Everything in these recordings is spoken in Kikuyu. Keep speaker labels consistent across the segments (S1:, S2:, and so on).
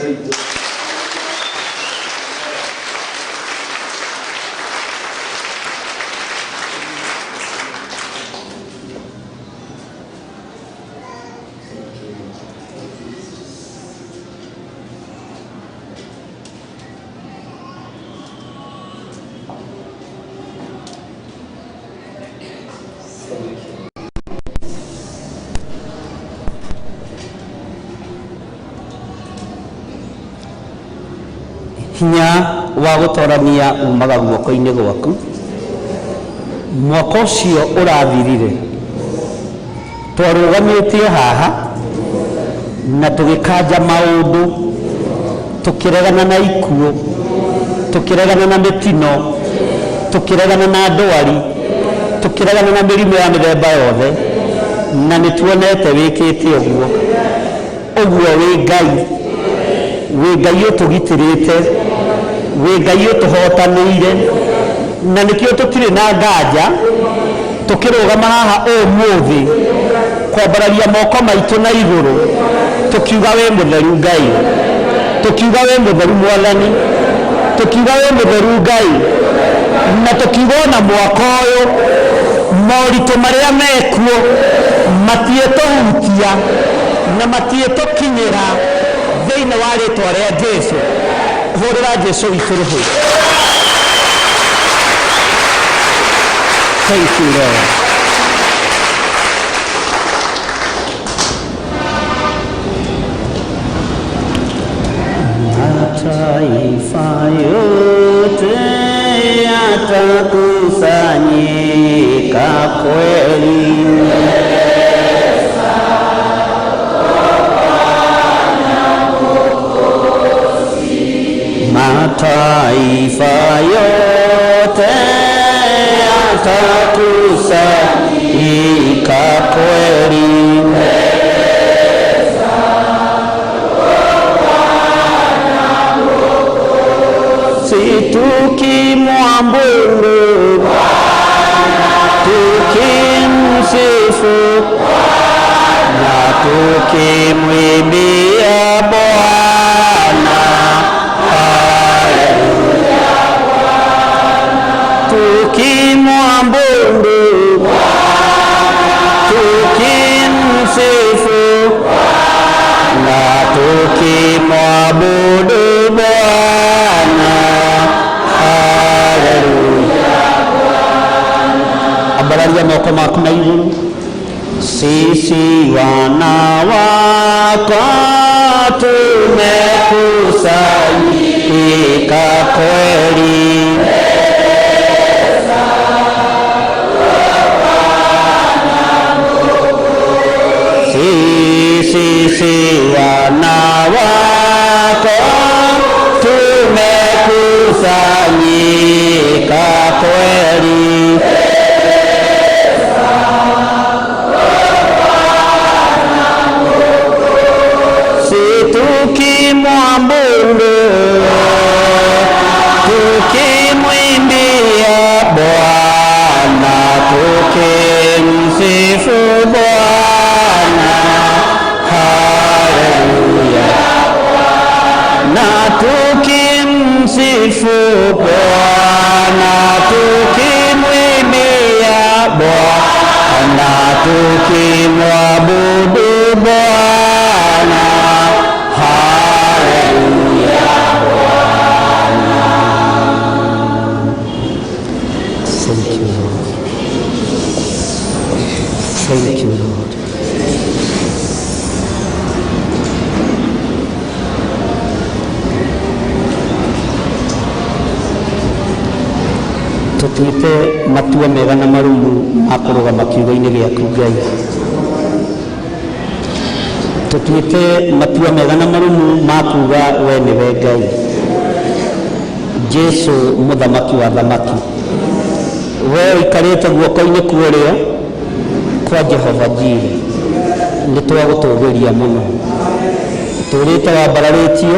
S1: witũ.
S2: Hinya wa gũtorania umaga guoko-inĩ gwaku. Mwaka ũcio ũrathirire twarũgamĩtio haha na tũgĩkanja maũndũ, tũkĩregana na ikuũ, tũkĩregana na mĩtino, tũkĩregana na ndwari, tũkĩregana na mĩrimũ ya mĩthemba yothe, na nĩ tuonete wĩkĩte ũguo. Ũguo wĩ Ngai, wĩ Ngai ũtũgitĩrĩte, wĩ Ngai ũtũhotanĩire, na nĩkĩo tũtirĩ na nganja tũkĩrũgama haha ũmũthĩ kwambararia moko maitũ na igũrũ tũkiuga wĩ mũtheru Ngai, tũkiuga wĩ mũtheru Mwathani, tũkiuga wĩ mũtheru Ngai, na tũkiuga ona mwaka ũyũ moritũ marĩa mekuo matiĩtũhutia na matiĩtũkinyĩra thĩinĩ wa rĩtwa rĩa Jesu. Hũrĩra Jesu witũ rũhĩ. Thank you, Lord. Mataifa yote yatakusanyika kweli. Mataifa yote yatakusanyika kweli. Si tukimwabudu, tukimsifu na tukimwimbia Bwana. Haleluya. Tukimwabudu, tukimsifu na tukimwabudu Bwana. Haleluya. Ambararia moko maku na igũrũ. Sisi wana wako tumekusanyika kweli. Sisi wana wako tumekusanyika kweli. Si tukimwabudu, tukimwimbia Bwana, tukimsifu Bwana. Haleluya. Na tukimsifu Bwana, tukimwimbia Bwana, tukimwabudu Bwana. Haleluya. Thank you, Lord. Thank you, Lord. Tũtuĩte matua mega na marumu ma kũrũgama kiugo-inĩ gĩaku Ngai. Tũtuĩte matua mega na marumu ma kuga we nĩwe Ngai. Jesu mũthamaki wa thamaki, we ũikarĩte guoko-inĩ kwa ũrĩo kwa Jehova Jire, nĩ twagũtũgĩria mũno. Ũtũrĩte wambararĩtio,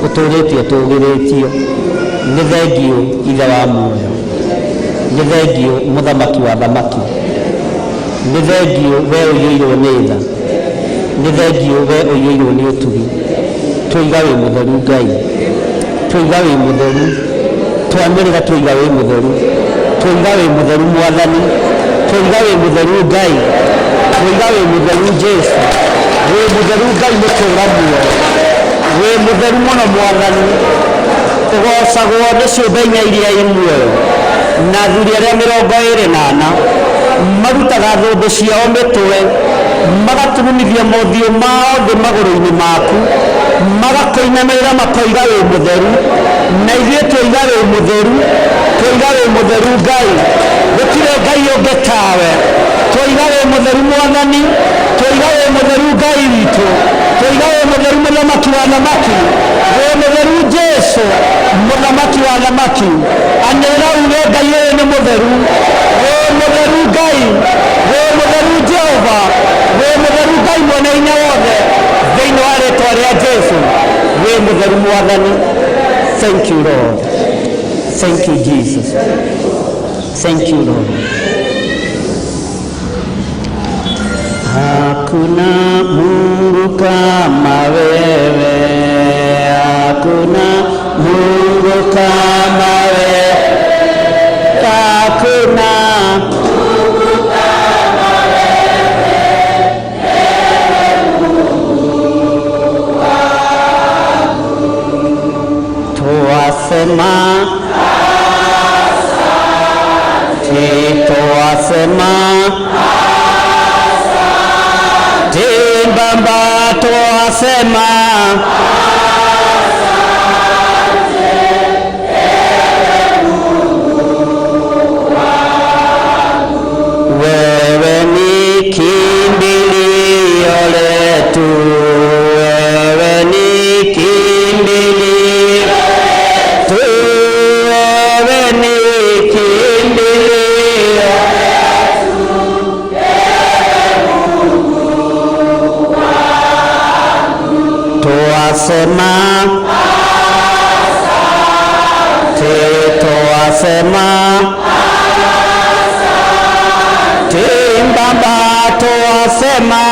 S2: ũtũrĩte ũtũgĩrĩtio. Nĩ thengiũ Ithe wa muoyo, nĩ thengiũ mũthamaki wa thamaki, nĩ thengiũ we ũiyũirwo nĩ tha, nĩ thengiũ we ũiyũirwo nĩ ũtugi. Twoiga wĩ mũtheru Ngai, twoiga wĩ mũtheru, twanĩrĩra twoiga wĩ mũtheru, twoiga wĩ mũtheru Mwathani, twoiga wĩ mũtheru Ngai, twoiga wĩ mũtheru Jesu, wĩ mũtheru Ngai mũtũra muoyo, wĩ mũtheru mũno Mwathani, ũgocagwo nĩ ciũmbe inya iria i muoyo na athuri arĩa 24 marutaga thũmbĩ ciao mĩtwe, magaturumithia mothiũ mao thĩ magũrũ-inĩ maku, magakũinamĩrĩra makoiga wĩ mũtheru, na ithuĩ twoiga wĩ mũtheru, twoiga wĩ mũtheru Ngai, gũtirĩ Ngai ũngĩ tawe, twoiga wĩ mũtheru Mwathani, twoiga wĩ mũtheru Ngai witũ, twoiga wĩ mũtheru Mũthamaki wa athamaki, wĩ mũtheru Jesu, Mũthamaki wa athamaki. Anĩrĩra uge Ngai ũyũ nĩ mũtheru, wĩ mũtheru Ngai, wĩ mũtheru Jehova, wĩ mũtheru Ngai mwene hinya wothe, thĩinĩ wa rĩtwa rĩa Jesu, wĩ mũtheru Mwathani. Thank you Lord, thank you Jesus, thank you Lord. Hakuna Mungu kama wewe, hakuna Mungu kama wewe, hakuna. Twasema asante, twasema asante, Baba, twasema. Wewe ni kimbilio letu, wewe ni kimbilio letu, wewe ni kimbilio. Twasema asante, twasema asante, Baba, twasema.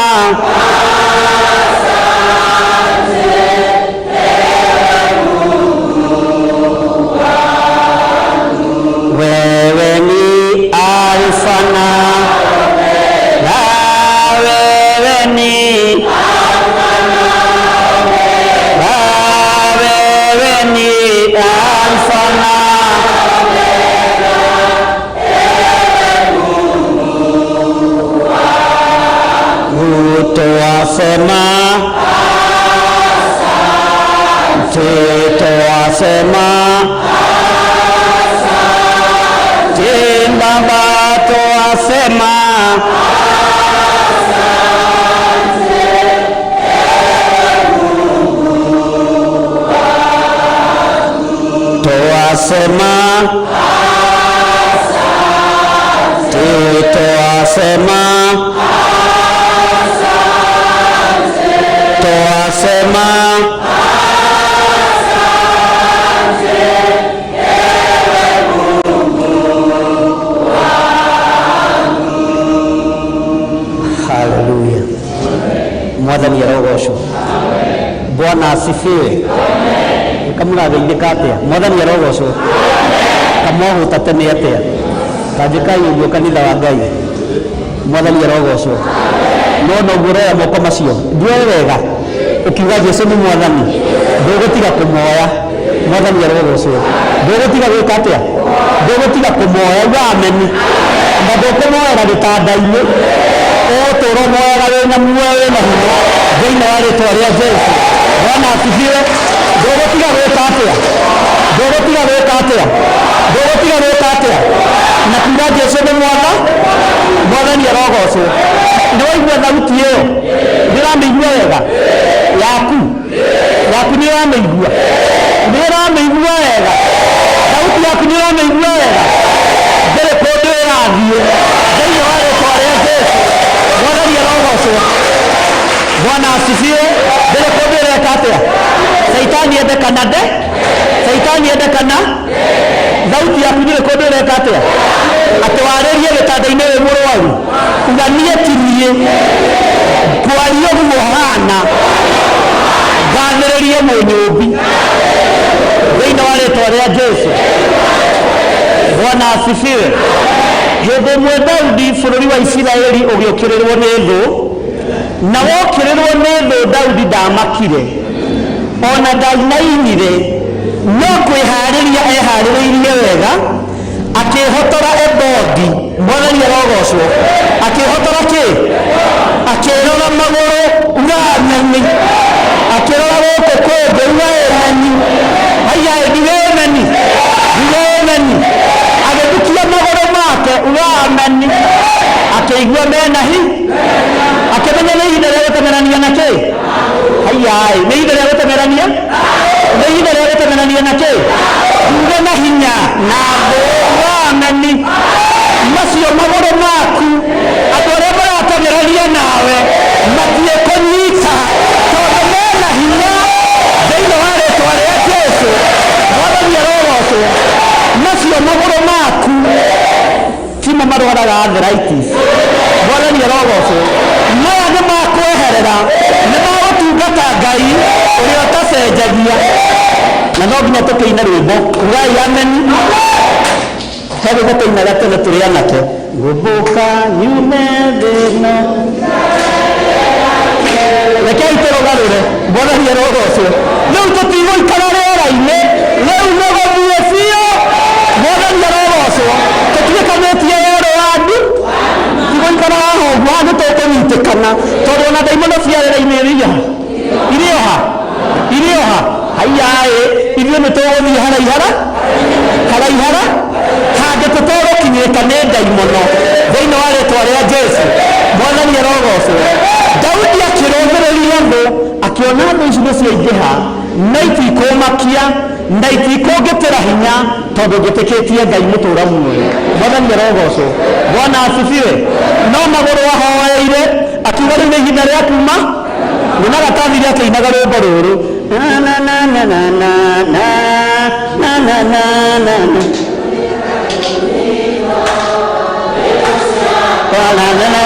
S2: Wewe ni Alfa na wewe ni wewe ni Alfa na. Twasema asante, twasema asante, Baba, twasema. Twasema asante, twasema, twasema. Haleluya. Mwathani arogocwo. Bwana asifiwe. Kamũrageithĩka atĩa? Mwathani arogocwo. Kamwahũta tene atĩa? Tanjĩkai ũguo kanitha wa Ngai. Mwathani arogocwo. No noguo ũroya moko macio, ndioĩ wega ũkiuga Jesu nĩ Mwathani, ndũgũtiga kũmoya. Mwathani arogocwo. Ndũgũtiga gwĩka atĩa? Ndũgũtiga kũmoya. Uga ameni. Na ndũkũmoera gĩtanda-inĩ, ũgũtũra ũmoyaga wĩna muoyo wĩna hinya thĩinĩ wa rĩtwa rĩa Jesu. Bwana asifiwe. Ndũgũtiga gwĩka atĩa? Ndũgũtiga gwĩka atĩa? Ndũgũtiga gwĩka atĩa? Na kuga Jesu nĩ mwatha. Mwathani arogocwo. Nĩ waigua thauti ĩyo? Ndĩramĩigua wega? Yaku yaku nĩ ũramĩigua? Nĩ ũramĩigua wega? Thauti yaku nĩ ũramĩigua wega? Ndĩrĩ kũndũ ĩrathiĩ thĩinĩ wa rĩtwa rĩa Jesu. Mwathani arogocwo. Bwana asifiwe. Ndĩrĩ kũndũ ĩreka atĩa? Caitani ende kana nde, caitani ende kana, thauti yaku ndĩrĩ kũndũ ĩreka atĩa? Atĩ warĩrie gĩtanda-inĩ wĩ mũrwaru, uga niĩ ti niĩ ngwaria ũguo hana. Ngathĩrĩrie mũnyũmbi thĩinĩ wa rĩtwa rĩa Jesu. Bwana asifiwe. Hĩndĩ ĩmwe Daudi bũrũri wa Isiraeli ũgĩũkĩrĩrwo nĩ thũ, na wokĩrĩrwo nĩ thũ Daudi ndamakire ona ndainainire, no kwĩharĩria eharĩrĩirie wega, akĩhotora ebodi. Mwathani arogocwo. Akĩhotora kĩ? Akĩrora magũrũ, uga ameni. Akĩrora gũkũ kũngĩ, uga ameni. Haiya, nduge ameni, nduge ameni. Agĩthukia magũrũ make, uga ameni. Akĩigua mena hi, akĩmenya nĩ ihinda rĩa gũteng'erania na kĩ. Haiya, nĩ ihinda rĩa gũteng'erania, nĩ ihinda rĩa gũteng'erania na kĩ. Nduge na hinya na thũ, uga ameni. Macio magũrũ maku, andũ arĩa marateng'erania nawe matiĩkũnyita, tondũ mena hinya thĩinĩ wa rĩtwa rĩa Jesu. Mwathani arogocwo. Macio magũrũ maku timo marwaraga arthritis. Mwathani arogocwo. Maya nĩ makweherera, nĩ magũtungata Ngai ũrĩa ũtacenjagia. Na no nginya tũkĩine rwĩmbo, ugai ameni. He rwĩmbo tũinaga tene tũrĩ anake, ngũmbũka nyume thĩna. Rekei tũrũgarũre. Mwathani arogocwo. Rĩu tũtigũikara rĩera-inĩ, rĩu nĩ gũthiĩ biũ. Mwathani arogocwo. Tũtuĩkanĩtie werũ wa ndu, tigũikara haha ũguo, haha nĩ tũkũnyitĩkana, tondũ ona ndaimono cia rĩera-inĩ iria irĩ oha, irĩ oha. Haiyaĩ, ithuĩ nĩ tũgũthiĩ haraihara haraihara handũ tũtegũkinyĩrĩka nĩ ndaimono thĩinĩ wa rĩtwa rĩa Jesu. Mwathani arogocwo. Daudi akĩrũmĩrĩria thũ, akĩona thũ ici nĩ ciaingĩha, na itikũmakia na itikũngĩtĩra hinya, tondũ njĩtĩkĩtie Ngai mũtũra muoyo. Mwathani arogocwo. Bwana asifiwe. No magũrũ ahoeire, akiuga rĩu nĩ ihinda rĩa kuma. Nyonaga ta athire akĩinaga rwĩmbo rũrũ, na na na na na na na na na na na na na na na.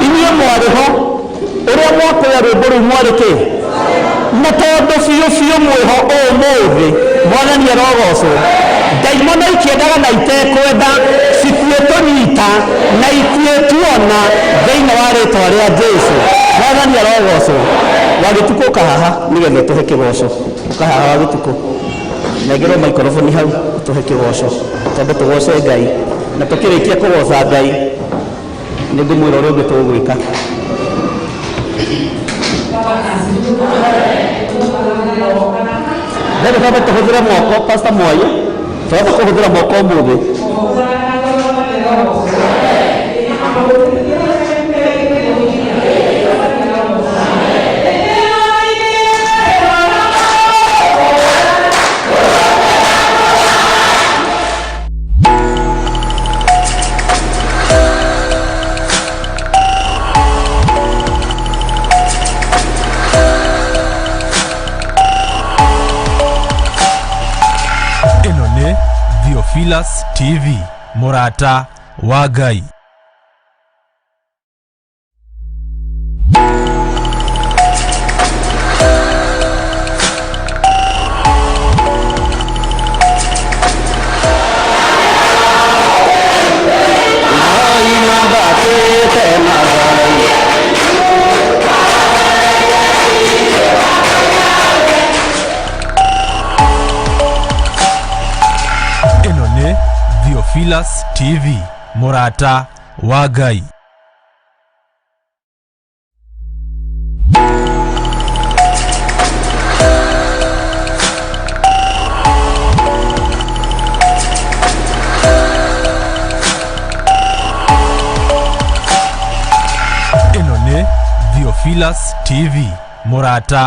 S2: Inyuĩ mwarĩ ho ũrĩa mwakoya rwĩmbo rũu mwarĩ kĩ, na tondũ biũ biũ mwĩho ũmũthĩ. Mwathani arogocwo. Ndaimono ikĩendaga na itekwenda citiĩtũnyita na itiĩtuona thĩinĩ wa rĩtwa rĩa Jesu. Mwathani arogocwo. Wagĩtukũ, ũka haha nĩgetha ũtũhe kĩgoco. Ũka haha Wagĩtukũ, nengerwo maikoroboni hau ũtũhe kĩgoco, tondũ tũgoce Ngai. Na tũkĩrĩkia kũgoca Ngai, nĩ ngũmwĩra ũrĩa ũngĩ tũgwĩka. Ndende twambe tũhũthĩre moko. Pastor Mwayo, twambe kũhũthĩra moko ũmũthĩ.
S1: Ĩno nĩ Theophilus TV, mũrata wa Ngai. Ĩno nĩ Theophilus TV, mũrata wa Ngai. Ĩno nĩ Theophilus TV, mũrata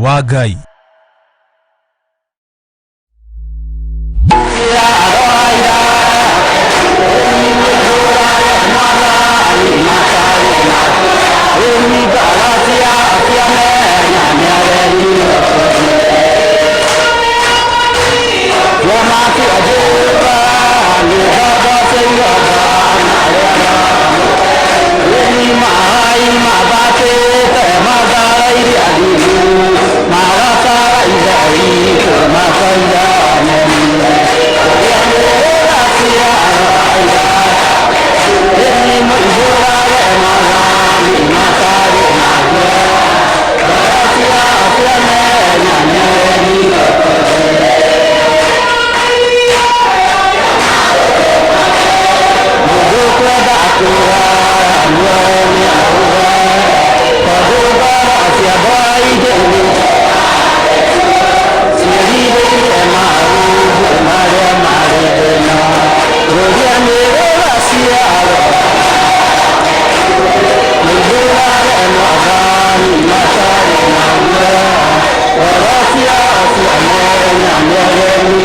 S1: wa Ngai.
S2: Matarĩ na guoya, ngoro ciao ciamenya nĩ ageni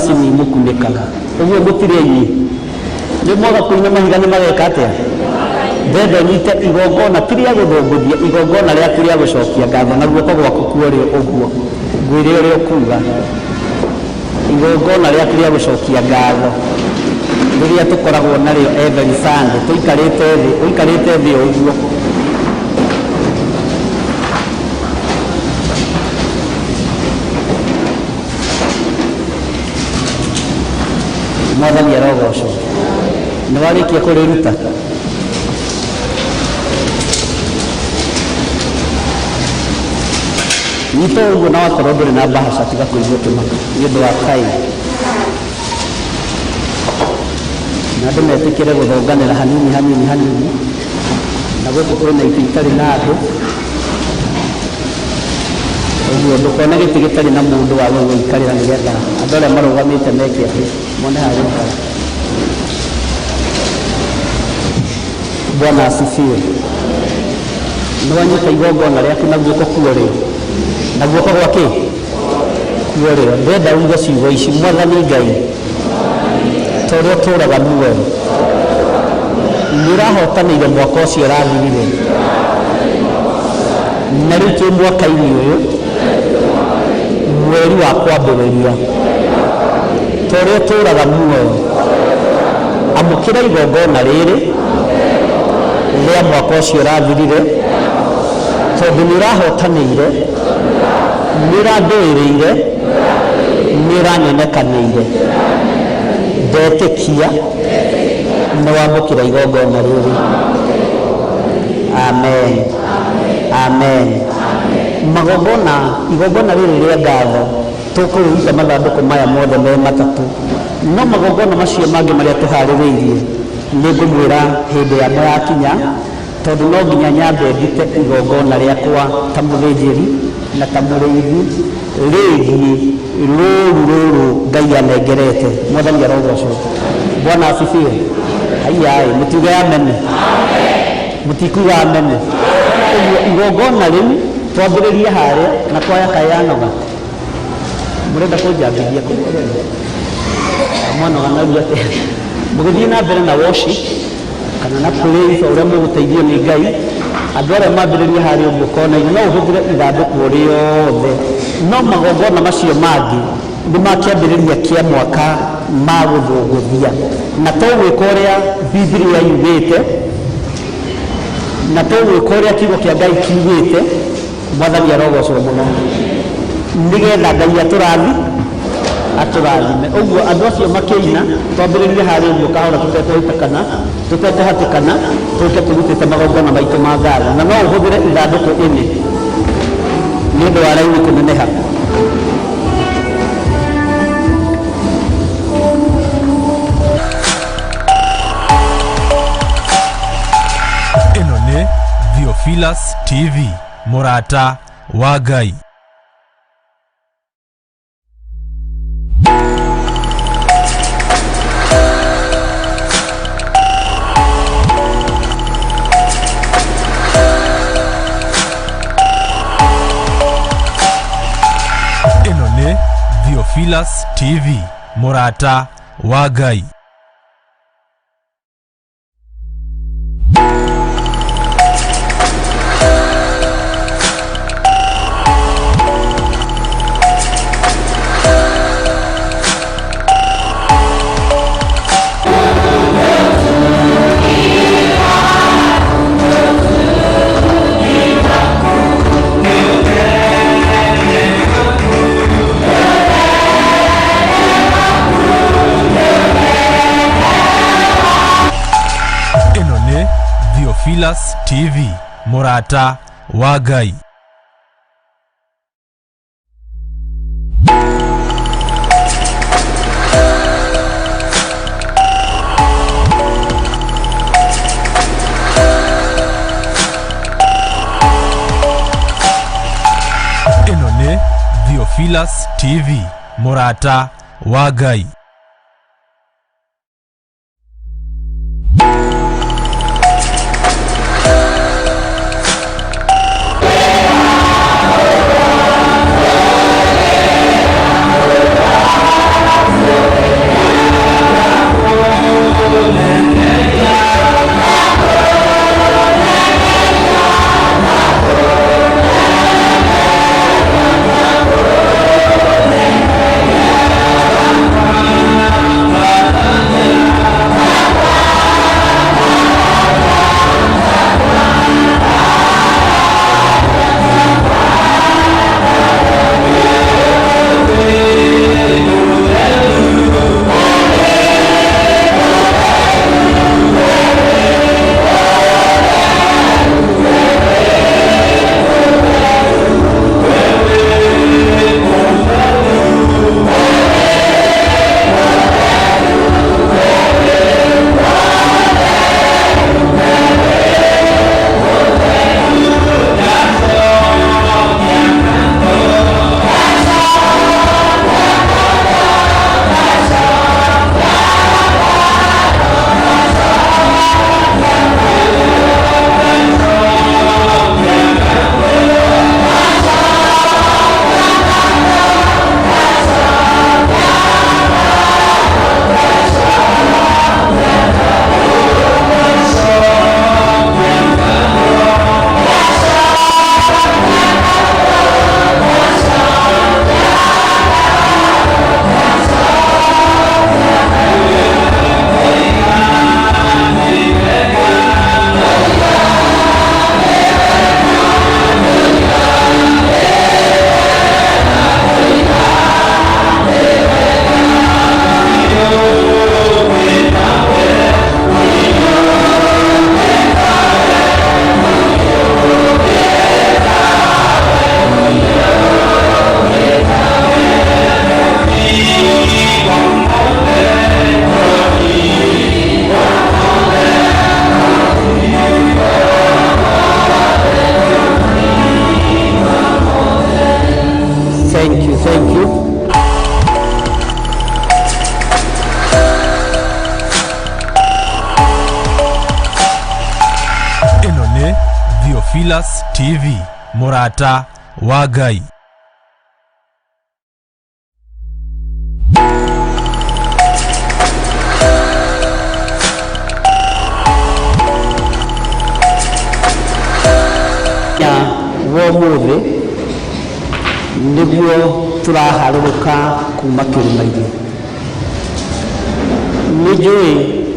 S2: Macini imũkunĩkaga ũguo mũtirĩ aini. Nĩ mwaga kũina mahiga nĩ mageka atĩa? Ndenda ũnyite igongona ti rĩa gũthũngũthia, igongona rĩaku rĩa gũcokia ngatho na guoko gwaku kuorĩo ũguo. Ngwĩre ũrĩa ũkuga. Igongona rĩaku rĩa gũcokia ngatho rĩrĩa tũkoragwo narĩo every Sunday tũikarĩte thĩ, ũikarĩte thĩ o ũguo. Mwathani arogocwo. Nĩ warĩkia kũrĩruta? Nyita ũguo na wakorwo ndũrĩ na mbahaca tiga kũigua ũkĩmaka nĩ ũndũ wa time. Na andũ metĩkĩre gũthonganĩra hanini hanini hanini, na gũkũ kwĩna itĩ itarĩ na andũ. Ũguo ndũkone gĩtĩ gĩtarĩ na mũndũ wa gũgĩikarĩra nĩgetha andũ arĩa marũgamĩte meke atĩ mone ha gũikara. Bwana asifiwe. Nĩ wanyita igongona rĩaku na guoko kuorĩo, na guoko gwa kĩ kuorĩo. Ndĩrenda uge ciugo ici, Mwathani Ngai, ta ũrĩa ũtũũraga muoyo, nĩ ũrahotanĩire mwaka ũcio ũrathirire, na rĩu twĩ mwaka-inĩ ũyũ, mweri wa kwambĩrĩria. Ta ũrĩa ũtũũraga muoyo, amũkĩra igongona rĩrĩ rĩa mwaka ũcio ũrathirire, tondũ nĩ ũrahotanĩire, nĩ ũrandũĩrĩire, nĩ ũranyonekanĩire. Ndetĩkia nĩ wamũkĩra igongona rĩrĩ. Amen. Amen. Magongona, igongona rĩrĩ rĩa ngatho tũkũrĩruta mathandũkũ maya mothe me matatũ, no magongona macio mangĩ marĩa tũharĩrĩirie nĩ ngũmwĩra hĩndĩ yamo yakinya, tondũ no nginya nyambe ndute igongona rĩakwa ta mũthĩnjĩri na ta mũrĩithi rĩgiĩ rũũru rũrũ Ngai anengerete. Mwathani arogocwo. Bwana asifiwe. Haiyaĩ, mũtiuge amene. Mũtikuga amene. Ũguo igongona rĩu twambĩrĩrie harĩa na kwaya kaĩ yanoga. Mũrenda kũnjambithia kũ? Mwanoga narua atĩa? Mũgĩthiĩ na mbere na worship kana na praise o ũrĩa mũgũteithio nĩ Ngai, andũ arĩa mambĩrĩria harĩa ũguo kona-inĩ no ũhũthĩre ithandũkũ rĩothe, no magongona macio mangĩ nĩ ma kĩambĩrĩria kĩa mwaka ma gũthũngũthia, na to gwĩka ũrĩa Bibilia yugĩte, na to gwĩka ũrĩa kiugo kĩa Ngai kiugĩte. Mwathani arogocwo mũno, nĩgetha Ngai atũrathi atũrathime. Ũguo andũ acio makĩina, twambĩrĩrie harĩa ũguo kahora tũtekũhĩtũkana, tũtekũhatĩkana, tũke tũrutĩte magongona maitũ ma ngatho. Na no ũhũthĩre ithandũkũ ĩnĩ nĩ ũndũ wa raini kũneneha.
S1: Ĩno nĩ Theophilus TV, mũrata wa Ngai. Ĩno nĩ Theophilus TV, mũrata wa Ngai. Ĩno nĩ Theophilus TV, mũrata wa Ngai. Ĩno nĩ Theophilus TV, mũrata wa Ngai. Theophilus TV, mũrata wa Ngai.
S2: Ya wa ũmũthĩ nĩguo tũraharũrũka kuma kĩrĩma-inĩ. Nĩ njũĩ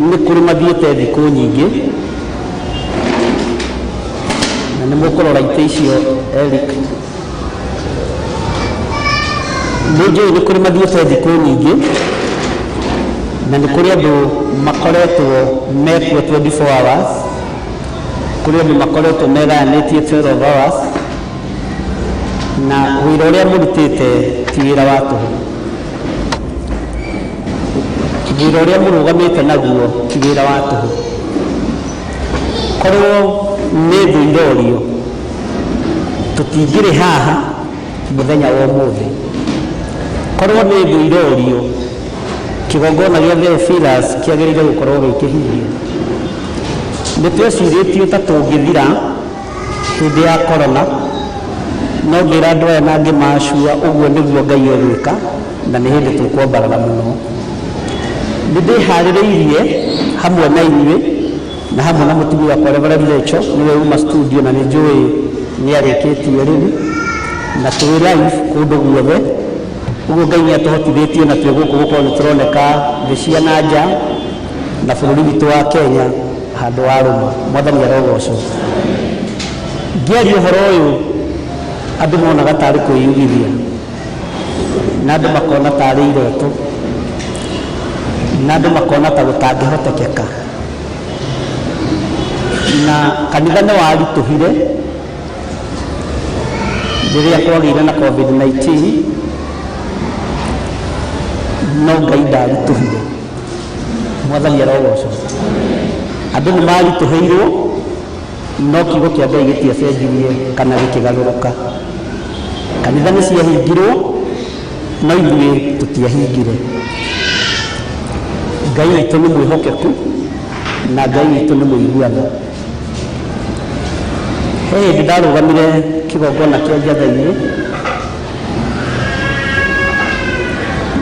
S2: nĩ kũrĩ mathiĩte thikũ nyingĩ na nĩ mũkũrora itĩ icio Eric. Nĩ njũĩ nĩ kũrĩ mathiĩte thikũ nyingĩ na nĩ kũrĩ andũ makoretwo mekuo 24 hours, kũrĩ andũ makoretwo megayanĩtie 12 hours, na wĩra ũrĩa mũrutĩte ti wĩra wa tũhũ. Wĩra ũrĩa mũrũgamĩte naguo ti wĩra wa tũhũ. Korwo nĩ thũ irorio, tũtingĩrĩ haha mũthenya wa ũmũthĩ. Korwo nĩ thũ irorio, kĩgongona gĩa Theophilus kĩagĩrĩire gũkorwo gĩ kĩhinge. Nĩ twecirĩtio ta tũngĩthira hĩndĩ ya corona, no ngĩra andũ aya na ngĩmacua ũguo nĩguo Ngai egwĩka, na nĩ hĩndĩ tũkwambarara mũno. Nĩ ndĩharĩrĩirie hamwe na inyuĩ na hamwe na mũtumia wakwa Reverend Rachel, nĩwe uma studio na nĩ njũĩ nĩ arĩkĩtie rĩu, na twĩ live kũndũ guothe. Ũguo Ngai nĩ atũhotithĩtie na twĩ gũkũ gũkorwo nĩ tũroneka thĩ cia na nja na bũrũri witũ wa Kenya handũ wa rũma. Mwathani arogocwo. Ngĩaria ũhoro ũyũ andũ monaga tarĩ kwĩyugithia na andũ makona tarĩ iroto na andũ makona ta gũtangĩhotekeka, na kanitha nĩ waritũhire rĩrĩa kwagĩire na COVID-19, no Ngai ndaritũhire. Mwathani arogocwo. Andũ nĩ maritũhĩirwo, no kiugo kĩa Ngai gĩtiacenjirie kana gĩkĩgarũrũka. Kanitha nĩ ciahingirwo, no ithuĩ tũtiahingire. Ngai witũ nĩ mwĩhokeku na Ngai witũ nĩ mũiguano. He hĩndĩ ndarũgamire kĩgongona kĩa njatha-inĩ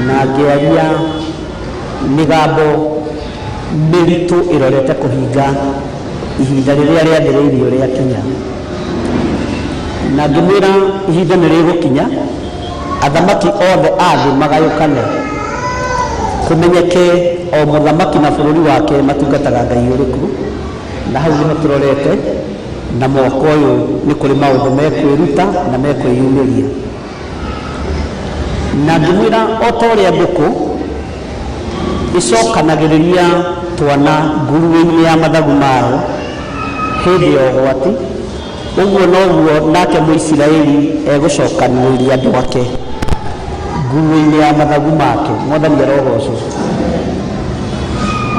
S2: na ngĩaria mĩgambo mĩritũ ĩrorete kũhinga ihinda rĩrĩa rĩathĩrĩirio rĩakinya. Na ngĩmwĩra ihinda nĩ rĩgũkinya athamaki othe a thĩ magayũkane, kũmenyeke o mũthamaki na bũrũri wake matungataga Ngai ũrĩkũ. Na hau nĩho tũrorete, na mwaka ũyũ nĩ kũrĩ maũndũ mekwĩruta na mekwĩyumĩria. Na ngĩmwĩra o ta ũrĩa ngũkũ ĩcokanagĩrĩria twana nguruĩ-inĩ ya mathagu mayo hĩndĩ ya ũgwati, ũguo noguo nake Mũisiraeli egũcokanĩrĩria andũ ake nguruĩ-inĩ ya mathagu make. Mwathani arogocwo.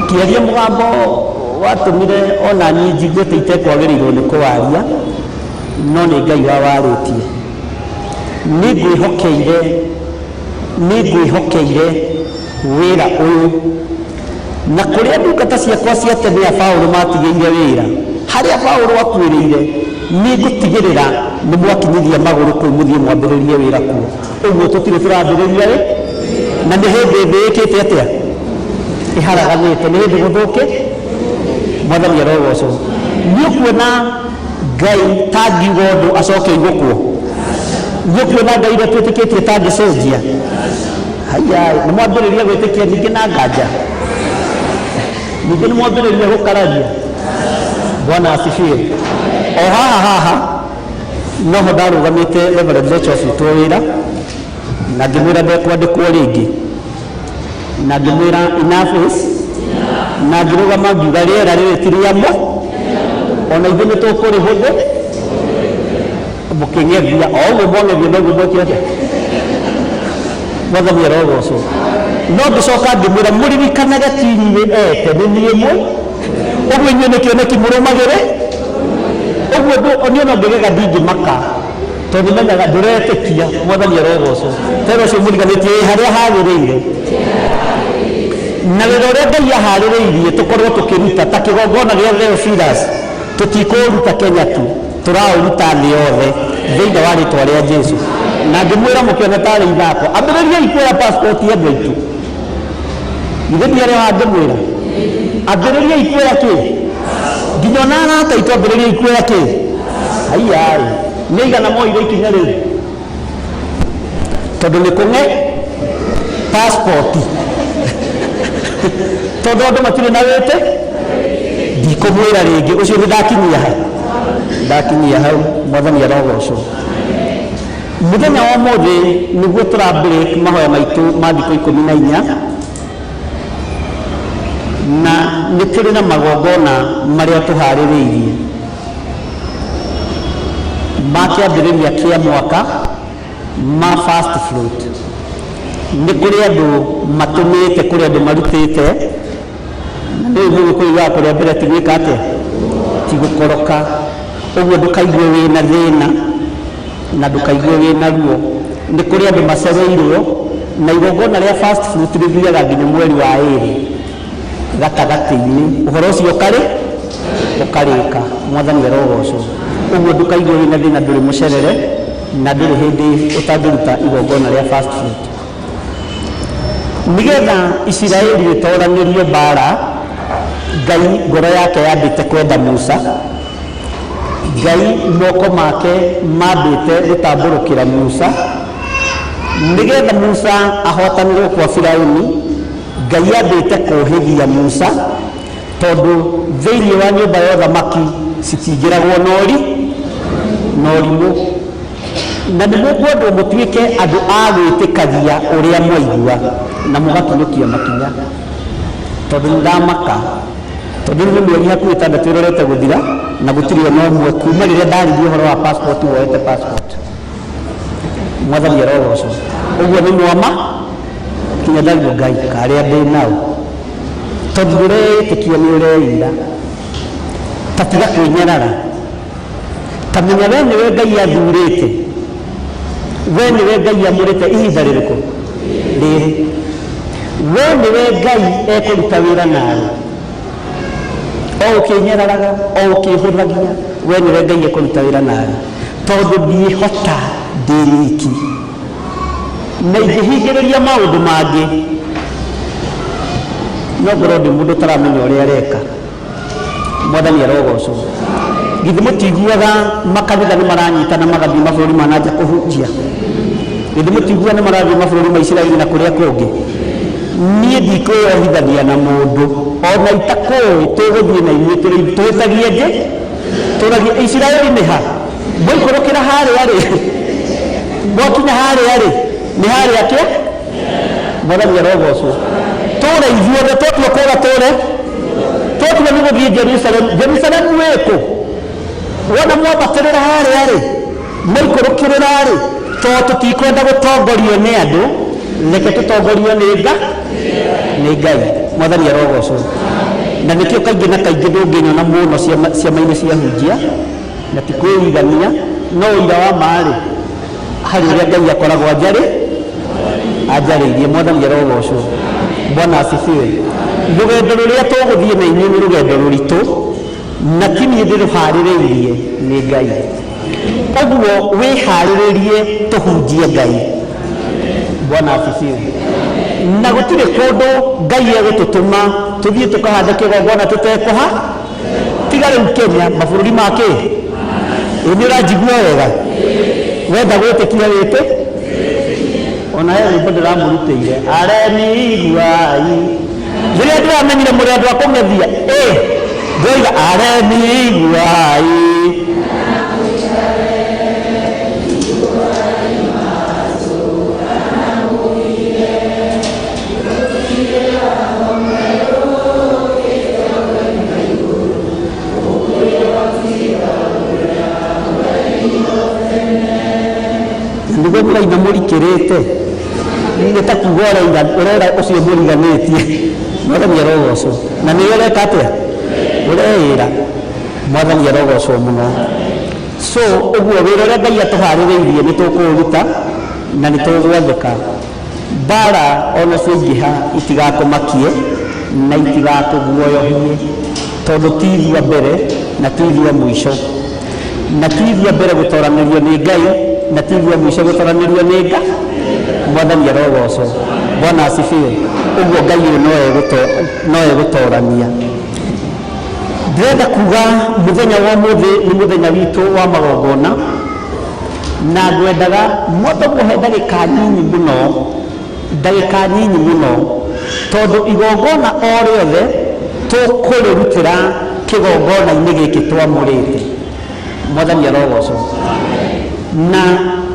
S2: Ngĩaria mũgambo watũmire ona niĩ njigue ta itekwagĩrĩirwo nĩ kũwaria, no nĩ Ngai wawarĩtie. Nĩ ngwĩhokeire, nĩ ngwĩhokeire wĩra ũyũ, na kũrĩa ndungata ciakwa cia tene a Paũlũ matigĩire wĩra, harĩa Paũlũ akuĩrĩire, nĩ ngũtigĩrĩra nĩ mwakinyithia magũrũ kũu mũthiĩ mwambĩrĩrie wĩra kuo. Ũguo tũtirĩ tũrambĩrĩria rĩ, na nĩ hĩndĩ thĩ ĩkĩte atĩa? Ĩharaganĩte, nĩ hĩndĩ gũthũkĩ. Mwathani arogocwo. Nĩ ũkuona Ngai tangiuga ũndũ acoke aigũkwo? Nĩ ũkuona Ngai ũrĩa twĩtĩkĩtie tangĩcenjia? Haiya, nĩ mwambĩrĩria gwĩtĩkia ningĩ na nganja, ningĩ nĩ mwambĩrĩria gũkararia. Bwana asifiwe. O haha haha noho ndarũgamĩte Reverend Rachel abutwo wĩra na ngĩmwĩra ndekwandĩkwo rĩngĩ, na ngĩmwĩra enough is, na ngĩrũgama ngiuga rĩera rĩrĩ ti rĩamo, ona ithuĩ nĩ tũkũrĩhũthĩ. Mũkĩng'ethia o ũguo mwang'ethia noguo mwekire atĩa? Mwathani arogocwo. No ngĩcoka ngĩmwĩra mũririkanage ti inyuĩ ete, nĩ niĩ mwe. Ũguo inyuĩ nĩ kĩoneki mũrũmagĩrĩ. Ũguo niĩ no ngĩgega ndingĩmaka, tondũ menyaga ndũretĩkia. Mwathani arogocwo. Tena ũcio mũriganĩtie ĩ harĩa hagĩrĩire. Na wĩra ũrĩa Ngai aharĩrĩirie tũkorwo tũkĩruta ta kĩgongona gĩa Theophilus, tũtikũũruta Kenya tu. Tũraũruta thĩ yothe thĩinĩ wa rĩtwa rĩa Jesu. Na ngĩmwĩra mũkĩone tarĩ ithako, ambĩrĩriai kuoya passport ya andũ aitũ. Githĩ ndiarĩ haha ngĩmwĩra ambĩrĩriai kuoya kĩ? Nginya ona arata aitũ ambĩrĩriai kuoya kĩ? Haiyaĩ, nĩ aigana moire ikinya rĩu? Tondũ nĩ kũng'e passport, tondũ andũ matirĩ na wĩtĩ. Ndikũmwĩra rĩngĩ ũcio nĩ ndakinyia ha, ndakinyia hau. Mwathani arogocwo. Mũthenya wa ũmũthĩ nĩguo tũra break mahoya maitũ ma thikũ 14, na nĩ tũrĩ na magongona marĩa tũharĩrĩirie ma kĩambĩrĩria kĩa mwaka ma first fruit. Nĩ kũrĩ andũ matũmĩte, kũrĩ andũ marutĩte, na nĩ mũgĩkũyũ yugaga kũrĩa mbere ti gwĩka atĩa, ti gũkoroka. Ũguo ndũkaigue wĩna thĩna na ndũkaigue wĩna ruo. Nĩ kũrĩ andũ macereirwo, na igongona rĩa first fruit rĩthiaga nginya mweri wa 2 gatagatĩ-inĩ. Ũhoro ũcio ũkarĩ ũkarĩka. Mwathani arogocwo. Ũguo ndũkaigue wĩna thĩna, ndũrĩ mũcerere na ndũrĩ hĩndĩ ũtangĩruta igongona rĩa first fruit. Nĩgetha Isiraeli rĩtoranĩrio mbara, Ngai ngoro yake yambĩte kwenda Musa. Ngai moko make mambĩte gũtambũrũkĩra Musa nĩgetha Musa ahotanĩrwo kwa Firauni. Ngai ambĩte kũhĩgia Musa, tondũ thĩinĩ wa nyũmba ya ũthamaki citingĩragwo nori na ũrimũ. Na nĩ mũkwendwo mũtuĩke andũ a gwĩtĩkagia ũrĩa mwaigua na mũgakinyũkia makinya, tondũ nĩ ndamaka, tondũ rĩu nĩ mĩeri hakuhĩ 6 ĩrorete gũthira, na gũtirĩ ona ũmwe kuma rĩrĩa ndaririe ũhoro wa passport woete passport. Mwathani arogocwo. Ũguo nĩ mwama kinya ndarigwo Ngai karĩa ndĩ nao, tondũ ndũreĩtĩkia, nĩ ũreira. Ta tiga kwĩnyarara, ta menya we nĩwe Ngai athurĩte, we nĩwe Ngai amũrĩte ihinda rĩrĩkũ rĩrĩ, we nĩwe Ngai ekũruta wĩra nawe. O ũkĩnyararaga, o ũkĩhũthagia, we nĩwe Ngai ekũruta wĩra nawe, tondũ ndiĩhota ndĩ wiki, na ingĩhingĩrĩria maũndũ mangĩ no ngorwo ndĩ mũndũ ũtaramenya ũrĩa areka. Mwathani arogocwo. Githĩ mũtiguaga makanitha nĩ maranyitana magathiĩ mabũrũri ma nanja kũhunjia? Githĩ mũtiguaga nĩ marathiĩ mabũrũri ma Isiraeli na kũrĩa kũngĩ? Niĩ ndikwĩyohithania na mũndũ ona itakũĩ. Tũgũthiĩ na inyuĩ tũhĩtagie ngĩ tũragie Isiraeli nĩ ha. Mwaikũrũkĩra harĩa rĩ, mwakinya harĩa rĩ, nĩ harĩa kĩ. Mwathani arogocwo. Tũre ithuothe twatua kũra, tũre twatua nĩ gũthiĩ Jerusalem. Jerusalem wĩkũ? Wona mwambatĩrĩra harĩa rĩ, mwaikũrũkĩrĩra rĩ, to tũtikwenda gũtongorio nĩ andũ, reke tũtongorio nĩ nga nĩ Ngai. Mwathani arogocwo. Na nĩkĩo kaingĩ na kaingĩ ndũngĩnyona mũno ciama-inĩ cia hunjia, na ti kwĩigania, no ũira wa ma-rĩ harĩ ũrĩa Ngai akoragwo anjarĩ anjarĩirie. Mwathani arogocwo. Bwana asifiwe. Rũgendo rũrĩa tũgũthiĩ na inyuĩ nĩ rũgendo rũritũ, na ti niĩ ndĩrũharĩrĩirie, nĩ Ngai. Ũguo wĩharĩrĩrie tũhunjie Ngai. Bwana asifiwe. Na gũtirĩ kũndũ Ngai egũtũtũma tũthiĩ tũkahande kĩgongona tũtekũha, tiga rĩu Kenya, mabũrũri ma kĩ. Ĩ nĩ ũranjigua wega? Wenda gwĩtĩkia wĩtĩ. Ona he rwĩmbo ndĩramũrutĩire, aremi iguai. Rĩrĩa ndĩramenyire mũrĩ andũ a kũng'ethia, ĩ ndoiga aremi iguai. Nĩguo mũraina mũrikĩrĩte, nĩ ta kuga ũroiga ũrera ũcio mũriganĩtie. Mwathani arogocwo. Na nĩwe ũreka atĩa? Ũreĩra. Mwathani arogocwo mũno. So ũguo wĩra ũrĩa Ngai atũharĩrĩirie nĩ tũkũũruta na nĩ tũgwathĩka. Mbara ona ciaingĩha itigakũmakie na itigakũguoyohie, tondũ ti ithua mbere na ti ithua mũico. Na ti ithuĩ a mbere gũtoranĩrio nĩ Ngai, na ti ithuĩ a mũico gũtoranĩrio nĩ Ngai. Mwathani arogocwo. Bwana asifiwe. Ũguo Ngai ũyũ no egũtorania. Ndĩrenda kuga mũthenya wa ũmũthĩ nĩ mũthenya witũ wa magongona, na ngwendaga mwambe mũhe ndagĩka nyinyi mũno, ndagĩka nyinyi mũno, tondũ igongona o rĩothe tũkũrĩrutĩra kĩgongona-inĩ gĩkĩ twamũrĩte. Mwathani arogocwo. Na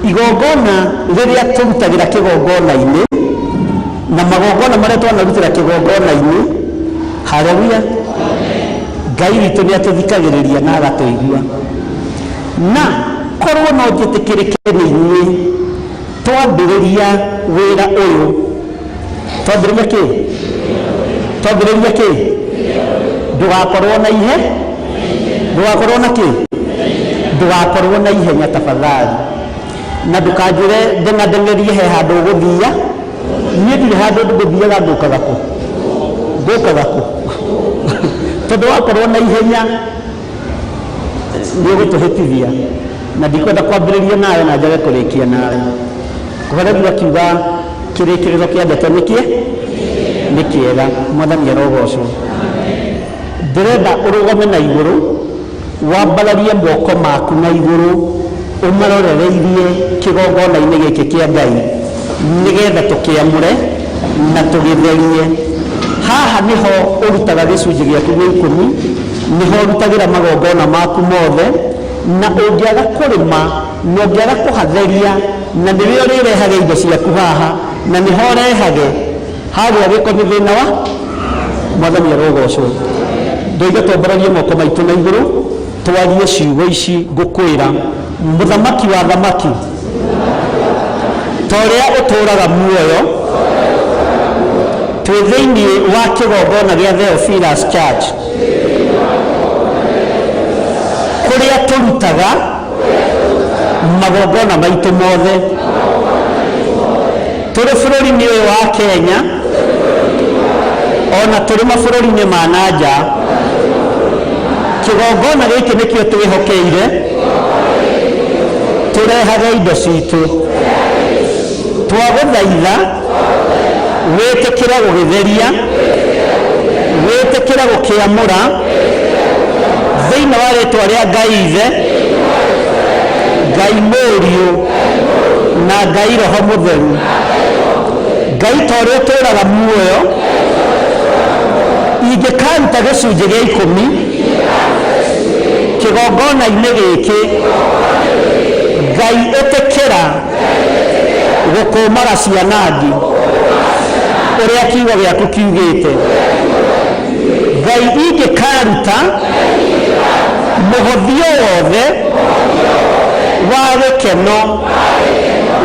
S2: igongona rĩrĩa tũrutagĩra kĩgongona-inĩ, na magongona marĩa twanarutĩra kĩgongona-inĩ, haleluya, Ngai witũ nĩ atũthikagĩrĩria na agatũigua. Na korwo no njĩtĩkĩrĩke nĩ inyuĩ, twambĩrĩria wĩra ũyũ, twambĩrĩria kĩ? Twambĩrĩria kĩ? Ndũgakorwo na ihe, ndũgakorwo na kĩ? Ndũgakorwo na ihenya tafadhali, na ndũkanjĩre ndeng'andeng'erie he handũ ũgũthia. Niĩ ndirĩ handũ ngũthiaga, ngũkaga kũ? Ngũkaga kũ? Tondũ wakorwo na ihenya nĩ ũgũtũhĩtithia, na ndikwenda kwambĩrĩria nawe na njage kũrĩkia nawe. Kũhoreria akiuga kĩrĩkĩrĩro kĩa ndeto nĩ kĩ? Nĩ kĩega. Mwathani arogocwo. Ndĩrenda ũrũgame na igũrũ, wambararie moko maku na igũrũ, ũmarorereirie kĩgongona-inĩ gĩkĩ kĩa Ngai, nĩgetha tũkĩamũre na tũgĩtherie. Haha nĩho ũrutaga gĩcunjĩ gĩaku gĩa ikũmi, nĩho ũrutagĩra magongona maku mothe, na ũngĩaga kũrĩma na ũngĩaga kũhatheria, na nĩwe ũrĩrehage indo ciaku haha, na nĩho ũrehage hagĩa gĩko nĩ thĩna wa Mwathani arogocwo. Ndoiga twambararie moko maitũ na igũrũ, twarie ciugo ici ngũkwĩra. Mũthamaki wa thamaki, ta ũrĩa ũtũũraga muoyo, twĩ thĩinĩ wa kĩgongona gĩa Theophilus Church, kũrĩa tũrutaga magongona maitũ mothe, tũrĩ bũrũri-inĩ ũyũ wa Kenya, ona tũrĩ mabũrũri-inĩ ma na nja. Kĩgongona gĩkĩ nĩkĩo twĩhokeire tũrehage indo citũ. Twagũthaitha wĩtĩkĩre gũgĩtheria, wĩtĩkĩre gũkĩamũra thĩinĩ wa rĩtwa rĩa Ngai Ithe, Ngai Mũriũ na Ngai Roho Mũtheru. Ngai ta ũrĩa ũtũũraga muoyo, ingĩkaruta gĩcunjĩ gĩa ikũmi kĩgongona-inĩ gĩkĩ, Ngai ĩtĩkĩra gũkũmaga cianangi ũrĩa kiugo gĩaku kiugĩte. Ngai ingĩkaruta mũhothi o wothe wa gĩkeno,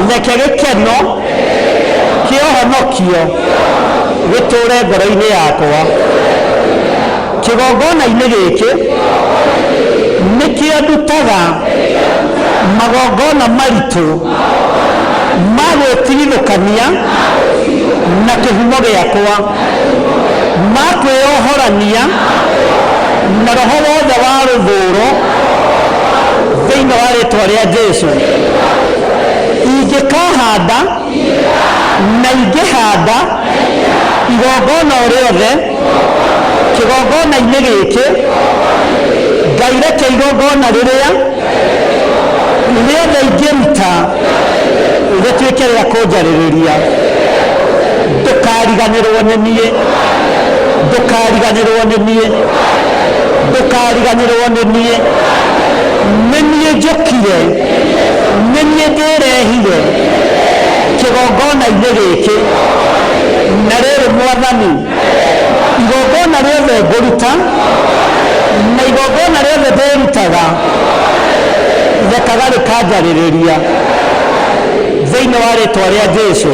S2: reke gĩkeno kĩa ũhonokio gĩtũũre ngoro-inĩ yakwa. Kĩgongona-inĩ gĩkĩ nĩkĩo ndutaga magongona maritũ ma gwĩtigithũkania na kĩhumo gĩakwa, ma kwĩyohorania na roho wothe wa rũthũũro thĩinĩ wa rĩtwa rĩa Jesu. Ingĩkahanda na ingĩhanda igongona o rĩothe kĩgongona-inĩ gĩkĩ, Ngai reke igongona rĩrĩa rĩothe ingĩruta rĩtuĩke rĩa kũnjarĩrĩria. Ndũkariganĩrwo nĩ niĩ, ndũkariganĩrwo nĩ niĩ, ndũkariganĩrwo nĩ niĩ. Nĩ niĩ njũkire, nĩ niĩ ndĩrehire kĩgongona-inĩ gĩkĩ. Na rĩrĩ Mwathani, igongona rĩothe ngũruta na igongona rĩothe ndĩrutaga, rekaga rĩkanjarĩrĩria thĩinĩ wa rĩtwa rĩa Jesu,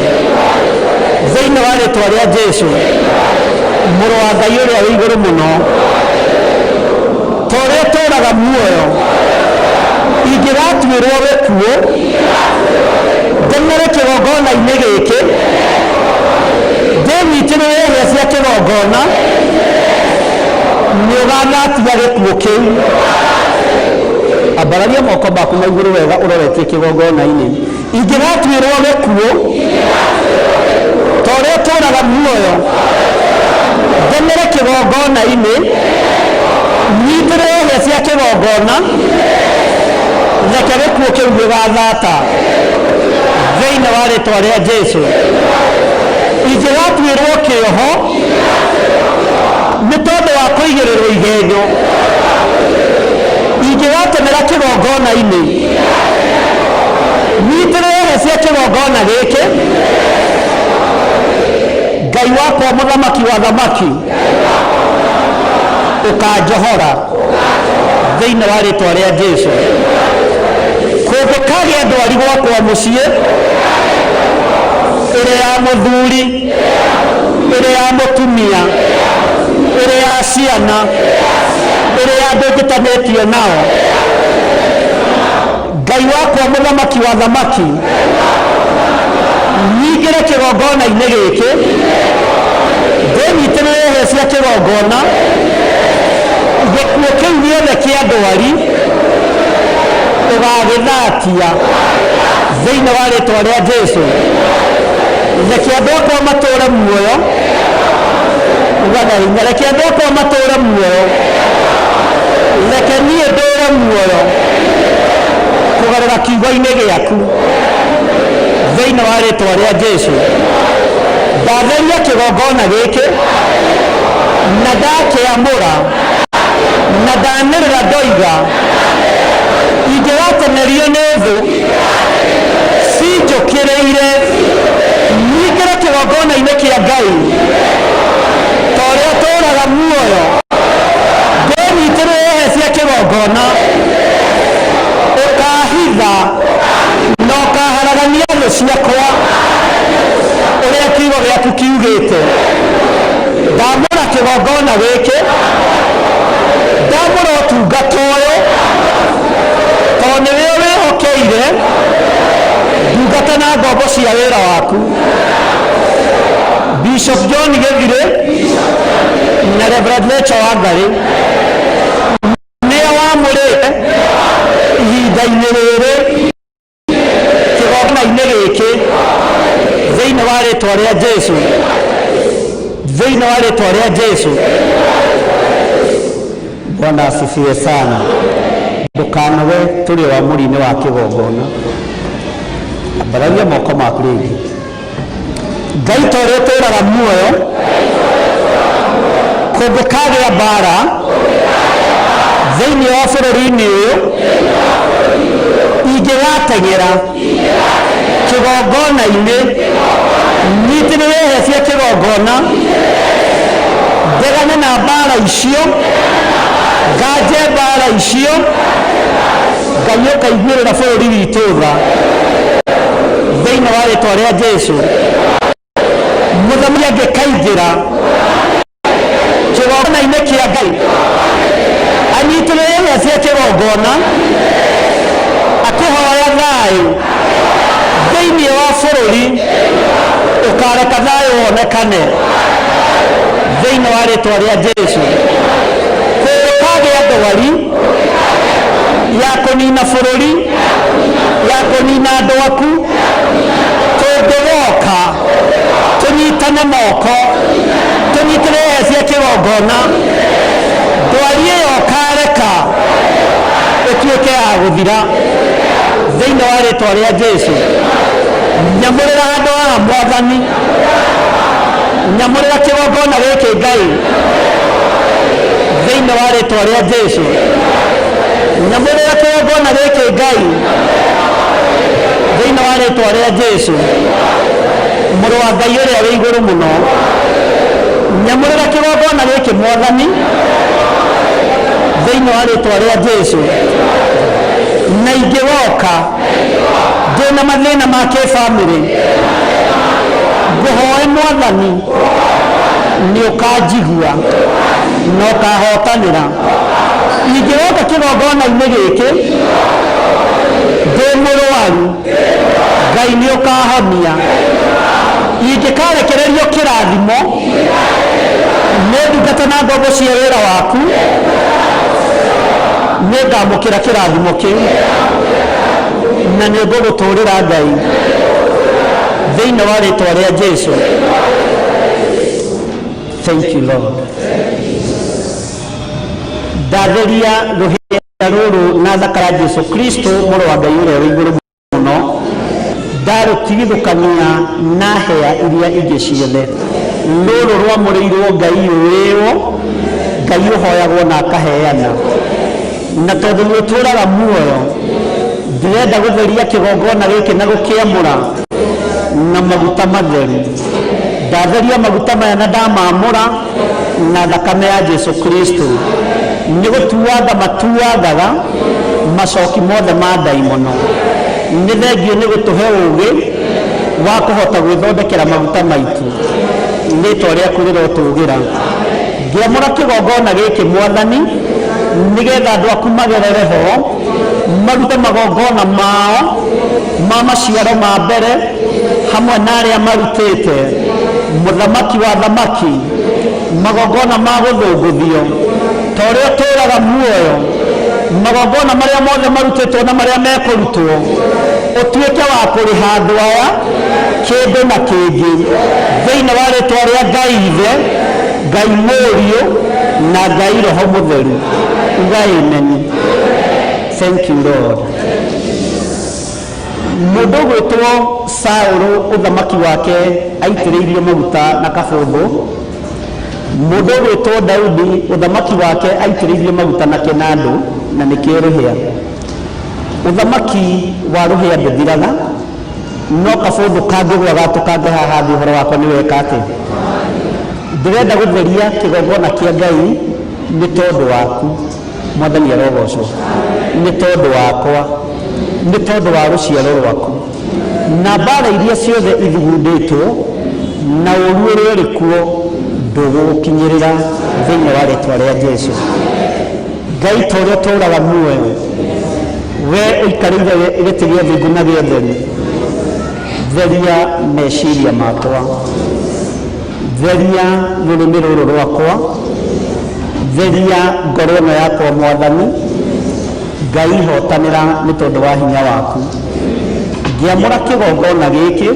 S2: thĩinĩ wa rĩtwa rĩa Jesu, mũrũ wa Ngai ũrĩa wĩ igũrũ mũno. Ta ũrĩa ũtũũraga muoyo, ingĩgatuĩrwo gĩkuũ ndeng'ere kĩgongona-inĩ gĩkĩ, ndĩnyitĩrĩre hĩa cia kĩgongona, nĩ ũgathatia gĩkuũ kĩu. Ambararia moko maku na igũrũ wega ũroretie kĩgongona-inĩ. Ingĩgatuĩrwo gĩkuũ, ta ũrĩa ũtũũraga muoyo, ngemere kĩgongona-inĩ, nyitĩrĩre hĩa cia kĩgongona, reke gĩkuũ kĩu gĩgathata thĩinĩ wa rĩtwa rĩa Jesu. Ingĩgatuĩrwo kĩoho nĩ tondũ wa kũigĩrĩrwo igenyo, ingĩgatemera kĩgongona-inĩ, nyitĩrĩre hĩa cia kĩgongona gĩkĩ, Ngai wakwa mũthamaki wa thamaki, ũkanjohora thĩinĩ wa rĩtwa rĩa Jesu. Kũngĩkagĩa ndwari gwakwa mũciĩ, ĩrĩ ya mũthuri, ĩrĩ ya mũtumia, ĩrĩ ya ciana, ĩrĩ ya andũ njĩtanĩtio nao, Ngai wakwa mũthamaki wa thamaki, nyingĩre kĩgongona-inĩ gĩkĩ, ndĩnyitĩrĩre hĩa cia kĩgongona, gĩkuũ kĩu gĩothe kĩa ndwari ũgagĩthatia thĩinĩ wa rĩtwa rĩa Jesu. Reke andũ akwa matũũre muoyo, uga na hinya, reke andũ akwa matũũre muoyo, reke niĩ ndũũre muoyo kũgerera kiugo-inĩ gĩaku thĩinĩ wa rĩtwa rĩa Jesu. Ndatheria kĩgongona gĩkĩ na ndakĩamũra na ndanĩrĩra ndoiga, ingĩgatenerio nĩ thũ cinjũkĩrĩire, nyingĩre kĩgongona-inĩ kĩa Ngai ta ũrĩa ũtũũraga muoyo, ndĩnyitĩrĩre hĩa cia kĩgongona, ũkahitha na ũkaharagania thũ ciakwa ũrĩa kiugo gĩaku kiugĩte. Ndamũra kĩgongona gĩkĩ, ndamũra ũtungata ũyũ, tondũ nĩwe wĩhokeire ndungata na ngombo cia wĩra waku. Bishop John Gĩthirĩ na Reverend Rachel Wangari nĩo wamũrĩte ihinda-inĩ rĩrĩ kĩgongona-inĩ gĩkĩ thĩinĩ wa rĩtwa rĩa Jesu, thĩinĩ wa rĩtwa rĩa Jesu. Bwana asifiwe sana. Ndũkanoge tũrĩ wa mũri-inĩ wa kĩgongona. Ambararia moko maku rĩngĩ. Ngai ta ũrĩa ũtũũraga muoyo, kũngĩkagĩa mbara thĩinĩ wa bũrũri-inĩ ũyũ, ingĩgateng'era kĩgongona-inĩ, nyitĩrĩre hĩa cia kĩgongona, ndegane na mbara icio, nganje mbara icio, Ngai ũkaiguĩrĩra bũrũri witũ tha thĩinĩ wa rĩtwa rĩa Jesu. Mũthamaki angĩkaingĩra kĩgongona-inĩ kĩa Ngai, anyitĩrĩre hĩa cia kĩgongona, akĩhoya thayũ thĩinĩ wa bũrũri, ũkareka thayũ wonekane thĩinĩ wa rĩtwa rĩa Jesu. Kũngĩkagĩa ndwari ya kũnina bũrũri, ya kũnina andũ aku, tũngĩgoka tũnyitane moko, tũnyitĩrĩre hĩa cia kĩgongona, ndwari ĩyo ũkareka ĩtuĩke ya gũthira thĩinĩ wa rĩtwa rĩa Jesu. Nyamũrĩra handũ haha Mwathani, nyamũrĩra kĩgongona gĩkĩ Ngai thĩinĩ wa rĩtwa rĩa Jesu. Nyamũrĩra kĩgongona gĩkĩ Ngai thĩinĩ wa rĩtwa rĩa Jesu, mũrũ wa Ngai ũrĩa wĩ igũrũ mũno. Nyamũrĩra kĩgongona gĩkĩ Mwathani thĩinĩ wa rĩtwa rĩa Jesu. Na ingĩgoka ndĩna mathĩna ma kĩbamĩrĩ, ngũhoe Mwathani nĩ ũkanjigua na ũkahotanĩra. Ingĩgoka kĩgongona-inĩ gĩkĩ ndĩ mũrwaru, Ngai nĩ ũkahonia. Ingĩkarekererio kĩrathimo nĩ ndungata na ngombo cia wĩra waku, Nĩ ngamũkĩra kĩrathimo kĩu na nĩ ngũgũtũũrĩra Ngai thĩinĩ wa rĩtwa rĩa Jesu. Thank you, Lord. Ndatheria rũhĩa rũrũ na thaka ya Jesu Kristo, mũrũ wa Ngai ũrĩa wĩ igũrũ mũno. Ndarũtigithũkania na hĩa iria ingĩ ciothe. Rũrũ rwamũrĩirwo Ngai ũĩwo, Ngai ũhoyagwo na akaheana. Na tondũ nĩ ũtũũraga muoyo, ndĩrenda gũtheria kĩgongona gĩkĩ na gũkĩamũra na maguta matheru. Ndatheria maguta maya na ndamamũra na thakame ya Jesu Kristo, nĩ gũtuanga matuangaga macoki mothe ma ndaimono. Nĩ thengio nĩ gũtũhe ũgĩ wa kũhota gwĩthondekera maguta maitũ. Rĩtwa rĩaku rĩrotũgĩra. Ngĩamũra kĩgongona gĩkĩ, Mwathani, nĩgetha andũ aku magerere ho marute magongona mao ma maciaro ma mbere hamwe na arĩa marutĩte, mũthamaki wa thamaki, magongona ma gũthũngũthio. Ta ũrĩa ũtũũraga muoyo, magongona marĩa mothe marutĩtwo na marĩa mekũrutwo, ũtuĩke wa kũrĩha andũ aya kĩndũ na kĩngĩ thĩinĩ wa rĩtwa rĩa Ngai Ithe, Ngai Mũriũ na Ngai Roho Mũtheru. Uga amen. Thank you, Lord. Mũndũ ũgwĩtwo Saũlũ, ũthamaki wake aitĩrĩirio maguta na kabũndũ. Mũndũ ũgwĩtwo Daudi, ũthamaki wake aitĩrĩirio maguta na kĩnandũ, na nĩkĩo rũhĩa. Ũthamaki wa rũhĩa ndũthiraga, no kabũndũ kangĩgwa gatũkange haha thĩ, ũhoro wakwa nĩ weka atĩ. Ndĩrenda gũtheria kĩgongona kĩa Ngai nĩ tondũ waku. Mwathani arogocwo. Nĩ tondũ wakwa, nĩ tondũ wa rũciaro rwaku, na mbara iria ciothe ithugundĩtwo na ũru ũrĩa ũrĩ kuo ndũgũgũkinyĩrĩra thĩinĩ wa rĩtwa rĩa Jesu. Ngai, ta ũrĩa ũtũũraga muoyo, we ũikarĩire gĩtĩ gĩa thingu na gĩa ũtheru, theria meciria makwa, theria rũrĩmĩ rũrũ rwakwa, theria ngoro ĩno yakwa. Mwathani Ngai, hotanĩra nĩ tondũ wa hinya waku. Ngĩamũra kĩgongona gĩkĩ.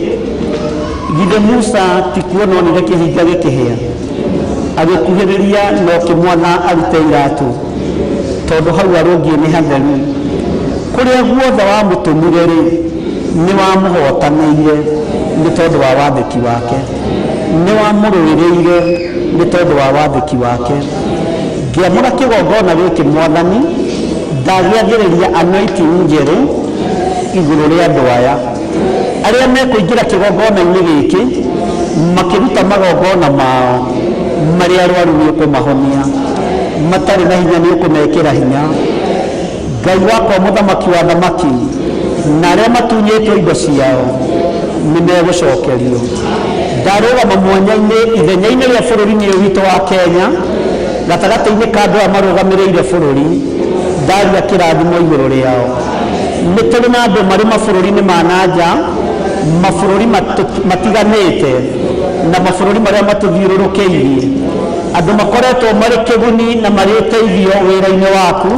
S2: Githĩ Musa ti kuona onire kĩhinga gĩkĩhĩa, agĩkuhĩrĩria na ũkĩmwatha arute iratũ, tondũ hau arũngiĩ nĩ hatheru? Kũrĩa guothe wamũtũmire rĩ, nĩ wamũhotanĩire nĩ tondũ wa wathĩki wake, nĩ wamũrũĩrĩire nĩ tondũ wa wathĩki wake. Ngĩamũra kĩgongona gĩkĩ, Mwathani, ndagĩathĩrĩria anointing njerũ igũrũ rĩa andũ aya arĩa mekũingĩra kĩgongona-inĩ gĩkĩ makĩruta magongona mao. Marĩa arwaru nĩ ũkũmahonia, matarĩ na hinya nĩ ũkũmekĩra hinya, Ngai wakwa, mũthamaki wa thamaki, na arĩa matunyĩtwo indo ciao nĩ megũcokerio. Ndarũgama mwanya-inĩ ithenya-inĩ rĩa bũrũri-inĩ ũyũ witũ wa Kenya, gatagatĩ-inĩ ka andũ aya marũgamĩrĩire bũrũri, ndaria kĩrathimo igũrũ rĩao. Nĩ tũrĩ na andũ marĩ mabũrũri-inĩ ma na nja, mabũrũri matiganĩte na mabũrũri marĩa matũthiũrũrũkĩirie, andũ makoretwo marĩ kĩguni na marĩ ũteithio wĩra-inĩ waku,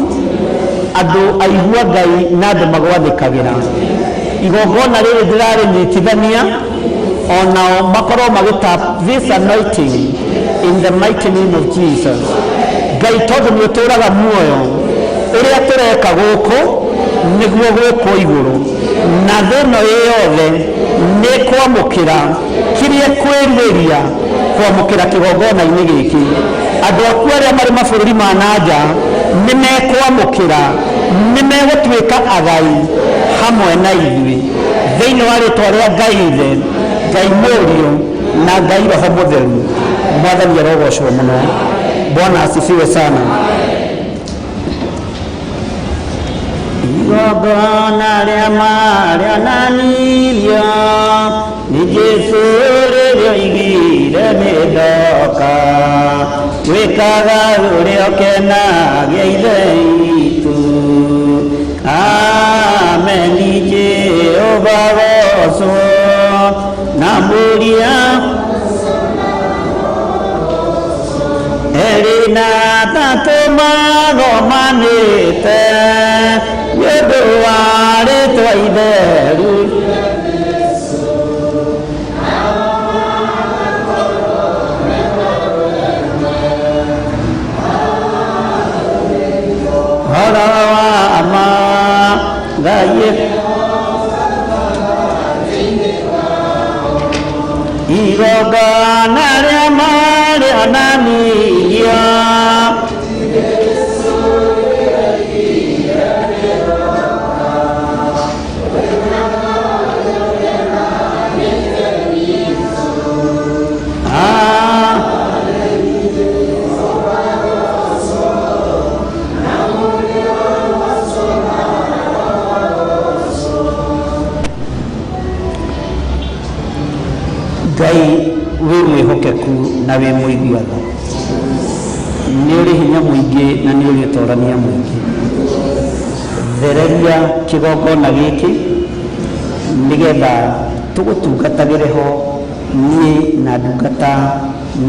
S2: andũ aigua Ngai na andũ magwathĩkagĩra. Igongona rĩrĩ ndĩrarĩnyitithania onao makorwo magĩtap this anointing in the mighty name of Jesus. Ngai, tondũ nĩ ũtũũraga muoyo, ũrĩa tũreka gũkũ nĩguo gwĩkwo igũrũ, na thĩ ĩno ĩ yothe nĩ kwamũkĩra kĩrĩa kwĩrirĩria kwamũkĩra kĩgongona-inĩ gĩkĩ. Andũ aku arĩa marĩ mabũrũri ma na nja nĩ mekwamũkĩra, nĩ megũtuĩka agai hamwe na ithuĩ thĩinĩ wa rĩtwa rĩa Ngai Ithe, Ngai Mũriũ na Ngai Roho Mũtheru. Mwathani arogocwo mũno. Bwana asifiwe sana. Igongona rĩa marĩonanirio nĩ Jesũ rĩrĩa oigire, "Nĩ ndoka gwĩkaga ũrĩa ũkenagia Ithe witũ." Ameni. Jehova gocwo na mũria erĩ na tatũ. Twagomanĩte nĩ ũndũ wa rĩtwa itheru. Horo wa ma Ngai igongona rĩa marĩonanirio. Ah. Ngai wĩ mwĩhokeku na wĩ mũigua tha, nĩ ũrĩ hinya mũingĩ na nĩ ũrĩ ũtorania mũingĩ. Thereria kĩgongona gĩkĩ nĩgetha tũgũtungatagĩre ho niĩ na ndungata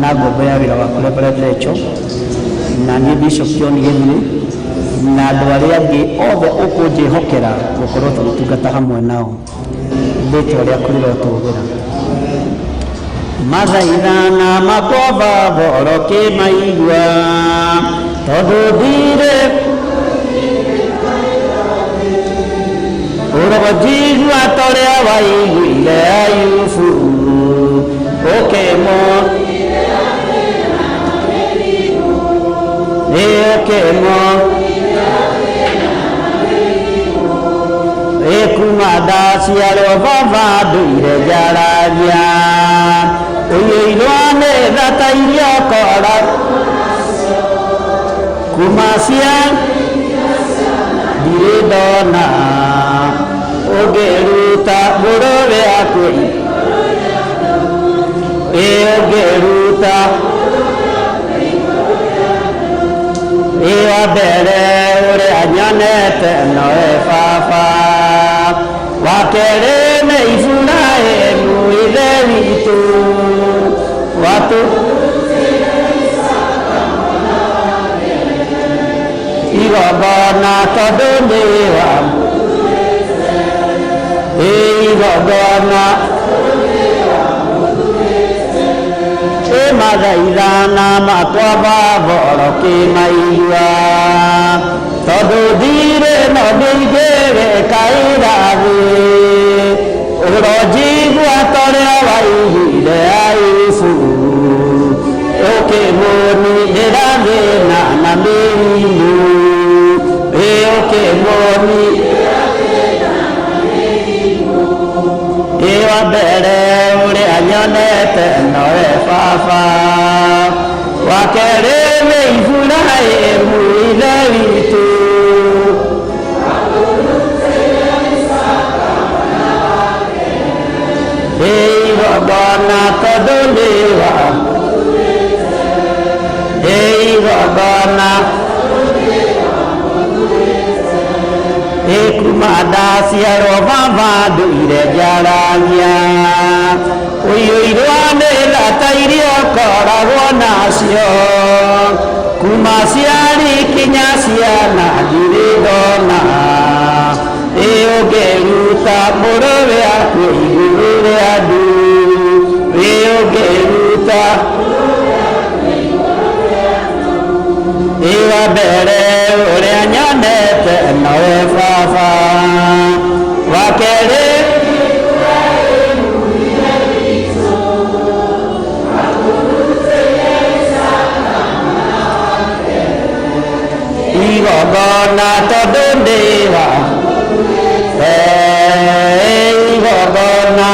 S2: na ngombo ya wĩra waku Reverend Rachel, na niĩ Bishop John Gĩthirĩ na andũ arĩa angĩ othe ũkũnjĩhokera gũkorwo tũgĩtungata hamwe nao. Rĩtwa rĩaku rĩrotũgĩra. Mathaithana makwa baba orokĩmaigua, tondũ ndirĩ ũronjigua torĩa waiguire Ayubu ũkĩmwo ĩ ũkĩmwo ĩ kuma ndaciarwo baba ndũire njaragia ũiyũirwo nĩ tha ta iria ũkora kuma cia ndirĩ ndona ũngĩruta ngũrũwe yaku ĩ ũngĩruta ĩ wa mbere ũrĩa nyonete nowe baba, wa kerĩ nĩ Iburahĩmu ithe witũ, watu igongona tondũ nĩ wa ĩ igongona ĩ mathaithana makwa baba orokĩmaigua, tondũ ndirĩ no ndingĩgĩkaĩra thĩ ũronjigua torĩa waiguire Ayubu ũkĩmũninĩra thĩna na mĩrimũ ĩ ũkĩmũni ĩ wa mbere ũrĩa nyonete nowe baba, wa kerĩ nĩ Iburahĩmu ithe witũ, ĩ igongona tondũ nĩ wa ĩ igongona ĩ kuma ndaciarwo baba ndũire njaragia ũiyũirwo nĩ tha ta iria ũkoragwo nacio kuma ciari kinya ciana ndirĩ ndona ĩ ũngĩruta mũrũwe aku igũrũ rĩa andũ ĩ ũngĩruta ĩ wa mbere ũrĩa nyonete nowe baba, wa kerĩ igongona tondũ ndĩ wa igongona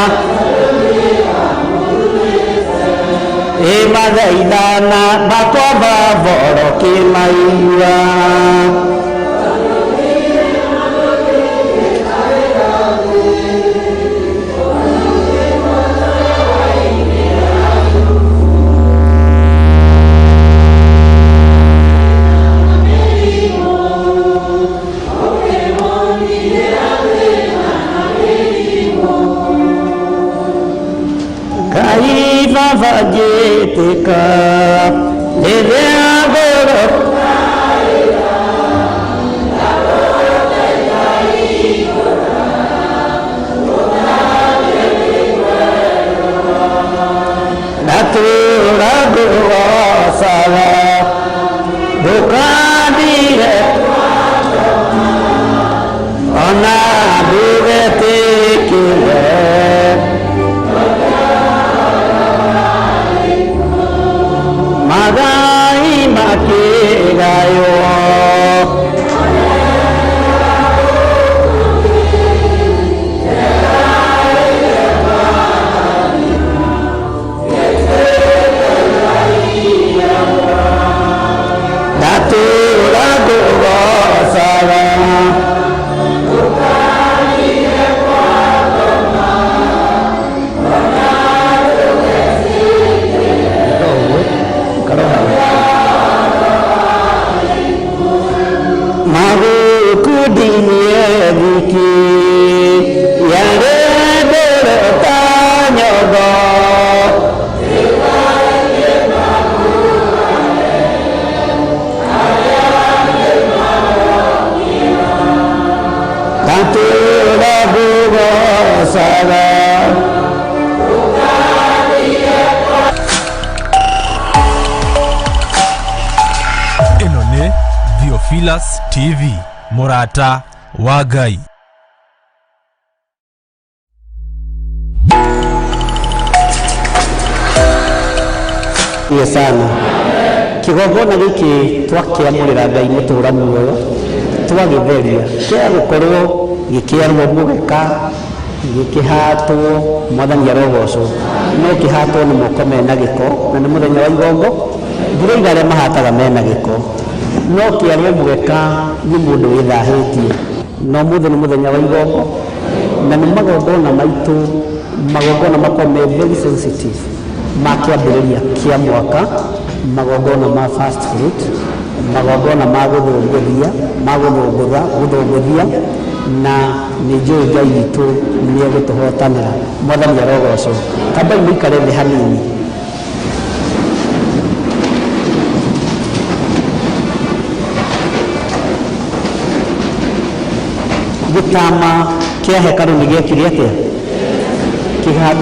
S2: ĩ mathaithana makwa baba orokĩmaigua. Ngai baba njĩtĩka rĩrĩa ngoro
S1: Theophilus TV, mũrata wa Ngai.
S2: Iye sana. Kĩgongona gĩkĩ twakĩamũrĩra Ngai mũtũra muoyo, twagĩtheria, kĩa gũkorwo gĩkĩarwo mũgeka, gĩkĩhatwo, Mwathani arogocwo, no kĩhatwo nĩ moko mena gĩko, na nĩ mũthenya wa igongo, ndiroiga arĩa mahataga mena gĩko, no kĩarwo mũgeka nĩ mũndũ wĩthahĩtie. Na ũmũthĩ nĩ mũthenya wa igongo, na nĩ magongona maitũ, magongona makoragwo me very sensitive ma kĩambĩrĩria kĩa mwaka, magongona ma first fruit, magongona ma gũthũngũthia, ma gũthũngũtha, gũthũngũthia, na nĩ njũĩ Ngai witũ nĩ egũtũhotanĩra. Mwathani arogocwo. Tambai mũikare thĩ hanini. Gĩtama kĩa hekarũ nĩ gĩekire atĩa?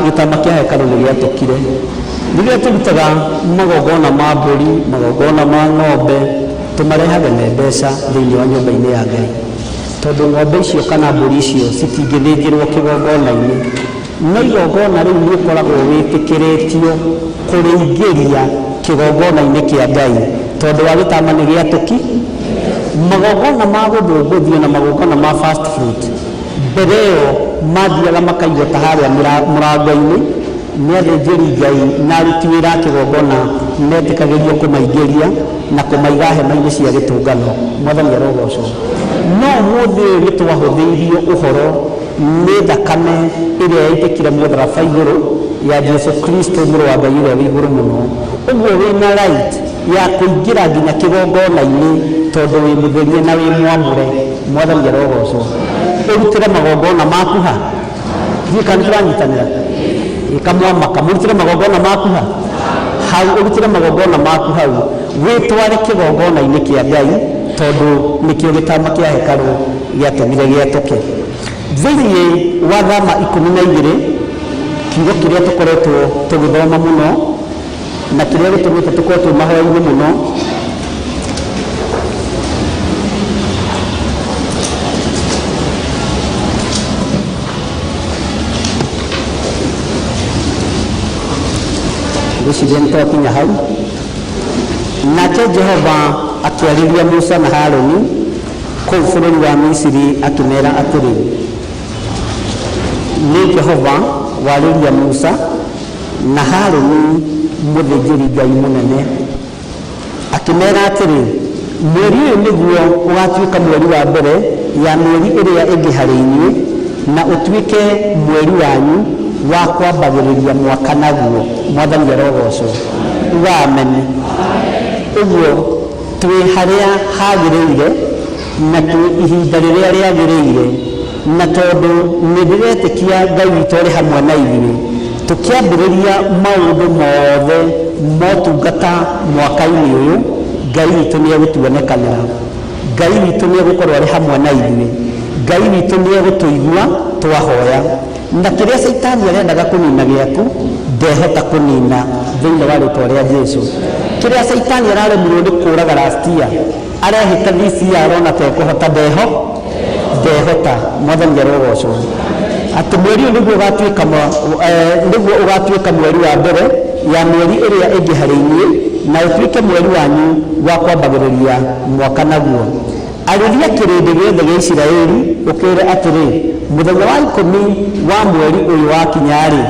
S2: Gĩtama kĩa hekarũ nĩ gĩatũkire. Rĩrĩa tũrutaga magongona ma mbũri, magongona ma ng'ombe, tũmarehage me mbeca thĩinĩ wa nyũmba-inĩ ya Ngai. Tondũ ng'ombe icio kana mbũri icio citingĩthĩnjĩrwo kĩgongona-inĩ. No igongona rĩu nĩ ũkoragwo wĩtĩkĩrĩtio kũrĩingĩria kĩgongona-inĩ kĩa Ngai tondũ wa gĩtama nĩ gĩatũki. Magongona ma gũthũngũthio na magongona ma first fruit mbere ĩyo mathiaga makaigwo ta harĩa mũrango-inĩ nĩ athĩnjĩri Ngai na aruti wĩra a kĩgongona metĩkagĩrio kũmaingĩria na kũmaiga hema-inĩ cia gĩtũngano. Mwathani arogocwo. No ũmũthĩ ũyũ nĩ twahũthĩirio ũhoro nĩ thakame ĩrĩa yaitĩkire mũtharaba igũrũ ya Jesu Kristo mũrũ wa Ngai ũrĩa wĩ igũrũ mũno. Ũguo wĩna right ya kũingĩra nginya kĩgongona-inĩ tondũ wĩ mũtherie na wĩ mwamũre. Mwathani arogocwo. Ũrutĩre magongona maku ha? Ndiũĩ kana nĩtũranyitanĩra. Ĩka mwamaka, mũrutĩre magongona maku ha? Hau, ũrutĩre magongona maku hau. Wĩtware kĩgongona-inĩ kĩa Ngai tondũ nĩkĩo gĩtama kĩa hekarũ gĩatũmire gĩatũke. Thĩinĩ wa Thama 12, kiugo kĩrĩa tũkoretwo tũgĩthoma mũno na kĩrĩa gĩtũmĩte tũkorwo twĩ mahoya-inĩ mũno, ngwĩciria nĩ twakinya hau. Nake Jehova akĩarĩria Musa na Haruni kũu bũrũri wa Misiri akĩmeera atĩrĩ, Nĩ Jehova warĩria Musa na Haruni mũthĩnjĩri-Ngai mũnene, akĩmeera atĩrĩ, Mweri ũyũ nĩguo ũgaatuĩka mweri wa mbere ya mĩeri ĩrĩa ĩngĩ harĩ inyuĩ, na ũtuĩke mweri wanyu wa kwambagĩrĩria mwaka naguo. Mwathani arogoocwo. Uga ameni. Ũguo twĩ harĩa hagĩrĩire na twĩ ihinda rĩrĩa rĩagĩrĩire, na tondũ nĩ ndĩretĩkia Ngai witũ arĩ hamwe na ithuĩ, tũkĩambĩrĩria maũndũ mothe motungata mwaka-inĩ ũyũ, Ngai witũ nĩ egũtuonekanĩra. Ngai witũ nĩ egũkorwo arĩ hamwe na ithuĩ. Ngai witũ nĩ egũtũigua twahoya. Na kĩrĩa Caitani arendaga kũnina gĩaku, ndehota kũnina thĩinĩ wa rĩtwa rĩa Jesu. Kĩrĩa Caitani araremirwo nĩ kũraga last year, arehĩta this year arona ta ekũhota, ndeho ndehota. Mwathani arogocwo. Atĩ mweri ũyũ nĩguo ũgatuĩka nĩguo ũgatuĩka mweri wa mbere ya mĩeri ĩrĩa ĩngĩ harĩ inyuĩ, na ũtuĩke mweri wanyu wa kwambagĩrĩria mwaka naguo. Arĩria kĩrĩndĩ gĩothe gĩa Isiraeli, ũkĩĩre atĩrĩ, Mũthenya wa ikũmi wa mweri ũyũ wakinya-rĩ,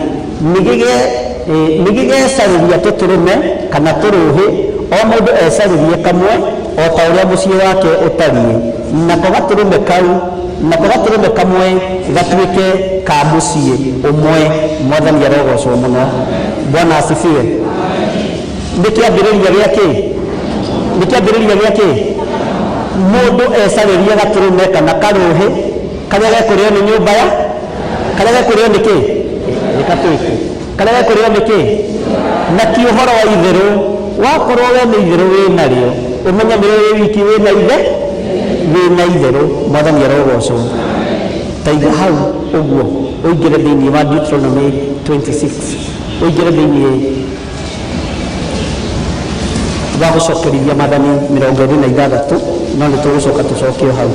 S2: nĩgĩgecarĩria tũtũrũme kana tũrũũhĩ, o mũndũ ecarĩrie kamwe, o ta ũrĩa mũciĩ wake ũtariĩ, nako gatũrũme kau, nako gatũrũme kamwe gatuĩke ka mũciĩ ũmwe. Mwathani arogoocwo mũno. Bwana asifiwe. Nĩ kĩambĩrĩria gĩa kĩ? Nĩ kĩambĩrĩria gĩa kĩ? Mũndũ ecarĩrie gatũrũme kana karũhĩ karĩa gekũrĩo nĩ nyũmba ya karĩa gekũrĩo nĩ kĩ? Nĩ katwĩke. Karĩa gekũrĩo nĩ kĩ? Na ti ũhoro wa itherũ. Wakorwo we nĩ itherũ wĩ narĩo, ũmenye nĩwe wĩ wiki wĩna ithe wĩna itherũ. Mwathani arogocwo. Ta iga hau ũguo ũingĩre thĩinĩ wa Deuteronomy 26 ũingĩre thĩinĩ. Wa gũcokerithia maathani 26, no nĩ tũgũcoka tũcoke o hau.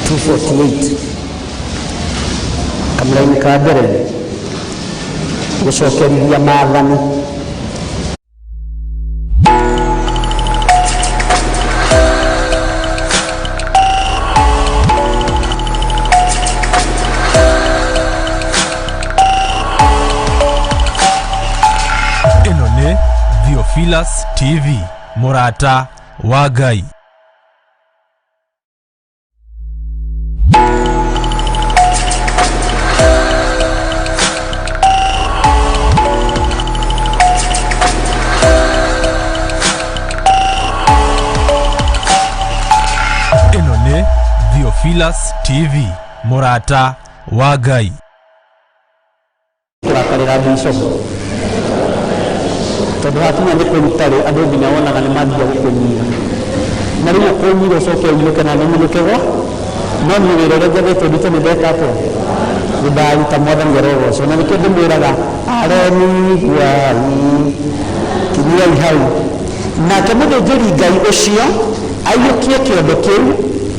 S2: 248 kamũraini ka mbere, gũcokerithia maathani.
S1: Ĩno nĩ Theophilus TV, mũrata wa Ngai. Ĩno nĩ Theophilus TV, mũrata wa Ngai.
S2: Kũrakarĩra bishop tondũ hakinya nĩ kũruta rĩ, andũ nginya wonaga nĩ manjia gũkũnyira, na rĩu ũkũnyira ũcoke ũinũke na nĩnyinũke gwa no niĩ wĩra ũrĩa njathĩtwo ndute nĩ ndeka atĩa? Nĩ ndaruta. Mwathani arogocwo. Na nĩkĩo ndĩmwĩraga, aremi guai, kinyiai hau. Nake mũthĩnjĩri Ngai ũcio aiyũkie kĩondo kĩu,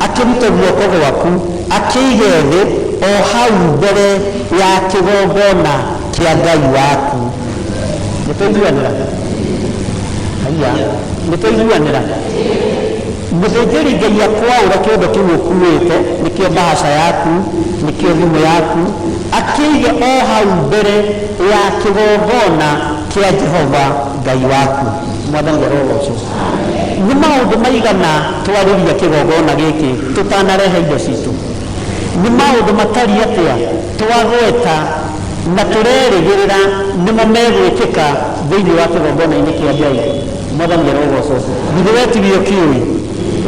S2: akĩrute guoko gwaku, akĩige thĩ o hau mbere ya kĩgongona kĩa Ngai waku. Nĩ twaiguanĩra? Haiya, nĩ twaiguanĩra? Mũthĩnjĩri Ngai akwaũra kĩondo kĩu ũkuĩte, nĩkĩo mbahaca yaku, nĩkĩo thimũ yaku, akĩige o hau mbere ya kĩgongona kĩa Jehova Ngai waku. Mwathani arogocwo. Nĩ maũndũ maigana twarĩria kĩgongona gĩkĩ tũtanarehe indo citũ? Nĩ maũndũ matariĩ atĩa twagweta na tũrerĩgĩrĩra nĩmo megwĩkĩka thĩinĩ wa kĩgongona-inĩ kĩa Ngai? Mwathani arogocwo. Githĩ we tiwe ũkĩũĩ?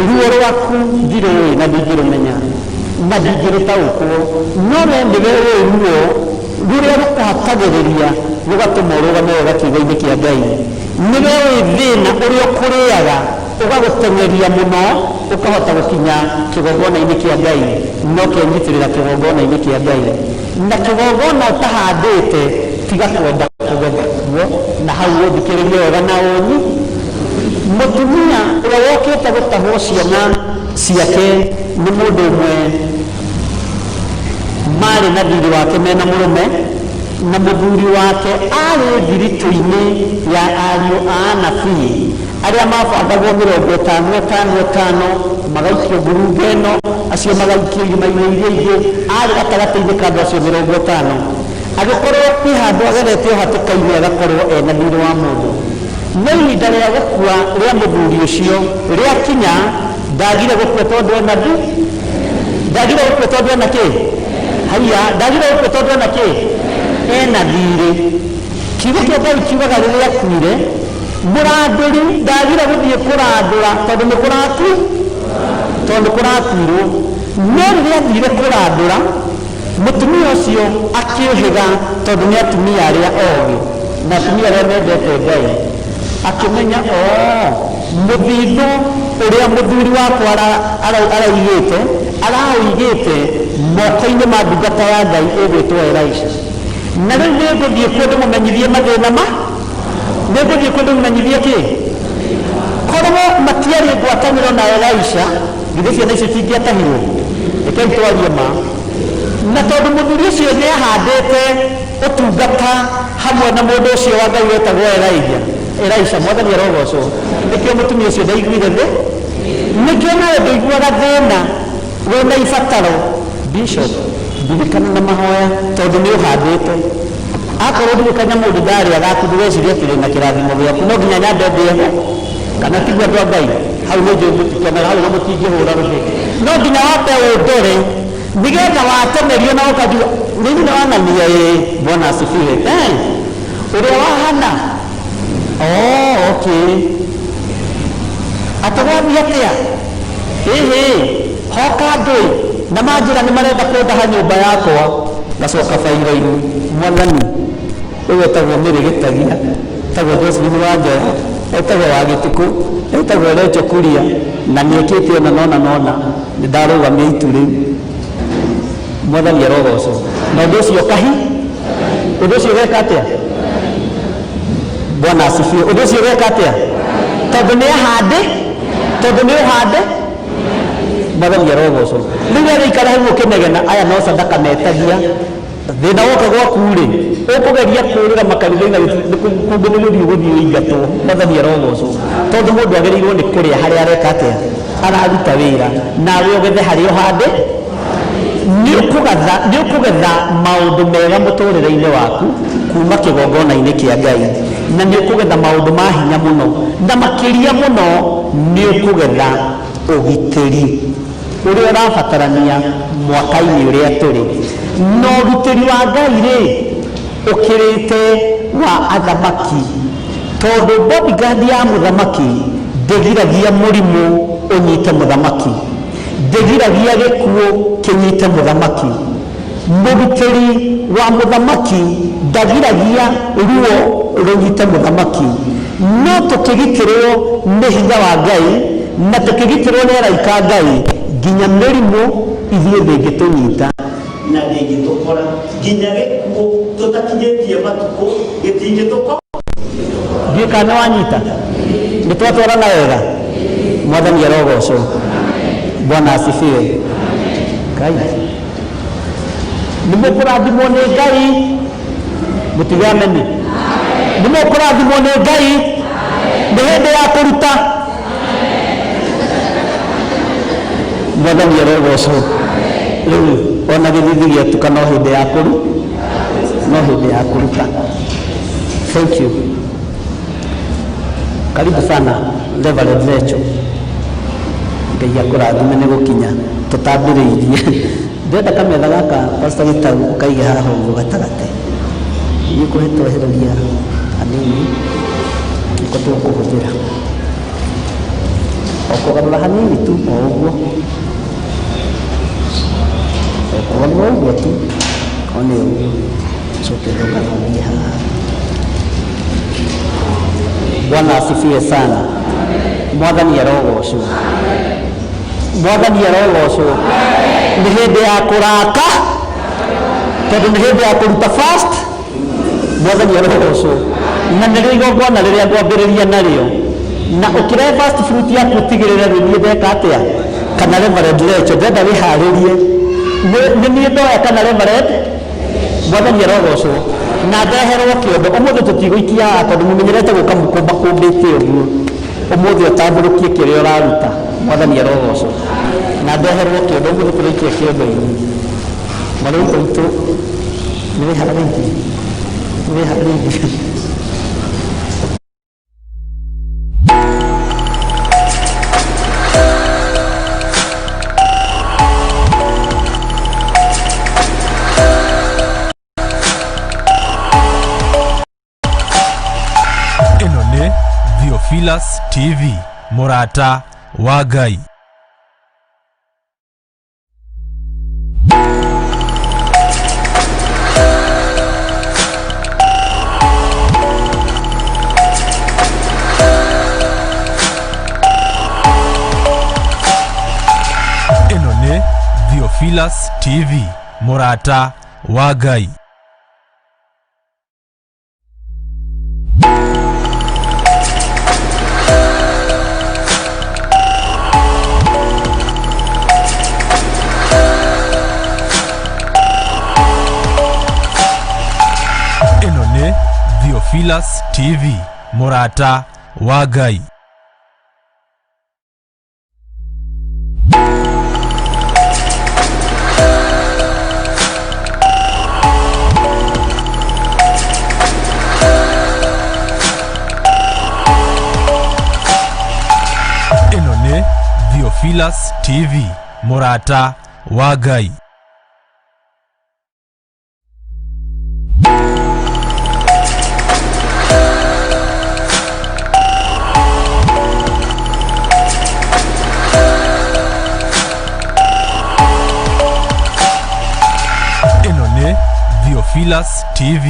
S2: Ruo rwaku ndirũĩ na ndingĩrũmenya na ndingĩrũtaũkwo, no we nĩwe ũĩ ruo rũrĩa rũkũhatagĩrĩria rũgatũma ũrũgame wega kiugo-inĩ kĩa Ngai. Nĩwe ũĩ thĩna ũrĩa ũkũrĩaga ũgagũteng'eria mũno ũkahota gũkinya kĩgongona-inĩ kĩa Ngai, na ũkenyitĩrĩra kĩgongona-inĩ kĩa Ngai. Na kĩgongona ũtahandĩte, tiga kwenda kũgetha kuo. Na hau ũthikĩrĩrie wega na ũnyi. Mũtumia ũrĩa wokĩte gũtahwo ciana ciake nĩ mũndũ ũmwe marĩ na thirĩ wake mena mũrũme, na mũthuri wake arĩ thiritũ-inĩ ya ariũ a anabii arĩa mabangagwo 50 5 5, magaikio ngurunga ĩno, acio magaikio irima-inĩ iria ingĩ. Arĩ gatagatĩ-inĩ ka andũ acio 50. Agĩkorwo kwĩ handũ agerete o hatĩka-inĩ, agakorwo ena thirĩ wa mũndũ. No ihinda rĩa gũkua rĩa mũthuri ũcio rĩakinya, ndagire gũkua tondũ ena thi ndagire gũkua tondũ ena kĩ? Haiya, ndagire gũkua tondũ ena kĩ? Ena thirĩ. Kiugo kĩa Ngai kiugaga rĩrĩa akuire, mũrandũri ndagire gũthiĩ kũrandũra tondũ nĩ kũraku tondũ nĩ kũrakuirwo. No rĩrĩa athire kũrandũra, mũtumia ũcio akĩũhĩga, tondũ nĩ atumia arĩa ogĩ na atumia arĩa mendete Ngai, akĩmenya o mũthithũ ũrĩa mũthuri wakwa araigĩte, araũigĩte moko-inĩ ma ndungata ya Ngai ĩgwĩtwo Elisha, na rĩu nĩ ngũthiĩ kuo ndĩmũmenyithie mathĩna ma nĩ ngũthiĩ kuo ndĩmũmenyithie kĩ. Korwo matiarĩ ngwatanĩro na Elisha, githĩ ciana icio itingĩatahirwo? Rekei twarie ma. Na tondũ mũthuri ũcio nĩ ahandĩte ũtungata hamwe na mũndũ ũcio wa Ngai wetagwo Elijah, Elisha, mwathani arogocwo, nĩkĩo mũtumia ũcio ndaiguire thĩ. Nĩkĩo nawe ndũiguaga thĩna wĩna ibataro, bishop, ndirikana na mahoya, tondũ nĩ ũhandĩte. Akorwo ndirikanya mũndũ ndarĩa gaku, ndũgecirie atĩ wĩna kĩrathimo gĩaku, no nginya nyambe ndĩe ho. Kana tiguo, andũ a Ngai? Hau nĩ njũĩ mũtikenaga hau, na mũtingĩhũra rũhĩ. No nginya wambe ũndore nĩgetha watemerio na ũkanjua nĩ nyina wanania. Ĩĩ, bwana asifiwe. Eh, ũrĩa wahana. Oh, okay, atĩ gwathiĩ atĩa? Ĩhĩ, hoka ndũĩ na manjĩra nĩ marenda kũndaha nyũmba yakwa, ngacoka bairo-inĩ. Mwathani ũyũ etagwo Mĩrĩ Gĩtagia, etagwo Josephine wa Njoya, etagwo wa Gĩtukũ, etagwo Recho Kuria, na nĩ ekĩte ona nona nona. Nĩ ndarũgamia itu rĩu. Mwathani arogocwo. Na ũndũ ũcio kahi, ũndũ ũcio ũgeka atĩa? Bwana asifiwe. Ũndũ ũcio ũgeka atĩa? Tondũ nĩ ahande, tondũ nĩ ũhande. Mwathani arogocwo. Rĩu we wĩikara hau ũkĩnegena, aya no sadaka metagia. Thĩna woka gwaku rĩ, ũkũgeria kũrĩra makanitha-inĩ kũngĩ nĩ gũthiĩ ũgũthiĩ ũingatwo. Mwathani arogocwo. Tondũ mũndũ agĩrĩirwo nĩ kũrĩa harĩa areka atĩa? Araruta wĩra. Nawe ũgethe harĩa ũhande. Nĩ ũkũgatha, nĩ ũkũgetha maũndũ mega mũtũrĩre-inĩ waku kuma kĩgongona-inĩ kĩa Ngai. Na nĩ ũkũgetha maũndũ ma hinya mũno. Na makĩria mũno nĩ ũkũgetha ũgitĩri ũrĩa ũrabatarania mwaka-inĩ ũrĩa tũrĩ. Na ũgitĩri wa Ngai rĩ, ũkĩrĩte wa athamaki. Tondũ bodyguard ya mũthamaki ndĩgiragia mũrimũ ũnyite mũthamaki. Ndĩgiragia gĩkuũ kĩnyite mũthamaki. Mũgitĩri wa mũthamaki ndagiragia ruo rũnyite mũthamaki. No tũkĩgitĩrwo nĩ hinya wa Ngai na tũkĩgitĩrwo nĩ araika a Ngai, nginya mĩrimũ ithuĩ ndĩngĩtũnyita na ndĩngĩtũkora, nginya gĩkuũ tũtakinyĩtie matukũ gĩtingĩtũkora. Ndiũĩ kana nĩ wanyita. Nĩ twatwarana wega? Mwathani arogocwo. Bwana asifiwe. Ngai. Nĩ mũkũrathimwo nĩ Ngai. Mũtige ameni. Nĩ mũkũrathimwo nĩ Ngai. Nĩ hĩndĩ ya kũruta. Mwathani arogocwo. Rĩu ona gĩthithi gĩatuka no hĩndĩ ya kũru no hĩndĩ ya kũruta. Thank you. Karibu sana Reverend Rachel. Ngai akũrathime nĩ gũkinya tũtambĩrĩirie. Ndĩrenda kametha gaka Pastor Gĩtau ũkaige haha ũguo gatagatĩ. Nĩ kũhe twehereria hanini nĩko tũkũhũthĩra. O kũgarũra hanini tu o ũguo. O kũgarũra ũguo tu o nĩ ũguo. Coke ũthongathongie haha. Bwana asifiwe sana. Mwathani arogocwo. Mwathani arogocwo. Nĩ hĩndĩ ya kũraka tondũ nĩ hĩndĩ ya kũruta fast. Mwathani arogocwo. Na nĩrĩo igongona rĩrĩa ngwambĩrĩria narĩo. Na ũkĩrehe first fruit yaku ũtigĩrĩre nĩ niĩ ndeka atĩa kana Reverend Rachel ndĩrenda wĩharĩrie nĩ niĩ ndoya kana Reverend Mwathani arogocwo. Na ndeherwo kĩondo. Ũmũthĩ tũtigũikia haha tondũ mũmenyerete gũka mũkũmbakũmbĩte ũguo. Ũmũthĩ ũtambũrũkie kĩrĩa ũraruta. Mwathani arogocwo. Na ndeherwo kĩondo. Ũmũthĩ tũraikia kĩondo-inĩ. Mwarĩ wa Ithe witũ nĩ wĩharĩirie? Nĩ wĩharĩirie?
S1: Ĩno nĩ Theophilus TV, mũrata wa Ngai. Ĩno nĩ Theophilus TV, mũrata wa Ngai. Ĩno nĩ Theophilus TV, mũrata wa Ngai. Ĩno nĩ Theophilus TV, mũrata wa Ngai. Ĩno nĩ Theophilus TV,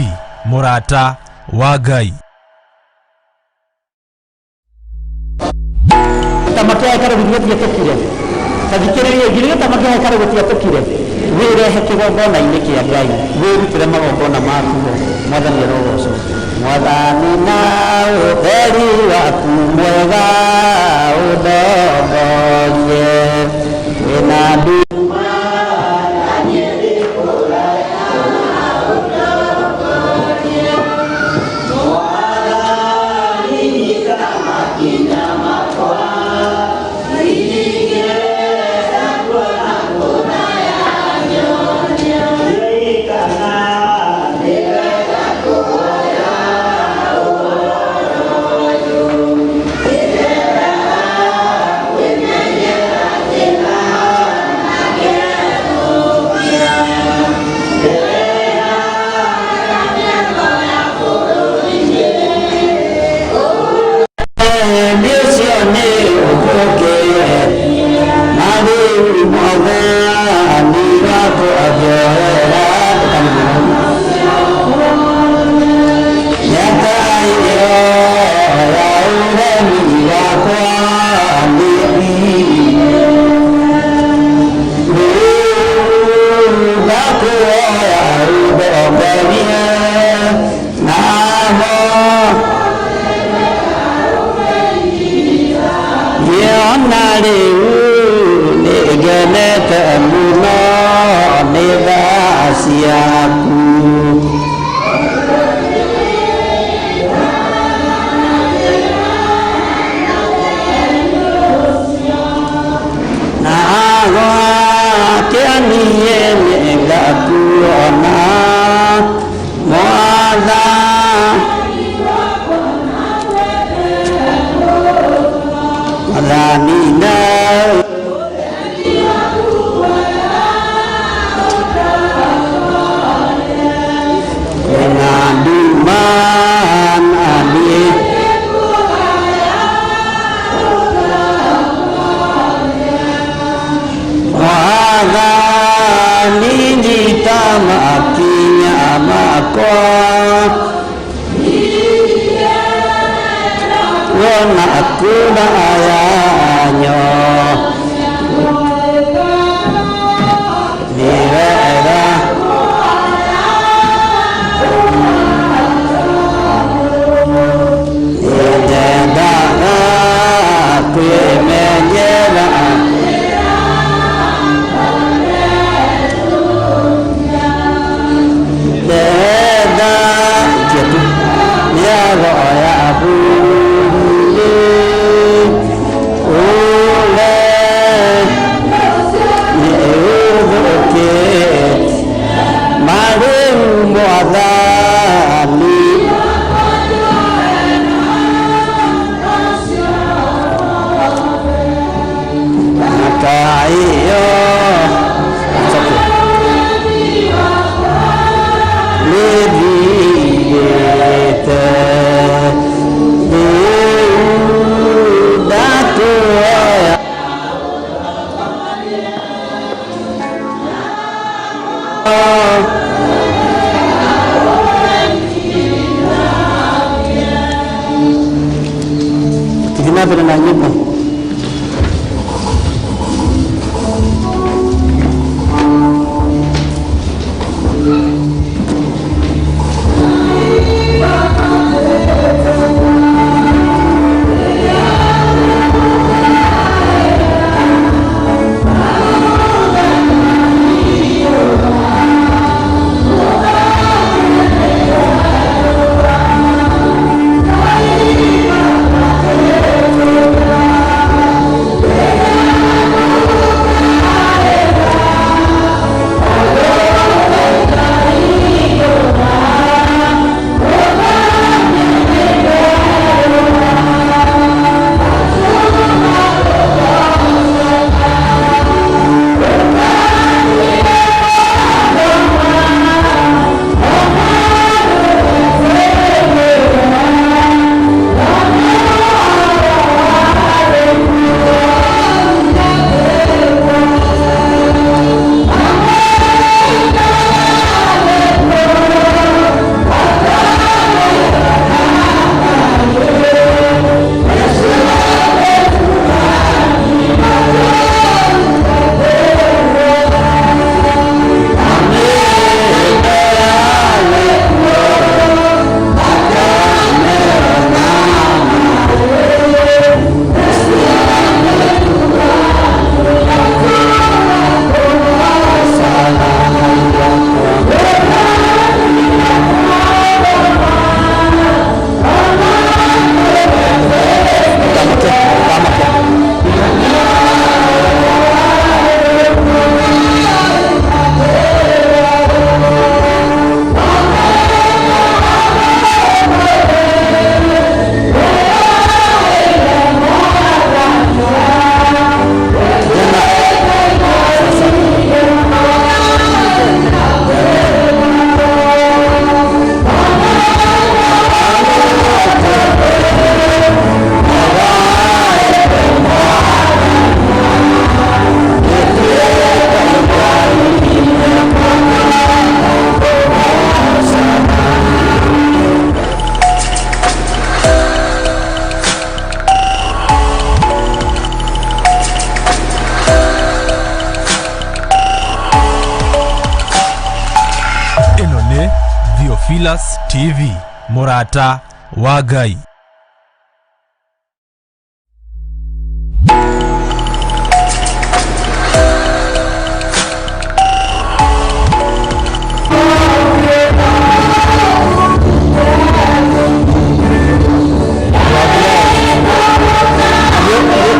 S1: mũrata wa Ngai.
S2: Gĩtama kĩa hekarũ gĩtiatũkire. Ta thikĩrĩria, githĩ gĩtama kĩa hekarũ gĩtiatũkire? Wĩrehe kĩgongona-inĩ kĩa Ngai, wĩrutĩre magongona maku ho. Mwathani arogocwo. Mwathani, na ũtheri waku mwega ũndongorie, wĩna ndu nĩ ũcio nĩ ũthũkĩre na rĩu Mwathani wakwa njohera. Mĩaka ĩyo ya ũremi wakwa nĩ rĩu ndakũhoya ũndongorie namo. Ngĩona rĩu nĩngenete mũno nĩ tha ciaku. Na gwakĩa niĩ nĩngakuona Mwathani. Mwathani na kwĩna nduma na niĩ Mwathani, nyita makinya makwa wona kũrayanyo nĩ wega. Nĩnyendaga kwĩmenyera ndenda tietu mĩago ya buri ule nĩ ũthũkĩte marĩu Mwathani. Mĩaka ĩyo. It's okay. Nĩthirĩte rĩu ndakũhoya. Tũthiĩ na mbere na nyĩmbo.
S1: Theophilus TV, mũrata wa Ngai.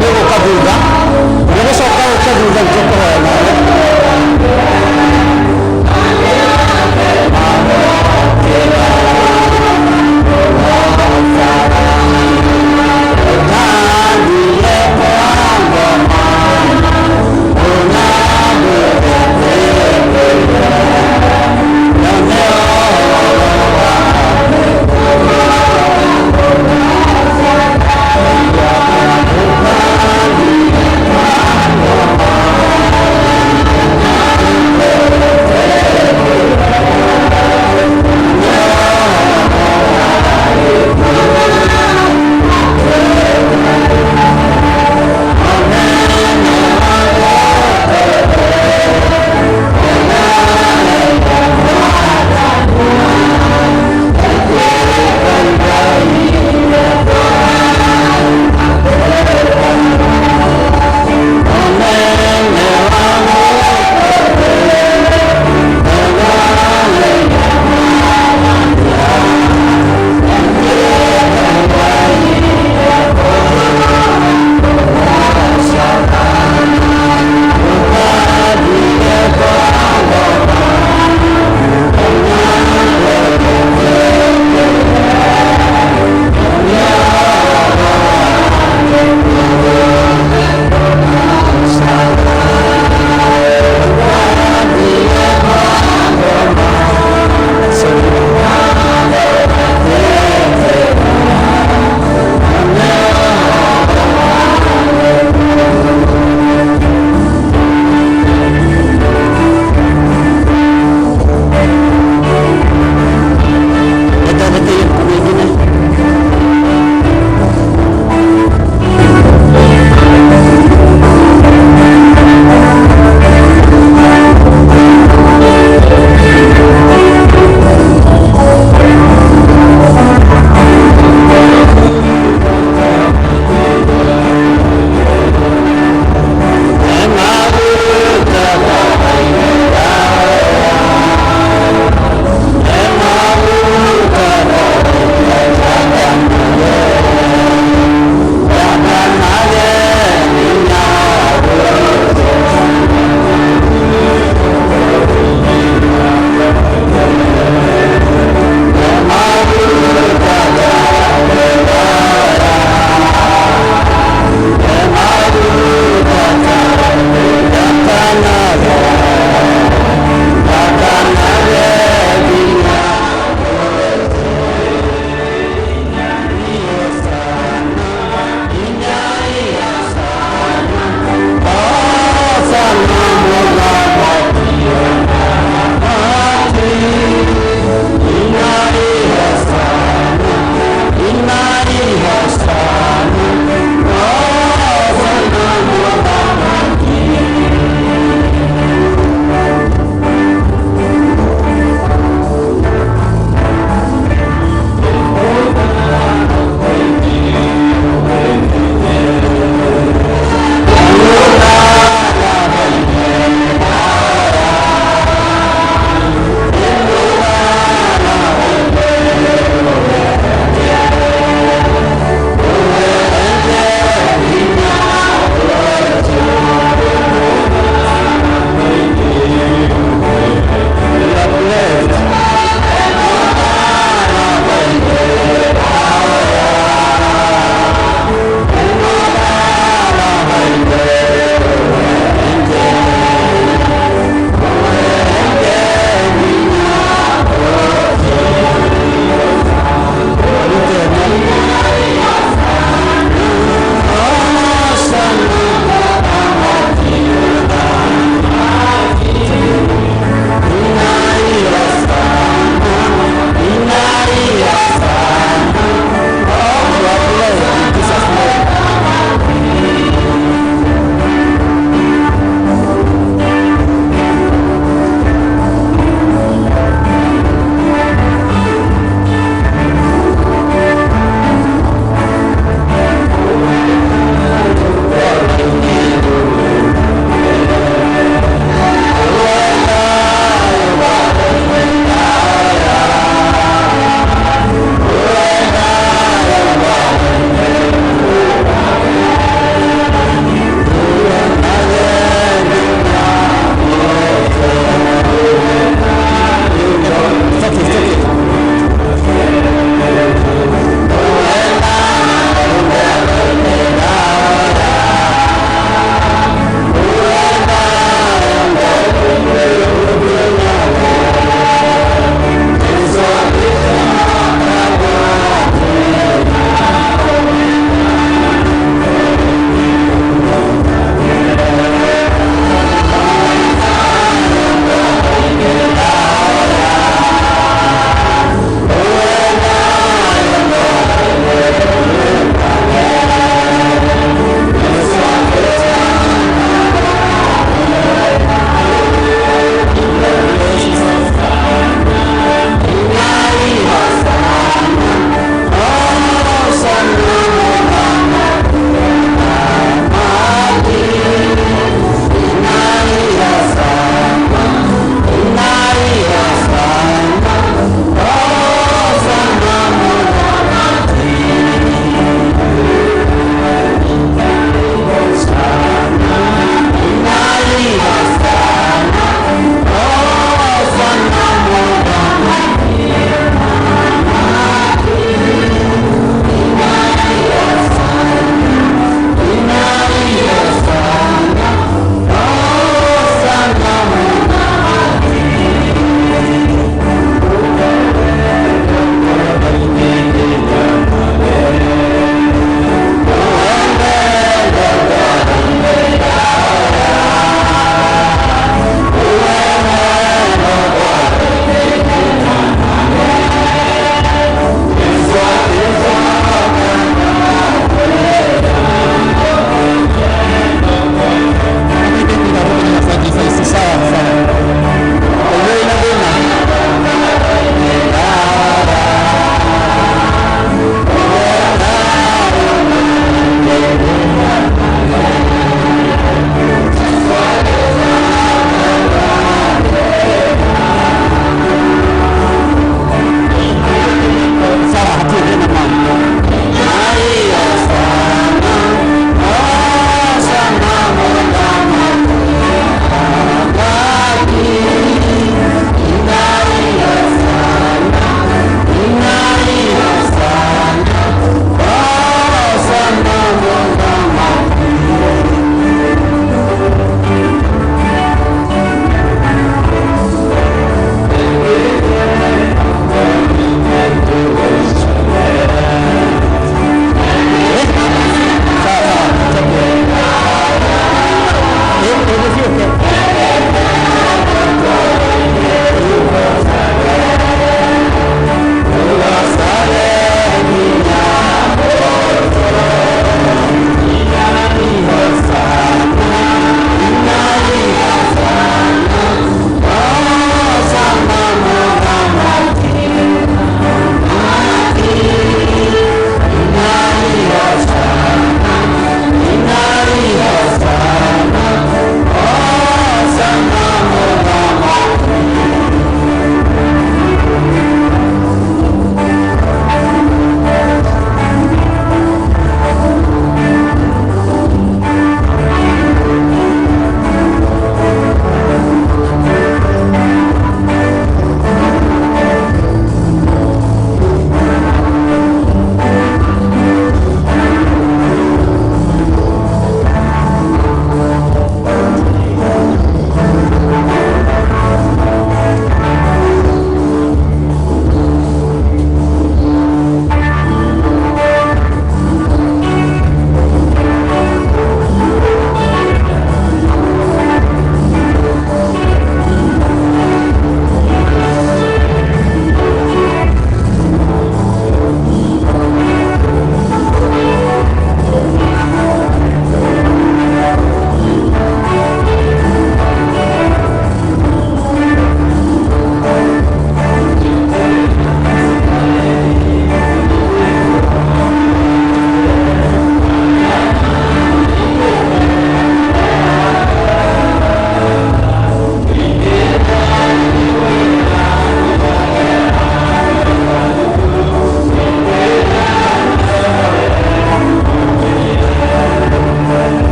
S2: Nĩgũka thutha, nĩgũcoka ũke thutha nĩtũkũhoya nawe.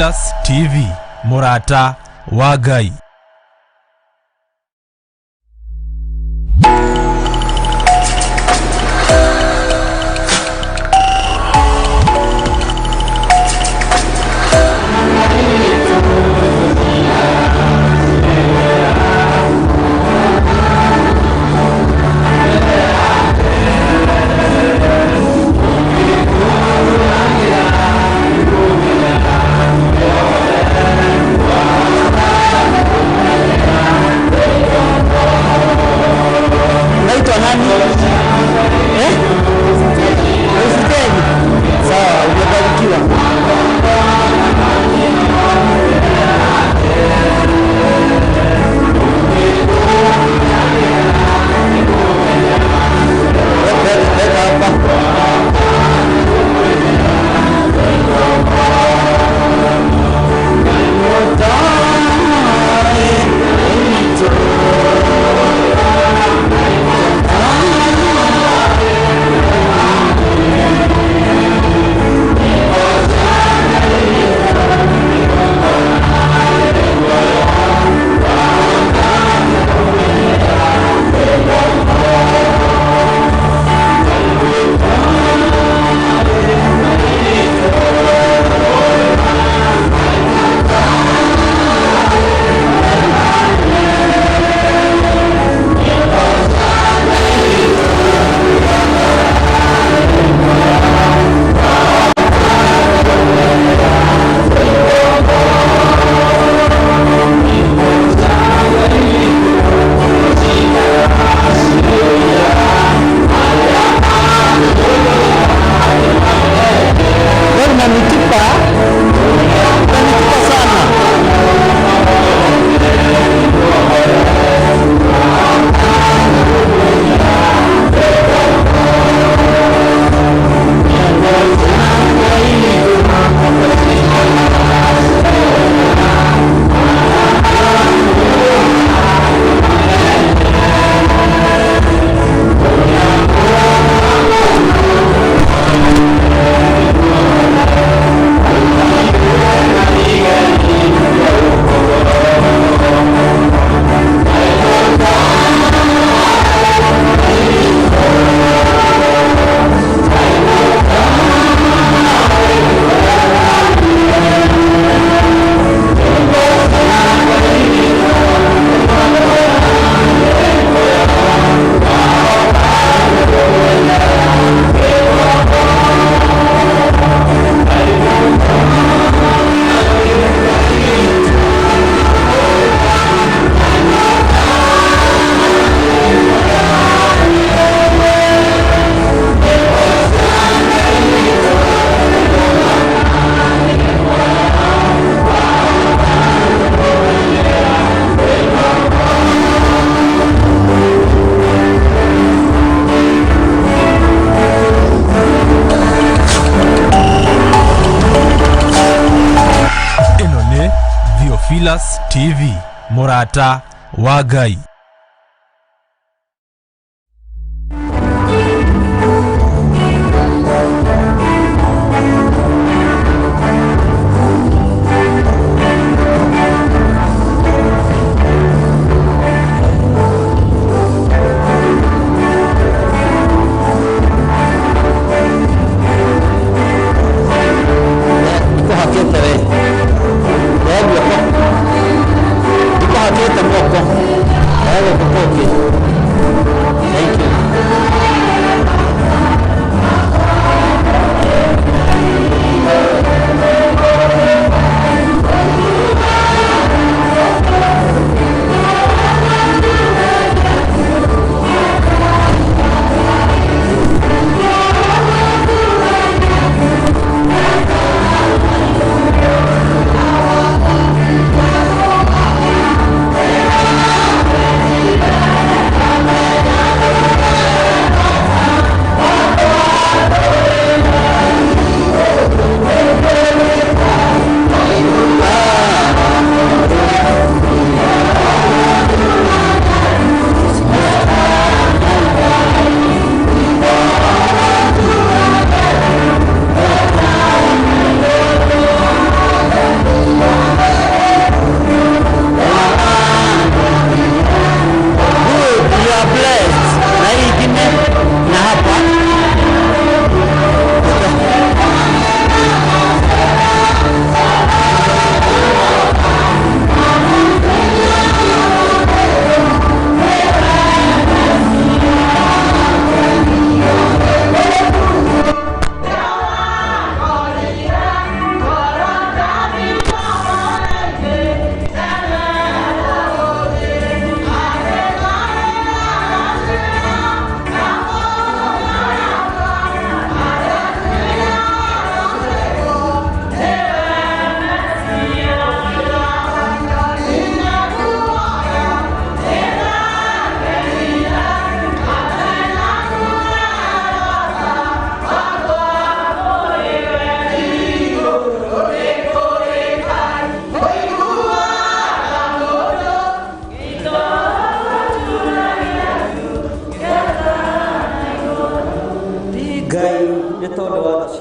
S1: Theophilus TV, mũrata wa Ngai.
S2: Unaitwa nani? Eh? Usiteni. Sawa, umebarikiwa. Weka hapa. Wewe unanitupa. Unanitupa sana.
S1: Ĩno nĩ Theophilus TV, mũrata wa Ngai.
S2: Ndikuhakĩte we. Oya guoko. Ndikuhakĩte guoko. Oya guoko kũngĩ. Thank you.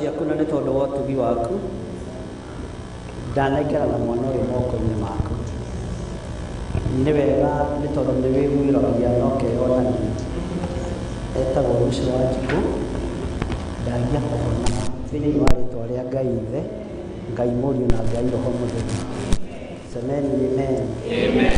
S2: ciaku na nĩ tondũ wa ũtugi waku, ndanengerana mwana ũyũ moko-inĩ maku. Nĩ wega nĩ tondũ nĩ wĩguĩragia na ũkeyonania. Etagwo Lucy Wanjikũ, ndagia kũhona thĩinĩ wa rĩtwa rĩa Ngai Ithe, Ngai Mũriũ na Ngai Roho Mũtheru. Semeni amen. Amen.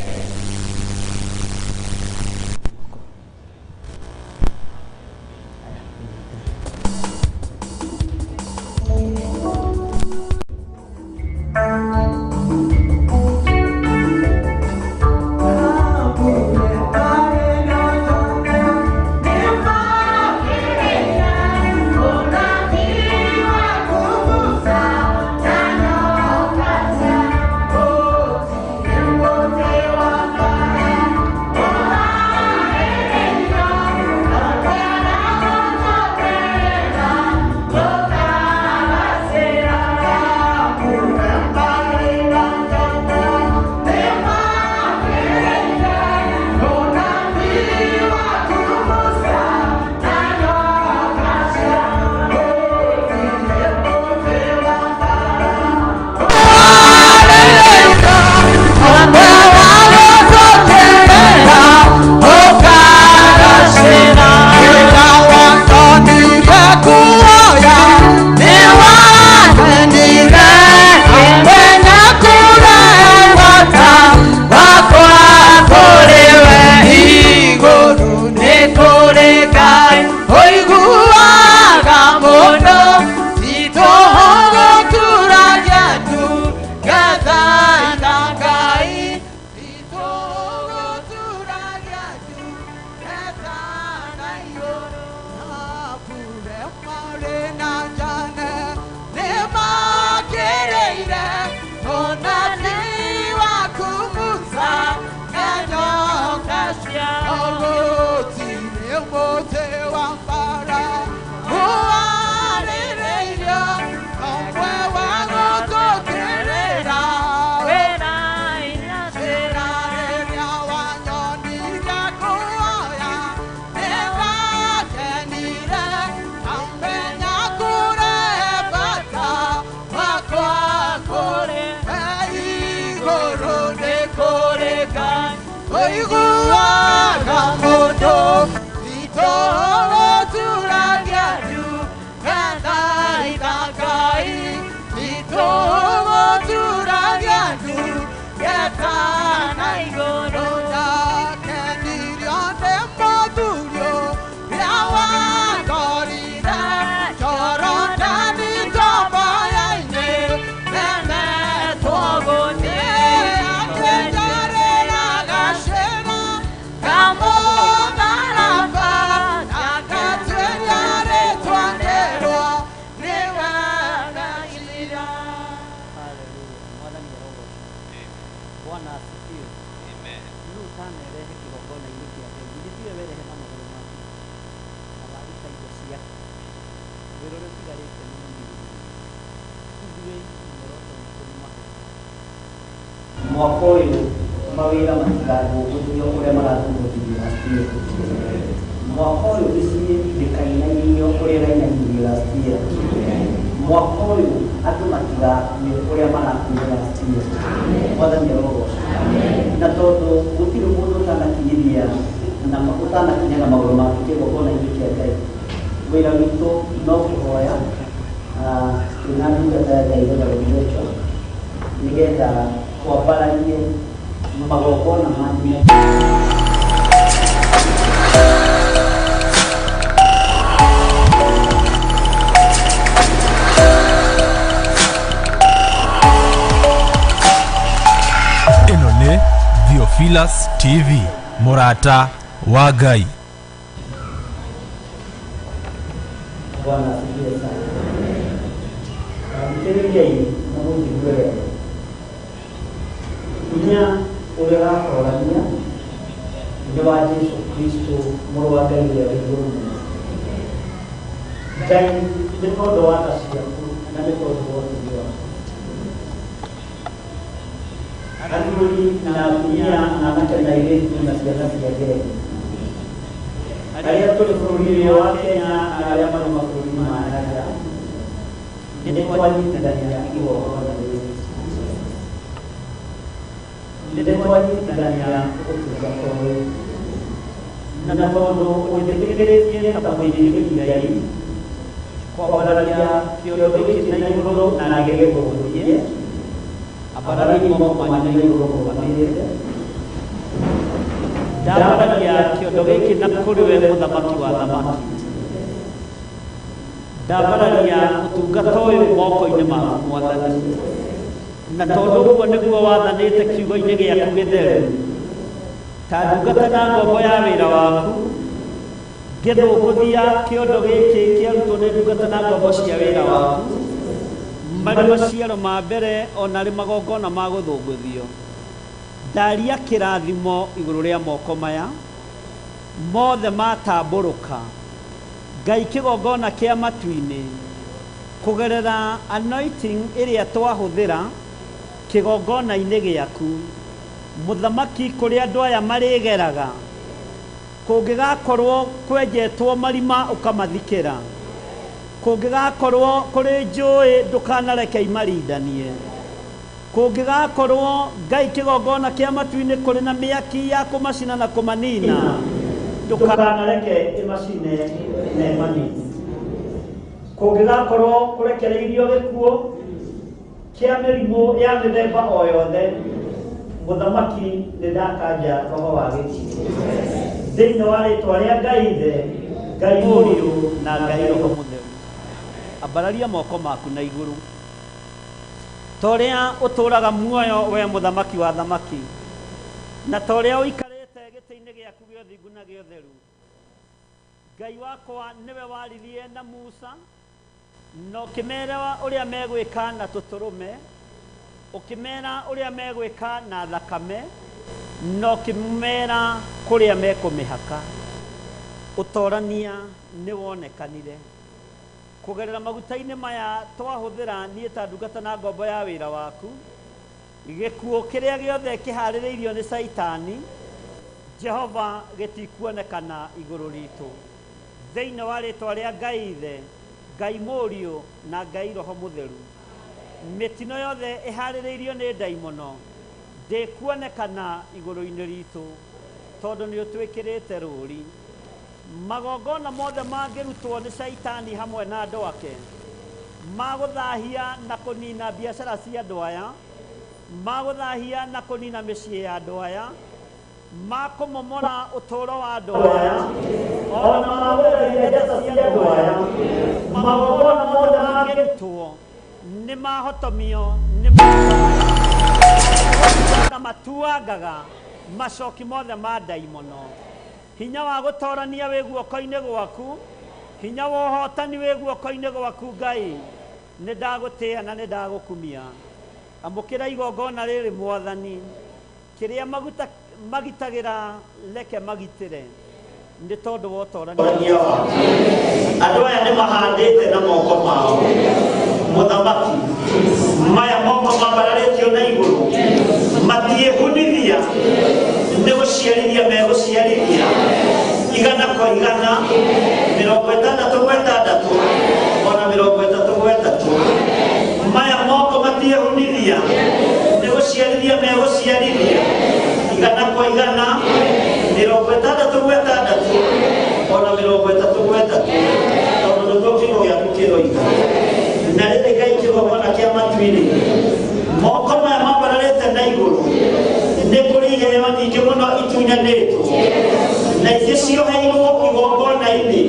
S2: Bwana asifiwe. Nũ ũtanerehe kĩgongona-inĩ kĩa Ngai? Githĩ tiwe werehe na magũrũ maku na waruta indo ciaku? Wĩra ũrĩa ũtigarĩte nĩ mũnini mũno. Ithuĩ muoroto witũ nĩ mahoya. Mwaka ũyũ mawĩra matikathũngũthio ũrĩa marathũngũthirio last year. Mwaka ũyũ mĩciĩ ndĩkainainio ũrĩa ĩrainainirio last year. Mwaka ũyũ andũ matigakue ũrĩa marakuire last year. Mwathani arogocwo. Na tondũ gũtirĩ mũndũ ũtanakinyithia na ũtanakinya na magũrũ make kĩgongona-inĩ kĩa Ngai, wĩra witũ no kũhoya twĩna ndungata ya Ngai Reverend Rachel nĩgetha twambararie magongona manyu.
S1: Ĩno nĩ Theophilus TV, mũrata wa Ngai.
S2: Bwana asifiwe sana. Thikĩrĩriai na mũnjigue wega. Hinya ũrĩa ũratorania nĩ wa Jesu Kristo mũrũ wa Ngai ũrĩa wĩ igũrũ mũno. Ngai nĩ tondũ wa tha ciaku na nĩ tondũ wa ũtugi waku. Athuri na atumia na anake na airĩtu na ciana cia ngenge arĩa tũrĩ bũrũri-inĩ wa Kenya na arĩa marĩ mabũrũri ma na nja. Nĩ twanyitithania igongona rĩrĩ, nĩ twanyitithania ũtungata ũyũ, na tondũ ũnjĩtĩkĩrĩtie ta mũthĩnjĩri Ngai kwambararia kĩondo gĩkĩ na igũrũ na gĩgĩkũhũthie, ambarariai moko manyu na igũrũ mũrũgamĩrĩte. Ndambararia kĩondo gĩkĩ na kũrĩ we mũthamaki wa thamaki. Ndambararia ũtungata ũyũ moko-inĩ maku Mwathani, na tondũ ũguo nĩguo wathanĩte kiugo-inĩ gĩaku gĩtheru, ta ndungata na ngombo ya wĩra waku, ngĩthũngũthia kĩondo gĩkĩ kĩarutwo nĩ ndungata na ngombo cia wĩra waku, marĩ maciaro ma mbere o na arĩ magongona ma gũthũngũthio. Ndaria kĩrathimo igũrũ rĩa moko maya mothe matambũrũka. Ngai kĩgongona kĩa matu-inĩ, kũgerera anointing ĩrĩa twahũthĩra kĩgongona-inĩ gĩaku, Mũthamaki, kũrĩa andũ aya marĩgeraga, kũngĩgakorwo kwenjetwo marima ũkamathikĩra, kũngĩgakorwo kũrĩ njũĩ ndũkanareke imarindanie, Kũngĩgakorwo, Ngai kĩgongona kĩa matu-inĩ kũrĩ na mĩaki ya kũmacina na kũmanina, ndũkanareke ĩmacine na ĩmanine. Kũngĩgakorwo kũrekereirio gĩkuũ kĩa mĩrimũ ya mĩthemba o yothe, Mũthamaki, nĩndakanja roho wa gĩkuũ. Thĩinĩ wa rĩtwa rĩa Ngai Ithe, Ngai Mũriũ, na Ngai Roho Mũtheru. Ambararia moko maku na igũrũ. Ta ũrĩa ũtũũraga muoyo, wee Mũthamaki wa athamaki, na ta ũrĩa ũikarĩte gĩtĩ-inĩ gĩaku gĩa ũthingu na gĩa ũtheru. Ngai wakwa, nĩwe waririe na Musa, na ũkĩmeera ũrĩa megwĩka na tũtũrũme, ũkĩmeera ũrĩa megwĩka na thakame, na ũkĩmeera kũrĩa mekũmĩhaka. Ũtorania nĩwonekanire. Kũgerera maguta-inĩ maya twahũthĩra, niĩ ta ndungata na ngombo ya wĩra waku, gĩkuũ kĩrĩa gĩothe kĩhaarĩrĩirio nĩ Caitani, Jehova, gĩtikuonekana igũrũ ritũ. Thĩinĩ wa rĩĩtwa rĩa Ngai Ithe, Ngai Mũriũ, na Ngai Roho Mũtheru, mĩtino yothe ĩhaarĩrĩirio nĩ ndaimono ndĩkuonekana igũrũ-inĩ ritũ, tondũ nĩ ũtwĩkĩrĩte rũũri. Magongona mothe mangĩrutwo nĩ Shaitani hamwe na andũ ake, ma gũthahia na kũniina biacara cia andũ aya, ma gũthahia na kũniina mĩciĩ ya andũ aya, ma kũmomora ũtũũro wa andũ aya, o na ma gũtharia njata cia andũ aya, magongona mothe mangĩrutwo nĩ mahotomio nĩ maga matuangaga macoki mothe ma ndaimono. Hinya wa gũtoorania wĩ guoko-inĩ gwaku, hinya wa ũhootani wĩ guoko-inĩ gwaku, Ngai. Nĩndagũtĩĩa na nĩndagũkumia. Amũkĩra igongona rĩrĩ, Mwathani. Kĩrĩa maguta magitagĩra reke magitĩre, nĩ tondũ wa ũtoorania
S3: waku. Andũ aya nĩ mahandĩte na moko mao. Mũthamaki, maya moko mambararĩtio na igũrũ matiĩhunithia nĩ gũciarithia megũciarithia igana kwa igana, 60 kwa 60, ona 33 kwa 3. Maya moko matiĩhunithia nĩ gũciarithia megũciarithia igana kwa igana, 66 kwa 6, ona 33 kwa 3, tondũ nĩguo kiugo gĩaku kĩroiga. Na rĩrĩ, Ngai kĩgongona kĩa matu-inĩ, moko maya mambararĩte na igũrũ, nĩ kũrĩ iheo nyingĩ mũno itunyanĩtwo, na ingĩ cioheirwo igongona-inĩ,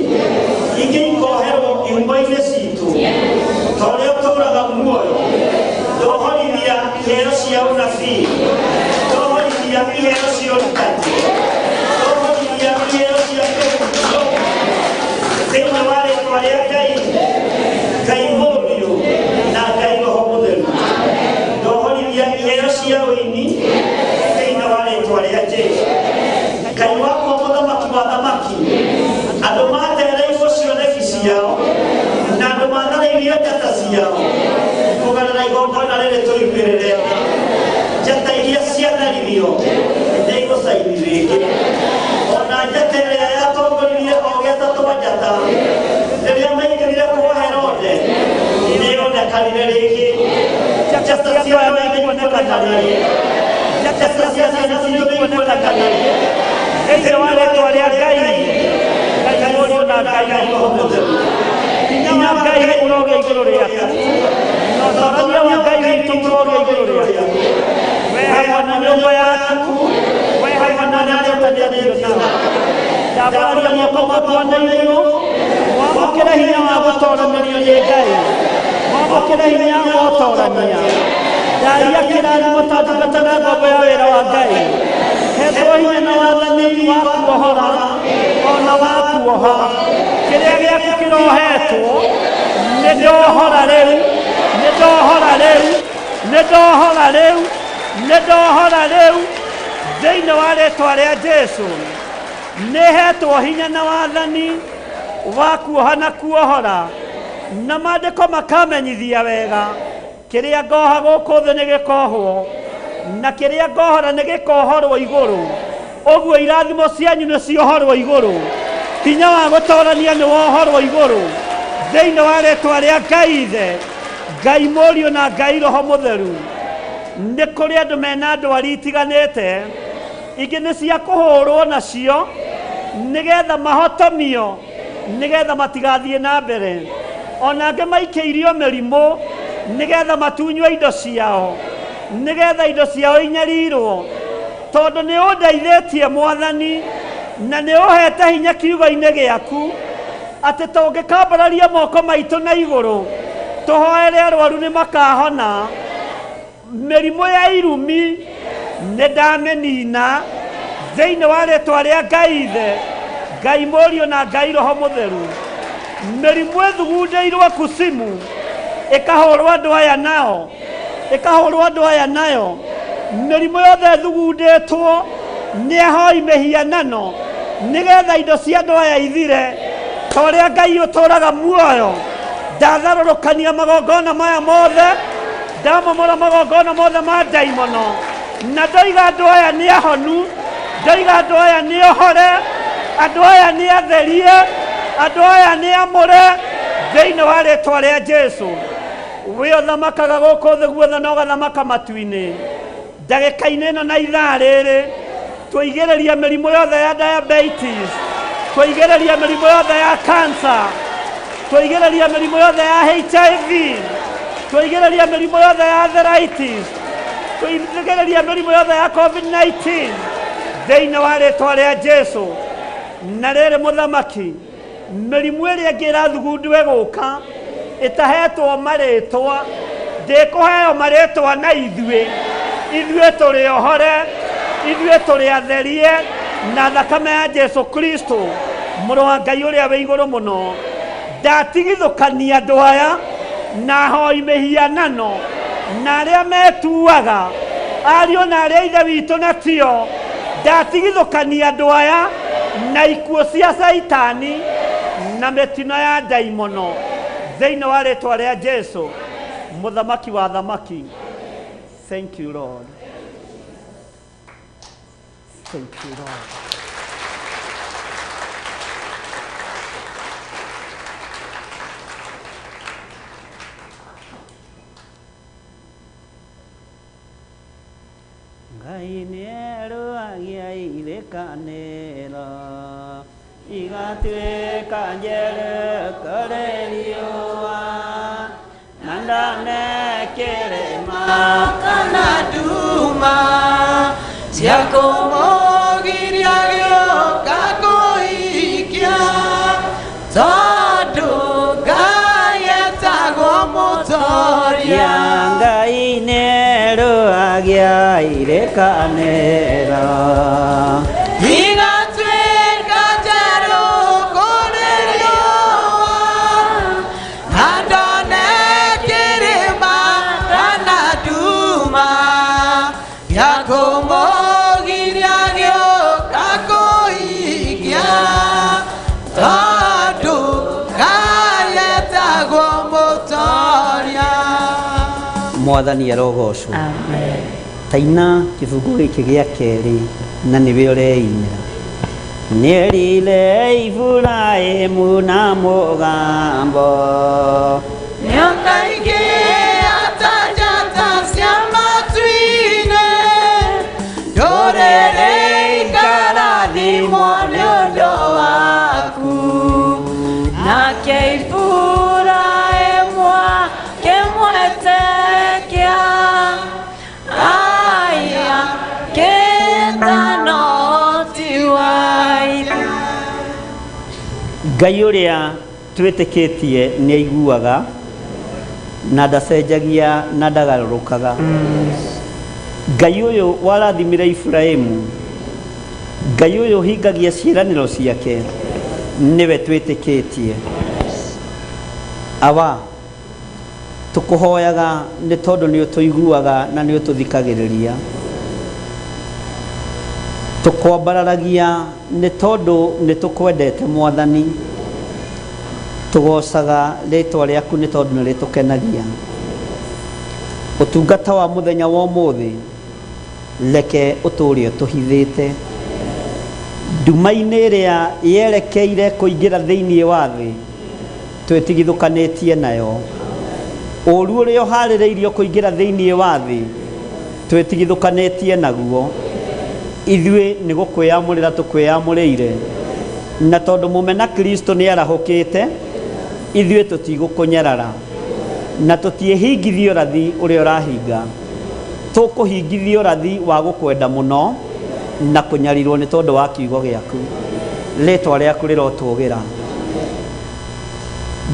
S3: ingĩ ikoherwo ihumo-inĩ citũ. Ta ũrĩa ũtũũraga muoyo, ndohorithia iheo cia ũnabii, ndohorithia iheo cia ũrutani, ndohorithia iheo cia kĩhunjio, thĩinĩ wa rĩtwa rĩa Ngai, Ngai Mũriũ, na Ngai Roho Mũtheru. Ndohorithia iheo cia ũini thĩinĩ wa rĩtwa rĩa Jesu. Ngai wakwa, Mũthamaki wa thamaki, andũ matereirwo cioneki ciao na andũ matharĩirio njata ciao kũgerera igongona rĩrĩ tũiguĩrĩre tha. Njata iria ciatharirio nĩ igũcaini rĩngĩ, ona njata ĩrĩa yatongoririe o gĩata twa njata rĩrĩa maingĩrire kwa Herode nĩ yonekanire. andũ aya nĩ ikuonekana rĩngĩ, njata cia ciana nĩ ikuonekana rĩngĩ, thĩinĩ wa rĩtwa rĩa Ngai Ngai Mũriũ na Ngai Roho Mũtheru. Hinya wa Ngai ũrogĩa igũrũ rĩaku, na ũtorania wa Ngai witũ ũrogĩa igũrũ rĩaku, we hamwe na nyũmba yaku, we hamwe na arĩa tũtanĩtio nao. Ndambararia moko makwa na igũrũ, mwamũkĩre hinya wa gũtoranĩrio nĩ Ngai, mwamũkĩre hinya wa ũtorania. Ndaria kĩrathimo ta ndungata na ngombo ya wĩra wa Ngai, hetwo hinya na wathani wa kuohora ona wa kuoha. Kĩrĩa gĩaku kĩrohetwo, nĩ ndohora rĩu, nĩ ndohora rĩu, nĩ ndohora rĩu, nĩ ndohora rĩu, thĩinĩ wa rĩtwa rĩa Jesu. Nĩ hetwo hinya na wathani wa kuoha na kuohora, na maandĩko makamenyithia wega kĩrĩa ngoha gũkũ thĩ nĩ gĩkohwo, na kĩrĩa ngohora nĩ gĩkohorwo igũrũ. Ũguo irathimo cianyu nĩ ciohorwo igũrũ, hinya wa gũtorania nĩ wohorwo igũrũ, thĩinĩ wa rĩtwa rĩa Ngai Ithe, Ngai Mũriũ na Ngai Roho Mũtheru. Nĩ kũrĩ andũ mena ndwari itiganĩte, ingĩ nĩ cia kũhũrwo nacio nĩgetha mahotomio, nĩgetha matigathiĩ na mbere. Ona angĩ maikĩirio mĩrimũ nĩgetha matunywo indo ciao, nĩgetha indo ciao inyarirwo. Tondũ nĩ ũndeithĩtie Mwathani, na nĩ ũhete hinya kiugo-inĩ gĩaku, atĩ tũngĩkambararia moko maitũ na igũrũ tũhoere arwaru nĩ makahona. Mĩrimũ ya irumi nĩ ndamĩnina thĩinĩ wa rĩtwa rĩa Ngai Ithe, Ngai Mũriũ na Ngai Roho Mũtheru. Mĩrimũ ĩthugundĩirwo kusimu ĩkahũrwo andũ aya nao, ĩkahũrwo andũ aya nayo. Mĩrimũ yothe ĩthugundĩtwo nĩ ahoi mĩhianano nĩgetha indo cia andũ aya ithire, ta ũrĩa Ngai ũtũũraga muoyo. Ndatharũrũkania magongona maya mothe, ndamomora magongona mothe ma ndaimono, na ndoiga andũ aya nĩ ahonu, ndoiga andũ aya nĩ ohore, andũ aya nĩ atherie, andũ aya nĩ amũre, thĩinĩ wa rĩtwa rĩa Jesu. We ũthamakaga gũkũ thĩ guothe na ũgathamaka matu-inĩ, ndagĩka-inĩ ĩno na ithaa rĩrĩ tũigĩrĩria mĩrimũ yothe ya diabetes, tũigĩrĩria mĩrimũ yothe ya cancer, tũigĩrĩria mĩrimũ yothe ya HIV, tũigĩrĩria mĩrimũ yothe ya arthritis, tũigĩrĩria mĩrimũ yothe ya COVID-19 thĩinĩ wa rĩtwa rĩa Jesu. Na rĩrĩ mũthamaki, mĩrimũ ĩrĩa ĩngĩ ĩrathugundwo ĩgũka ĩtahetwo marĩtwa, ndĩkũheo marĩtwa na ithuĩ, ithuĩ tũrĩ ohore, ithuĩ tũrĩ atherie na thakame ya Jesu Kristo mũrũ wa Ngai ũrĩa wĩ igũrũ mũno. Ndatigithũkania andũ aya na ahoi mĩhianano na arĩa metuaga ariũ na arĩa ithe witũ na tio. Ndatigithũkania andũ aya na ikuũ cia Caitani na mĩtino ya ndaimono, thĩinĩ wa rĩtwa rĩa Jesu mũthamaki wa thamaki. Thank you Lord. Thank you Lord. Ngai nĩerũagia irĩkanĩro, igatuĩka njerũ kũrĩ riũa, na ndanekĩrĩma
S4: kana nduma cia kũmũgiria gĩũka kũhikia, tondũ Ngai etagwo mũtoria.
S3: Ngai nĩerũagia irĩkanĩro,
S4: igatuĩka njerũ kũrĩ riũa, na ndone kĩrĩma kana nduma gĩa kũmũgiria gĩũka kũhikia, tondũ Ngai etagwo mũtoria.
S2: Mwathani arogocwo. Taina kĩbungo gĩkĩ gĩa kerĩ na nĩwe ũreinĩra. Nĩerire Iburahĩmu na mũgambo,
S4: Nĩona ingĩ ata njata cia
S2: Ngai ũrĩa twĩtĩkĩtie nĩ aiguaga na ndacenjagia na ndagarũrũkaga. Ngai ũyũ warathimire Iburahimu, Ngai ũyũ ũhingagia ciĩranĩro ciake, nĩwe twĩtĩkĩtie. Awa, tũkũhoyaga nĩ tondũ nĩ ũtũiguaga na nĩ ũtũthikagĩrĩria. Tũkwambararagia nĩ tondũ nĩ tũkwendete Mwathani. Tũgocaga rĩtwa rĩaku nĩ tondũ nĩ rĩtũkenagia. Ũtungata wa mũthenya wa ũmũthĩ, reke ũtũũre ũtũhithĩte. Nduma-inĩ ĩrĩa yerekeire kũingĩra thĩinĩ wa thĩ, twĩtigithũkanĩtie nayo. Ũũru ũrĩa ũharĩrĩirio kũingĩra thĩinĩ wa thĩ, twĩtigithũkanĩtie naguo. Ithuĩ nĩ gũkwĩyamũrĩra tũkwĩyamũrĩire, na tondũ mũmena Kristo nĩ arahũkĩte, ithuĩ tũtigũkũnyarara, na tũtiĩhingithia ũrathi ũrĩa ũrahinga. Tũkũhingithia ũrathi wa gũkwenda mũno na kũnyarirwo nĩ tondũ wa kiugo gĩaku. Rĩtwa rĩaku rĩrotũgĩra.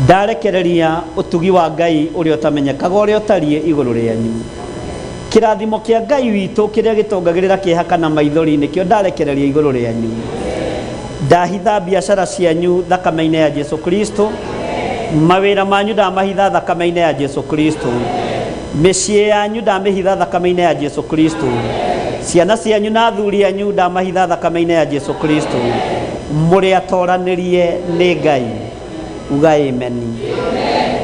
S2: Ndarekereria ũtugi wa Ngai ũrĩa ũtamenyekaga ũrĩa ũtariĩ igũrũ rĩanyu. Kĩrathimo kĩa Ngai witũ kĩrĩa gĩtongagĩrĩra kĩeha kana maithori nĩkĩo ndarekereria igũrũ rĩanyu. Ndahitha biacara cianyu thakame-inĩ ya Jesu Kristo. Mawĩra manyu ndamahitha thakame-inĩ ya Jesu Kristo. Mĩciĩ yanyu ndamĩhitha thakame-inĩ ya Jesu Kristo. Ciana cianyu na athuri anyu ndamahitha thakame-inĩ ya Jesu Kristo. Mũrĩ atoranĩrie nĩ Ngai. Uga amen.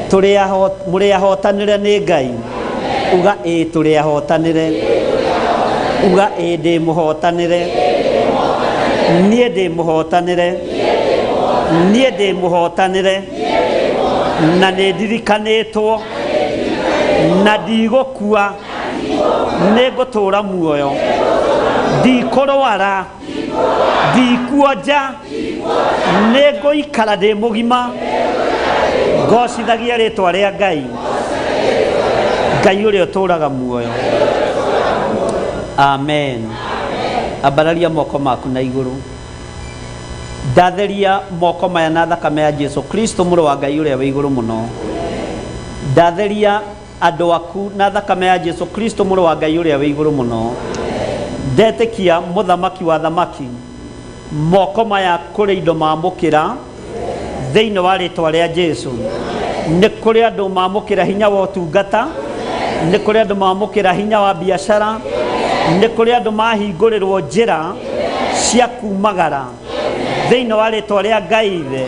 S2: Tũrĩ aho, mũrĩ ahotanĩre nĩ Ngai. Uga ĩ tũrĩ ahotanĩre. Uga ĩ ndĩ mũhotanĩre. Niĩ ndĩ mũhotanĩre. Niĩ ndĩ mũhotanĩre. Na nĩ ndirikanĩtwo na ndigũkua, nĩ ngũtũũra muoyo. Ndikũrwara, ndikuonja, nĩ ngũikara ndĩ mũgima, ngocithagia rĩtwa rĩa Ngai, Ngai ũrĩa ũtũũraga muoyo. Amen. Ambararia moko maku na igũrũ. Ndatheria moko maya na thakame ya Jesu Kristo mũrũ wa Ngai ũrĩa wĩ igũrũ mũno. Ndatheria andũ aku na thakame ya Jesu Kristo mũrũ wa Ngai ũrĩa wĩ igũrũ mũno. Ndetĩkia mũthamaki wa thamaki, moko maya kũrĩ indo mamũkĩra thĩinĩ wa rĩtwa rĩa Jesu. Nĩ kũrĩ andũ mamũkĩra hinya wa ũtungata, nĩ kũrĩ andũ mamũkĩra hinya wa biacara, nĩ kũrĩ andũ mahingũrĩrwo njĩra cia kumagara thĩinĩ wa rĩtwa rĩa Ngai Ithe,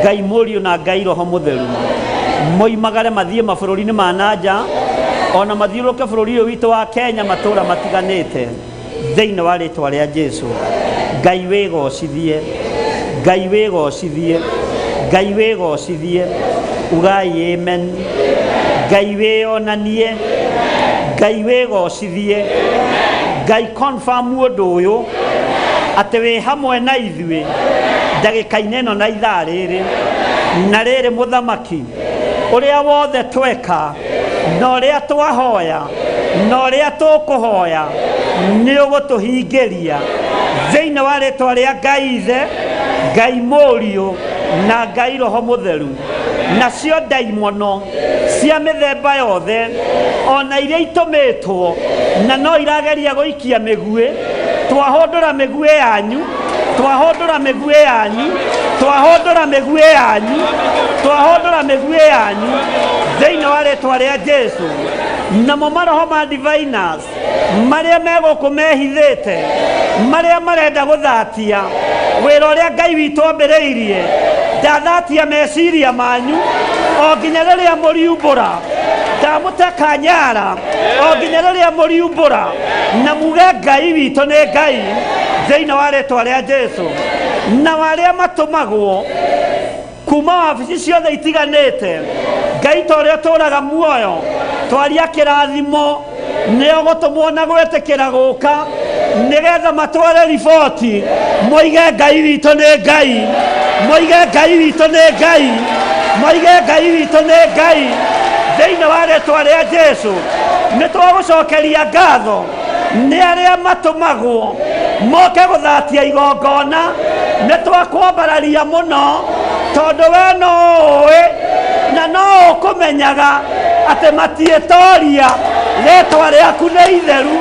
S2: Ngai Mũriũ na Ngai Roho Mũtheru. Moimagare mathiĩ mabũrũri-inĩ ma nanja, ona mathiũrũrũke bũrũri ũyũ witũ wa Kenya matũũra matiganĩte thĩinĩ wa rĩtwa rĩa Jesu. Ngai wĩgocithie, Ngai wĩgocithie, Ngai wĩgocithie. Ugai amen. Ngai wĩyonanie, Ngai wĩgocithie, Ngai confirm ũndũ ũyũ atĩ wĩ hamwe na ithuĩ ndagĩka-inĩ ĩno na ithaa rĩrĩ na rĩrĩ mũthamaki ũrĩa wothe tweka na ũrĩa twahoya na ũrĩa tũkũhoya nĩ ũgũtũhingĩria thĩinĩ wa rĩtwa rĩa Ngai Ithe, Ngai Mũriũ na Ngai Roho Mũtheru. Nacio ndaimono cia mĩthemba yothe ona iria itũmĩtwo na no irageria gũikia mĩguĩ, twahũndũra mĩguĩ yanyu, twahũndũra mĩguĩ yanyu, twahũndũra mĩguĩ yanyu, twahũndũra mĩguĩ yanyu thĩinĩ wa rĩtwa rĩa Jesu. Namo maroho ma diviners marĩa me gũkũ mehithĩte, marĩa marenda gũthatia wĩra ũrĩa Ngai witũ ambĩrĩirie, ndathatia meciria manyu o nginya rĩrĩa mũriumbũra, ndamũteka nyara o nginya rĩrĩa mũriumbũra na muge Ngai witũ nĩ Ngai thĩinĩ wa rĩtwa rĩa Jesu. Na arĩa matũmagwo kuma wabici ciothe itiganĩte, Ngai ta ũrĩa ũtũũraga muoyo, twaria kĩrathimo nĩo gũtũmwo na gwĩtĩkĩra gũka nĩgetha matware riboti moige Ngai witũ nĩ Ngai, moige Ngai witũ nĩ Ngai, moige Ngai witũ nĩ Ngai thĩinĩ wa rĩtwa rĩa Jesu. Nĩ twagũcokeria ngatho nĩ arĩa matũmagwo moke gũthatia igongona, nĩ twakwambararia mũno
S3: Tondũ we no ũĩ na no ũkũmenyaga atĩ matiĩtoria. Rĩtwa rĩaku nĩ itheru,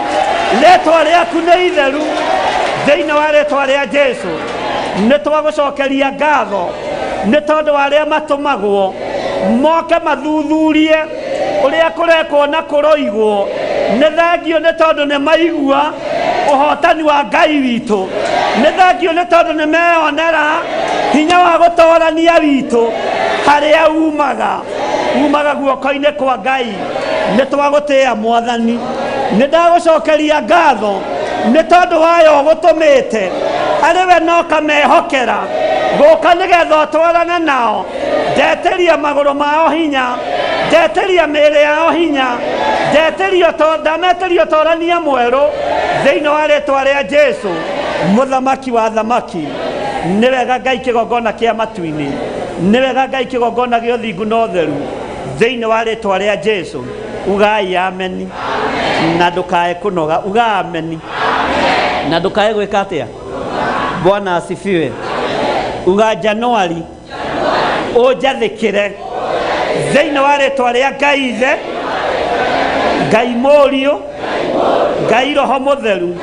S3: rĩtwa rĩaku nĩ itheru. Thĩinĩ wa rĩtwa rĩa Jesu nĩ twagũcokeria ngatho nĩ tondũ wa arĩa matũmagwo moke mathuthurie ũrĩa kũrekwo na kũroigwo. Nĩ thengio nĩ tondũ nĩ maigua ũhotani wa Ngai witũ. Nĩ thengio nĩ tondũ nĩ meyonera hinya wa gũtorania witũ harĩa umaga, umaga guoko-inĩ kwa Ngai. Nĩ twagũtĩĩa Mwathani, nĩ ndagũcokeria ngatho nĩ tondũ wayo ũgũtũmĩte arĩ we no kamehokera gũka nĩgetha ũtwarane nao. Ndetĩria magũrũ mao hinya, ndetĩria mĩĩrĩ yao hinya, ndetĩria ndametĩria ũtorania mwerũ thĩinĩ wa rĩtwa rĩa Jesu mũthamaki wa thamaki. Nĩ wega Ngai kĩgongona kĩa matu-inĩ, nĩ wega Ngai kĩgongona gĩa ũthingu na ũtheru thĩinĩ wa rĩtwa rĩa Jesu. Ugai ameni na ndũkae kũnoga. Uga ameni na ndũkae gwĩka atĩa? Bwana asifiwe. Uga Januari ũnjathĩkĩre thĩinĩ wa rĩtwa rĩa Ngai Ithe, Ngai Mũriũ, Ngai Roho Mũtheru.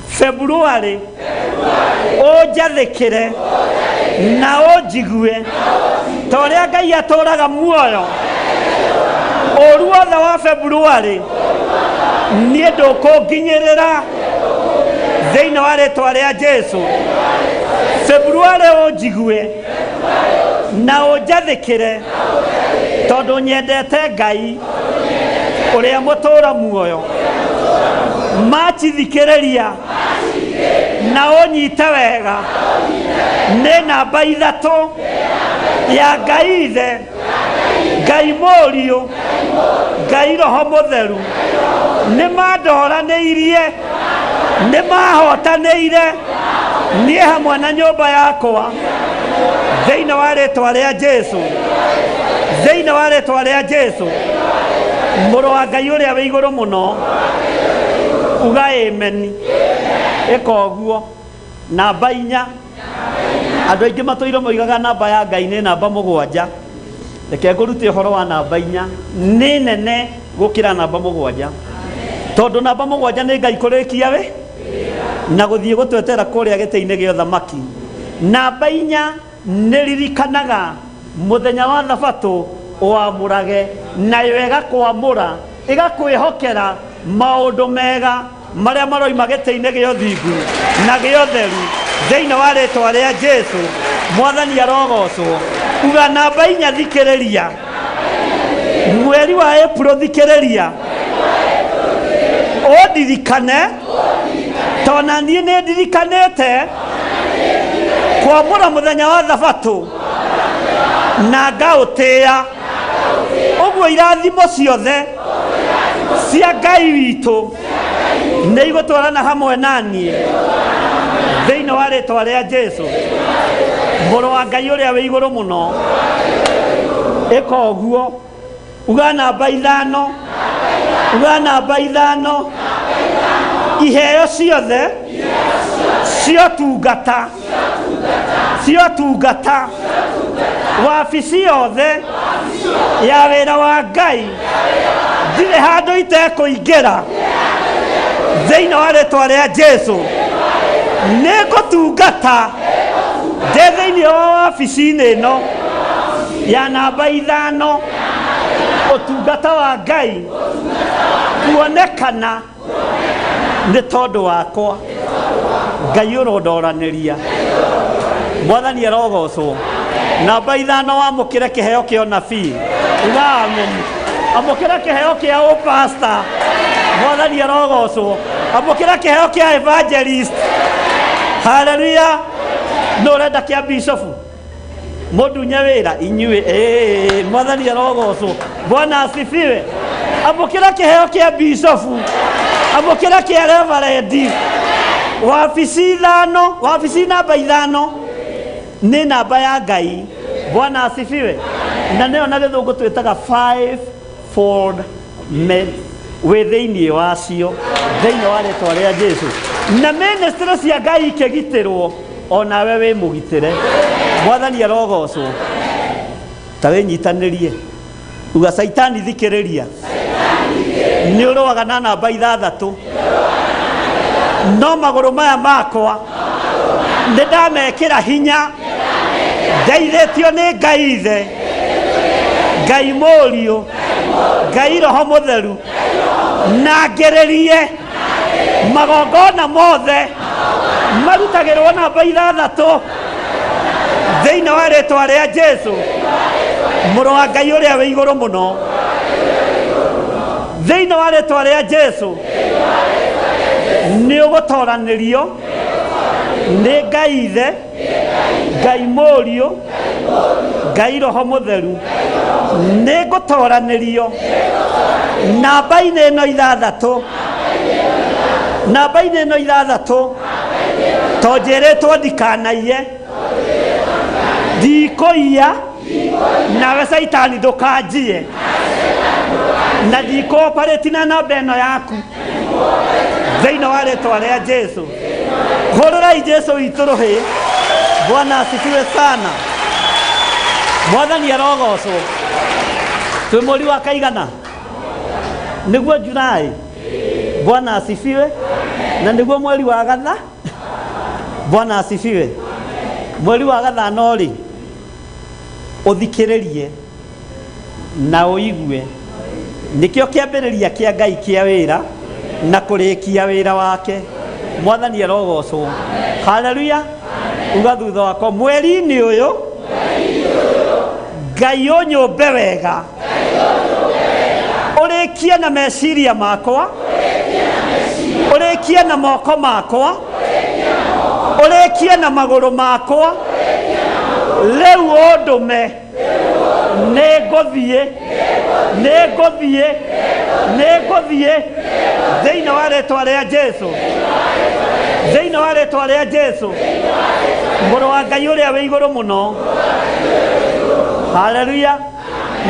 S3: Februari ũnjathĩkĩre na ũnjigue ta ũrĩa Ngai atũraga muoyo. Ũru wothe wa Februari niĩ ndũkũnginyĩrĩra thĩinĩ wa rĩtwa rĩa Jesu. Februari ũnjigue na ũnjathĩkĩre tondũ nyendete Ngai ũrĩa mũtũra muoyo. Machi thikĩrĩria na ũnyite wega, nĩ namba 3 ya Ngai Ithe, Ngai Mũriũ, Ngai Roho Mũtheru. Nĩ mandoranĩirie, nĩ mahotanĩire niĩ hamwe na nyũmba yakwa thĩinĩ wa rĩtwa rĩa Jesu, thĩinĩ wa rĩtwa rĩa Jesu mũrũ wa Ngai ũrĩa wĩ igũrũ mũno. Uga ameni. Ĩka ũguo. Namba 4, andũ aingĩ matũire moigaga namba ya Ngai nĩ namba 7. Reke ngũrute ũhoro wa namba 4, nĩ nene gũkĩra namba 7, tondũ namba 7 nĩ Ngai kũrĩkia wĩ na gũthiĩ gũtwetera kũrĩa gĩtĩ-inĩ gĩa ũthamaki. Namba 4 nĩ ririkanaga mũthenya wa thabatũ ũamũrage, nayo ĩgakwamũra, ĩgakwĩhokera maũndũ mega marĩa maroima gĩtĩ-inĩ gĩa ũthingu na gĩa ũtheru thĩinĩ wa rĩtwa rĩa Jesu. Mwathani arogocwo. Uga namba 4, thikĩrĩria. Mweri wa April thikĩrĩria, ũndirikane tona niĩ nĩ ndirikanĩte kwamũra mũthenya wa thabatũ na ngaũtĩĩa. Ũguo irathimo ciothe cia Ngai witũ nĩ igũtwarana hamwe na niĩ thĩinĩ wa rĩtwa rĩa Jesu mũrũ wa Ngai ũrĩa wĩ igũrũ mũno. Ĩka ũguo. Uga namba 5, uga namba 5. Iheo ciothe ciotungata, ciotungata, wabici yothe ya wĩra wa Ngai, ndirĩ handũ itekũingĩra thĩinĩ wa rĩtwa rĩa Jesu. Nĩ ngũtungata ndĩ thĩinĩ wa wabici-inĩ ĩno ya namba 5, ũtungata wa Ngai kuonekana nĩ tondũ wakwa. Ngai ũrondoranĩria. Mwathani arogocwo. Namba 5, wamũkĩre kĩheo kĩa ũnabii. Uga amen. Amũkĩra kĩheo kĩa ũpasta. Mwathani arogocwo. Amũkĩra kĩheo kĩa evangelist. Haleluya. Nũ ũrenda kĩa bishofu? Mũndunye wĩra inyuĩ. Mwathani arogocwo. Bwana asifiwe. Amũkĩra kĩheo kĩa bishofu, amũkĩra kĩa reverendi. Wabici 5, wabici namba 5 nĩ namba ya Ngai. Bwana asifiwe. Na nĩyo na gĩthũngũ twĩtaga 5 fold men wĩ thĩinĩ wacio thĩinĩ wa rĩtwa rĩa Jesu. Na ministry cia Ngai ikĩgitĩrwo, onawe wĩ mũgitĩre. Mwathani arogocwo. Ta wĩnyitanĩrie, uga, "Caitani, thikĩrĩria, nĩ ũrũaga na namba 6, no magũrũ maya makwa nĩ ndamekĩra hinya, ndeithĩtio nĩ Ngai Ithe, Ngai Mũriũ, Ngai Roho Mũtheru, na ngĩrĩrie magongona mothe marutagĩrwo namba 6 thĩinĩ wa rĩtwa rĩa Jesu, mũrũ wa Ngai ũrĩa wĩ igũrũ mũno. Thĩinĩ wa rĩtwa rĩa Jesu, nĩ ũgũtoranĩrio nĩ Ngai Ithe, Ngai Mũriũ, Ngai Roho Mũtheru. Nĩ ngũtoranĩrio namba-inĩ ĩno 6, namba-inĩ ĩno 6, to njĩrĩtwo ndikanaiye, ndikũiya, nawe Caitani ndũkanjie, na ndikũoparĩti na namba ĩno yaku thĩinĩ wa rĩtwa rĩa Jesu. Hũrĩrai Jesu witũ rũhĩ. Bwana asifiwe sana. Mwathani arogocwo. Twĩ mweri wa kaigana? Nĩguo Julai. Bwana asifiwe. Na nĩguo mweri wa gatha. Bwana asifiwe. Mweri wa gathano rĩ, ũthikĩrĩrie na ũigue, nĩkĩo kĩambĩrĩria kĩa Ngai kĩa wĩra na kũrĩkia wĩra wake. Mwathani arogocwo. Haleluya. Uga thutha wakwa, "Mweri-inĩ ũyũ, Ngai ũnyũmbe wega, ũrĩkie na meciria makwa, ũrĩkie na moko makwa, ũrĩkie na magũrũ makwa. Rĩu ũndũme, nĩ ngũthiĩ, nĩ ngũthiĩ, nĩ ngũthiĩ thĩinĩ wa rĩtwa rĩa Jesu, thĩinĩ wa rĩtwa rĩa Jesu, mũrũ wa Ngai ũrĩa wĩ igũrũ mũno." Haleluya.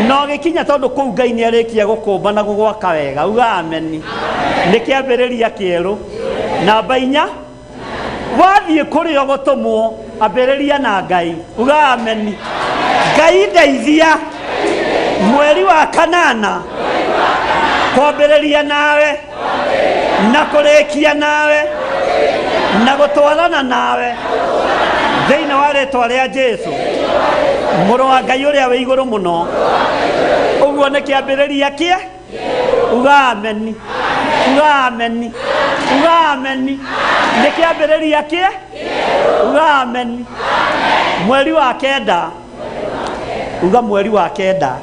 S3: Na ũgĩkinya, tondũ kũu Ngai nĩ arĩkia gũkũmba na gũgwaka wega. Uga ameni. Nĩ kĩambĩrĩria kĩerũ. Namba 4, wathiĩ kũrĩa ũgũtũmwo, ambĩrĩria na Ngai. Uga ameni. "Ngai ndeithia mweri wa kanana kwambĩrĩria nawe na kũrĩkia nawe na gũtwarana nawe thĩinĩ wa rĩtwa rĩa Jesu, mũrũ wa Ngai ũrĩa wĩ igũrũ mũno." Ũguo nĩ kĩambĩrĩria kĩe. Uga ameni, uga ameni, uga ameni. Nĩ kĩambĩrĩria kĩe. Uga ameni. Mweri wa kenda. Uga mweri wa kenda.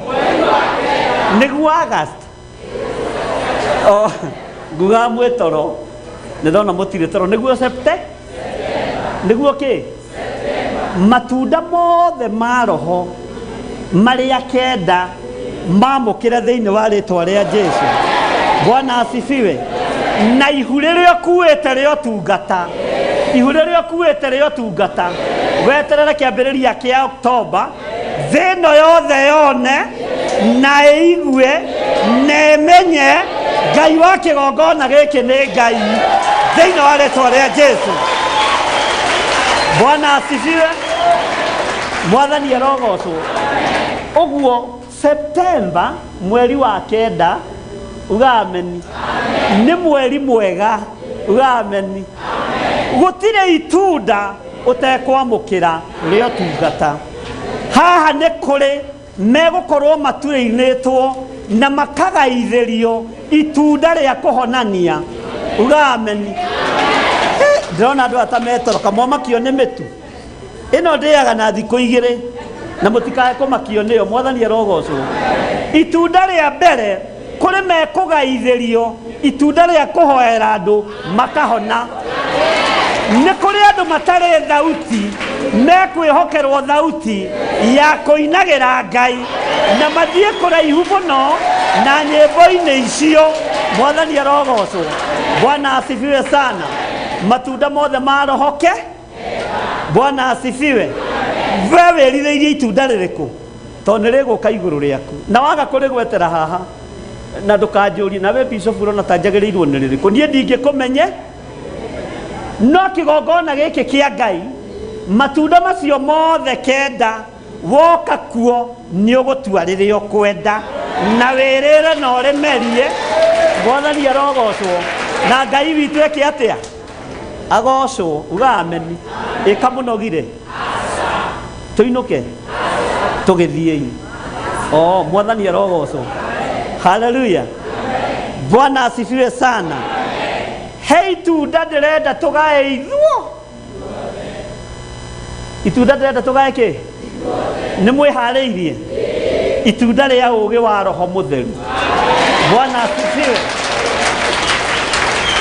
S3: Nĩguo August. Oh, ngugaga mwĩ toro, nĩ ndona mũtirĩ toro. Nĩguo septe, nĩguo kĩ matunda mothe ma Roho marĩa 9 mamũkĩre thĩinĩ wa rĩtwa rĩa Jesu. Bwana asifiwe. Na ihu rĩrĩa ũkuĩte rĩa ũtungata, ihu rĩrĩa ũkuĩte rĩa ũtungata, weterere kĩambĩrĩria kĩa Oktoba, thĩ ĩno yothe yone na ĩigue na ĩmenye Ngai wa kĩgongona gĩkĩ nĩ Ngai thĩinĩ wa rĩtwa rĩa Jesu. Bwana asifiwe. Mwathani arogocwo. Ũguo Septemba, mweri wa kenda, uga ameni, nĩ mweri mwega. Uga ameni. Gũtirĩ itunda ũtekwamũkĩra rĩa ũtungata. Haha nĩ kũrĩ megũkorwo maturĩinĩtwo na makagaithĩrio itunda rĩa kũhonania. Uga ameni. Eh, ndĩrona andũ ata metoroka, mwamakio nĩ mĩtu ĩno ndĩaga na thikũ 2, na mũtikae kũmakio nĩyo. Mwathani arogocwo. Itunda rĩa mbere, kũrĩ mekũgaithĩrio itunda rĩa kũhoera andũ makahona. Nĩ kũrĩ andũ matarĩ thauti mekwĩhokerwo thauti ya kũinagĩra Ngai na mathiĩ kũraihu mũno na nyĩmbo-inĩ icio. Mwathani arogocwo. Bwana asifiwe sana. Matunda mothe ma Roho ke. Bwana asifiwe. We wĩrirĩirie itunda rĩrĩkũ? Tondũ nĩ rĩgũka igũrũ rĩaku na waga kũrĩgwetera haha na ndũkanjũrie nawe, bishop, ũrona ta njagĩrĩirwo nĩ rĩrĩkũ? Niĩ ndingĩkũmenye, no kĩgongona gĩkĩ kĩa Ngai Matunda macio mothe kenda woka kuo nĩ ũgũtua rĩrĩa ũkwenda na wĩrĩre na ũrĩmerie. Mwathani arogocwo na Ngai witũ eke atĩa? Agocwo. Uga ameni. Ĩka mũnogire tũinũke tũgĩthiĩi. Oh, Mwathani arogocwo. Haleluya. Bwana asifiwe sana. He itunda ndĩrenda tũgae ithuo, itunda ndĩrenda tũgae kĩ? Nĩ mwĩharĩirie? Itunda rĩa ũũgĩ wa Roho Mũtheru. Bwana asifiwe.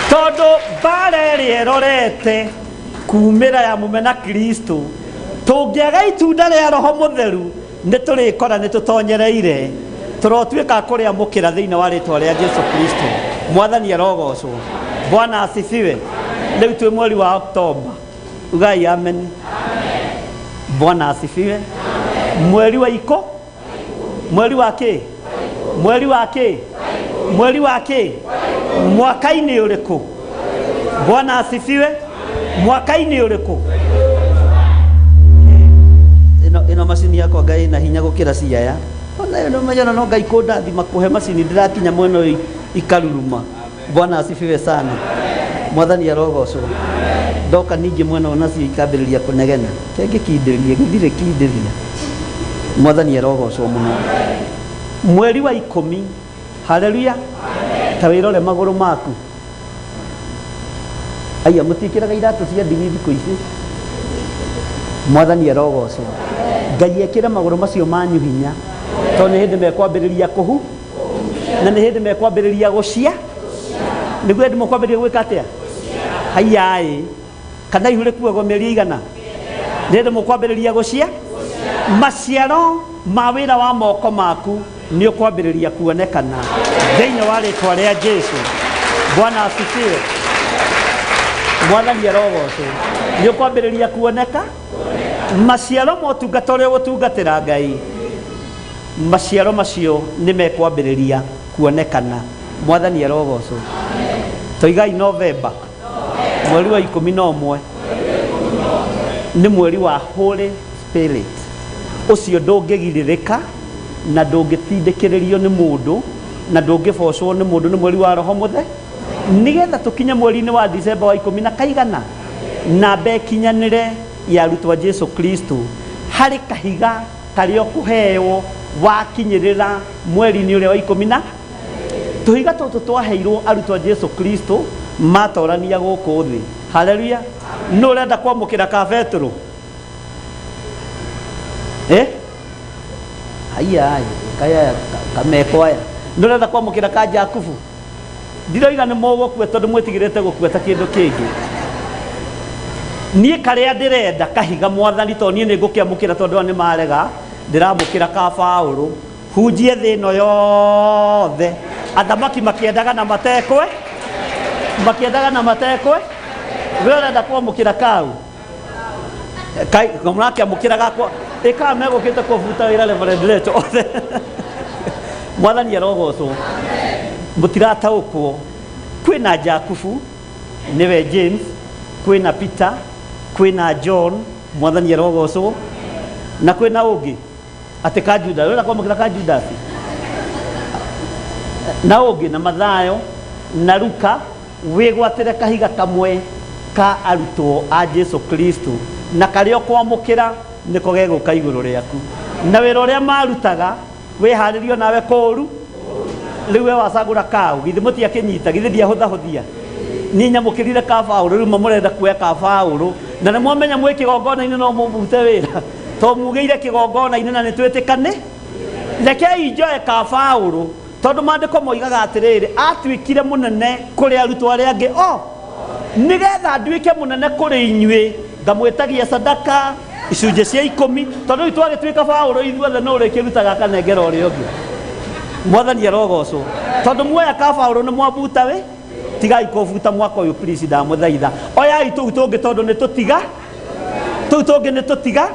S3: Tondũ mbara ĩrĩa ĩrorete kumĩra ya mũmena Kristo, tũngĩaga itunda rĩa Roho Mũtheru nĩ tũrĩkora nĩ tũtonyereire. Tũrotuĩka a kũrĩamũkĩra thĩinĩ wa rĩtwa rĩa Jesu Kristo. Mwathani arogocwo. Bwana asifiwe. Rĩu twĩ mweri wa Oktoba. Ugai amen. Bwana asifiwe. Mweri wa iko, mweri wa kĩ, mweri wa kĩ, mweri wa kĩ, mwaka-inĩ ũrĩkũ? Bwana asifiwe. Mwaka-inĩ ũrĩkũ? Ĩno ĩno macini yakwa Ngai ĩna hinya gũkĩra ciaya. Ona ĩno manyona no Ngai kũndathima kũhe macini ndĩrakinya mwena ũyũ ikaruruma. Bwana asifiwe sana. Mwathani arogocwo. Ndoka ningĩ mwena ũyũ nacio ikambĩrĩria kũnegena. Kengĩkindĩrie gĩthirĩ kindĩria. Mwathani arogocwo mũno. Mweri wa 10. Haleluya. Ta wĩrore magũrũ maku. Aya mũtiĩkĩraga iratũ cia ndigi thikũ ici. Mwathani arogocwo. Ngai ekĩre magũrũ macio manyu hinya, tondũ nĩ hĩndĩ mekwambĩrĩria kũhu na nĩ hĩndĩ mekwambĩrĩria gũcia. Nĩguo hĩndĩ mũkwambĩrĩria gwĩka atĩa? Haiyaĩ, kana ihu rĩkuagwo mĩeri igana? Nĩ hĩndĩ mũkwambĩrĩria gũcia maciaro ma wĩra wa moko maku nĩ ũkwambĩrĩria kuonekana thĩinĩ wa rĩtwa rĩa Jesu. Bwana asifiwe. Mwathani arogocwo. Nĩ ũkwambĩrĩria kuoneka maciaro ma ũtungata ũrĩa ũgũtungatĩra Ngai. Maciaro macio nĩ mekwambĩrĩria kuonekana. Mwathani arogocwo. Toigai Novemba, mweri wa 11 nĩ mweri wa Holy Spirit. Ũcio ndũngĩgirĩrĩka na ndũngĩtindĩkĩrĩrio nĩ mũndũ na ndũngĩbocwo nĩ mũndũ, nĩ mweri wa Roho Mũthe. Nĩgetha tũkinye mweri-inĩ wa Dicemba wa ikũmi na kaigana, namba ĩkinyanĩre ya arutwo a Jesu Kristo, harĩ kahiga karĩa ũkũheo wakinyĩrĩra mweri-inĩ ũrĩa wa ikũmi na tũhiga tũtũ twaheirwo arutwo a Jesu Kristo matorania gũkũ thĩ. Haleluya. Nũ ũrenda kwamũkĩra ka Petero? Eh? Haiya, kaya kameko aya. Nũ ũrenda kwamũkĩra ka Jakubu? Ndiroiga nĩ mũgũkua tondũ mwĩtigĩrĩte gũkua ta kĩndũ kĩngĩ. Niĩ karĩa ndĩrenda kahiga Mwathani, tondũ niĩ nĩ ngũkĩamũkĩra, tondũ aya nĩ marega, ndĩramũkĩra ka Paũlũ. Hunjie thĩ ĩno yothe. Athamaki makĩendaga na matekwe, makĩendaga na matekwe. We ũrenda kwamũkĩra kau? Kai mũrakĩamũkĩra gakwa ĩkaa megũkĩte kũbuta wĩra Reverend Rachel othe. Mwathani arogocwo. Mũtirataũkwo. Kwĩna Jakubu nĩwe James, kwĩna Peter, kwĩna John. Mwathani arogocwo. Na kwĩna ũngĩ atĩ ka Judas, ũrenda kwamũkĩra ka Judas na ũngĩ na Mathayo na Luka. Wĩgwatĩre kahiga kamwe ka arutwo a Jesu Kristo, na karĩa ũkwamũkĩra nĩko gegũka igũrũ rĩaku na wĩra ũrĩa marutaga wĩharĩrio nawe kũũru. Rĩu we wacagũra kau, githĩ mũtiakĩnyita? Githĩ ndiahũthahũthia? Niĩ nyamũkĩrire ka Paũlũ, rĩu mũrenda kuoya ka Paũlũ, na nĩ mwamenya mwĩ kĩgongona-inĩ no mũmute wĩra, to mugĩire kĩgongona-inĩ na nĩ twĩtĩkane. Rekei njoe ka Paũlũ, tondũ maandĩko moigaga atĩrĩrĩ, atuĩkire mũnene kũrĩ arutwo arĩa angĩ o nĩgetha nduĩke mũnene kũrĩ inyuĩ. Ngamwĩtagia sadaka icunjĩ cia 10, tondũ rĩu twagĩtuĩka Paũlũ ithuothe, no ũrĩkĩrutaga akanengera ũrĩa ũngĩ. Mwathani arogocwo. Tondũ muoya ka Paũlũ nĩ mwambuta wĩ, tigai kũbuta mwaka ũyũ please, ndamũthaitha. Oyai tũu tũngĩ, tondũ nĩ tũtiga tũu tũngĩ nĩ tũtiga,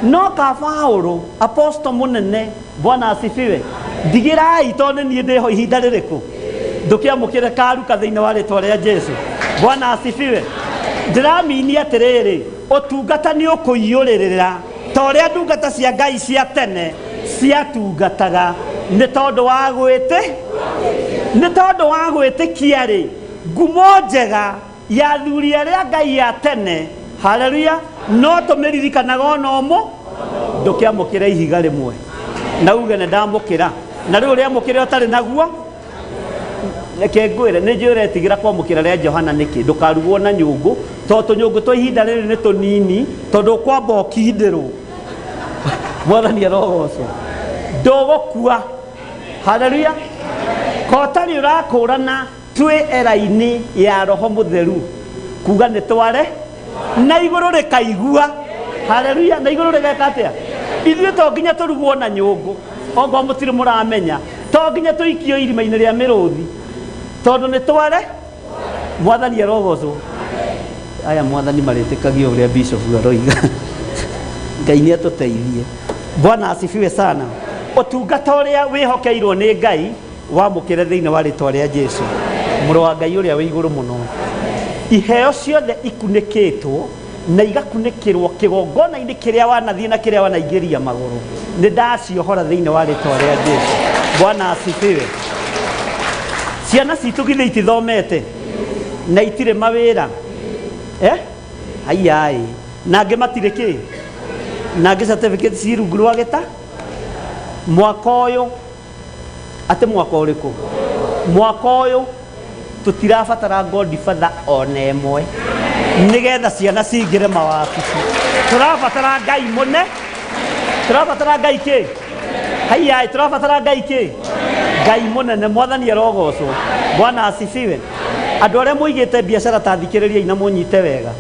S3: no ka Paũlũ apostle mũnene. Bwana asifiwe. Ndigĩrai, tondũ nĩ niĩ ndĩho ihinda rĩrĩkũ ndũkĩamũkĩre karuka thĩinĩ wa rĩtwa rĩa Jesu. Bwana asifiwe. Ndĩraminia atĩrĩrĩ, Ũtungata nĩ ũkũiyũrĩrĩra ta ũrĩa ndungata cia Ngai cia tene ciatungataga. Nĩ tondũ wa gwĩtĩ nĩ tondũ wa gwĩtĩkia rĩ, ngumo njega ya athuri arĩa Ngai ya tene, haleluya, no tũmĩririkanaga ona ũmũ. Ndũkĩamũkĩra ihiga rĩmwe na uge nĩ ndamũkĩra, na rĩu ũrĩamũkĩra ũtarĩ naguo. Reke ngwĩre, nĩ njũĩ ũretigĩra kwamũkĩra rĩa Johana nĩkĩ. Ndũkarugwo na nyũngũ, tondũ tũnyũngũ twa ihinda rĩrĩ nĩ tũnini, tondũ ũkwamba ũkindĩrwo. Mwathani arogocwo. Ndũgũkua. Haleluya. Ko ũtarĩ ũrakũrana twĩ era-inĩ ya Roho Mũtheru, kuga nĩ tware na igũrũ rĩkaigua. Haleluya. Na igũrũ rĩgeka atĩa? Ithuĩ to nginya tũrugwo na nyũngũ, okorwo mũtirĩ mũramenya, to nginya tũikio irima-inĩ rĩa mĩrũthi, tondũ nĩ tware. Mwathani arogocwo. Aya mwathani marĩtĩkagia ũrĩa bishop aroiga. Ngai nĩ atũteithie. Bwana asifiwe sana. Ũtungata ũrĩa wĩhokeirwo nĩ Ngai wamũkĩre thĩinĩ wa rĩtwa rĩa Jesu, mũrũ wa Ngai ũrĩa wĩ igũrũ mũno. Iheo ciothe ikunĩkĩtwo na igakunĩkĩrwo kĩgongona-inĩ kĩrĩa wanathiĩ na kĩrĩa wanaingĩria magũrũ, nĩ ndaciohora thĩinĩ wa rĩtwa rĩa Jesu. Bwana asifiwe. Ciana citũ githĩ itithomete na itirĩ mawĩra, eh? Haiyaĩ, na angĩ matirĩ kĩ, na angĩ certificate ci rungu rwa gĩta. Mwaka ũyũ, atĩ mwaka ũrĩkũ? Mwaka ũyũ tũtirabatara godfather ona ĩmwe nĩgetha ciana cingĩre mawabici. Tũrabatara Ngai mũne, tũrabatara Ngai kĩ? Haiyaĩ, tũrabatara Ngai kĩ? Ngai mũnene. Mwathani arogocwo. Bwana asifiwe. Andũ arĩa mũigĩte biacara ta thikĩrĩriai na mũnyite wega,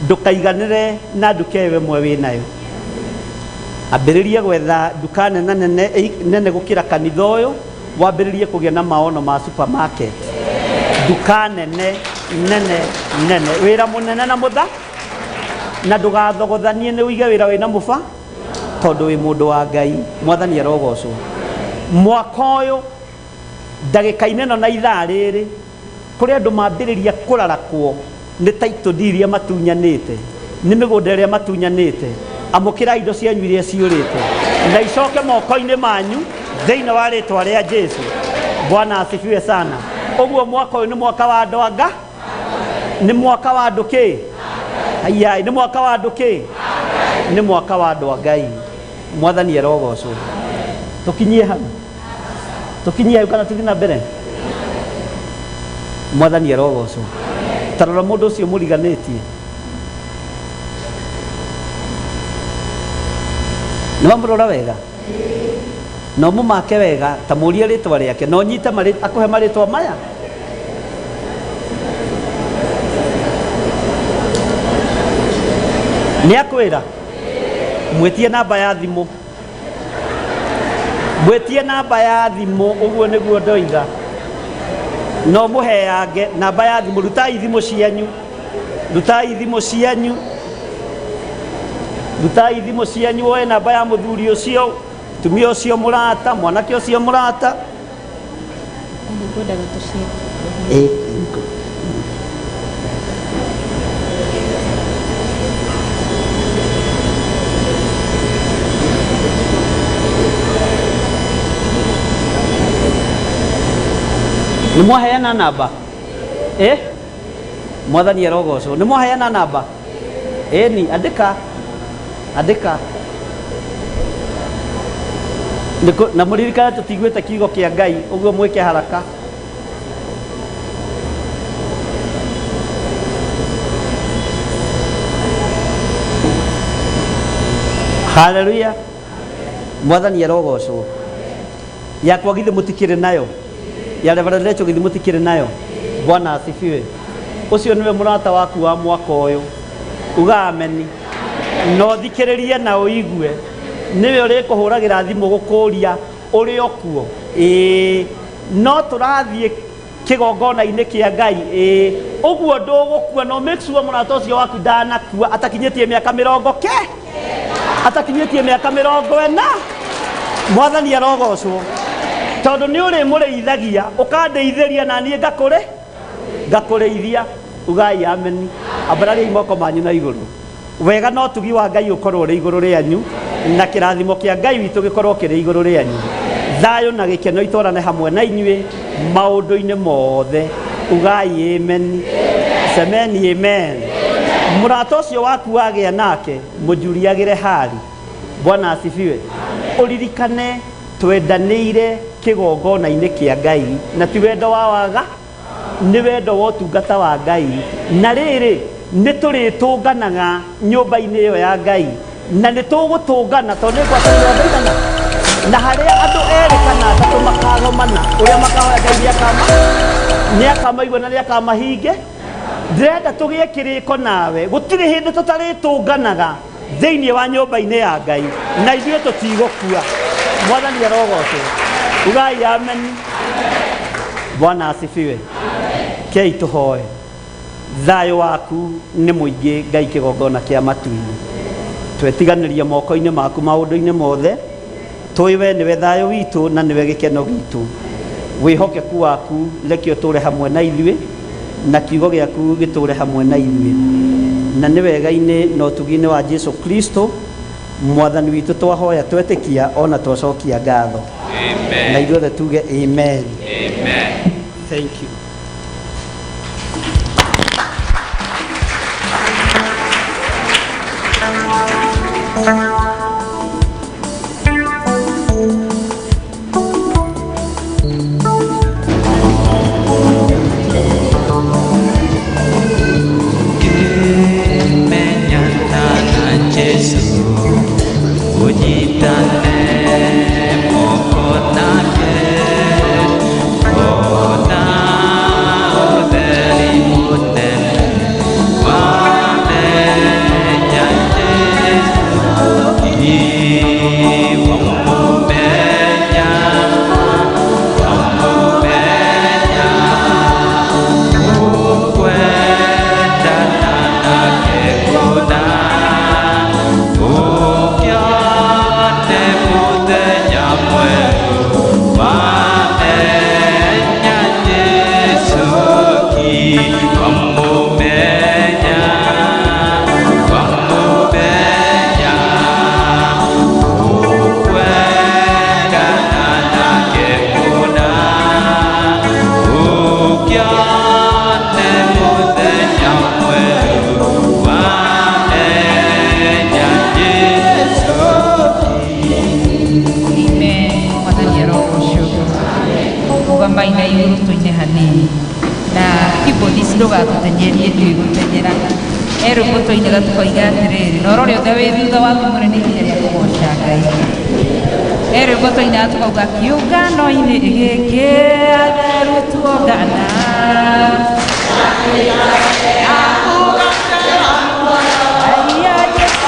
S3: ndũkaiganĩre na nduka ĩyo ĩmwe wĩnayo. Ambĩrĩria gwetha nduka nene nene nene gũkĩra kanitha ũyũ, wambĩrĩrie kũgĩa na maono ma supermarket, nduka nene nene nene, wĩra mũnene na mũtha, na ndũgathogothanie, nĩ ũige wĩra wĩna mũba, tondũ wĩ mũndũ wa Ngai. Mwathani arogocwo. Mwaka ũyũ ndagĩka-inĩ ĩno na ithaa rĩrĩ, kũrĩ andũ mambĩrĩria kũrarakwo nĩ title deed iria matunyanĩte, nĩ mĩgũnda ĩrĩa matunyanĩte. Amũkĩrai indo cianyu iria ciũrĩte na icoke moko-inĩ manyu thĩinĩ wa rĩtwa rĩa Jesu. Bwana asifiwe sana. Ũguo mwaka ũyũ nĩ mwaka wa andũ anga, nĩ mwaka wa andũ kĩ? Haiya, nĩ mwaka wa andũ kĩ? Nĩ mwaka wa andũ a Ngai. Mwathani arogocwo. Tũkinyie hau, tũkinyie hau kana tũthiĩ na mbere? Mwathani arogocwo. Ta rora mũndũ ũcio mũriganĩtie, nĩ wamũrora wega na ũmũmake wega, ta mũrie rĩtwa rĩake na ũnyite akũhe marĩtwa maya. Nĩ akwĩra mwĩtie namba ya thimũ, mwĩtie namba ya thimũ. Ũguo nĩguo ndoiga, no mũheange namba ya thimũ. Rutai thimũ cianyu, rutai thimũ cianyu, rutai thimũ cianyu, woe namba ya mũthuri ũcio, tumia ũcio, mũrata, mwanake ũcio, mũrata.
S5: Nĩngwendaga tũciĩ.
S3: Ĩ, nĩ mwaheana namba? Ĩ, mwathani arogocwo. Nĩ mwaheana namba? Ĩni, andĩka, andĩka. Na mũririkane tũtiguĩte kiugo kĩa Ngai, ũguo mwĩke haraka. Haleluya. Mwathani arogocwo. Yakwa githĩ mũtikĩrĩ nayo? Ya Reverend Rachel githĩ mũtikĩrĩ nayo? Bwana asifiwe. Ũcio nĩwe mũrata waku wa mwaka ũyũ. Uga ameni. Na ũthikĩrĩrie na ũigue. Nĩwe ũrĩkũhũragĩra thimũ gũkũria ũrĩ o kuo. Ĩĩ. No tũrathiĩ kĩgongona-inĩ kĩa Ngai. Ĩĩ. Ũguo ndũgũkua, no make sure mũrata ũcio waku ndanakua atakinyĩtie mĩaka mĩrongo ke atakinyĩtie mĩaka 40. Mwathani arogocwo, tondũ nĩ ũrĩmũrĩithagia, ũkandĩithĩria na niĩ ngakũrĩ ngakũrĩithia. Ugai ameni. Ambarariai moko manyu na igũrũ. Wega na ũtugi wa Ngai ũkorwo ũrĩ igũrũ rĩanyu, na kĩrathimo kĩa Ngai witũ gĩkorwo kĩrĩ igũrũ rĩanyu. Thayũ na gĩkeno itwarane hamwe na inyuĩ maũndũ-inĩ mothe. Ugai amen. Semeni amen. Mũrata ũcio waku wagĩa nake mũjuriagĩre hali. Bwana asifiwe. Ũririkane twendanĩire kĩgongona-inĩ kĩa Ngai, na ti wendo wa waga, nĩ wendo wa ũtungata wa Ngai. Na rĩrĩ, nĩ tũrĩtũnganaga nyũmba-inĩ ĩyo ya Ngai, na nĩ tũgũtũngana tondũ nĩ ngwatanĩro ya andũ aigana, na harĩa andũ erĩ kana atatũ makagomana, ũrĩa makahoya Ngai nĩ akamaigua na nĩ akamahinge. Ndĩrenda tũgĩe kĩrĩko nawe, gũtirĩ hĩndĩ tũtarĩtũnganaga thĩinĩ wa nyũmba-inĩ ya Ngai, na ithuĩ tũtigũkua. Mwathani arogocwo. Ugai amen. Bwana asifiwe. Kei tũhoe. Thayũ waku nĩ mũingĩ Ngai kĩgongona kĩa matu-inĩ. Twetiganĩria moko-inĩ maku maũndũ-inĩ mothe, tũĩ we nĩwe thayũ witũ na nĩwe gĩkeno gitũ. Wĩhokeku waku reke ũtũre hamwe na ithuĩ, na kiugo gĩaku gĩtũre hamwe na ithuĩ. Na nĩ wega-inĩ na ũtugi-inĩ wa Jesu Kristo Mwathani witũ twahoya twetĩkia ona twacokia ngatho.
S5: Amen.
S3: Na ithuothe tuge amen.
S5: Amen.
S3: Thank you.
S5: Ngĩmenyana na Jesu, ũnyitane moko nake, ona ũtheri mũnene wamenya Jesu, wamũmenya, wamũmenya, ũkwendana nake kũna, ũkĩone mũthenya mwerũ wamenya Jesu ki, wamũmenya, wamũmenya, ũkwendana nake kũna, ũkĩone mũthenya mwerũ wamenya Jesu.
S6: Amen. Mwathani arogocwo. Rũgamai na igũrũ tũine hanini na keyboardist ndũgatũtenyerie ndiũĩ gũtenyera. He rwĩmbo twainaga tũkoiga atĩrĩrĩ, na ũrore ũrĩa wĩ thutha waku mwene nĩ ikinya rĩa kũgoca Ngai. He rwĩmbo twainaga tũkauga kĩũngano-inĩ gĩkĩ atheru tuongana. Aia Jesu.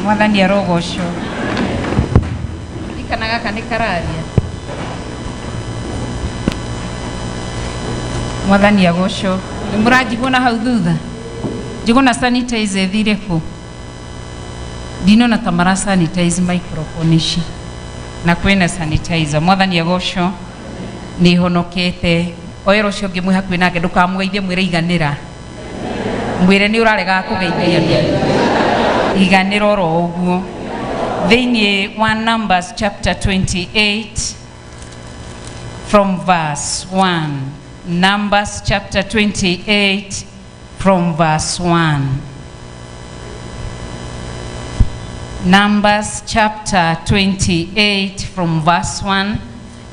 S6: Mwathani arogocwo. Ririkana gaka nĩ kararia. Mwathani agocwo. Nĩ mũranjigua na hau thutha? Njiguna sanitizer ĩthire kũ? Ndinona ta mara sanitize microphone ici. Na kwĩna sanitizer. Mwathani agocwo. Nĩ honokete. Oera ũcio ũngĩ mwĩ hakuhĩ nake ndũkamũgeithie mwĩre iganĩra. Mwĩre nĩ ũraregaga kũgeithia andũ. Iganĩra oro ũguo. Thĩinĩ wa Numbers chapter 28 from verse 1. Numbers chapter 28 from verse 1. Numbers chapter 28 from verse 1.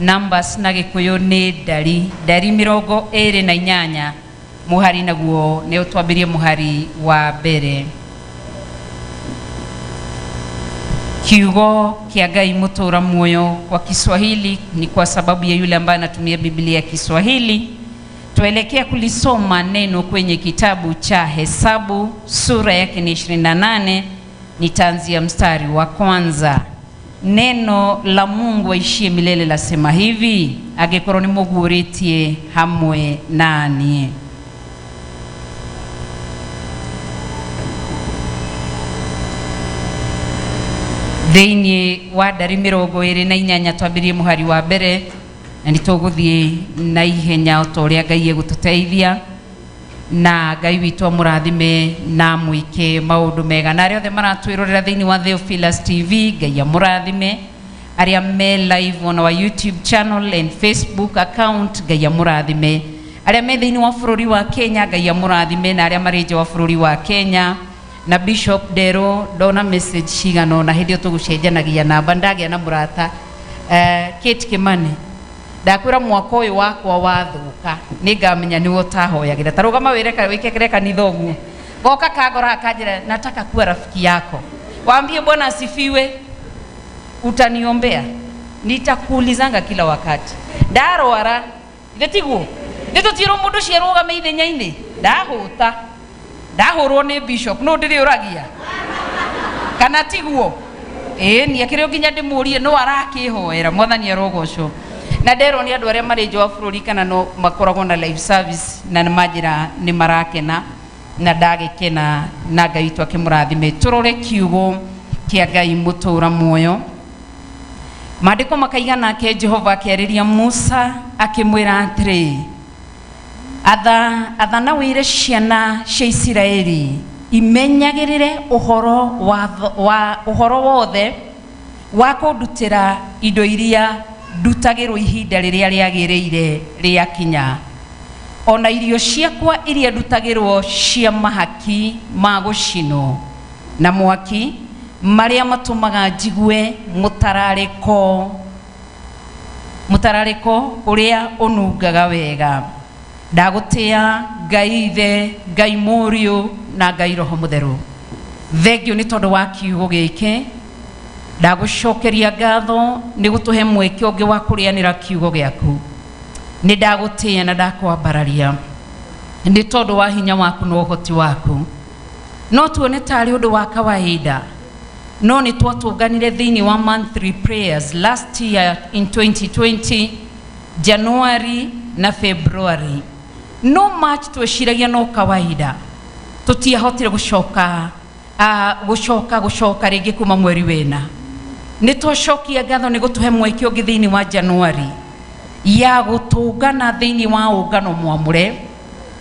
S6: Numbers na Gĩkũyũ nĩ ndari, ndari 28 mũhari naguo nĩ ũtwambĩrie mũhari wa mbere. Kiugo kĩa Ngai mũtũra muoyo kwa Kiswahili ni kwa sababu ya yule ambaye anatumia Biblia ya Kiswahili. Tuelekea kulisoma neno kwenye kitabu cha Hesabu sura yake ni 28, nitaanzia mstari wa kwanza. Neno la Mungu aishie milele lasema hivi, angĩkorwo nĩ mũguũrĩtie hamwe naniĩ. Thĩinĩ wa ndari 28 twambĩrĩrie mũhari wa mbere na nĩ tũgũthiĩ na ihenya o ta ũrĩa Ngai egũtũteithia na Ngai witũ amũrathime na amwĩke maũndũ mega. Na arĩa othe maratwĩrorera thĩinĩ wa Theophilus TV, Ngai amũrathime. Arĩa me live on our YouTube channel and Facebook account, Ngai amũrathime. Arĩa me thĩinĩ wa bũrũri wa Kenya, Ngai amũrathime, na arĩa marĩ nja wa bũrũri wa Kenya. Na Bishop Ndero ndona message cigana ũna hĩndĩ ĩyo tũgũcenjanagia namba ndagĩa na mũrata Kate Kimani ndakwĩra mwaka ũyũ wakwa wathũka nĩngamenya nĩwe ũtahoyagĩra. Ta rũgama wĩre wĩkĩre kanitha ũguo goka kangora akanjĩra nataka kuwa rafiki yako, waambie Bwana asifiwe, utaniombea, nitakuulizanga kila wakati. Ndarwara ithe tiguo nĩ tũtiĩrwo mũndũ ũcio arũgame ithenya-inĩ, ndahũta ndahũrwo nĩ bishop no ndĩrĩũragia kana tiguo? Ĩĩ ni akĩrĩ o nginya ndĩmũrie no arakĩhoera. Mwathani arogocwo. Na nderwo nĩ andũ arĩa marĩ nja wa bũrũri kana no makoragwo na live service na nĩ manjĩra nĩ marakena na ndagĩkena na Ngai witũ akĩmũrathime. Tũrore kiugo kĩa Ngai mũtũra muoyo. Maandĩko makaiga nake Jehova akĩarĩria Musa akĩmwĩra atĩrĩ, atha athana wĩre ciana cia Isiraeli imenyagĩrĩre ũhoro wa, wa ũhoro wothe wa kũndutĩra indo iria ndutagĩrwo ihinda rĩrĩa rĩagĩrĩire rĩakinya, ona irio ciakwa iria ndutagĩrwo cia mahaki ma gũcinwo na mwaki marĩa matũmaga njigue mũtararĩko mũtararĩko ũrĩa ũnungaga wega. Ndagũtĩa Ngai Ithe, Ngai Mũriũ na Ngai Roho Mũtheru. Thengio nĩ tondũ wa kiugo gĩkĩ. Ndagũcokeria ngatho nĩ gũtũhe mweke ũngĩ wa kũrĩanĩra kiugo gĩaku. Nĩ ndagũtĩa na ndakwambararia nĩ tondũ wa hinya waku na ũhoti waku. No tuone tarĩ ũndũ wa kawaida, no nĩ twatũnganire thĩinĩ wa monthly prayers last year in 2020 January na February. No March tweciragia no kawaida, tũtiahotire gũcoka gũcoka gũcoka rĩngĩ kuma mweri wena. Nĩ twacokia ngatho nĩ gũtũhe mweke ũngĩ thĩinĩ wa January ya gũtũngana thĩinĩ wa ũngano mwamũre,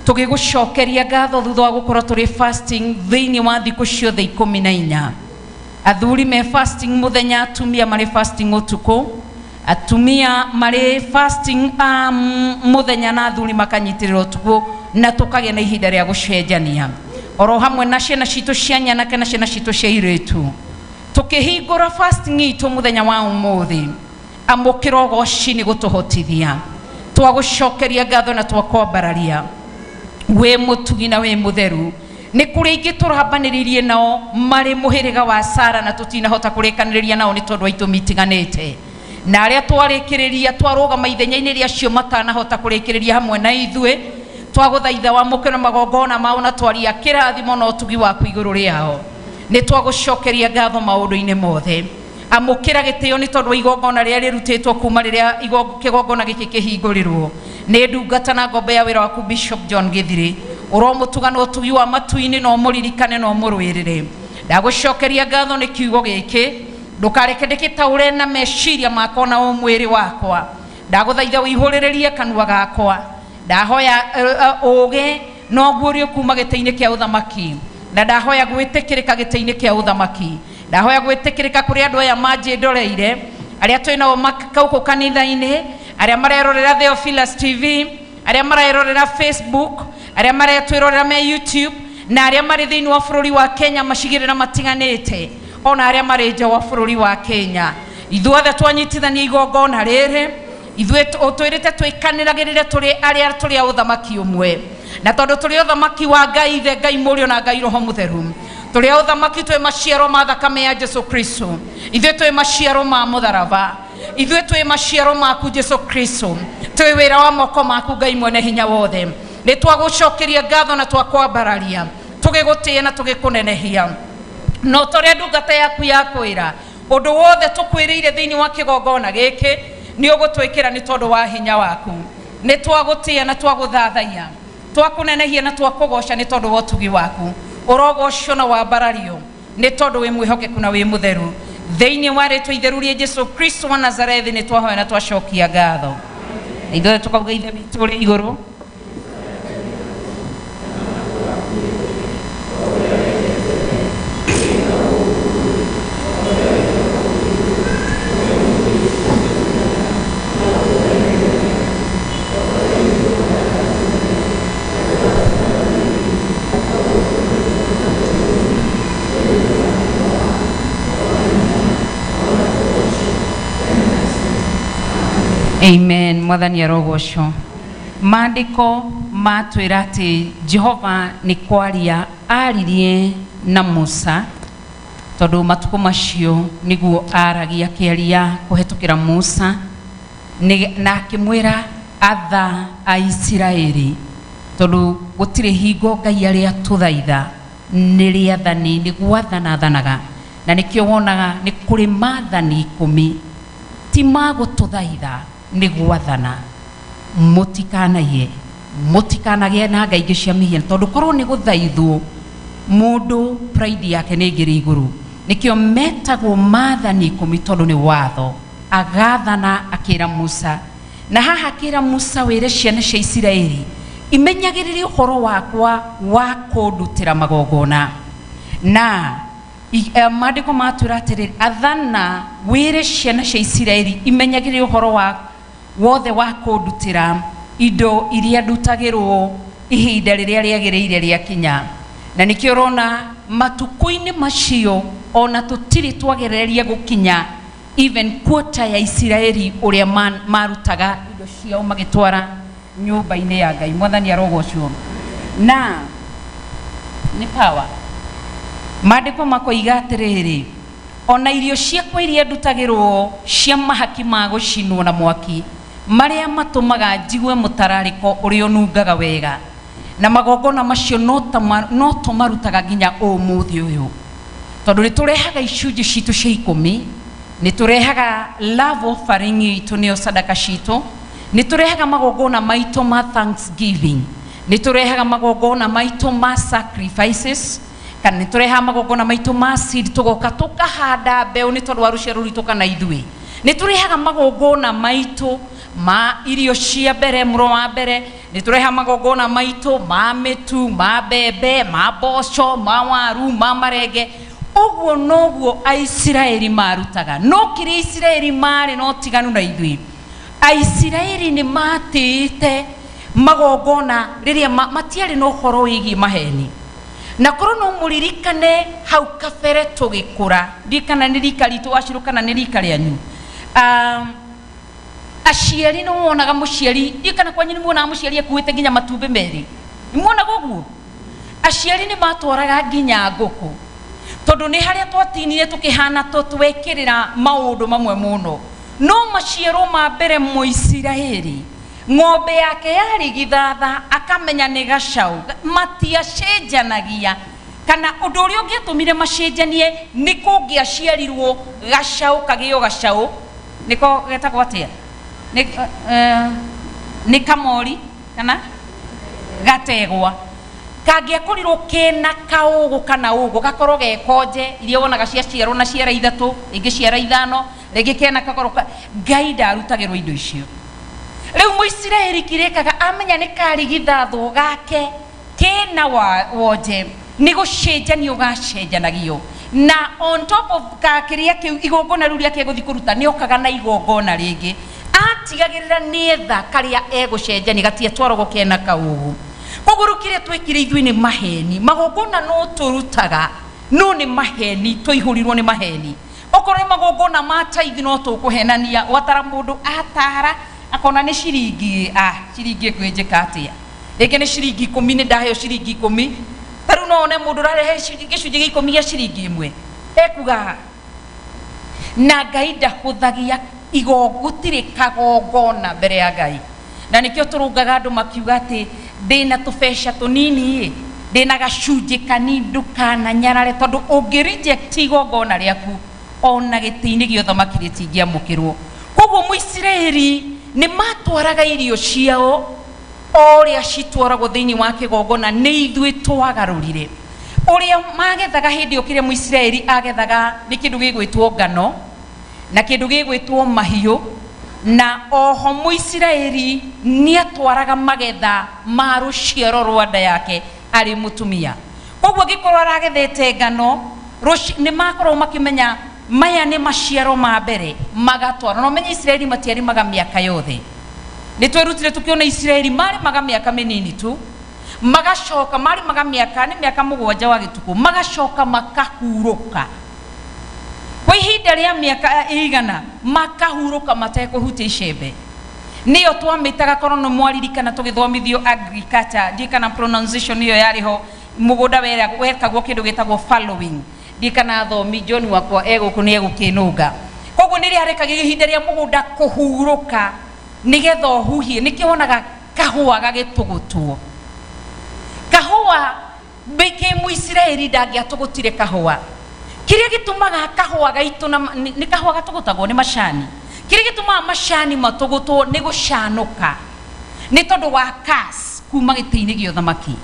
S6: tũgĩgũcokeria ngatho thutha wa gũkorwo tũrĩ fasting thĩinĩ wa thikũ ciothe 14. Athuri me fasting mũthenya, atumia marĩ fasting ũtukũ, atumia marĩ fasting mũthenya na athuri makanyitĩrĩra ũtukũ, na tũkagĩa na ihinda rĩa gũcenjania oro hamwe na ciana citũ cia nyanake na ciana citũ cia irĩtu. Tũkĩhingũra fasting itũ mũthenya wa ũmũthĩ, amũkĩra ũgoci nĩ gũtũhotithia. Twagũcokeria ngatho na twakwambararia, wĩ mũtugi na wĩ mũtheru. Nĩ kũrĩ ingĩ tũrambanĩrĩirie nao marĩ mũhĩrĩga wa Sara na tũtinahota kũrĩkanĩrĩria nao nĩ tondũ wa itũmi itiganĩte, na arĩa twarĩkĩrĩria twarũgama ithenya-inĩ rĩa acio matanahota kũrĩkĩrĩria hamwe na ithuĩ, twagũthaitha wamũkĩre magongona mao na twaria kĩrathimo na ũtugi waku igũrũ rĩao. Nĩ twagũcokeria ngatho maũndũ-inĩ mothe. Amũkĩra gĩtĩo nĩ tondũ wa igongona rĩrĩa rĩrutĩtwo kuma rĩrĩa kĩgongona gĩkĩ kĩhingũrirwo. Nĩ ndungata na ngombo ya wĩra waku Bishop John Gĩthirĩ. Ũromũtuga na ũtugi wa matu-inĩ na ũmũririkane na ũmũrũĩrĩre. Ndagũcokeria ngatho nĩ kiugo gĩkĩ. Ndũkareke ndĩkĩtaũre na meciria makwa na ũmwĩrĩ wakwa. Ndagũthaitha ũihũrĩrĩrie kanua gakwa. Ndahoya ũũgĩ na ũguũrio kuma gĩtĩ-inĩ kĩa ũthamaki, na ndahoya gwĩtĩkĩrĩka gĩtĩ-inĩ kĩa ũthamaki. Ndahoya gwĩtĩkĩrĩka kũrĩ andũ aya manjĩndoreire, arĩa twĩ nao gũkũ kanitha-inĩ, arĩa marerorera Theophilus TV, arĩa marerorera Facebook, arĩa maretwĩrorera me YouTube, na arĩa marĩ thĩinĩ wa bũrũri wa Kenya macigĩrĩra matiganĩte, ona arĩa marĩ nja wa bũrũri wa Kenya. Ithuothe twanyitithania igongona rĩrĩ, ithuĩ ũtwĩrĩte twĩkanĩragĩrĩre tũrĩ arĩa tũrĩ a ũthamaki ũmwe, na tondũ tũrĩ ũthamaki wa Ngai Ithe, Ngai Mũriũ na Ngai Roho Mũtheru, tũrĩ a ũthamaki, twĩ maciaro ma thakame ya Jesu Kristo, ithuĩ twĩ maciaro ma mũtharaba, ithuĩ twĩ maciaro maku Jesu Kristo, twĩ wĩra wa moko maku Ngai mwene hinya wothe. Nĩ twagũcokeria ngatho na twakwambararia, tũgĩgũtĩĩa na tũgĩkũnenehia. No ta ũrĩa ndungata yaku yakwĩra, ũndũ wothe tũkwĩrĩire thĩinĩ wa kĩgongona gĩkĩ nĩ ũgũtwĩkĩra nĩ tondũ wa hinya waku. Nĩ twagũtĩĩa na twagũthathaiya, twakũnenehia na twakũgoca nĩ tondũ wa ũtugi waku. Ũrogocwo na wambarario nĩ tondũ wĩ mwĩhokeku na wĩ mũtheru. Thĩinĩ wa rĩtwa itheru rĩa Jesu Kristo wa Nazarethi nĩ twahoya na twacokia ngatho. Na ithuothe tũkauga Ithe witũ ũrĩ igũrũ. Amen. Mwathani arogocwo. Maandĩko matwĩra atĩ Jehova nĩ kwaria aririe na Musa, tondũ matukũ macio nĩguo aragia akĩaria kũhetũkĩra Musa, na akĩmwĩra atha Aisiraeli, tondũ gũtirĩ hingo Ngai arĩa tũthaitha nĩ rĩathani, nĩ gwathana athanaga, na nĩkĩo wonaga nĩ kũrĩ maathani 10 ti ma gũtũthaitha, nĩ gwathana. Mũtikanaiye, mũtikanagĩe na ngai ingĩ cia mĩhianano, tondũ korwo nĩ gũthaithwo mũndũ pride yake nĩ ĩngĩrĩ igũrũ. Nĩkĩo metagwo maathani 10, tondũ nĩ watho. Agathana akĩra Musa, na haha akĩra Musa wĩre ciana cia Isiraeli imenyagĩrĩre ũhoro wakwa wa kũndutĩra magongona. Na maandĩko matwĩra atĩrĩrĩ, athana wĩre ciana cia Isiraeli imenyagĩrĩre ũhoro wa wothe wa kũndutĩra indo iria ndutagĩrwo ihinda rĩrĩa rĩagĩrĩire rĩakinya. Na nĩkĩo ũrona matukũ-inĩ macio ona tũtirĩ twagereria gũkinya even quarter ya Isiraeli ũrĩa marutaga indo ciao magĩtwara nyũmba-inĩ ya Ngai. Mwathani arogocwo. Na nĩ power. Maandĩko makoiga atĩrĩrĩ, ona irio ciakwa iria ndutagĩrwo cia mahaki ma gũcinwo na mwaki, marĩa matũmaga njigue mũtararĩko ũrĩa ũnungaga wega, na magongona macio no tũmarutaga nginya ũmũthĩ ũyũ, tondũ nĩ tũrehaga icunjĩ citũ cia 10, nĩ tũrehaga love offering itũ, nĩyo sadaka citũ, nĩ tũrehaga magongona maitũ ma thanksgiving, nĩ tũrehaga magongona maitũ ma sacrifices, kana nĩ tũrehaga magongona maitũ ma seed, tũgoka tũkahanda mbeũ nĩ tondũ wa rũciaro rwitũ kana ithuĩ. Nĩ tũrehaga magongona maitũ ma irio cia mbere, mũro wa mbere, nĩ tũrehaga magongona maitũ ma mĩtu, ma mbembe, ma mboco, ma waru, ma marenge. Ũguo noguo Aisiraeli marutaga. No kĩrĩa Isiraeli marĩ na ũtiganu na ithuĩ, Aisiraeli nĩ matĩĩte magongona rĩrĩa matiarĩ na ũhoro wĩgiĩ maheni. Na korwo no mũririkane hau kabere tũgĩkũra, ndirikana nĩ rika ritũ wacirũ kana nĩ rika rĩanyu, aciari nĩ wonaga mũciari, ndirikana kwanyu nĩ muonaga mũciari akuĩte nginya matumbĩ merĩ, nĩ muonaga ũguo? Aciari nĩ matwaraga nginya ngũkũ, tondũ nĩ harĩa twatinire tũkĩhana twekĩrĩra maũndũ mamwe mũno. No maciaro ma mbere Mũisiraeli, ng'ombe yake yarĩ githatha, akamenya nĩ gacaũ, matiacenjanagia. Kana ũndũ ũrĩa ũngĩatũmire macenjanie nĩ kũngĩaciarirwo gacaũ kagĩo gacaũ nĩko getagwo atĩa? Nĩ, eh, nĩ kamori kana gategwa kangĩakorirwo kena kaũgũ kana ũgũ gakorwo ge konje iria wonaga ciaciarwo na ciara ithatũ rĩngĩ ciara ithano rĩngĩ kena kagoro ka Ngai ndarutagĩrwo indo icio. Rĩu Mũisiraeli kĩrĩkaga amenya nĩ karigithathwo gake kena wa, wonje nĩ gũcenjanio gacenjanagio na on top of ka kĩrĩa kĩu igongona rĩu rĩake egũthiĩ kũruta nĩ okaga na igongona rĩngĩ atigagĩrĩra nĩetha karĩa egũcenjania gatiatwaragwo kena kaũgũ. Koguo rĩu kĩrĩa twekire ithuĩ nĩ maheni magongona no tũrutaga no nĩ maheni tũihũrirwo nĩ maheni. Okorwo nĩ magongona ma tithe no tũkũhenania watara mũndũ atara akona nĩ ciringi ah ciringi ĩkwĩnjĩka atĩa rĩngĩ nĩ ciringi ikũmi nĩ ndaheo ciringi ikũmi ta rĩu no one mũndũ ũrarehe gĩcunjĩ gĩa ikũmi gĩa ciringi ĩmwe ekuga na Ngai ndahũthagia gũtirĩ kagongona mbere ya Ngai. Na nĩkĩo tũrũngaga andũ makiuga atĩ ndĩna tũbeca tũnini ĩ ndĩna gacunjĩ kanini ndũkananyarare tondũ ũngĩ reject igongona rĩaku ona gĩtĩ-inĩ gĩa ũthamaki rĩtingĩamũkĩrwo. Koguo Mũisiraeli nĩ matwaraga irio ciao o ũrĩa citwaragwo thĩinĩ wa kĩgongona nĩ ithuĩ twagarũrire. Ũrĩa magethaga hĩndĩ ĩyo kĩrĩa Mũisiraeli agethaga nĩ kĩndũ gĩgwĩtwo ngano na kĩndũ gĩgwĩtwo mahiũ na oho Mũisiraeli nĩ atwaraga magetha ma rũciaro rwa nda yake arĩ mũtumia. Koguo angĩkorwo aragethete ngano nĩ makoragwo makĩmenya maya nĩ maciaro ma mbere magatwara. Na ũmenye Isiraeli matiarĩmaga mĩaka yothe. Nĩ twerutire tũkĩona Isiraeli marĩmaga mĩaka mĩnini tu magacoka marĩmaga mĩaka nĩ mĩaka mũgwanja wa gĩtukũ magacoka makahurũka kwa ihinda rĩa mĩaka ĩigana makahurũka matekũhutia icembe. Nĩyo twamĩtaga korwo nĩ mwaririkana tũgĩthomithio agriculture ndiũĩ kana pronunciation ĩyo yarĩ ho mũgũnda wekagwo kĩndũ gĩtagwo fallowing ndiũĩ kana thomi John wakwa egũkũ nĩ egũkĩnũnga. Koguo nĩ rĩarekagia ihinda rĩa mũgũnda kũhurũka nĩgetha ũhuhie. Nĩkĩo wonaga kahũa gagĩtũgũtwo. Kahũa kĩ Mũisiraeli ndangĩatũgũtire kahũa. Kĩrĩa gĩtũmaga kahũa gaitũ na nĩ kahũa gatũgũtagwo nĩ macani. Kĩrĩa gĩtũmaga macani matũgũtwo nĩ gũcanũka. Nĩ tondũ wa curse kuma gĩtĩ-inĩ gĩa ũthamaki.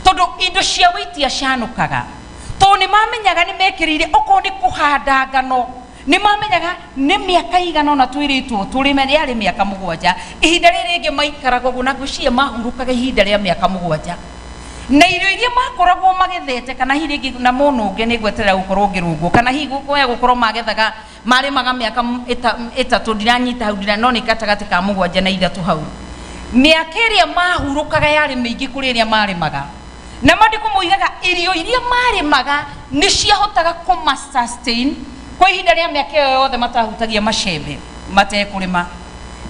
S6: Tondũ indo cia itiacanũkaga. Tondũ nĩ mamenyaga nĩ mekĩrĩire okorwo nĩ kũhanda ngano nĩ mamenyaga nĩ mĩaka igana ũna twĩrĩtwo tũrĩme yarĩ mĩaka mũgwanja. Ihinda rĩrĩ rĩngĩ maikaraga ũguo na ngwĩciria mahurũkaga ihinda rĩa mĩaka mũgwanja. Na irio iria makoragwo magethete kana hihi rĩngĩ na mũnũnge nĩ ngweterera gũkorwo ngĩrũngwo kana hihi gũkoya gũkorwo magethaga marĩmaga mĩaka ĩtatũ ndiranyita hau ndira no nĩ gatagatĩ ka mũgwanja na ithatũ hau. Mĩaka ĩrĩa mahurũkaga yarĩ mĩingĩ kũrĩ ĩrĩa marĩmaga. Na maandĩko moigaga irio iria marĩmaga nĩ ciahotaga kũma sustain kwa ihinda rĩa mĩaka ĩyo yothe matahutagia macembe matekũrĩma.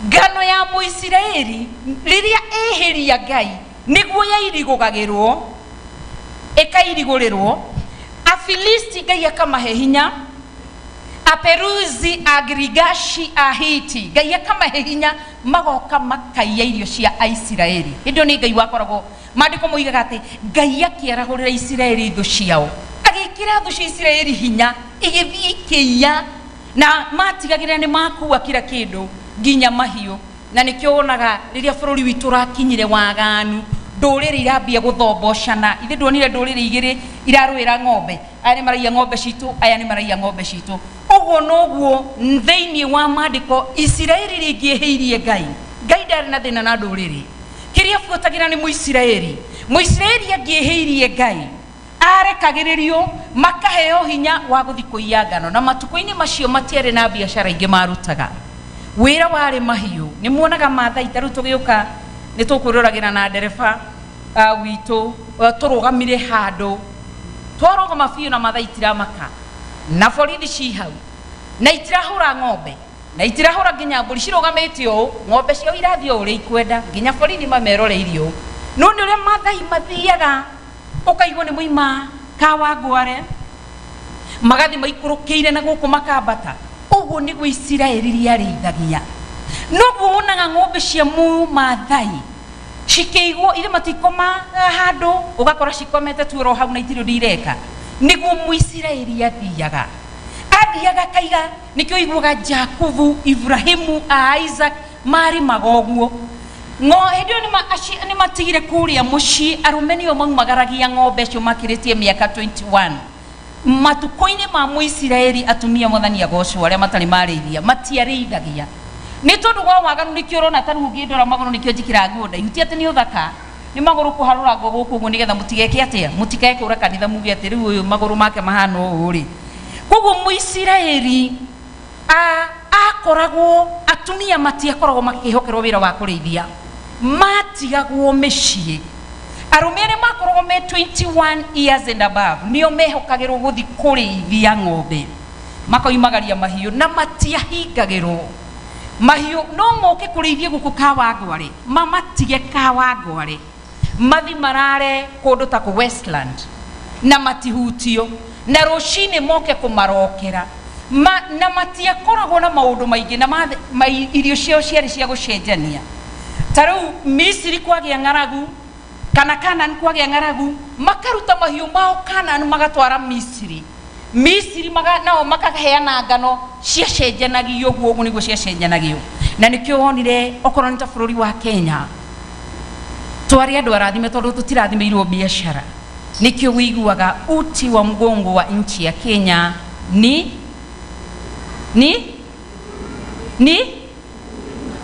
S6: Ngano ya Mũisiraeli rĩrĩa ĩhĩria Ngai nĩguo yairigũgagĩrwo ĩkairigũrĩrwo. Afilisti Ngai akamahe hinya, Aperuzi, Agirigashi, Ahiti Ngai akamahe hinya magoka makaiya irio cia Aisiraeli. Hĩndĩ ĩyo nĩ Ngai wakoragwo maandĩko moigaga atĩ Ngai akĩarahũrĩra Isiraeli thũ ciao agĩkĩra thũ cia Isiraeli hinya igĩthiĩ ikĩiya na matigagĩrĩra nĩ makua kila kĩndũ nginya mahiũ. Na nĩkĩo wonaga rĩrĩa bũrũri witũ ũrakinyire waganu ndũrĩrĩ irambia gũthombocana. Ithe nduonire ndũrĩrĩ igĩrĩ irarũĩra ng'ombe, aya nĩ maraiya ng'ombe citũ, aya nĩ maraiya ng'ombe citũ. Ũguo noguo thĩinĩ wa maandĩko Isiraeli rĩngĩehĩirie Ngai. Ngai ndarĩ na thĩna na ndũrĩrĩ. Kĩrĩa abuatagĩra nĩ Mũisiraeli. Mũisiraeli angĩehĩirie Ngai arekagĩrĩrio makaheo hinya wa gũthiĩ kũiya ngano. Na matukũ-inĩ macio matiarĩ na biacara ingĩ marutaga. Wĩra warĩ mahiũ. Nĩ muonaga Maathai ta rĩu tũgĩũka nĩ tũkwĩroragĩra na ndereba witũ tũrũgamire handũ twarũgama biũ na Maathai itiramaka na borithi ci hau na itirahũra ng'ombe na itirahũra nginya mbũri cirũgamĩte ũũ ng'ombe ciao irathiĩ o ũrĩa ikwenda nginya borithi mameroreirie ũũ. No nĩ ũrĩa Maathai mathiaga ũkaigua nĩ moima Kawangware magathi maikũrũkĩire na gũkũ makambata. Ũguo nĩguo Isiraeli rĩarĩithagia. Noguo wonaga ng'ombe cia Mũmaathai Cikĩigwo ithe matikomaga handũ, ũgakora cikomete tu oro hau na itirĩ ũndũ ireka. Nĩguo Mũisiraeli athiaga, athiaga akaiga. Nĩkĩo iguaga Jakubu, Ibrahimu a Isaac marĩmaga ũguo. Hĩndĩ ĩyo nĩmatigire kũrĩa mũciĩ, arũme nĩo maumagaragia ng'ombe acio makĩrĩtie mĩaka 21. Matukũ-inĩ ma Mũisiraeli atumia, Mwathani agocwo, arĩa matarĩ marĩithia matiarĩithagia nĩ tondũ wa waganu. Nĩkĩo ũrona ta rĩu ũngĩndora magũrũ, nĩkĩo njĩkĩraga nguo ndaihu. Ti atĩ nĩ ũthaka, nĩ magũrũ kũharũrangwo gũkũ ũguo nĩgetha mũtigeke atĩa, mũtikae kũra kanitha muge atĩ rĩu ũyũ magũrũ make mahana ũũ rĩ. Koguo Mũisiraeli akoragwo, atumia matiakoragwo makĩhokerwo wĩra wa kũrĩithia, matigagwo mĩciĩ. Arũme arĩa makoragwo me 21 years and above nĩo mehokagĩrwo gũthi kũrĩithia ng'ombe, makoimagaria mahiũ na matiahingagĩrwo mahiũ. No moke kũrĩithia gũkũ Kawangware, mamatige Kawangware, mathi marare kũndũ ta kũ Westland na matihutio, na rũcinĩ moke kũmarokera. Na matiakoragwo na maũndũ maingĩ na irio ciao ciarĩ cia gũcenjania. Ta rĩu Misiri kwagĩa ng'aragu kana Canaan kwagĩa ng'aragu, makaruta mahiũ mao Canaan magatwara Misiri. Misiri nao makaheana ngano. Ciacenjanagio ũguo, ũguo nĩguo ciacenjanagio. Na nĩkĩo wonire okorwo nĩ ta bũrũri wa Kenya twarĩ andũ arathime, tondũ tũtirathimĩirwo biacara. Nĩkĩo wĩiguaga uti wa mgongo wa nchi ya Kenya ni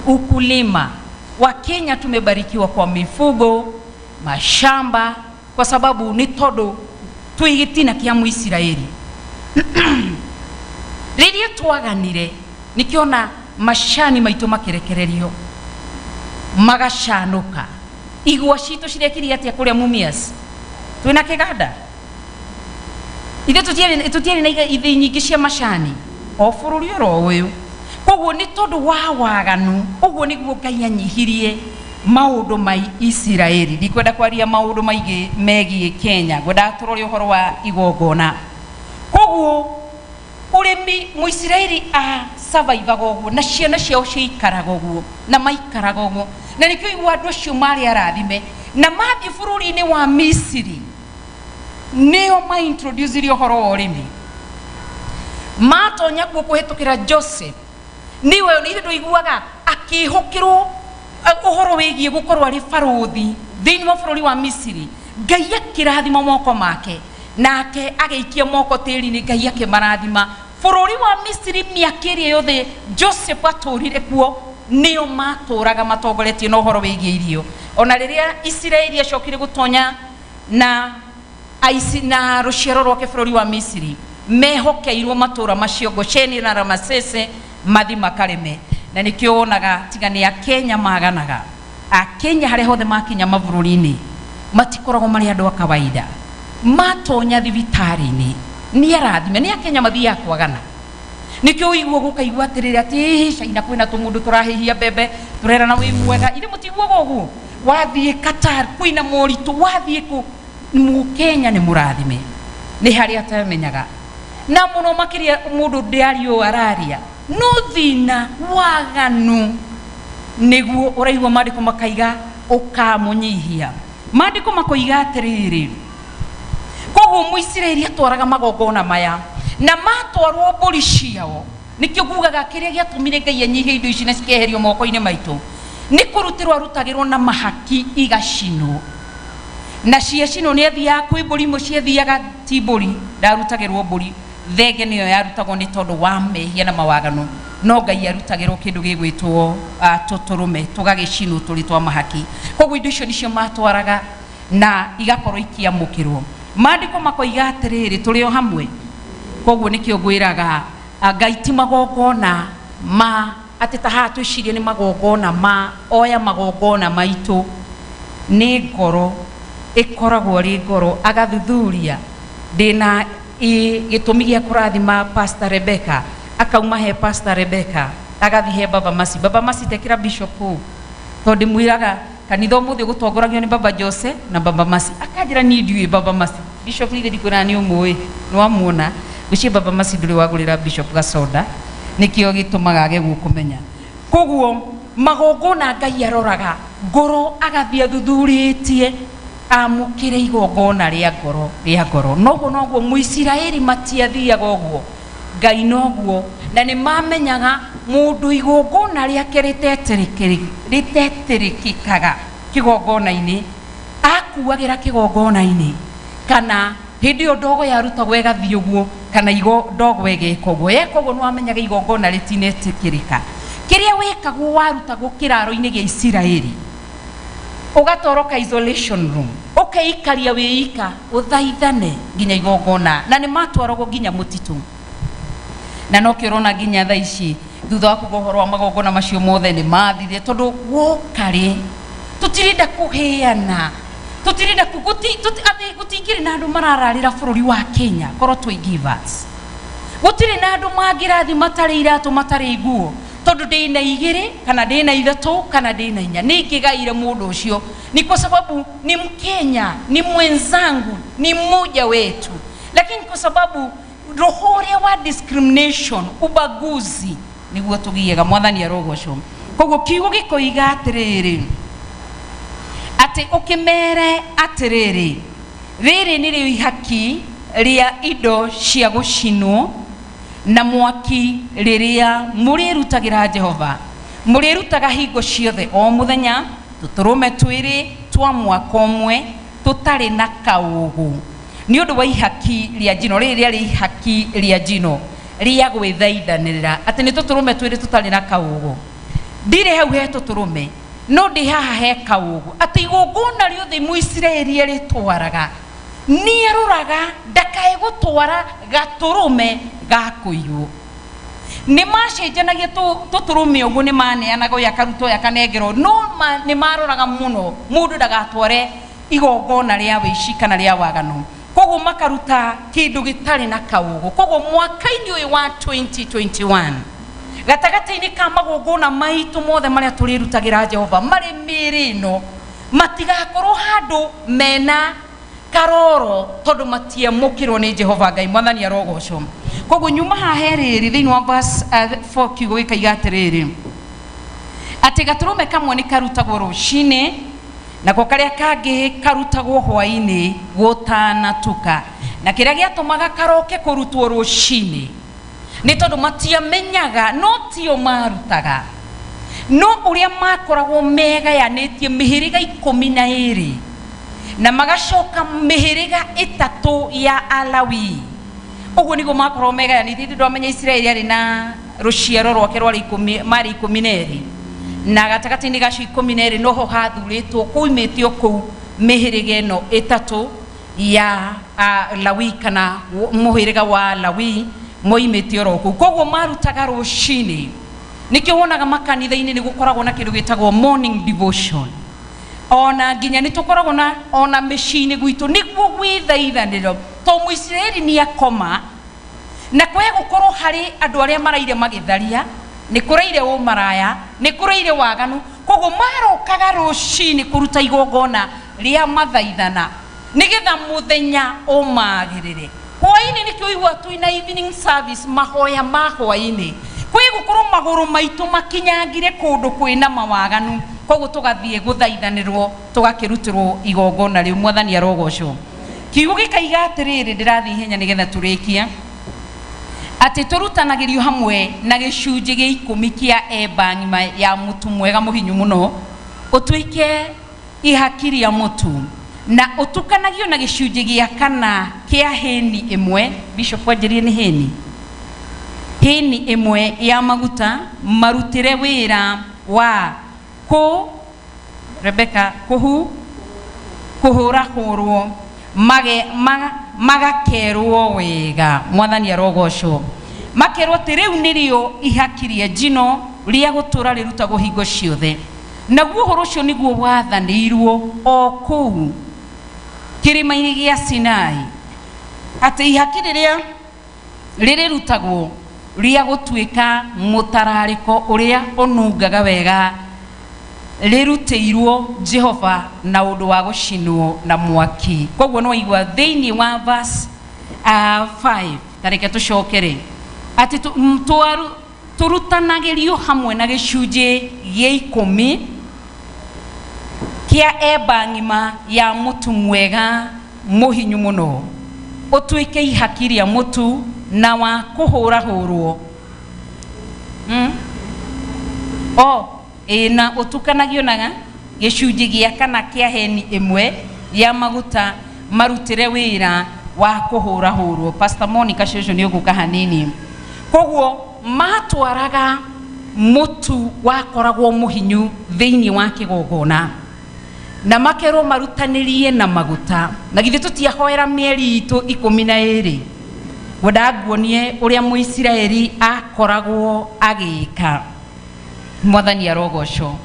S6: ukulima. Wa Kenya tumebarikiwa kwa mifugo, mashamba, kwa sababu nĩ tondũ twĩ gĩtina kĩa Mũisiraeli. Rĩrĩa twaganire, nĩkĩona macani maitũ makĩrekererio magacanũka. Igwa citũ cirekirie atĩa kũrĩa Mumias? Twĩna kĩganda ithuĩ, tũtiarĩ na ithĩi nyingĩ cia macani o bũrũri oro ũyũ. Koguo nĩ tondũ wa waganu ũguo nĩguo Ngai anyihirie maũndũ ma Isiraeli. Ndikwenda kwaria maũndũ maingĩ megiĩ Kenya, ngwendaga tũrore ũhoro wa igongona. Koguo ũrĩmi, Mũisiraeli a survivaga ũguo na ciana ciao ciaikaraga ũguo na maikaraga ũguo, na nĩkĩo igua andũ acio marĩ arathime. Na mathiĩ bũrũri-inĩ wa Misiri, nĩo maintroducirie ũhoro wa ũrĩmi. Matonya kuo kũhetũkĩra Joseph, nĩwe nĩ ndũiguaga akĩhũkĩrwo ũhoro wĩgiĩ gũkorwo arĩ barũthi thĩinĩ wa bũrũri wa Misiri. Ngai akĩrathima moko make, nake agĩikia moko tĩri-inĩ, Ngai akĩmarathima. Bũrũri wa Misiri mĩaka ĩrĩa yothe Joseph atũrire kuo, nĩo matũraga matongoretie na ũhoro wĩgiĩ irio. Ona rĩrĩa Isiraeli acokire gũtonya na aici na rũciaro rwake bũrũri wa Misiri, mehokeirwo matũra macio, Gosheni na Ramasese, mathi makarĩme. Na nĩkĩo wonaga tiga nĩ Akenya maganaga. Akenya harĩa hothe makinya mabũrũri-inĩ matikoragwo marĩ andũ a kawaida. Matonya thibitarĩ-inĩ nĩ arathime, nĩ Akenya mathiaga kwagana. Nĩkĩo ũigua gũkaigua atĩrĩrĩ atĩ "Ĩĩ, China kwĩna tũmũndũ tũrahĩhia mbembe, tũrerana wĩ mwega." Ithe mũtiguaga ũguo? Wathiĩ Qatar kwĩna moritũ, wathiĩ kũ, Mũkenya nĩ mũrathime nĩ harĩa atamenyaga na mũno makĩria mũndũ ndĩaria ũũ araria no thĩna waganu nĩguo ũraigua maandĩko makaiga ũkamũnyihia. Maandĩko makoiga atĩrĩrĩ, koguo Mũisiraeli atwaraga magongona maya na matwarwo mbũri ciao. Nĩkĩo ngugaga kĩrĩa gĩatũmire Ngai anyihie indo ici na cikeherio moko-inĩ maitũ nĩ kũrutĩrwo arutagĩrwo na mahaki, igacinwo, na ciacinwo nĩ athiaga kwĩ mbũri imwe ciathiaga. Ti mbũri, ndarutagĩrwo mbũri, thenge nĩyo yarutagwo nĩ tondũ wa mehia na mawaganu. No Ngai arutagĩrwo kĩndũ gĩgwĩtwo tũtũrũme tũgagĩcinwo tũrĩ twa mahaki. Koguo indo icio nĩcio matwaraga na igakorwo ikiamũkĩrwo. Maandĩko makoiga atĩrĩrĩ, tũrĩ o hamwe. Koguo nĩkĩo ngwĩraga Ngai ti magongona ma atĩ ta haha twĩcirie nĩ magongona ma oya magongona maitũ. Nĩ ngoro, ĩkoragwo ĩrĩ ngoro agathuthuria ndĩna gĩtũmi gĩa kũrathima Pastor Rebecca. Akauma he Pastor Rebecca agathiĩ he Baba Masi. Baba Masi tekĩra bishop ũũ, tondũ ndĩmwĩraga kanitha ũmũthĩ gũtongoragio nĩ Baba Jose na Baba Masi. Akanjĩra niĩ ndiũĩ Baba Masi. Bishop ithe ndikwĩraga nĩ ũmũĩ, nĩ wamuona ngwĩciria Baba Masi ndũrĩ wagũrĩra bishop gacoda, nĩkĩo gĩtũmaga age gũkũmenya. Koguo magongona Ngai aroraga Ngoro agathiĩ athuthurĩtie amũkĩre igongona rĩa ngoro rĩa ngoro. Noguo noguo Mũisiraeli matiathiaga ũguo, Ngai noguo, na nĩ mamenyaga mũndũ igongona rĩake rĩtetĩrĩkĩkaga kĩgongona-inĩ, akuagĩra kĩgongona-inĩ, kana hĩndĩ ĩyo ndogo yarutagwo ĩgathiĩ ũguo, kana ndogo ĩgeka ũguo. Yeka ũguo nĩ wamenyaga igongona rĩtinetĩkĩrĩka. Kĩrĩa wekagwo warutagwo kĩraro-inĩ gĩa Isiraeli, ũgatoroka isolation room, ũkeikaria wĩika, ũthaithane nginya igongona, na nĩ matwaragwo nginya mũtitũ. Na nokĩo ũrona nginya thaa ici thutha wa kuga ũhoro wa magongona macio mothe nĩ mathire, tondũ woka rĩ tũtirenda kũheana, tũtirenda atĩ gũtingĩrĩ na andũ marararĩra bũrũri wa Kenya korwo twĩ givers. Gũtirĩ na andũ mangĩrathi matarĩ iratũ, matarĩ nguo, tondũ ndĩna 2 kana ndĩna 3 kana ndĩna 4, nĩ ingĩgaire mũndũ ũcio, ni kwa sababu ni Mkenya, ni mwenzangu, ni mmoja wetu. Lakini kwa sababu roho ũrĩa wa discrimination, ubaguzi, nĩguo tũgiaga. Mwathani arogocwo. Koguo kiugo gĩkoiga atĩrĩrĩ, atĩ ũkĩmere atĩrĩrĩ, rĩrĩ nĩrĩo ihaki rĩa indo cia gũcinwo na mwaki rĩrĩa mũrĩrutagĩra Jehova. Mũrĩrutaga hingo ciothe o mũthenya tũtũrũme 2 twa mwaka ũmwe tũtarĩ na kaũgũ, nĩ ũndũ wa ihaki rĩa njino. Rĩrĩ rĩarĩ ihaki rĩa njino rĩa gwĩthaithanĩrĩra, atĩ nĩ tũtũrũme 2 tũtarĩ na kaũgũ. Ndirĩ hau he tũtũrũme, no ndĩ haha he kaũgũ, atĩ igongona rĩothe Mũisiraeli arĩtwaraga nĩaroraga ndakae gũtwara gatũrũme ga kũiywo. Nĩ macenjanagia tũtũrũme ũguo, nĩ maneanaga ũyũ akaruta ũyũ akanengerwo, no nĩ maroraga mũno mũndũ ndagatware igongona rĩa wĩici kana rĩa waganu. Koguo makaruta kĩndũ gĩtarĩ na kaũgũ. Koguo mwaka-inĩ ũyũ wa 2021, gatagatĩ-inĩ ka magongona maitũ mothe marĩa tũrĩrutagĩra Jehova marĩ mĩĩrĩ ĩno, matigakorwo handũ mena karoro, tondũ matiamũkĩrwo nĩ Jehova Ngai. Mwathani arogocwo. Koguo nyuma haha he rĩrĩ thĩinĩ wa verse 4, kiugo gĩkaiga atĩrĩrĩ, atĩ gatũrũme kamwe nĩ karutagwo rũcinĩ, nako karĩa kangĩ karutagwo hwaĩ-inĩ gũtanatuka. Na kĩrĩa gĩatũmaga karoke kũrutwo rũcinĩ nĩ tondũ matiamenyaga, no tio marutaga, no ũrĩa makoragwo megayanĩtie mĩhĩrĩga 12 na magacoka mĩhĩrĩga 3 ya Alawi. Ũguo nĩguo makoragwo megayanĩtie. Ndĩ ndwamenya Isiraeli arĩ na rũciaro rwake rwarĩ 10, marĩ 12, na gatagatĩ-inĩ gacio 12 noho hathurĩtwo kuimĩtio kũu mĩhĩrĩga ĩno 3 ya Lawi, kana mũhĩrĩga wa Lawi moimĩte oro kũu. Koguo marutaga rũcinĩ. Nĩkĩo wonaga makanitha-inĩ nĩ gũkoragwo na kĩndũ gĩtagwo morning devotion, ona nginya nĩ tũkoragwo na ona mĩciĩ-inĩ gwitũ, nĩguo gwĩthaithanĩro, to Mũisiraeli nĩ akoma na kwe gũkorwo harĩ andũ arĩa maraire magĩtharia, nĩ kũraire ũmaraya, nĩ kũraire waganu. Koguo marokaga rũcinĩ kũruta igongona rĩa mathaithana nĩgetha mũthenya ũmagĩrĩre. Hwaĩ-inĩ nĩkĩo ũigua twĩna evening service, mahoya ma hwaĩ-inĩ, kwĩ gũkorwo magũrũ maitũ makinyangire kũndũ kwĩna mawaganu, koguo tũgathiĩ gũthaithanĩrwo, tũgakĩrutĩrwo igongona rĩu. Mwathani arogocwo. Kiugo gĩkaiga atĩrĩrĩ, ndĩrathiĩ ihenya nĩgetha tũrĩkie, atĩ tũrutanagĩrio hamwe na gĩcunjĩ gĩa 10 kĩa eba ng'ima ya mũtu mwega mũhinyu mũno, ũtuĩke ihaki rĩa mũtu, na ũtukanagio na gĩcunjĩ gĩa 4 kĩa hĩni 1. Bishop anjĩrie nĩ hĩni, hĩni 1 ya maguta marutĩre wĩra wa kũ Rebecca kũhu kũhũrahũrwo magakerwo wega. Mwathani arogocwo. Makerwo atĩ rĩu nĩrĩo ihaki rĩa njino rĩa gũtũra rĩrutagwo hingo ciothe. Naguo ũhoro ũcio nĩguo wathanĩirwo o kũu kĩrĩma-inĩ gĩa Sinai, atĩ ihaki rĩrĩa rĩrĩrutagwo rĩa gũtuĩka mũtararĩko ũrĩa ũnungaga wega rĩrutĩirwo Jehova na ũndũ wa gũcinwo na mwaki. Koguo nĩ waigua thĩinĩ wa verse 5, tareke tũcokere, atĩ tũrutanagĩrio hamwe na gĩcunjĩ gĩa 10. Kĩa eba ng'ima ya mũtu mwega mũhinyu mũno, ũtuĩke ihaki rĩa mũtu na wa kũhũrahũrwo. O ĩ na ũtukanagio na gĩcunjĩ gĩa kana kĩa heni ĩmwe ya maguta marutĩre wĩra wa kũhũrahũrwo. Pastor Monica cũcũ nĩ ũgũka hanini. Koguo matwaraga mũtu wakoragwo mũhinyu thĩinĩ wa kĩgongona na makerwo marutanĩrie na maguta. Na githĩ tũtiahoera mĩeri itũ 12? Ngwendaga nguonie ũrĩa Mũisiraeli akoragwo agĩka. Mwathani arogocwo.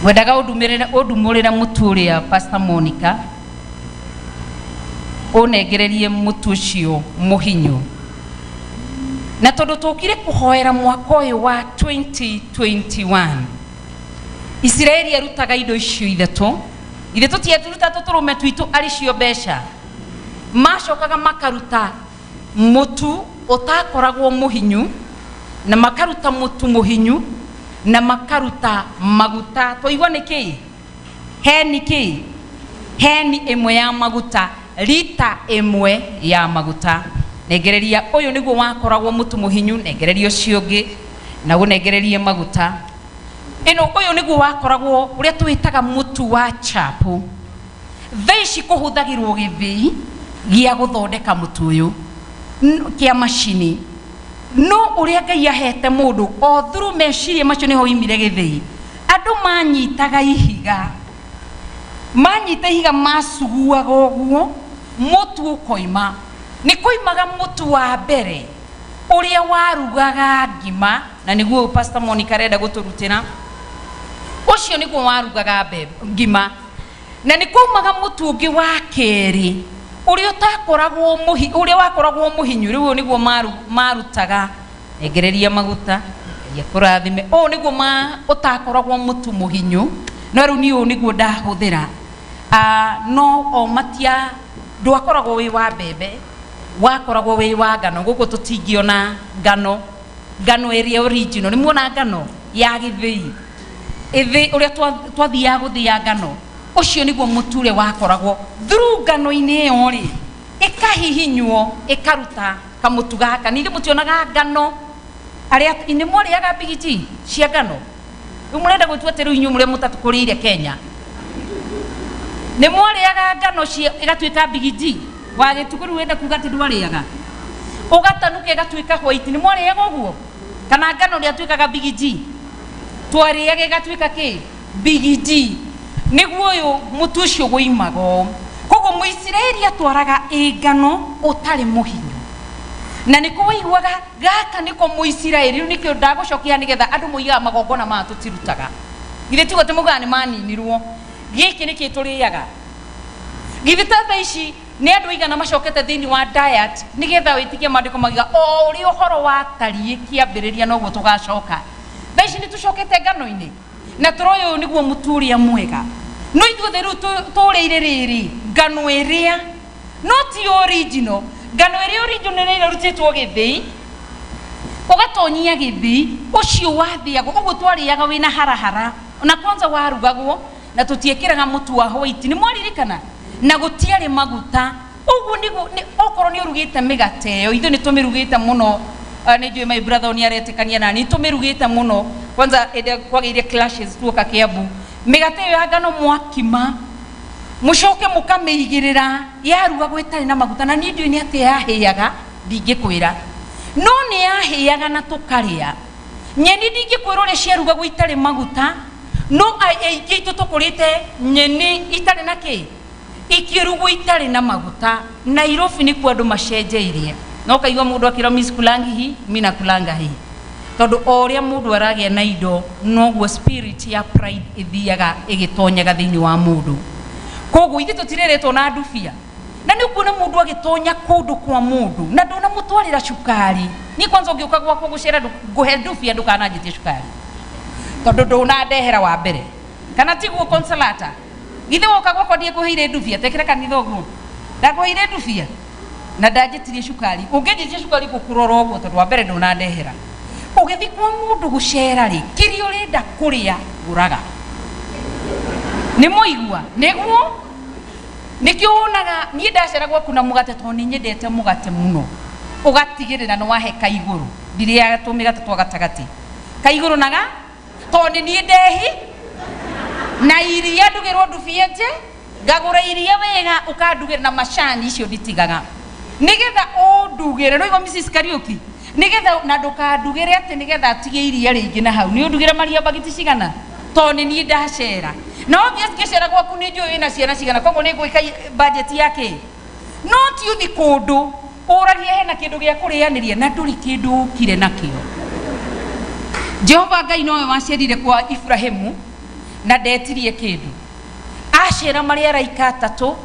S6: Ngwendaga ũndumĩrĩre ũndumũrĩre mũtu ũrĩa, Pastor Monica, ũnengererie mũtu ũcio mũhinyu. Na tondũ tũkire kũhoera mwaka ũyũ wa 2021, Isiraeli arutaga indo icio ithatũ. Ithe tũtiaturuta tũtũrũme twitũ arĩ cio mbeca. Macokaga makaruta mũtu ũtakoragwo mũhinyu, na makaruta mũtu mũhinyu, na makaruta maguta. Twaigua nĩ kĩĩ? Heni kĩĩ? Heni ĩmwe ya maguta, rita ĩmwe ya maguta. Nengereria ũyũ nĩguo wakoragwo mũtu mũhinyu, nengereria ũcio ũngĩ, na ũnengererie maguta. Ĩno ũyũ nĩguo wakoragwo ũrĩa twĩtaga mũtu wa chapo. Thaa ici kũhũthagĩrwo gĩthĩi gĩa gũthondeka mũtu ũyũ kĩa macini. No ũrĩa Ngai ahete mũndũ o through meciria macio nĩho oimire gĩthĩi. Andũ manyitaga ihiga, manyita ihiga macuguaga ũguo mũtu ũkoima. Nĩ koimaga mũtu wa mbere ũrĩa warugaga ngima, na nĩguo Pastor Monica arenda gũtũrutĩra. Ũcio nĩguo warugaga ngima. Na nĩ kwaumaga mũtu ũngĩ wa kerĩ ũrĩa ũtakoragwo mũhi, ũrĩa wakoragwo mũhinyu. Rĩu ũyũ nĩguo marutaga. Nengereria maguta, Ngai akũrathime. Ũyũ nĩguo ũtakoragwo mũtu mũhinyu, no rĩu niĩ ũyũ nĩguo ndahũthĩra. No o matia, ndwakoragwo wĩ wa mbembe, wakoragwo wĩ wa ngano. Gũkũ tũtingĩona ngano, ngano ĩrĩa original. Nĩ muona ngano ya gĩthĩi ĩthĩ ũrĩa twathiaga gũthĩa ngano, ũcio nĩguo mũtu ũrĩa wakoragwo through ngano-inĩ ĩyo rĩ, ĩkahihinywo ĩkaruta kamũtu gaka. Ningĩ mũtionaga ngano arĩa nĩ mwarĩaga mbigiji cia ngano? Rĩu mũrenda gwĩtua atĩ rĩu inyuĩ mũrĩa mũtatũkũrĩire Kenya nĩ mwarĩaga ngano cia ĩgatuĩka mbigiji wa gĩtukũ? Rĩu wenda kuga atĩ ndwarĩaga ũgatanuka ĩgatuĩka white? Nĩ mwarĩaga ũguo kana ngano ndĩatuĩkaga mbigiji? Twarĩaga ĩgatuĩka kĩ? Mbigiji. Nĩguo ũyũ mũtu ũcio woimaga ũũ. Koguo Mũisiraeli atwaraga ĩ ngano ũtarĩ mũhinyu, na nĩko waiguaga gaka nĩko Mũisiraeli. Rĩu nĩkĩo ndagũcokia, nĩgetha andũ moigaga magongona maya tũtirutaga. Githĩ tigo atĩ mugaga nĩ maninirwo? Gĩkĩ nĩkĩ tũrĩaga? Githĩ ta thaa ici nĩ andũ aigana macokete thĩinĩ wa diet nĩgetha wĩtĩkie maandĩko magiga o ũrĩa ũhoro watariĩ kĩambĩrĩria noguo tũgacoka? Thaa ici nĩ tũcokete ngano-inĩ na tũroĩ ũyũ nĩguo mũtu ũrĩa mwega, no ithuothe rĩu tũrĩire rĩrĩ ngano ĩrĩa no ti original. Ngano ĩrĩa original nĩ ĩrĩa ĩrutĩtwo gĩthĩi, ũgatonyia gĩthĩi ũcio wathĩagwo ũguo twarĩaga wĩna harahara, na kwanza warugagwo na tũtiĩkĩraga mũtu wa white, nĩ mwaririkana, na gũtiarĩ maguta. Ũguo nĩguo okorwo nĩ ũrugĩte mĩgate ĩyo, ithuĩ nĩ tũmĩrugĩte mũno. Nĩ njũĩ my brother nĩ aretĩkania nani, nĩ tũmĩrugĩte mũno. Kwanza hĩndĩ ĩrĩa kwagĩire clashes tuoka Kiambu, mĩgate ĩyo ya ngano mwakima mũcoke mũkamĩigĩrĩra, yarugagwo ĩtarĩ na maguta, na niĩ ndiũĩ nĩ atĩa yahĩaga, ndingĩkwĩra, no nĩ yahĩaga na tũkarĩa. Nyeni ndingĩkwĩra ũrĩa ciarugagwo itarĩ maguta, no aingĩ aitũ tũkũrĩte nyeni itarĩ na kĩ, ikĩrugwo itarĩ na maguta. Nairobi nĩkuo andũ macenjeirie, no kaigua mũndũ akĩrwo mi sikulangi hii, mi nakulanga hii, tondũ o ũrĩa mũndũ aragĩa na indo noguo spirit ya pride ĩthiaga ĩgĩtonyaga thĩinĩ wa mũndũ. Koguo ithuĩ tũtirĩrĩtwo na ndubia, na nĩ ũkuona mũndũ agĩtonya kũndũ kwa mũndũ na ndũnamũtwarĩra cukari. Niĩ kwanza ũngĩũka gwakwa gũcera, ngũhe ndubia, ndũkananjĩtie cukari tondũ ndũnandehera wa mbere. Kana tiguo, Consolata? Githĩ woka gwakwa ndiekũheire ndubia? Tekĩre kanitha ũguo ndakũheire ndubia na ndanjĩtirie cukari. Ũngĩnjĩtia cukari ngũkũrora ũguo, tondũ wa mbere ndũnandehera. Ũgĩthiĩ kwa mũndũ gũcera rĩ, kĩrĩa ũrenda kũrĩa gũraga. Nĩ mũigua? Nĩguo nĩkĩo wonaga niĩ ndacera gwaku na mũgate tondũ nĩ nyendete mũgate mũno. Ũgatigĩrĩra nĩ wahe kaigũrũ. Ndirĩaga tũmĩgate twa gatagatĩ. Kaigũrũ naga tondũ nĩ niĩ ndehi na iria ndugĩrwo ndubie nje ngagũra iria wega ũkandugĩra na macani icio nditigaga nĩgetha ũndugĩre rũigo Mrs. Kariuki nĩgetha na ndũkandugĩre atĩ nĩgetha atige iria rĩingĩ na hau nĩ ũndugĩre maria mbagiti cigana tondũ nĩ niĩ ndacera na obvious ngĩcera gwaku nĩ njũĩ wĩna ciana cigana koguo nĩ ngwĩka budget ya kĩ no ti ũthi kũndũ ũragie hena kĩndũ gĩa kũrĩanĩria na ndũrĩ kĩndũ ũkire nakĩo. Jehova Ngai nowe wacerire kwa Ibrahimu na ndetirie kĩndũ. Acera marĩ araika atatũ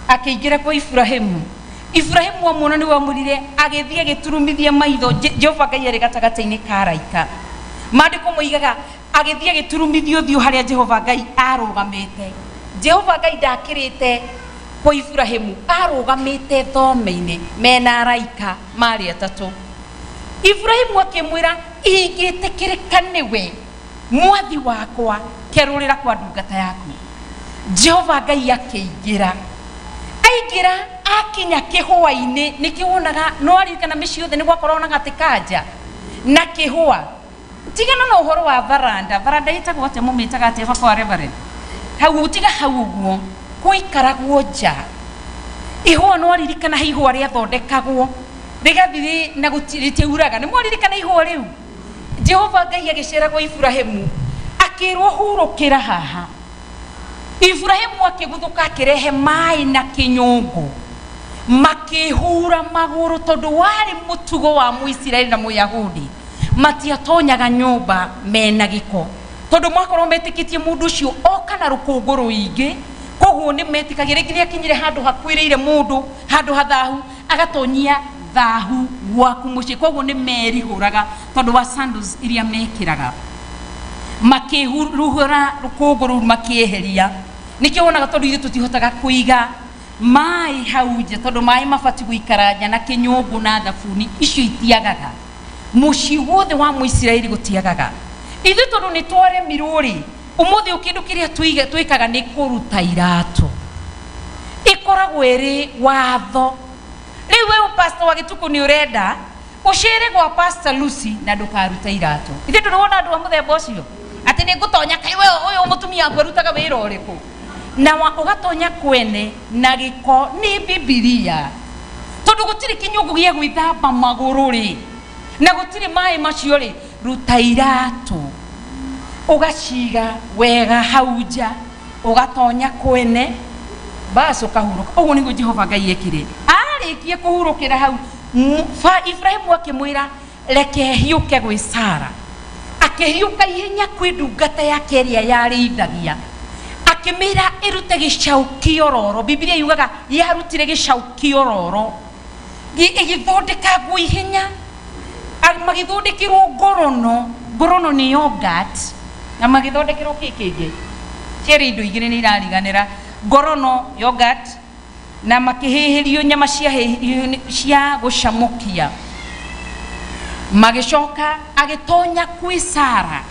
S6: akĩingĩra kwa Ibrahimu. Ibrahimu amuona nĩwe amwĩrire agĩthiĩ agĩturumithia maitho. Jehova Ngai arĩ gatagatĩ-inĩ ka araika. Maandĩko moigaga agĩthiĩ agĩturumithia ũthiũ harĩa Jehova Ngai arũgamĩte. Jehova Ngai ndakĩrĩte kwa Ibrahimu, arũgamĩte thome-inĩ mena araika marĩ atatũ. Ibrahimu akĩmwĩra, ingĩtĩkĩrĩka nĩwe mwathi wakwa, kerũrĩra kwa ndungata yaku. Jehova Ngai akĩingĩra. Aingĩra akinya kĩhũa-inĩ, nĩkĩo wonaga no aririkana mĩciĩ yothe nĩ gwakoragwo na gatĩ kanja na kĩhũa. Tigana na ũhoro wa varanda, varanda ĩtagwo atĩa mũmĩtaga atĩa baba wa reverend? Hau tiga hau ũguo, gũikaragwo nja. Ihũa no aririkana he ihũa rĩathondekagwo rĩgathiĩ na rĩtiuraga. Nĩ mwaririkana ihũa rĩu? Jehova Ngai agĩcera gwa Ibrahimu akĩrwo hurũkĩra haha. Ibrahimu akĩguthũka akĩrehe maĩ na kĩnyũngũ makĩhura magũrũ tondũ warĩ mũtugo wa Mũisiraeli na Mũyahudi matiatonyaga nyũmba mena gĩko tondũ makorwo metĩkĩtie mũndũ ũcio oka na rũkũngũ rũingĩ koguo nĩ metĩkagia rĩngĩ nĩ akinyire handũ hakuĩrĩire mũndũ handũ hathahu agatonyia thahu gwaku mũciĩ koguo nĩ merihũraga tondũ wa sandals iria mekĩraga makĩhuruhũra rũkũngũ rũu makĩeheria nĩkĩo wonaga tondũ ithuĩ tũtihotaga kũiga maĩ hau nja tondũ maĩ mabatiĩ gũikara nja na kĩnyũngũ na thabuni icio itiagaga mũciĩ wothe wa Mũisiraeli gũtiagaga ithuĩ tondũ nĩ twaremirwo rĩ ũmũthĩ ũyũ kĩndũ kĩrĩa twĩkaga nĩ kũruta iratũ ĩkoragwo ĩrĩ watho rĩu we pastor wa gĩtukũ nĩ ũrenda ũcere gwa pastor Lucy na ndũkaruta iratũ ithuĩ ndũrĩ wona andũ a mũthemba ũcio atĩ nĩ ngũtonya kaĩ we ũyũ mũtumia waku arutaga wĩra ũrĩkũ na ũgatonya kwene na gĩko nĩ Bibilia tondũ gũtirĩ kĩnyũngũ gĩa gwĩthamba magũrũ rĩ na gũtirĩ maĩ macio rĩ ruta iratũ ũgaciga wega hau nja ũgatonya kwene bas ũkahurũka. Ũguo nĩguo Jehova Ngai ekire. Arĩkia kũhurũkĩra hau Ibrahimu akĩmwĩra reke hiũke gwĩ Sara. Akĩhiũka ihenya kwĩ ndungata yake ĩrĩa yarĩithagia akĩmĩra ĩrute gĩcaũ kĩororo. Bibilia yugaga yarutire gĩcaũ kĩororo ĩgĩthondeka nguo ihenya magĩthondekerwo ngorono. Ngorono nĩ yogurt na magĩthondekerwo kĩ kĩngĩ cierĩ indo igĩrĩ nĩ irariganĩra ngorono yogurt na makĩhĩhĩrio nyama cia gũcamũkia. Magĩcoka agĩtonya kwĩ Sara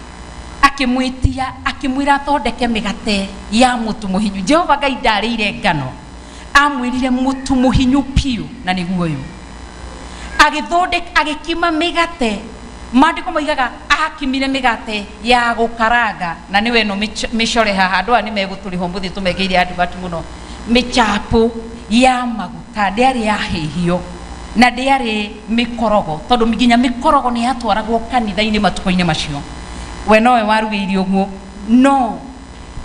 S6: akĩmwĩtia akĩmwĩra athondeke mĩgate ya mũtu mũhinyu. Jehova Ngai ndarĩire ngano, amwĩrire mũtu mũhinyu piũ na nĩguo ũyũ. Agĩthondeka agĩkima mĩgate. Maandĩko moigaga akimire mĩgate ya gũkaranga na nĩwe ĩno mĩcore haha. Andũ aya nĩ megũtũrĩha ũmũthĩ tũmekĩire advert mũno. Mĩchapo ya maguta ndĩarĩ yahĩhio na ndĩarĩ mĩkorogo tondũ nginya mĩkorogo nĩ yatwaragwo kanitha-inĩ matukũ-inĩ macio. We nowe warugĩire ũguo no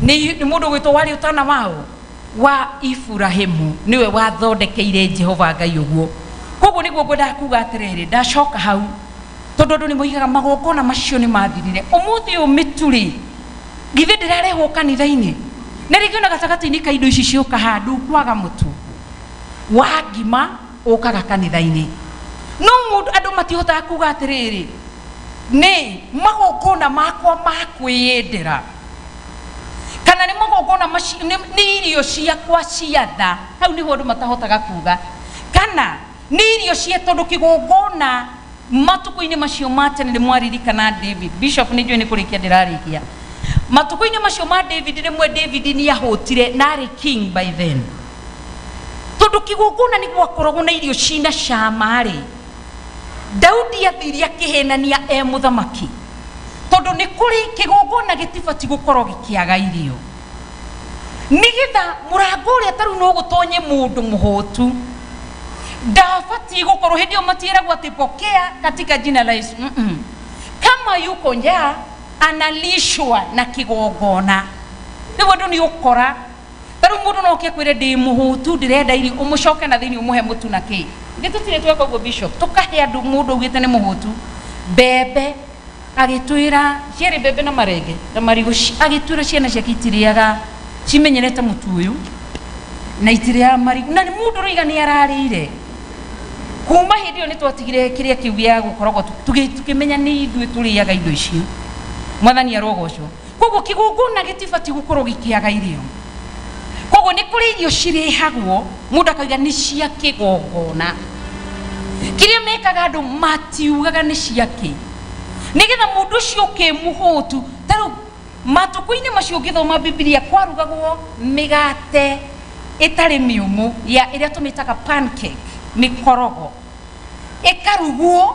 S6: nĩ mũndũ ũgwĩtwo warĩ ũtana wao wa Ibrahimu nĩwe wathondekeire Jehova Ngai ũguo. Koguo nĩguo ngwendaga kuga atĩrĩrĩ, ndacoka hau tondũ andũ nĩ moigaga magongona macio nĩ mathirire. Ũmũthĩ ũyũ mĩtu rĩ, githĩ ndĩrarehwo kanitha-inĩ? Na rĩngĩ ona gatagatĩ-inĩ ka indo ici ciũka haha ndũkwaga mũtu wa ngima ũkaga kanitha-inĩ. No mũndũ andũ matihotaga kuga atĩrĩrĩ, nĩ magongona makwa ma kwĩyendera kana nĩ magongona macio nĩ irio ciakwa cia tha. Hau nĩho andũ matahotaga kuga kana nĩ irio cia tondũ kĩgongona Matukũ-inĩ macio ma tene nĩ mwaririkana David. Bishop nĩ njũĩ nĩ kũrĩkia ndĩrarĩkia. Matukũ-inĩ macio ma David rĩmwe David nĩ ahũtire na arĩ king by then. Tondũ kĩgongona nĩ gwakoragwo na irio cina cama rĩ, Daudi athire akĩhenania e mũthamaki. Tondũ nĩ kũrĩ kĩgongona gĩtibatiĩ gũkorwo gĩkĩaga irio. Nĩgetha mũrango ũrĩa ta rĩu no gũtonye mũndũ mũhũtu. Ndabatiĩ gũkorwo hĩndĩ ĩyo matiĩragwo atĩ pokea katika jina la Yesu. Kama yuko njaa analishwa na kĩgongona. Rĩu andũ nĩ ũkora ta rĩu mũndũ no oke akwĩre ndĩ mũhũtu ndĩrenda irio ũmũcoke na thĩinĩ ũmũhe mũtu na kĩ. Ithuĩ tũtirĩ tweka ũguo bishop, tũkahe andũ mũndũ augĩte nĩ mũhũtu mbembe agĩtwĩra ciarĩ mbembe na marenge na marigũ agĩtwĩra ciana ciake itirĩaga cimenyerete mũtu ũyũ na itirĩaga marigũ na nĩ mũndũ ũroiga nĩ ararĩire. Kuma hĩndĩ ĩyo nĩ twatigire kĩrĩa kĩu gĩa gũkoragwo tũkĩmenya nĩ ithuĩ tũrĩaga indo icio. Mwathani arogocwo. Koguo kĩgongona gĩtibatiĩ gũkorwo gĩkĩaga irio. Koguo nĩ kũrĩ irio cirehagwo mũndũ akauga nĩ cia kĩgongona. Kĩrĩa mekaga andũ matiugaga nĩ cia kĩ. Nĩgetha mũndũ ũcio ũkĩmũhũtu, ta rĩu matukũ-inĩ macio ũngĩthoma Bibilia kwarugagwo mĩgate ĩtarĩ mĩũmũ ya ĩrĩa tũmĩtaga pancake, mĩkorogo. Ĩkarugwo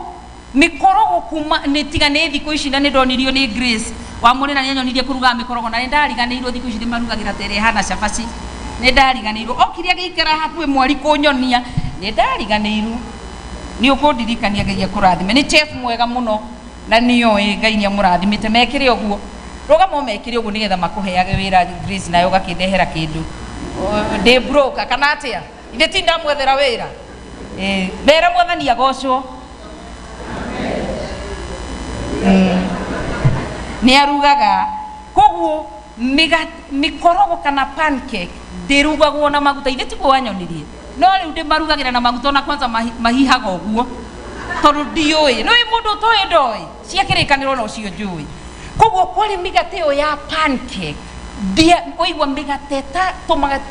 S6: mĩkorogo kuma nĩ tiga nĩ thikũ ici na nĩ ndonirio nĩ Grace wa Mũrĩra nĩ anyonirie kũruga mĩkorogo na nĩ ndariganĩirwo thikũ ici ndĩmarugagĩra ta ĩrĩa ĩhana cabaci. Nĩ ndariganĩirwo. Okire agĩikara hakuhĩ mwari kũnyonia, nĩ ndariganĩirwo. Nĩ ũkũndirikania Ngai akũrathime. Nĩ chef mwega mũno na nĩoĩ Ngai nĩ amũrathimĩte. Mekĩre ũguo. Rũgama ũmekĩre ũguo nĩgetha makũheage wĩra Grace nawe ũgakĩndehera kĩndũ. Ndĩ broke kana atĩa? Ithe ti ndamwethera wĩra. Mera mwathani agocwo. Nĩ arugaga. Koguo mĩkorogo kana pancake ndĩrugagwo na maguta. Ithe tiguo wanyonirie. No rĩu ndĩmarugagĩra na maguta ona kwanza mahihaga ũguo. Tondũ ndiũĩ. Nĩũĩ mũndũ ũtoĩ ndoĩ. Cia kĩrĩkanĩro nocio njũĩ. Koguo kwarĩ mĩgate ĩyo ya pancake. Waigua mĩgate ta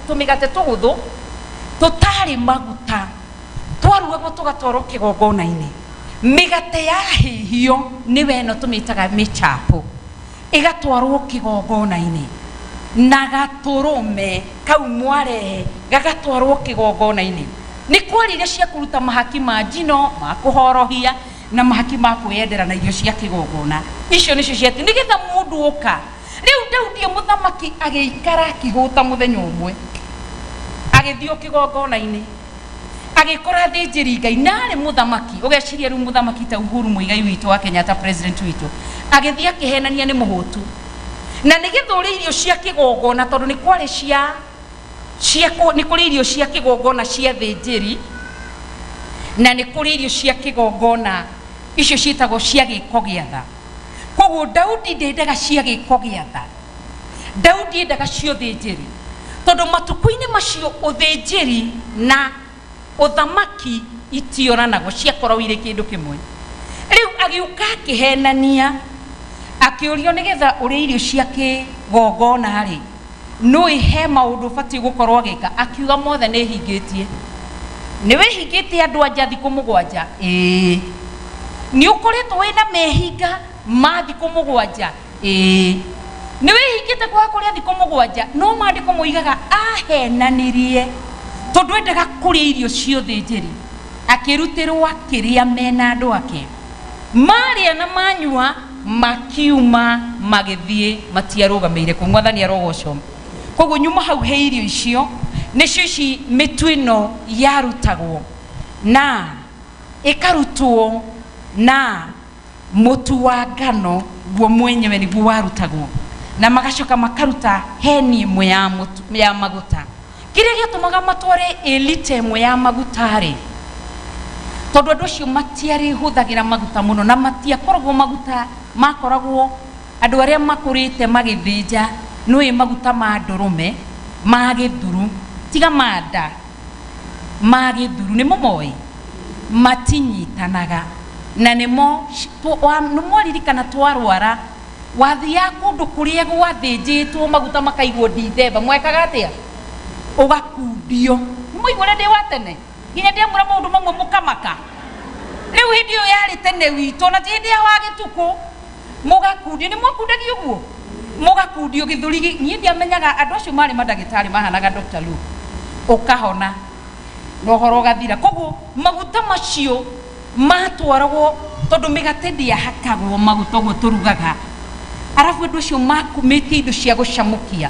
S6: tũmĩgate tũhũthũ tũtarĩ maguta. Twarugagwo tũgatwarwo kĩgongona-inĩ. Mĩgate yahĩhio nĩwe ĩno tũmĩtaga mĩchapo. Ĩgatwarwo kĩgongona-inĩ. Na gatũrũme kau mwarehe gagatwarwo kĩgongona-inĩ. Nĩ kwarĩ iria cia kũruta mahaki ma njino, ma kũhorohia na mahaki ma kwĩyendera na irio cia kĩgongona. Icio nĩcio ciati nĩgetha mũndũ oka. Rĩu Daudi mũthamaki agĩikara akĩhũta mũthenya ũmwe. Agĩthiĩ kĩgongona-inĩ. Agĩkora athĩnjĩri Ngai na arĩ mũthamaki. Ũgeciria rĩu mũthamaki ta Uhuru Muigai witũ wa Kenyatta president witũ. Agĩthiĩ akĩhenania nĩ mũhũtu. Na nĩgetha ũrĩe irio cia kĩgongona tondũ nĩ kwarĩ cia cia nĩ kũrĩ irio cia kĩgongona cia thĩnjĩri na nĩ kũrĩ irio cia kĩgongona icio ciĩtagwo cia gĩko gĩa tha. Koguo Daudi ndendaga cia gĩko gĩa tha. Daudi endaga cia ũthĩnjĩri. Tondũ matukũ-inĩ macio ũthĩnjĩri na ũthamaki itioranagwo, ciakoragwo irĩ kĩndũ kĩmwe. Rĩu agĩũka akĩhenania, akĩũrio nĩgetha ũrĩe irio cia kĩgongona rĩ, nũĩ he maũndũ ũbatiĩ gũkorwo agĩka, akiuga mothe nĩ hingĩtie. Nĩ wĩhingĩte andũ anja thikũ mũgwanja? Ĩĩ. Nĩ ũkoretwo wĩna mehinga ma thikũ mũgwanja? Ĩĩ. Nĩ wĩhingĩte kwaga kũrĩa thikũ mũgwanja? No maandĩko moigaga ahenanirie tondũ endaga kũrĩa irio cia ũthĩnjĩri. Akĩrutĩrwo akĩrĩa mena andũ ake. Marĩa na manyua makiuma magĩthiĩ matiarũgamĩire kũu. Mwathani arogocwo. Koguo nyuma hau he irio icio nĩcio ici mĩtu ĩno yarutagwo na ĩkarutwo na mũtu wa ngano guo mwenyewe nĩguo warutagwo na magacoka makaruta heni ĩmwe ya mũtu, ya maguta. Kĩrĩa gĩatũmaga matware ĩlita ĩmwe ya maguta rĩ, tondũ andũ acio matiarĩhũthagĩra maguta mũno na matiakoragwo maguta makoragwo andũ arĩa makũrĩte magĩthĩnja nĩũĩ maguta ma ndũrũme ma gĩthuru tiga ma nda ma gĩthuru nĩ mũmoĩ matinyitanaga na nĩmo nĩ mwaririkana twarwara wathiaga kũndũ kũrĩa gwathĩnjĩtwo maguta makaigwo ndithemba mwekaga atĩa ũgakundio. Nĩ mwaigua ũrĩa ndĩ wa tene nginya ndĩamũra maũndũ mamwe mũkamaka. Rĩu Rĩu hĩndĩ ĩyo yarĩ tene witũ, na ti hĩndĩ ya wagĩtukũ. Mũgakundio, nĩ mwakundagio ũguo, mũgakundio gĩthũri. Niĩ ndiamenyaga andũ acio marĩ mandagĩtarĩ mahanaga Dr. Luke. Ũkahona na ũhoro ũgathira. Koguo maguta macio matwaragwo, tondũ mĩgate ndĩahakagwo maguta ũguo tũrugaga. Arabu andũ acio makumĩtie indo cia gũcamũkia.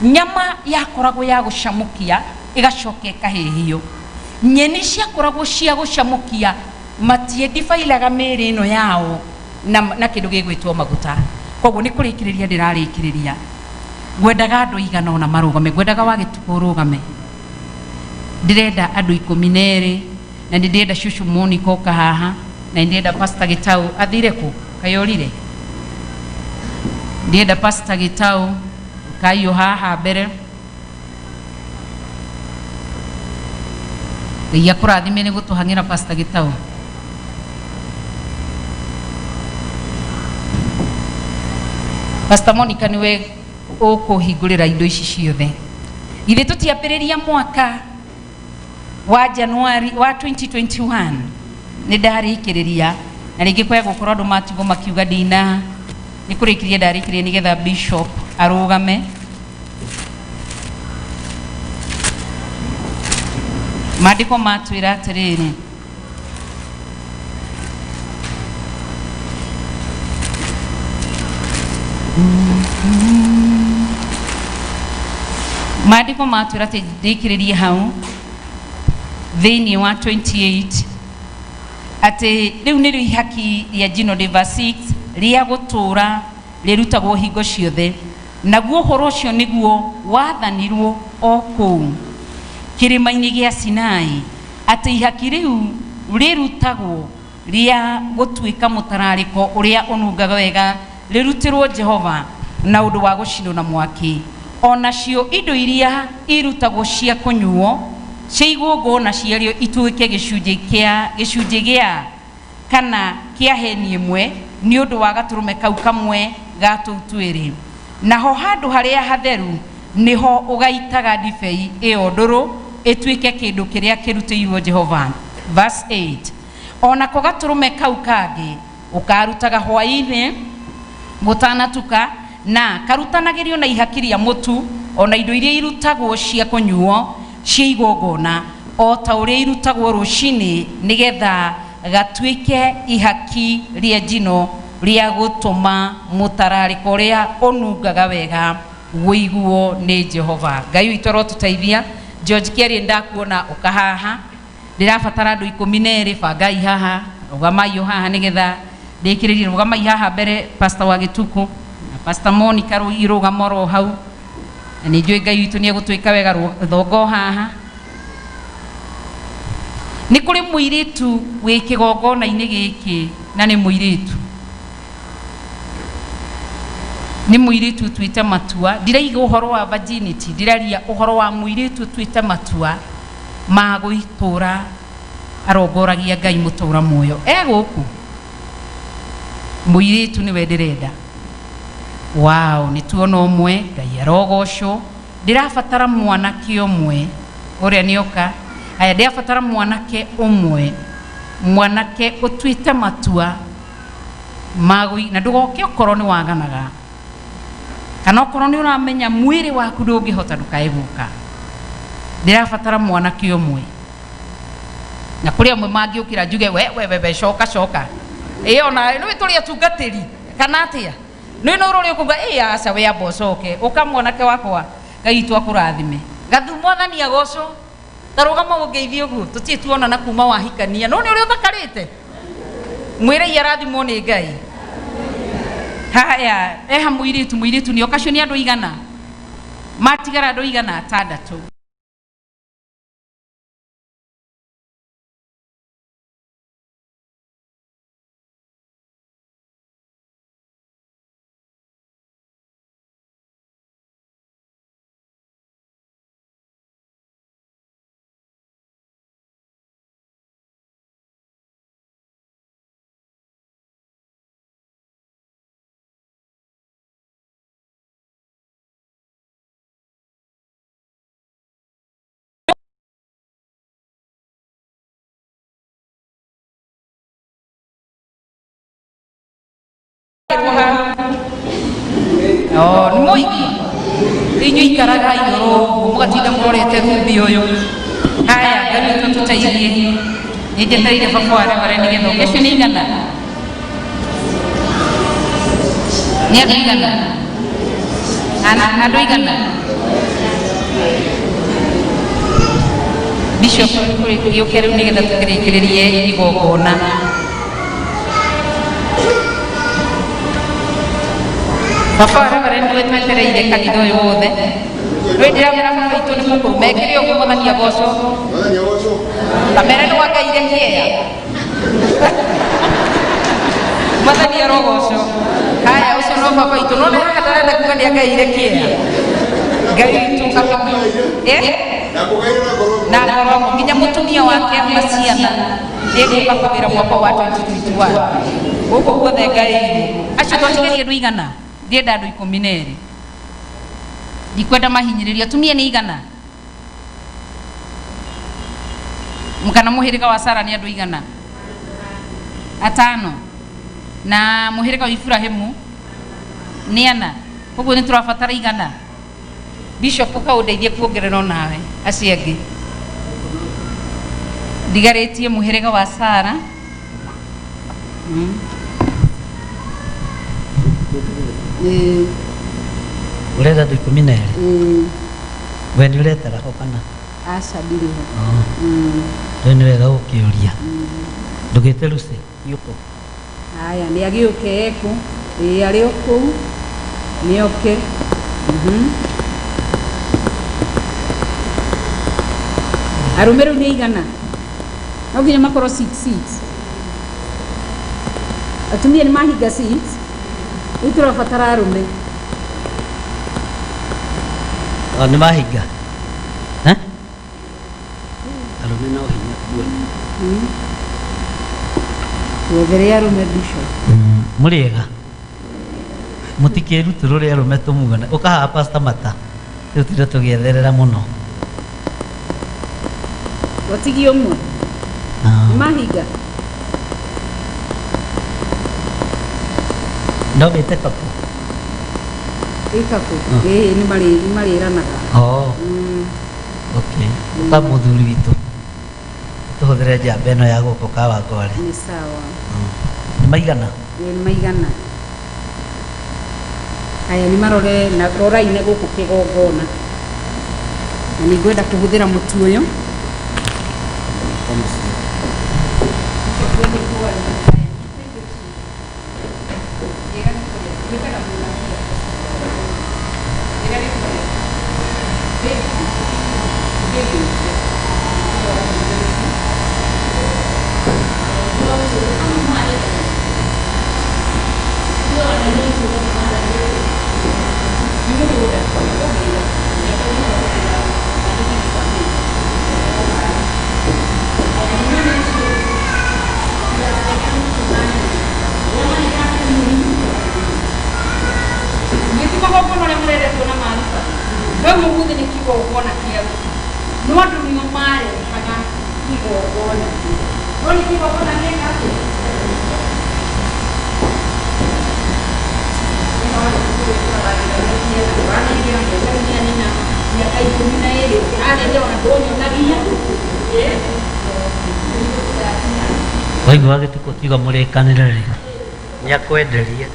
S6: Nyama yakoragwo ya gũcamũkia, ĩgacoka ĩkahĩhio. Nyeni ciakoragwo cia gũcamũkia. Matiendibailaga mĩĩrĩ ĩno yao na kĩndũ gĩgwĩtwo maguta. Koguo nĩ kũrĩkĩrĩria ndĩrarĩkĩrĩria. Ngwendaga andũ igana ũna marũgame. Ngwendaga wa gĩtukũ ũrũgame. Ndĩrenda andũ 12, na nĩ ndĩrenda Cucu Monica oka haha, na nĩ ndĩrenda Pastor Gĩtaũ. Athire kũ? Kayũrire? Ndĩrenda Pastor Gĩtaũ kaiyũ haha mbere. Ngai akũrathime nĩ gũtũhang'ĩra, Pastor Gĩtaũ. Pastor Monica nĩwe ũkũhingũrĩra indo ici ciothe. Githĩ tũtiambĩrĩria mwaka wa Januari wa 2021? Nĩ ndarĩkĩrĩria, na rĩngĩ kwaya gũkorwo andũ matigwo makiuga ndina nĩ kũrĩkĩria. Ndarĩkĩrĩria nĩgetha bishop arũgame. Maandĩko matwĩra atĩrĩrĩ, maandĩko matwĩra atĩ ndĩkĩrĩrie hau thĩinĩ wa 28, atĩ rĩu nĩrĩo ihaki rĩa njino, ndĩ verse 6, rĩa gũtũũra rĩrutagwo hingo ciothe. Naguo ũhoro ũcio nĩguo wathanirwo o kũu kĩrĩma-inĩ gĩa Sinai, atĩ ihaki rĩu rĩrutagwo rĩa gũtuĩka mũtararĩko ũrĩa ũnungaga wega, rĩrutĩrwo Jehova na ũndũ wa gũcinwo na mwaki. O nacio indo iria irutagwo cia kũnyuo cia igongona ciarĩo ituĩke gĩcunjĩ gĩa kana kĩa heni ĩmwe nĩ ũndũ wa gatũrũme kau kamwe ga tũu twĩrĩ. Naho handũ harĩa hatheru nĩho ũgaitaga ndibei ĩyo ndũrũ ĩtuĩke kĩndũ kĩrĩa kĩrutĩirwo Jehova. Verse 8, onako gatũrũme kau kangĩ ũkarutaga hwaĩ-inĩ gũtanatuka, na karutanagĩrio na ihaki rĩa mũtu ona indo iria irutagwo cia kũnyuo cia igongona, o ta ũrĩa irutagwo rũcinĩ, nĩgetha gatuĩke ihaki rĩa njino rĩa gũtũma mũtararĩko ũrĩa ũnungaga wega wĩiguo nĩ Jehova. Ngai witũ arotũteithia. George Kĩarie, ndakuona, ũka haha. Ndĩrabatara andũ 12. Bangai haha, rũgamai o haha nĩgetha ndĩkĩrĩrie. Rũgamai haha mbere, Pastor wa Gĩtukũ na Pastor Monica, irũgama oro hau, na nĩ njũĩ Ngai witũ nĩ egũtwĩka wega. Thongo haha. Nĩ kũrĩ mũirĩtu wĩ kĩgongona-inĩ gĩkĩ, na nĩ mũirĩtu ũtuĩte matua. Ndiraiga ũhoro wa virginity, ndĩraria ũhoro wa mũirĩtu ũtuĩte matua ma gũitũra arongoragia Ngai mũtũra muoyo. E gũkũ mũirĩtu nĩwe ndĩrenda. Wow, nĩ tuona ũmwe. Ngai arogocwo. Ndĩrabatara mwanake ũmwe ũrĩa nĩoka. Aya, ndĩrabatara mwanake ũmwe, mwanake ũtuĩte matua magũi, na ndũgoke okorwo nĩ waganaga kana okorwo nĩ ũramenya mwĩrĩ waku ndũngĩhota, ndũkae gũka. Ndĩrabatara mwanake ũmwe, na kũrĩ amwe mangĩũkĩra njuge, we we we we, coka coka. Ĩ ona nĩ tũrĩ atungatĩri kana atĩa? Nĩ no ũrĩa ũkuga ĩ aca, we amba ũcoke. Ũka mwanake wakwa. Ngai witũ akũrathime. Gathu, Mwathani agocwo. Ta rũgama ũngeithie ũguo. Tũtirĩ tuonana kuma wahikania, no nĩ ũrĩa ũthakarĩte. Mwĩrei arathimwo nĩ Ngai. Haya, eha mũirĩtu, mũirĩtu nĩ oka. Cio nĩ andũ igana matigara, andũ igana atandatũ. O nĩ mũigua inyuĩ ikaraga igũrũ ũguo mũgatinda mũrorete rumbi ũyũ. Haya, Ngai witũ tũteithie. Nĩ njetereire baba wa reverend nĩgetha oke. Acio nĩ igana? Nĩ andũ igana? Andũ igana? Bishop gĩũke rĩu nĩgetha tũkĩrĩkĩrĩrie igongona. Baba wa reverend nĩwe twetereire kanitha ũyũ wothe. Rĩu ndĩramera baba witũ nĩ mũkũrũ mekĩre ũguo mwathani agocwo. Kamere nĩ wangaire kĩea. Mwathani arogocwo. Haya ũcio no baba witũ no nĩ haha ndarenda kuga nĩ angaire kĩea. Ngai witũ akĩmũ eh? Na ngoro nginya mũtumia wake na ciana nĩegũka kũwĩra mwaka wa 2021 gũkũ guothe ngaĩirwo. Acio twatigerie andũ igana ndienda andũ 12 ndikwenda mahinyĩrĩrio. Atumia nĩ igana kana mũhĩrĩga wa Sara nĩ andũ igana atano na mũhĩrĩga wa Iburahĩmu nĩ ana, koguo nĩ tũrabatara igana. Bishop ũkaũndeithie kuongerera onawe acio angĩ. Ndigarĩtie mũhĩrĩga wa Sara.
S2: Ũrenda andũ 12? We nĩ ũretara ho kana?
S7: Aca ndirĩ ho.
S2: Rĩu nĩ wega gũkĩũria. Ndũgĩte Lucy yuko.
S7: Haya, nĩ agĩũke ekũ. Ĩĩ arĩ o kũu. Nĩ oke. Arũme rĩu nĩ aigana? No nginya makorwo six six. Atumia nĩ mahinga six. Rĩu tũrabatara arũme.
S2: O nĩ mahinga. Eh? Arũme no hinya kuona.
S7: Twethere arũme bishop.
S2: Mũrĩega. Mũtikĩrutũrũre arũme tũmuone. Ũka haha Pastor Mata. Rĩu tinde tũgĩetherera mũno.
S7: Twatigia ũmwe. Nĩ mahinga?
S2: No wĩte kapu.
S7: Ĩkabũ. Ĩĩ nĩ marĩranaga.
S2: Oh. Okay. Ũka mũthuri witũ. Tũhũthĩre njamba ĩno ya gũkũ Kawangware.
S7: Nĩ sawa.
S2: Nĩ maigana?
S7: Ĩĩ nĩ maigana. Haya nĩ marore na rorai na gũkũ kĩgongona. Na nĩ ngwenda kũhũthĩra mũtu ũyũ. Nĩ magongona ũrĩa mũreretwo na maruta rĩu ũmũthĩ nĩ kĩgongona kĩa no andũ nĩo marehaga kĩgongona no nĩ kĩgongona gĩeka atĩa? Mĩaka 12 ũkĩranĩria ona ndũnyonagia.
S2: Waigua gĩtukũ kiuga mũrĩkanĩre rĩ, nĩ akwenderia.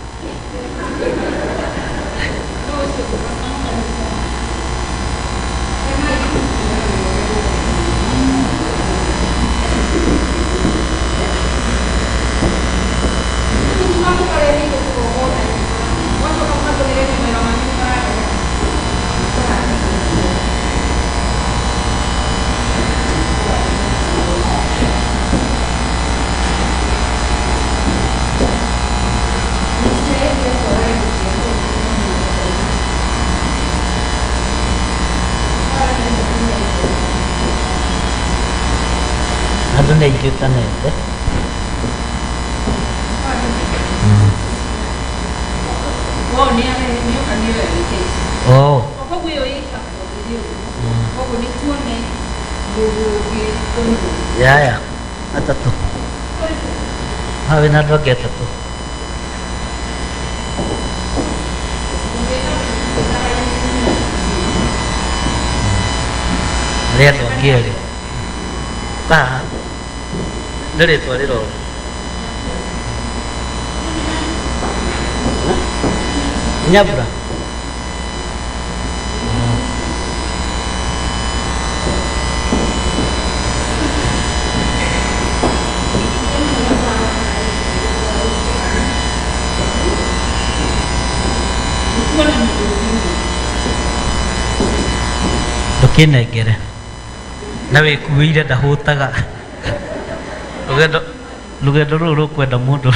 S2: Andũ nĩ aingĩ ũtanete. Oh.
S6: Koguo ĩyo ĩtagwo ĩrĩ ũguo. Koguo nĩ tuone mũndũ ũngĩ ũmwe.
S2: Yaya, atatũ. Haha wĩna andũ angĩ atatũ. Nĩ andũ angĩ erĩ. Haha nĩ rĩtwa rĩrora. Nyambura. Ndũkĩnengere na wĩkuĩire ndahũtaga. Rũgendo rũgendo rũrũ rũkwenda mũndũ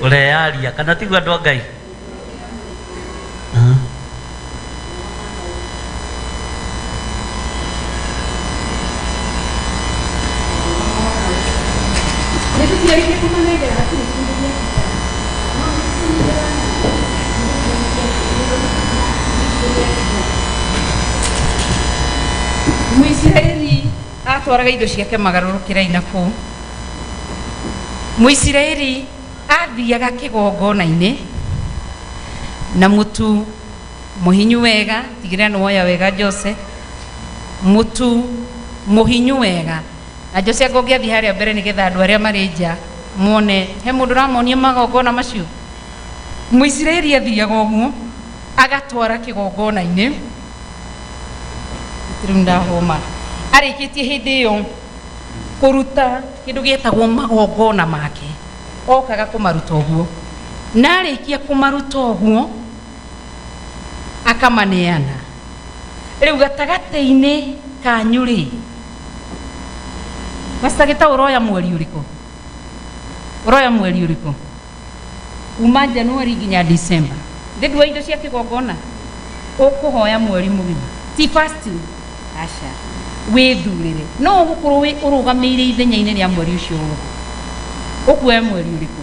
S2: ũreyaria kana tiguo andũ a Ngai? Ah.
S7: Nĩ tũtiarĩkia kũmanengera hatirĩ kĩndũ gĩatigara.
S6: Mũisiraeli atwaraga indo ciake magarũrũkĩra na kũu. Mũisiraeli athiaga kĩgongona-inĩ na mũtu mũhinyu wega, tigĩrĩra nĩ woya wega Jose, mũtu mũhinyu wega. Na Jose anga ũngĩathiĩ harĩa mbere nĩgetha andũ arĩa marĩ nja mone, he mũndũ ũramonia magongona macio? Mũisiraeli athiaga ũguo agatwara kĩgongona-inĩ, rĩu ndahũma, arĩkĩtie hĩndĩ ĩyo kũruta kĩndũ gĩetagwo magongona make, okaga kũmaruta ũguo, na arĩkia kũmaruta ũguo akamaneana. Rĩu gatagatĩ-inĩ kanyu rĩ, Pastor Gĩtaũ ũroya mweri ũrĩkũ? Ũroya mweri ũrĩkũ? Kuma January nginya December. Thĩ nduoya indo cia kĩgongona? Ũkũhoya mweri mũgima. Ti fasting? Aca. Wĩthurĩre. No ũgũkorwo wĩ ũrũgamĩire ithenya-inĩ rĩa mweri ũcio wothe. Ũkuoya mweri ũrĩkũ?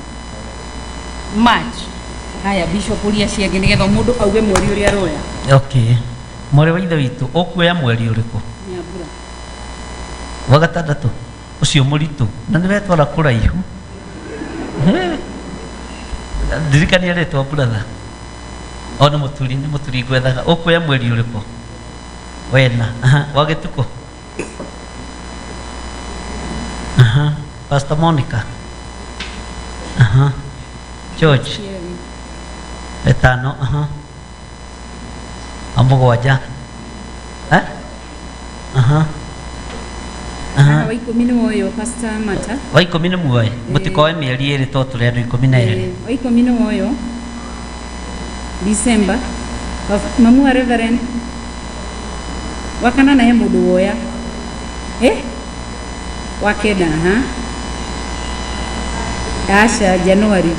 S6: March. Haya Bishop ũria ciangĩ nĩgetha mũndũ auge mweri ũrĩa aroya.
S2: Okay. Mwarĩ wa ithe witũ ũkuoya mweri ũrĩkũ?
S7: Nyambura.
S2: Wa gatandatũ ũcio mũritũ na nĩ wetwara kũraihu. Eh. Ndirikania rĩtwa brother. O nĩ mũturi, nĩ mũturi ngwethaga. Ũkuoya mweri ũrĩkũ? Wena. Aha, wa gĩtukũ. Aha, Pastor Monica. Aha. George. Ĩtano. Aha. Wa mũgwanja. Eh? Aha. Aha.
S7: Haha wa ikũmi nĩ woywo Pastor Mata.
S2: Wa ikũmi nĩ muoe. Mũtikoe mĩeri ĩrĩ tondũ tũrĩ andũ 12.
S7: Wa ikũmi nĩ woywo December. Mamu wa Reverend. Wa kanana he mũndũ woya. Eh? Wa kenda ha? Aca January.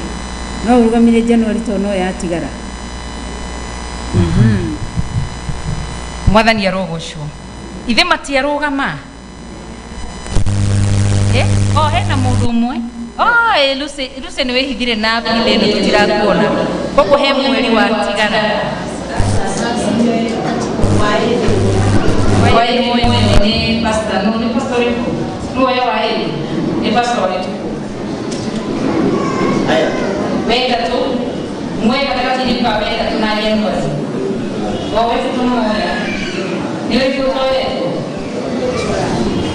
S7: No ũrũgamire January tondũ no yatigara.
S6: Mwathani arogocwo. Ithe matiarũgama. Eh, oh, hena mũndũ ũmwe. Oh, eh, Lucy, Lucy nĩ wĩhithire na bithe ĩno tũtirakuona. Koguo he mweri watigara. Waĩrĩ mwene nĩ pastor, no nĩ pastor ũrĩkũ? Nũ woya waĩrĩ? Nĩ pastor wa gĩtukũ.
S3: Haya.
S6: Wetatũ, mwe gatagatĩ-inĩ ka wetatũ na January. O wetatũ nĩ woya. Nĩ ũrĩkũ ũtoyetwo?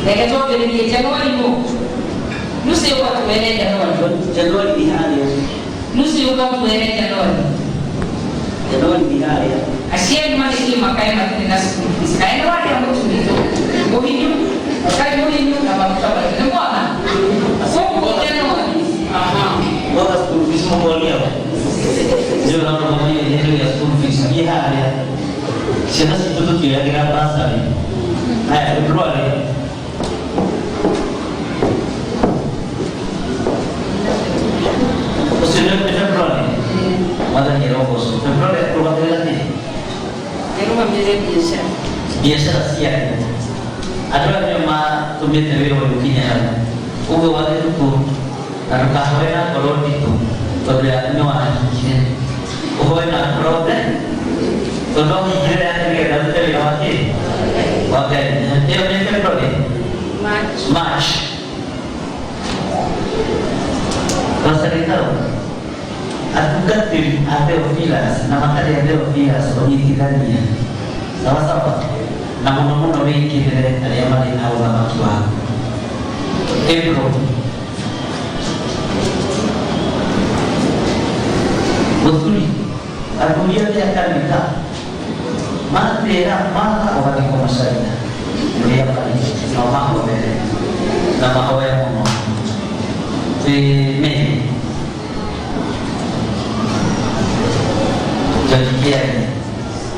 S6: Reke twambĩrĩrie January nũ? Lucy ũka twere January.
S3: January nĩ harĩa.
S6: Lucy ũka twere January.
S3: January nĩ harĩa.
S6: Aciari marĩkie makae matirĩ na school fees. Kaĩ nĩ warĩa mũtu witũ? Mũhinyu, kaĩ mũhinyu na maguta maingĩ. Nĩ mwana? Koguo January. Aha.
S3: Mwaka school fees mũkonia.
S2: Ndio ũrarũgamia iheo ya school fees nĩ harĩa. Ciana citũ tũtioyagĩra bursary. Haya, February. Ũcio nĩ February. Mwathani arogocwo. February akũrũgamĩrĩra kĩ?
S7: Yarũgamĩrĩre biacara.
S2: Biacara ciake. Andũ aya nĩo matũmĩte wĩra ũyũ ũkinye hau. Ũguo wa gĩtukũ na ndũkahoe na ngoro nditũ tondũ yaku nĩ wahingire. Ũhoe na ngoro the tondũ wahingire yake nĩgetha ũrute wĩra wa kĩ? Wa Ngai. Ĩyo nĩ February.
S7: March.
S2: March. Pastor Gitau, atungatĩri a Theophilus na matarĩ a Theophilus ũnyitithania. Sawa sawa.
S8: Na mũno mũno wĩkĩrĩre arĩa marĩ a ũthamaki waku. April. Mũthuri, athuri othe a kanitha matĩra matha ũgathiĩ kũmacaria ũrĩa marĩ na ũmahoere na mahoe mũno. Amen. George Kĩaria,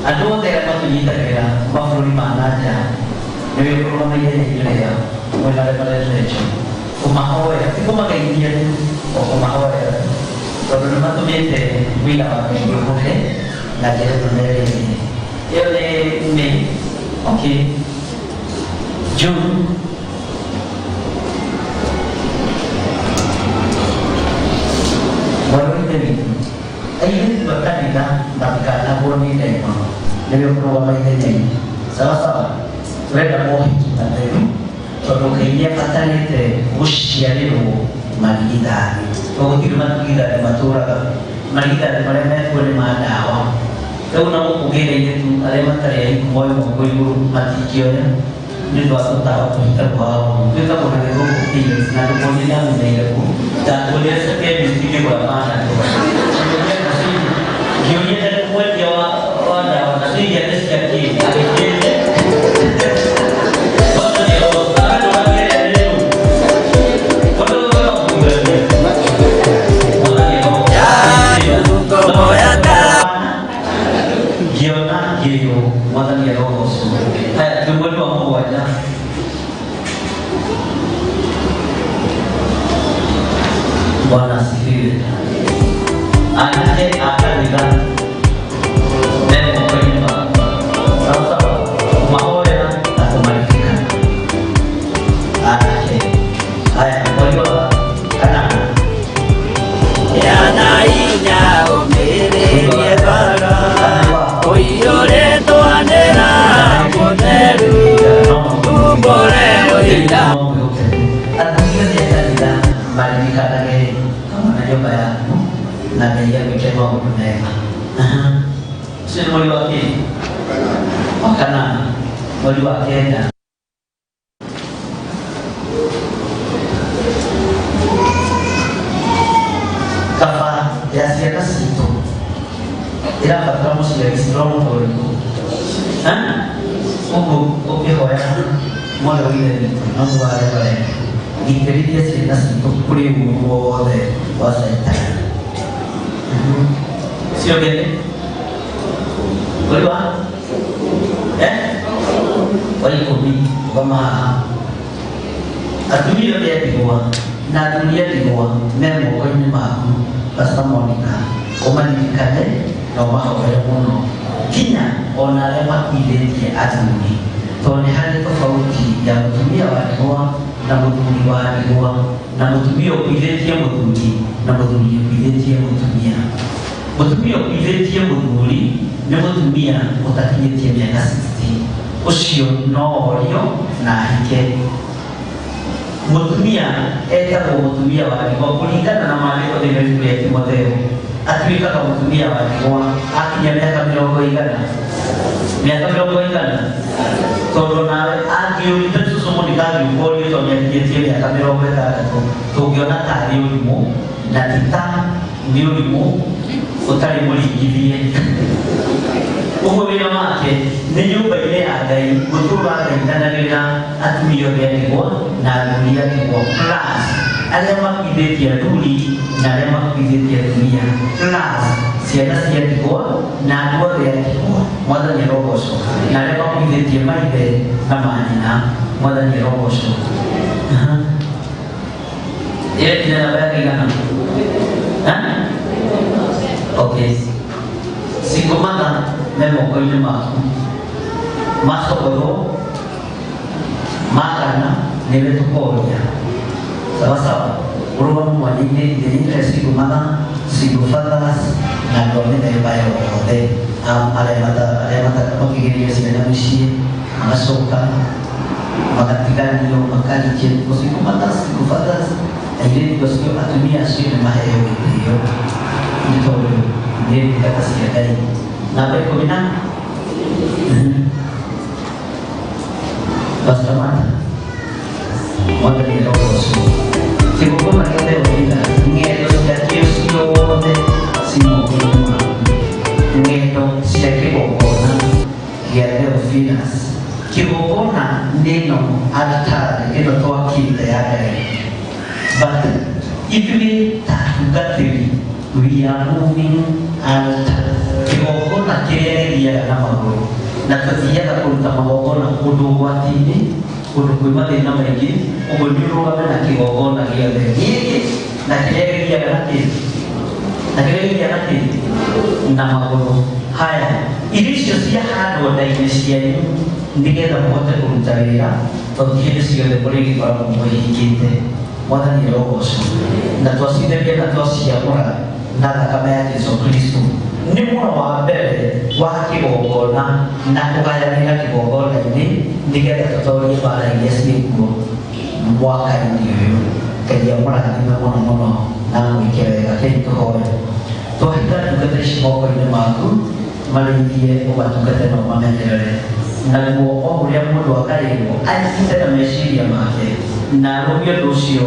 S8: andũ othe arĩa matũnyitagĩrĩra mabũrũri ma na nja nĩwe ũrũgamaire ihinda rĩao mwena Reverend Rachel kũmahoera ti kũmageithia tu o kũmahoera tondũ nĩ matũmĩte wĩra wa Ngai ũkũre na njĩra ĩno na ĩrĩa ĩngĩ. Ĩyo nĩ May. Okay. June. Mwarĩ wa Ithe witũ, airĩtu a kanitha matikanagwo nĩ ndaimono, nĩwe ũkũrũgama ithenya-inĩ. Sawa sawa? Tũrenda mohiki matheru tondũ Ngai nĩ abatarĩte gũciarĩrwo marigithathi. Tondũ gũtirĩ marigithathi matũraga, marigithathi marĩa mekuo nĩ ma ndawa. Rĩu na gũkũ ngĩra-inĩ tu arĩa matarĩ ahiku moe moko igũrũ matingĩoya nĩ ũndũ wa tũtawa tũhitagwo haha ũguo. Twĩtagwo na gĩthũngũ pills na ndũkonire ndamenyeire kũ. Ndakuonire chemist ngĩgũra Panadol. Ngĩũria nĩ mwendia wa ndawa na ciria nĩ cia kĩ agĩkĩte. Ngĩona ngĩrwo mwathani arogocwo. Haya, twĩ mweri wa mũgwanja. Bwana asifiwe. Anake a kanitha me moko-inĩ maku. Sawa sawa, kũmahoera na kũmaririkana. Anake. Haya, mweri wa kanana.
S4: Yana inya ũmĩrĩrie ngoro ũiyũrĩtwo nĩ Roho Mũtheru umbũre ũira.
S8: Athuri othe a kanitha maririkanage hamwe na nyũmba yaku na Ngai agwĩke maũndũ mega. Aha. Ũcio nĩ mweri wa kĩ? Wa kanana. Mweri wa kenda. Kaba ya ciana citũ ĩrabatara mũciari strong ũrĩkũ? Ũguo ũkĩhoya mwarĩ wa ithe witũ na mũrũ wa Reverend, gitĩrĩria ciana citũ kũrĩ ũru wothe wa caitani. Ũcio ũngĩ nĩ mweri wa wa ikũmi rũgama haha. Atumia othe a ndigwa na athuri a ndigwa me moko-inĩ maku, Pastor Monica, ũmaririkane na ũmahoere mũno nginya ona arĩa makuithĩtie athuri, tondũ nĩ harĩ tofauti ya mũtumia wa ndigwa na mũthuri wa ndigwa na mũtumia ũkuithĩtie mũthuri na mũthuri ũkuithĩtie mũtumia. Mũtumia ũkuithĩtie mũthuri nĩ mũtumia ũtakinyĩtie mĩaka 60, ũcio no orio na ahike. Mũtumia etagwo mũtumia wa ndigwa kũringana na maandĩko thĩinĩ wa ibuku rĩa Timotheo, atuĩkaga mũtumia wa ndigwa akinya mĩaka mĩrongo ĩigana, mĩaka mĩrongo ĩigana, tondũ nawe angĩũrio ta cũcũ Monica angĩũka orio tondũ nĩakinyĩtie mĩaka mĩrongo ĩtandatũ, tũngĩona tarĩ ũrimũ na ti ta nĩ ũrimũ ũtarĩ mũringithie. Ũguo wĩra wake nĩ nyũmba-inĩ ya Ngai gũtũũra athaithanagĩrĩra atumia othe a ndigwa na athuri a ndigwa plus arĩa makuithĩtie athuri na arĩa makuithĩtie atumia plus ciana cia ndigwa na andũ othe a ndigwa. Mwathani arogocwo. Na arĩa makuithĩtie maithe na manyina. Mwathani arogocwo. Aha. Ĩyo nginya namba ya kaigana? Ha? Okay. Single mother me moko-inĩ maku. Macogothwo makana nĩwe tũkoria. Sawa sawa. Ũrũgame mwanya-inĩ ithenya-inĩ rĩa single mother, single fathers na andũ a mĩthemba yothe arĩa makĩgĩrĩire ciana mĩciĩ magacoka magatiganio makarikia single mothers, single fathers, airĩtu acio atumia acio nĩ maheo gĩtĩo nĩ tondũ nĩ ndungata cia Ngai. Namba ikũmi na Pastor Martha, Mwathani arogocwo. Kĩgongona kĩa Theophilus, ng'endo ciakĩo ciothe ci moko-inĩ maku. Ng'endo cia kĩgongona gĩa Theophilus. Kĩgongona nĩ ĩno altarĩ ĩno twakĩte ya Ngai. But ithuĩ ta atungatĩri, we are moving altar. Kĩgongona kĩrĩa gĩthiaga na magũrũ na tũthiaga kũruta magongona kũndũ ũgwati-inĩ, kũndũ kwĩ mathĩna maingĩ, ũguo nĩ ũrũgame na kĩgongona gĩothe gĩkĩ na kĩrĩa gĩthiaga na kĩ na kĩrĩa gĩthiaga na kĩ na magũrũ. Haya, irio icio ciahandwo nda-inĩ cianyu nĩgetha mũhote kũruta wĩra, tondũ ti hĩndĩ ciothe mũrĩgĩkoragwo mwĩhingĩte. Mwathani arogocwo. Na twacitheria na twaciamũra na thakame ya Jesu Kristo. Nĩ mũro wa mbere wa kĩgongona na kũgayanĩra kĩgongona-inĩ nĩgetha tũtorie mbara iria ciĩkuo mwaka-inĩ ũyũ. Ngai amũrathime mũno mũno na amwĩke wega. Kei tũhoe. Twahitha ndungata ici moko-inĩ maku, marĩithie ũmatungate na ũmamenyerere. Naguo o ũrĩa mũndũ akaĩrwo anyite na meciria make na arũmie ũndũ ũcio,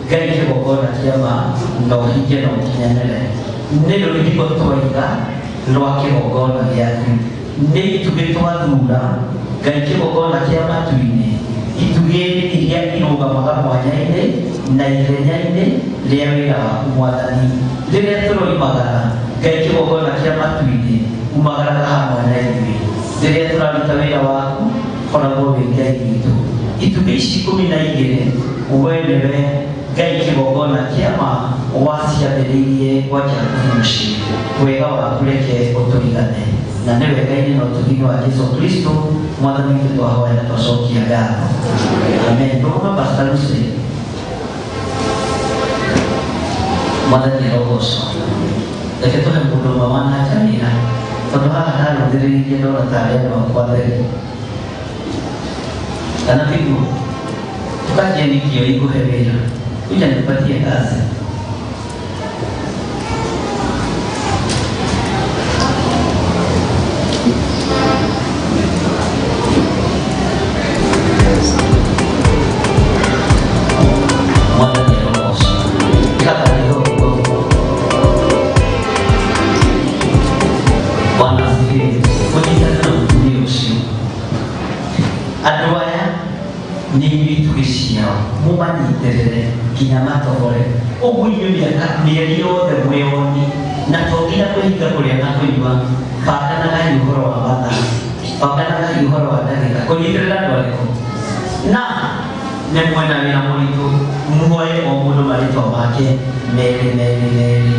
S8: Ngai kĩgongona kĩa ma na ũhingie na ũkinyanĩre. Nĩ rũirigo twaiga rwa kĩgongona gĩaku, nĩ itugĩ twathura, Ngai kĩgongona kĩa matu-inĩ, itugĩ iria irũgamaga mwanya-inĩ na ithenya-inĩ rĩa wĩra waku Mwathani. Rĩrĩa tũroimagara, Ngai kĩgongona kĩa matu-inĩ, umagaraga hamwe na ithuĩ. Rĩrĩa tũraruta wĩra waku, koragwo wĩ Ngai witũ. Itugĩ ici 12, we nĩwe Ngai kĩgongona kĩa ma waciambĩrĩirie gwa Jakubu mũciĩ. Wega waku reke ũtũigane. Na nĩ wega-inĩ na ũtugi-inĩ wa Jesu Kristo Mwathani witũ twahoya na twacokia ngatho. Amen. Rũgama Pastor Lucy. Mwathani arogocwo. Reke tũhe mũndũ ũmwe wa nanja wĩra, tondũ haha ndarũthĩrĩirie ndona tarĩ andũ akwa atheri. Kana tiguo? Tukaje nikio ikuhe wĩra. Kuja nikupatie kazi. Mwathani arogocwo. Kaka nĩho. Bwana asifiwe. Kũnyitana na mũtumia ũcio. Andũ aya nĩ inyuĩ itugĩ ciao, mũmanyitĩrĩre nginya matogore. Ũguo inyuĩ mĩaka mĩeri yothe mwĩoni, na to nginya kwĩhinga kũrĩa na kũnyua, banganagai ũhoro wa mathaa, banganagai ũhoro wa ndagĩka, kũnyitĩrĩra andũ arĩkũ? Na nĩ mwena wĩra mũritũ, muoye o mũndũ marĩtwa make merĩ merĩ merĩ,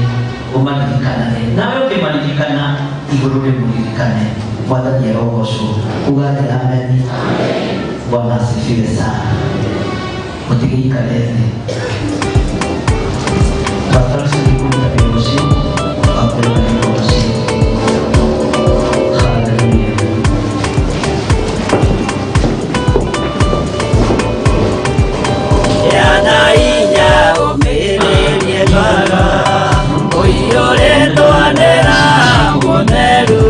S8: ũmaririkanage. Nawe ũkĩmaririkana, igũrũ rĩmũririkane. Mwathani arogocwo. Uga atĩ amen. Bwana asifiwe sana. Mũtigĩikare thĩ. Pastor ũcio nĩ kũruta wĩra ũcio wa kũrĩma wĩra ũcio. Hallelujah.
S4: Yana inya ũmĩrĩrie ngoro ũiyũrĩtwo nĩ Roho Mũtheru,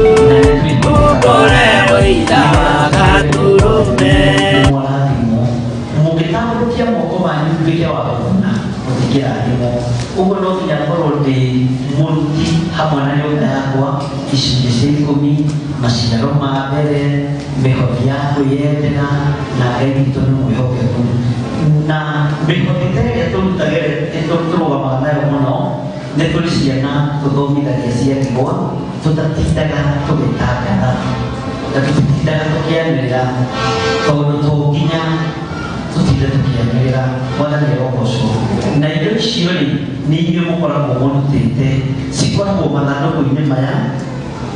S4: umbũre ũira wa Gatũrũme.
S8: Mũrathimwo. Mũngĩtambũrũkia moko manyu nduĩke wa kũguna, mũtingĩrathimwo. Ũguo no nginya ngorwo ndĩ mũruti hamwe na nyũmba yakwa, icunjĩ cia ikũmi, maciaro ma mbere, mĩhothi ya kwĩyendera, na Ngai witũ nĩ mwĩhokeku. Na mĩhothi ta ĩrĩa tũrutagĩre tũrũgamaga nayo mũno, nĩ tũrĩ ciana tũthomithagia cia ndigwa, tũtatindaga tũgĩtangatha na tũtitindaga tũkĩanĩrĩra, tondũ to nginya tũtinde tũkĩanĩrĩra. Mwathani arogocwo. Na indo icio rĩ, nĩ inyuĩ mũkoragwo mũrutĩte, cikoragwo mathandũkũ-inĩ maya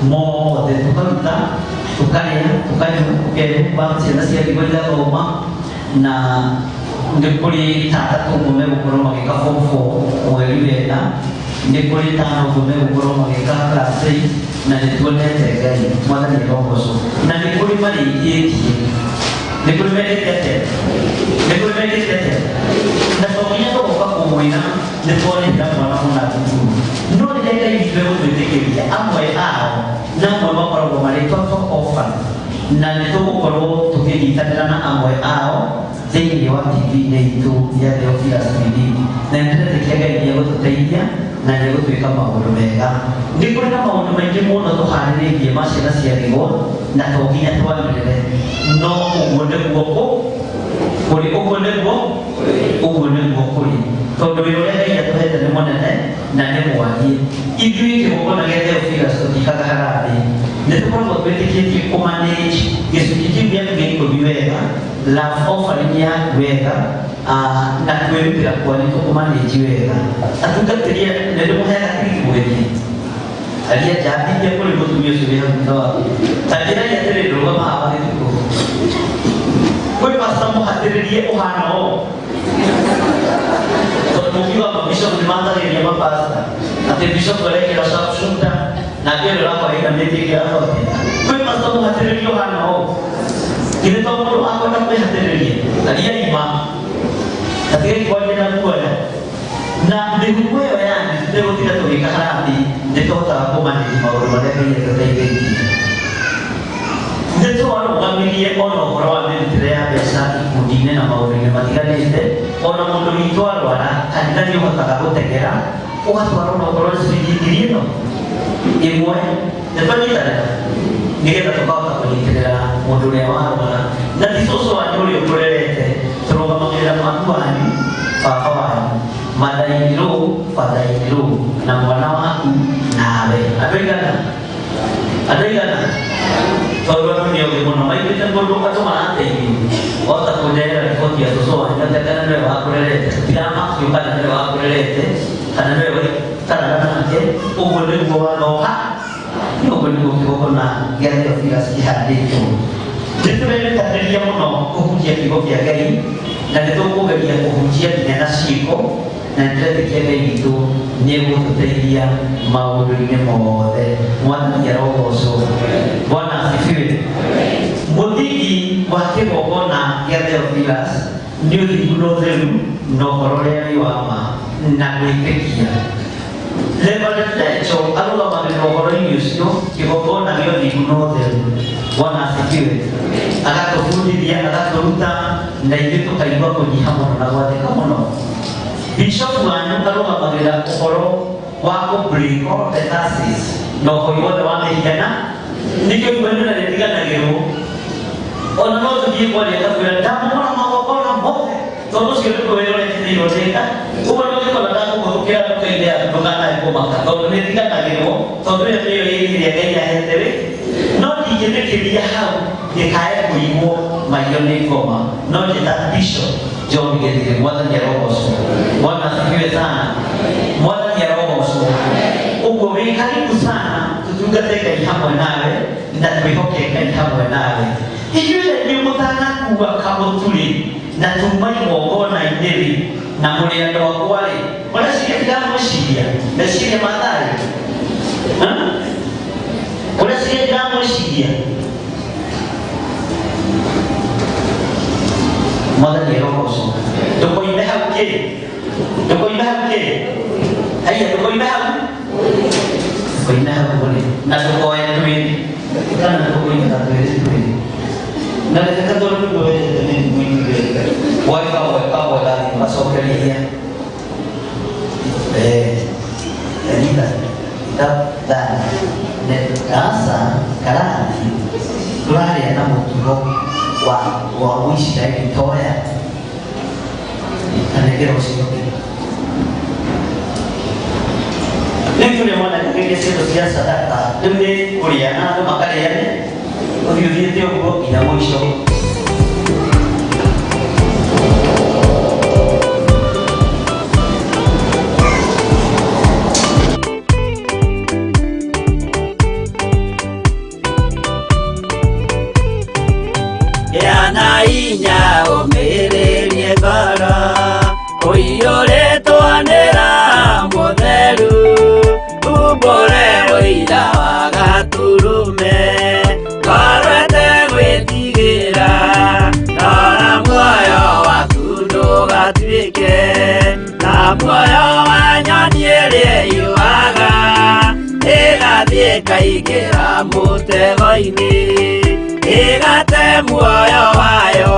S8: mothe, tũkaruta, tũkarĩa, tũkanyua, tũkehumba, ciana cia ndigwa igathoma, na nĩ kũrĩ ta atatũ ũguo megũkorwo magĩka form 4 mweri wena, nĩ kũrĩ tano ũguo megũkorwo magĩka class 8, na nĩ tuonete Ngai. Mwathani arogocwo. Na nĩ kũrĩ marĩkĩtie, nĩ kũrĩ mekĩte atĩa, nĩ kũrĩ mekĩte atĩa, na to nginya tũgoka kũmwĩra nĩ twarĩhĩra mwana mũna thukuru, no rĩrĩa Ngai witũ egũtwĩtĩkĩria amwe ao na amwe makoragwo marĩ total orphan, na nĩ tũgũkorwo tũkĩ Tũkĩnyitanĩra na amwe ao thĩinĩ wa TV-inĩ itũ ya Theophilus TV, na nĩndĩretĩkia Ngai nĩegũtũteithia na nĩegũtwĩka maũndũ mega. Nĩ kũrĩ na maũndũ maingĩ mũno tũharĩrĩirie ma ciana cia ndigwa, na to nginya twanĩrĩre, no ũguo nĩguo kũ kũrĩ, ũguo nĩguo, ũguo nĩguo kũrĩ, tondũ wĩra ũrĩa Ngai atũhete nĩ mũnene na nĩ mwariĩ. Ithuĩ kĩgongona gĩa Theophilus tũtiĩkaga harambee, nĩ tũkoragwo twĩtĩkĩtie kũmanage gĩcunjĩ kĩu gĩaku gĩa ikũmi wega, love offering yaku wega, na kwĩrutĩra kwanyu tũkũmanage wega. Atungatĩri nĩ ndĩmũheaga tigiti mũgĩthiĩ aria njambithia kũrĩ mũtumia ũcio wĩ hau thutha waku, ta njĩrai atĩrĩ, ndũrũgama haha gĩtukũ kwĩ pasta mũhatĩrĩrie ũhana ũũ, tondũ mũkiuga mabishop nĩ matagĩria mapasta atĩ bishop arekĩra sharpshooter nake ũrĩa ũrakora inamĩtie kĩratũ atĩa? Kwĩ pasta mũhatĩrĩrie ũhana ũũ? Githĩ to mũndũ akwenda kwĩhatĩrĩria? Aria ima atigai kwaria na guoya na mĩhuko ĩyo yanyu. Tũtegũtinda tũgĩka harambee, nĩ tũhotaga kũmanĩria maũndũ marĩa Ngai atũteithĩtie. Nĩ twarũgamirie ona ũhoro wa mĩrutĩre ya mbeca ikundi-inĩ na maũndũ-inĩ matiganĩte. Ona mũndũ witũ arwara, kanitha nĩ ũhotaga gũtegera ũgatwara ona okorwo nĩ ciringi 1,000. Nĩ twanyitanĩra nĩgetha tũkahota kũnyitĩrĩra mũndũ ũrĩa warwara, na ti cũcũ wanyu ũrĩa ũkũrerete, tũrũgamagĩrĩra mami wanyu, baba wanyu, mother-in-law, father-in-law, na mwana waku nawe. Andũ aigana? Andũ aigana? Tondũ andũ nĩ ogĩ mũno, maiguĩte mũndũ andũ marateithio ota kũndehera riboti ya cũcũ wanyu atĩ kana nĩwe wakũrerete. Tũtiramakio kana nĩwe wakũrerete kana nĩwe waikaraga nake. Ũguo nĩguo watho ha ũguo nĩguo kĩgongona gĩa Theophilus kĩhandĩtwo. Nĩ tũrerutanĩria mũno kũhunjia kiugo kĩa Ngai, na nĩ tũkũgeria kũhunjia nginya na ciĩko, na nĩ tũretĩkia Ngai witũ nĩ egũtũteithia maũndũ-inĩ mothe. Mwathani arogocwo. Bwana asifiwe. Mũthingi wa kĩgongona gĩa Theophilus nĩ ũthingu na ũtheru na ũhoro ũrĩa wĩ wa ma na gwĩtĩkia. Reverend Lecho arũgamagĩrĩra ũhoro-inĩ ũcio, kĩgongona gĩa ũthingu na ũtheru. Bwana asifiwe. Agatũbundithia, agatũruta, na ithuĩ tũkaigua kũnyiha mũno na gwathĩka mũno. Bishop wanyu arũgamagĩrĩra ũhoro wa kũ break all the curses na ũhoi wothe wa mĩhiana. Nĩkĩo igua nĩ rĩtiganagĩrwo, ona no tũthiĩ kwaria gatwĩra ndamomora magongona mothe, tondũ ũcio nĩguo wĩra ũrĩa njĩtĩirwo nĩka. Ũguo nĩ ũngĩkona ndakũhũthũkĩra nduka-inĩ yaku, ndũkanae kũmaka, tondũ nĩ ĩtiganagĩrwo, tondũ ĩyo nĩyo ĩrĩa Ngai ahete wĩ. No ndingĩtĩkĩria hau ndĩkae kũigwo maiyo nĩ ngoma no njĩta Bishop John Githire. Mwathani arogocwo. Bwana asifiwe sana. Mwathani arogocwo. Ũguo wĩ karibu sana tũtungate Ngai hamwe nawe na twĩhoke Ngai hamwe nawe. Inyuĩ inyuĩ mũtanakua kamũtu-rĩ, na tuma igongona-inĩ rĩ, na mũrĩ andũ akwa rĩ, mũreciria ndiramwĩciria meciria ma thayũ? Mũreciria ndiramwĩciria? Mwathani arogocwo. Ndũkoime hau kĩ, ndũkoime hau kĩ, haiya, ndũkoime hau, ndũkoime hau kũrĩ, na ndũkoe twĩrĩ kana ndũkoime twĩrĩ twĩrĩ na reke tondũ nĩguo wendete nĩ mũingĩ woe kamwe kamwe gathiĩ gacokeria. Anita sasa karathi tũrarĩa na mũtugo wa Mũisiraeli toya anengera ũcio ũngĩ. Rĩu tũrĩa mwanakĩgeria cindo cia sadaka, rĩu nĩ kũrĩa na andũ makarĩa, nĩ ũthiĩ ũthiĩte ũguo nginya mũico.
S4: Gĩa na hinya ũmĩrĩrie ngoro ũiyũrĩtwo nĩ Roho Mũtheru, umbũre ũira wa Gatũrũme, ngoro ĩtegwĩtigĩra, rora muoyo waku ndũgatuĩke ta muoyo wa nyoni ĩrĩa ĩyũaga ĩgathiĩ ĩkaingĩra mũtego-inĩ. Ĩgate muoyo wayo.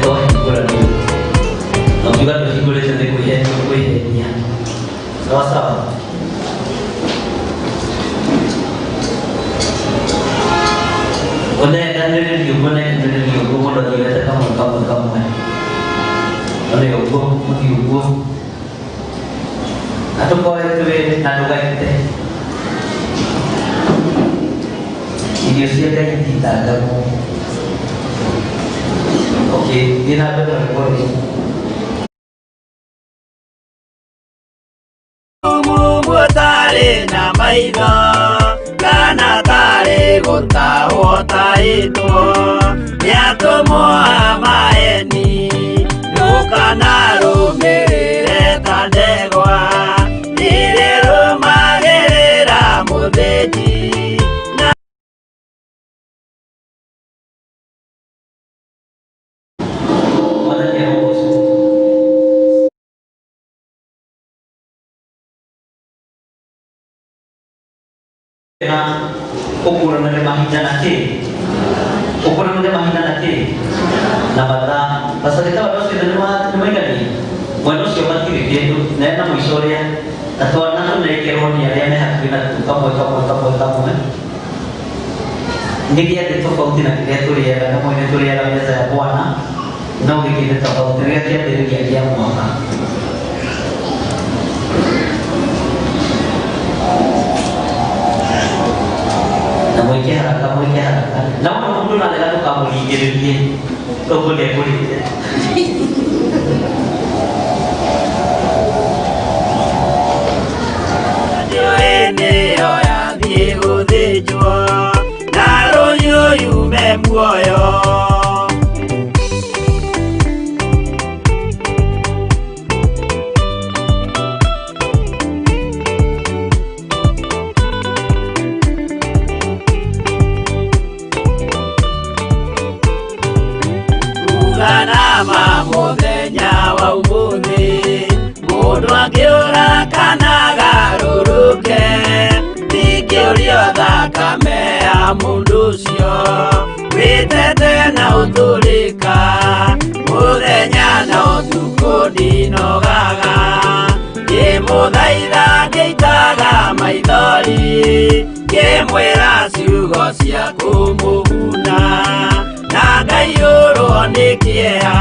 S8: Twahingũra na ukiuga tũhingũrĩte nĩ kwĩhenia sawa sawa. Ũnenganĩrĩrie ũguo, nenganĩrĩrie ũguo, mũndũ athiĩte kamwe kamwe kamwe, one ũguo mũthiĩ ũguo na tũkoe twĩrĩ na ndũgaite irio cia Ngai ititangagwo. Okay, thiĩ na mbere na rĩkondi.
S4: Mungu tarĩ na maitho kana tarĩ gũtahwo tahĩtwo nĩatũmwo a maeni ndũkanarũmĩrĩre ta ndegwa irĩrũmagĩrĩra mũthĩnji.
S8: Mwathani arogocwo. Na ũkũranage mahinda na kĩ, ũkũranage mahinda na kĩ na mathaa. Pastor andũ acio nĩ maigani mwena ũcio matirĩ kĩndũ na ena mũico ũrĩa na twana tũnengerwo nĩ arĩa me hakuhĩ na tu kamwe kamwe kamwe kamwe. Nĩ gĩathĩ tofauti na kĩrĩa tũrĩaga na mwene tũrĩaga meza ya Bwana, no gĩkĩ nĩ tofauti, nĩ gĩa kĩambĩrĩria kĩa mwaka. Na mwĩke haraka, mwĩke haraka, na ũno mũndũ narega ndũkamũringĩrĩrie ũguo nĩekũrĩte.
S4: Ndiũĩ nĩyo yathiĩ gũthĩnjwo na rũhiũ yume muoyo. Uganama mũthenya wa ũmũthĩ mũndũ angĩũra kana garũrũke ndingĩũrio thakame ya mũndũ ũcio wĩtete na ũtũrĩka mũthenya na ũtukũ ndinogaga ngĩmũthaitha ngĩitaga maithori ngĩmwĩra ciugo cia kũmũguna na ngaiyũrwo nĩ kĩeha.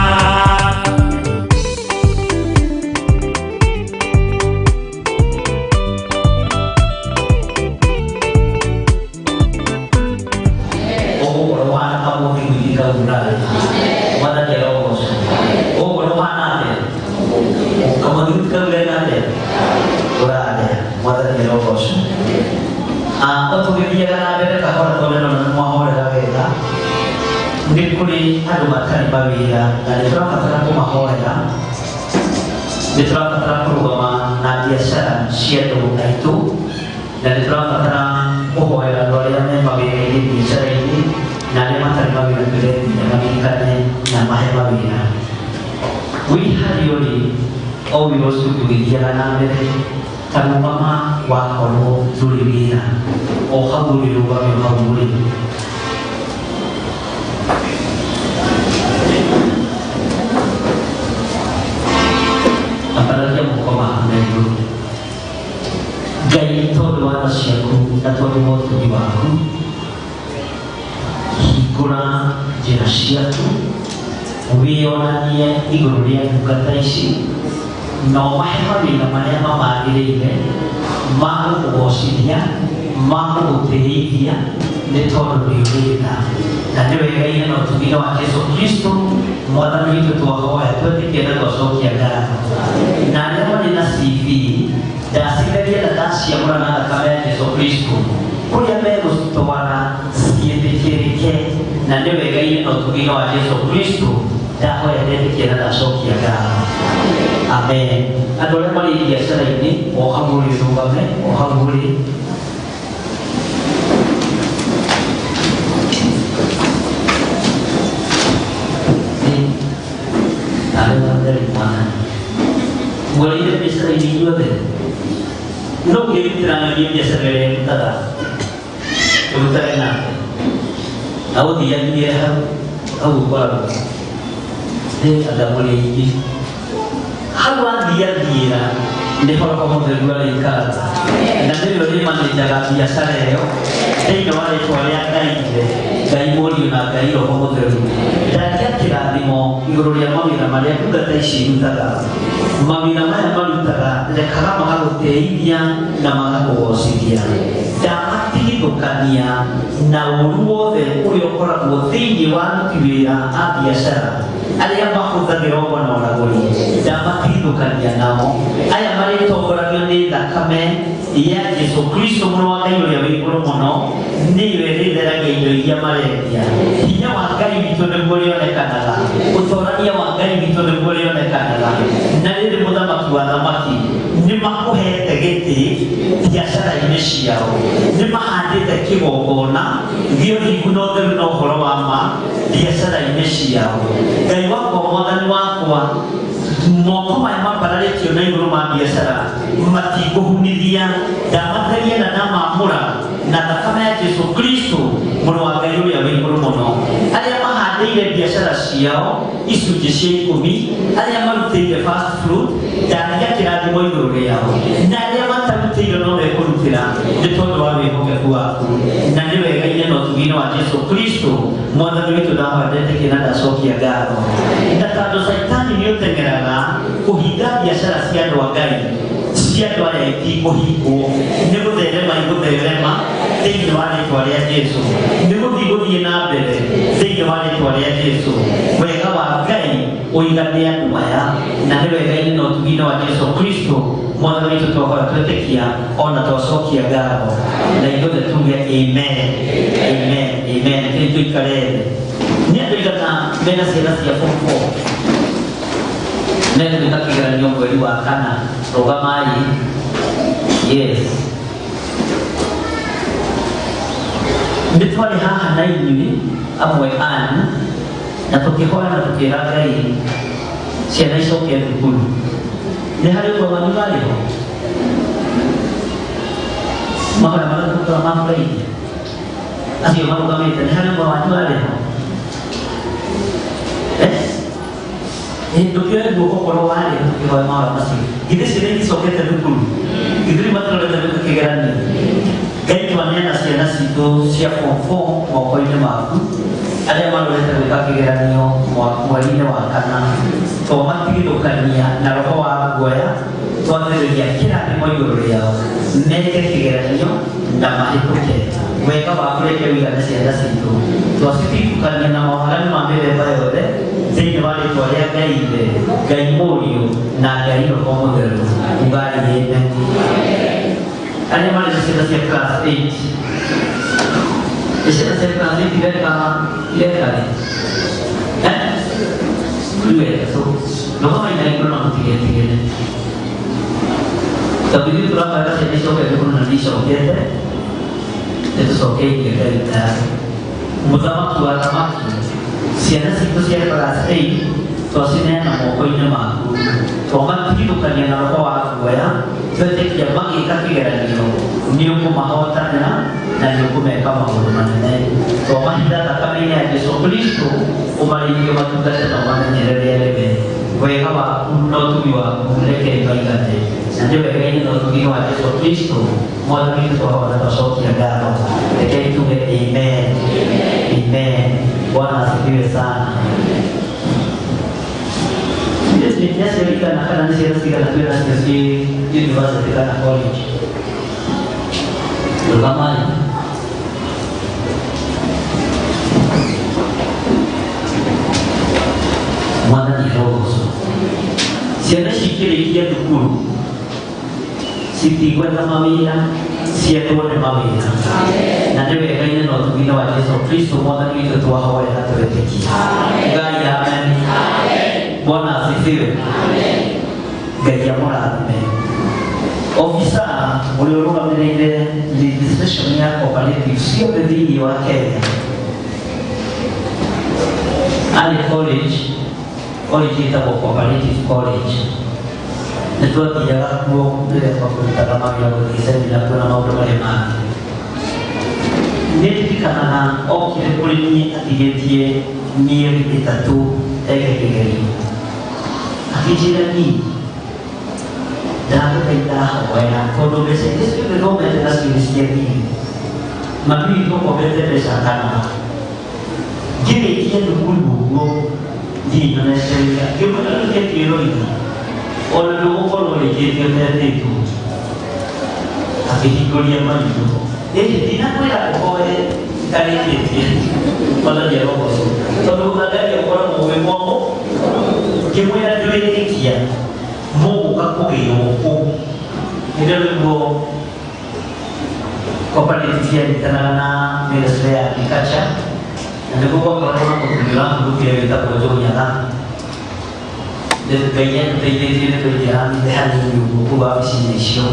S8: Ũgũkorwo ũhana kamũthi gwiki kau ũrarĩ. Mwathani arogocwo. Ũgũkorwo ũhana atĩa kamũthi kau wega atĩa ũrarĩa. Mwathani arogocwo. O tũgĩthiaga na mbere kahora, tondũ nĩ mwahorera wega, nĩ kũrĩ andũ matarĩ mawĩra na nĩ tũrabatara kũmahoera. Nĩ tũrabatara kũrũgama na biacara cia andũ aitũ na nĩ tũrabatara kũhoera andũ arĩa me mawĩra-inĩ, biacara-inĩ, na arĩa matarĩ mawĩra twĩre nginya maririkane na mahe mawĩra. Wĩ harĩa ũrĩ, o wĩra ũcio ũgĩthiaga na mbere, ta rũgama wakorwo ndũrĩ wĩra, o hau ũrĩ rũgame o hau ũrĩ. Ambararia moko maku na igũrũ. Ngai, tondũ wa tha ciaku na tondũ wa ũtugi waku, hingũra njĩra ciaku, wĩyonanie igũrũ rĩa ndungata ici na ũmahe mawĩra marĩa mamagĩrĩire ma gũkũgocithia, ma gũgũtĩithia, nĩ tondũ nĩ ũrĩ tha na nĩ wegaine na ũtugi wa Jesu Kristo Mwathani witũ. Twahoya twetĩkia na twacokia ngatho. Na arĩa marĩ na CV ndacitheria na ndaciamũra na thakame ya Jesu Kristo, kũrĩa megũcitwara ciĩtĩkĩrĩke na nĩ wegaine na ũtugi wa Jesu Kristo. Ndahoya ndetĩkia na ndacokia ngatho, amen. Andũ arĩa marĩ biacara-inĩ, o hau ũrĩ rũgame o hau ũrĩ. Mũgereire biacara-inĩ inyuothe no ngĩrutĩra ng'ania biacara ĩrĩa ĩrutaga ĩrutage nake na ũthianire hau hau ũkoragwo nĩ anga mũrĩ aingĩ hau athiathiĩra nĩho roho mũtheru arĩikaraga na nĩwe ũrĩmanĩnjaga biacara ĩyo thĩinĩ wa rĩtwa rĩa Ngai Ithe, Ngai Mũriũ na Ngai Roho Mũtheru. Ndaria kĩrathimo igũrũ rĩa mawĩra marĩa ndungata ici irutaga. Mawĩra maya marutaga rekaga magagũtĩithia na magakũgocithia. Ndamatigithũkania na ũru wothe ũrĩa ũkoragwo thĩinĩ wa aruti wĩra a biacara arĩa mahũthagĩra ũgo na ũragũri. Ndamatigithũkania nao. Aya marĩtongoragio nĩ thakame ya Jesu Kristo mũrũ wa Ngai ũrĩa wĩ igũrũ mũno nĩyo ĩrĩtheragia indo iria marendia. Hinya wa Ngai witũ nĩguo ũrĩonekanaga, ũtorania wa Ngai witũ nĩguo ũrĩonekanaga. Na rĩrĩ mũthamaki wa thamaki nĩ makũhete gĩtĩ biacara-inĩ ciao, nĩ mahandĩte kĩgongona gĩa ũthingu na ũtheru na ũhoro wa ma biacara-inĩ ciao. Ngai wakwa, mwathani wakwa, moko maya mambararĩtio na igũrũ ma biacara matikũhunithia, ndamatheria na ndamamũra na thakame ya Jesu Kristo mũrũ wa Ngai ũrĩa wĩ igũrũ mũno. Arĩa mahandĩire biacara ciao icunjĩ cia ikũmi, arĩa marutĩire first fruit, ndaria kĩrathimo igũrũ rĩao, na arĩa matarutĩire no mekũrutĩra nĩ tondũ wa wĩhokeku waku, na nĩ wega-inĩ na ũtugi-inĩ wa Jesu Kristo mwathani witũ. Ndahoya ndetĩkia na ndacokia ngatho, na tondũ Caitani nĩ ũteng'eraga kũhinga biacara cia andũ a Ngai, cia andũ aya itikũhingwo, nĩ gũtherema igũtherema thĩinĩ wa rĩtwa rĩa Jesu, nĩ gũthiĩ gũthiĩ na mbere thĩinĩ wa rĩtwa rĩa Jesu. Wega wa Ngai ũigane andũ aya, na nĩ wega-inĩ na ũtugi-inĩ wa Jesu Kristo mwathani witũ twahoya twetĩkia ona twacokia ngatho, na ithuothe tuge amen, amen, amen. Kĩrĩ tũikare thĩ. Nĩ andũ aigana mena ciana cia form 4 megwĩka kĩgeranio mweri wa kana? Rũgamai. Yes, nĩ twarĩ haha na inyuĩ amwe anyu na tũkĩhoya na tũkĩra Ngai ciana icoke thukuru. Nĩ harĩ ũmwe wanyu warĩ ho mahoya marĩa tũrutaga ma Friday? Acio marũgamĩte, nĩ harĩ ũmwe wanyu warĩ ho? Ndũkĩoe guoko korwo warĩ ho tũkĩhoya mahoya macio. Githĩ ciana iticokete thukuru? Githĩ rĩu matirorete gwĩka kĩgeranio? Ngai, twaneana ciana citũ cia form 4 moko-inĩ maku, arĩa marorete gwĩka kĩgeranio mweri-inĩ wa kana. Twamatigithũkania na roho wa guoya, twathĩrĩria kĩrathimo igũrũ rĩao meke kĩgeranio na mahĩtũke. Wega waku reke ũigane ciana citũ. Twacitigithũkania na mawaganu ma mĩthemba yothe thĩinĩ wa rĩtwa rĩa Ngai Ithe, Ngai Mũriũ na Ngai Roho Mũtheru. Ugai amen. Arĩa marĩ na ciana cia class 8, nĩ ciana cia class 8 ireka ireka rĩ? Eh? Rĩu wega, so rũgamai na igũrũ na mũtigetigĩre, tondũ ithuĩ tũrahoera ciana icoke thukuru na nĩ icokete. Nĩ tũcokeirie Ngai ngatho. Mũthamaki wa thamaki, ciana citũ cia class 8 twacineana moko-inĩ maku, twamatigithũkania na roho wa guoya, twetĩkia magĩka kĩgeranio nĩ ũkũmahotanĩra na nĩ ũkũmeka maũndũ manene. Twamahitha thakame-inĩ ya Jesu Kristo, ũmarĩithie, matungate na ũmamenyerere arĩme. Wega waku na ũtugi waku reke maigane, na nĩ wega-inĩ na ũtugi wa Jesu Kristo mwathani witũ twahoya na twacokia ngatho. Rekei tuge amen, amen. Bwana asifiwe sana. Nĩ aciari kana nĩ ciana cigana twĩ nacio ciĩ university kana college? Rũgamai. Mwathani arogocwo. Ciana ici ikĩrĩkia thukuru citigwetha mawĩra, ciendwo nĩ mawĩra, na nĩ wega-inĩ na ũtugi-inĩ wa Jesu Kristo mwathani witũ twahoya na twetĩkia. Ngai amen. Bwana asifiwe. Ngai amũrathime. Ofisa ũrĩa ũrũgamĩrĩire legislation ya cooperative ciothe thĩinĩ wa Kenya arĩ college, college ĩtagwo Cooperative College. Nĩ twathiaga kuo rĩrĩa twakũrutaga mawĩra gũthiĩ semina kuo na maũndũ marĩa mangĩ. Nĩ ndirikanaga okire kũrĩ niĩ atigĩtie mĩeri 3 eke kĩgerio. Akĩnjĩra niĩ ndagũthaitha hoya tondũ mbeca iria ciothe thomete nacio nĩ cia thirĩ. Mami witũ akombete mbeca kana ngĩrĩkia thukuru ũguo thiĩ nyonete wĩra. Ngĩmwĩra rĩu ngĩtuĩroiga ona ndũgũkorwo ũrĩkĩtie ũtetĩtwo. Akĩhingũria maitho. Ĩhĩ ndinakwĩra ũhoe itarĩkĩtie. Mwathani arogocwo. Tondũ Ngai akoragwo wĩ mwamũ. Ngĩmwĩra ndwĩrĩkia mũgũka kũgĩrwo kũ. Nĩrĩo nĩguo cooperative yanyitanĩra na Ministry ya Agriculture na nĩguo gwakoragwo na mũthuri ũrahurũkire wĩtagwo Joe Nyaga. Ngai nĩatũteithĩtie nĩ twaingĩranire hanini ũguo kũu wabici-inĩ icio.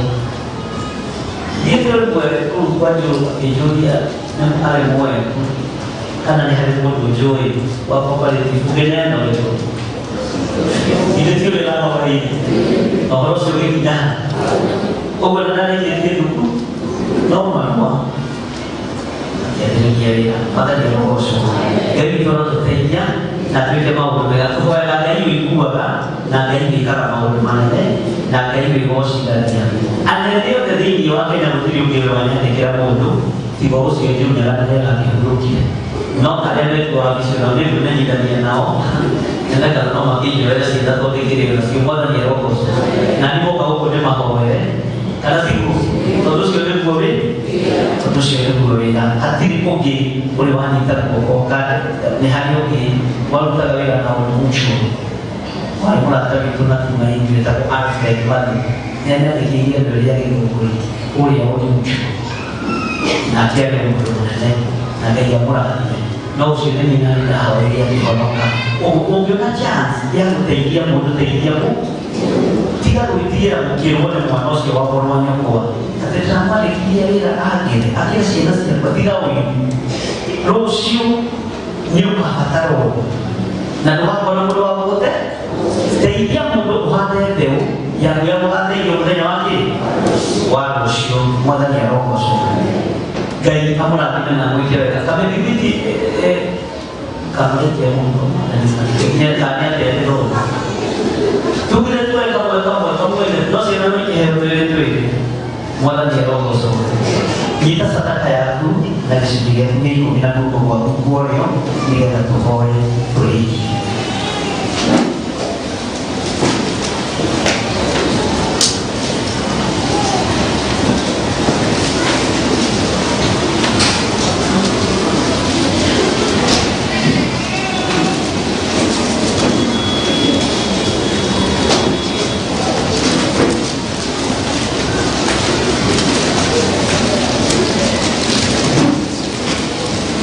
S8: Thiĩte rĩmwe kũu kwa Joe akĩnjũria nĩ arĩ mweku kana nĩ harĩ mũndũ njũĩ wa cooperative ũngĩneana ũrĩkũ. Ithe ti ũrĩa ũrahoreire. Na ũhoro ũcio ũgĩkinya ha? Ũguo nĩ ndarĩkĩtie thukuru no marũa akĩambĩrĩria wĩra. Mwathani arogocwo. Ngai witũ arotũteithia na twĩke maũndũ mega. Tũhoyaga Ngai ũiguaga na Ngai wĩkaga maũndũ manene na Ngai wĩgocithagia. Anene othe thĩinĩ wa Kenya gũtirĩ ũngĩ ũrĩ wanyandĩkĩra mũndũ tiga ũcio Junior na nĩ akĩhurũkire. No arĩa mekuo wabici onao nĩ ngwĩmenyithania nao nĩgetha no makĩnjoere ciana tondũ ikĩrĩ nacio. Mwathani arogocwo. Na niĩ moka gũkũ ndĩmahoere kana tiguo? Tondũ ũcio nĩguo wĩ tondũ ũcio nĩguo wĩra. Hatirĩ ũngĩ ũrĩ wanyita guoko kana nĩ harĩ ũngĩ warutaga wĩra na Old Mutual. Warĩ mũrata witũ na Tumaini wĩtagwo Alfred Mbathi. Nĩ anyandĩkĩire ndũrĩ ya Gĩthũngũri kũrĩa Old Mutual. Nake arĩ mũndũ mũnene na Ngai amũrathime. No ũcio nĩ niĩ nani ndahoeire akĩhonoka. Ũguo ũngĩona chance ya gũteithia mũndũ teithia mũndũ. Tiga gwĩtigĩra gũkĩrwo nĩ mwana ũcio wa mũrũ wa nyũkwa. Atĩ ndĩramwandĩkithia wĩra agĩre, agĩre ciana ciakwa, tiga ũiru. Rũciũ nĩ ũkabatarwo na ndũgakorwo na mũndũ wa gũgũte. Teithia mũndũ ũhande mbeũ yaku ya gũgateithia mũthenya wa kĩ? Wa rũciũ. Mwathani arogocwo. Ngai amũrathime na amwĩke wega. Kamĩthigiti kamũrekia mũndũ nĩ atĩa ndĩrona. Tugire tuoe kamwe kamwe kamwe no ciana no ikĩheo twĩrĩ twĩrĩ. Mwathani arogocwo. Nyita sadaka yaku na gĩcunjĩ gĩaku gĩa ikũmi na guoko gwaku kwa ũrĩo nĩgetha tũhoe tũrĩkie.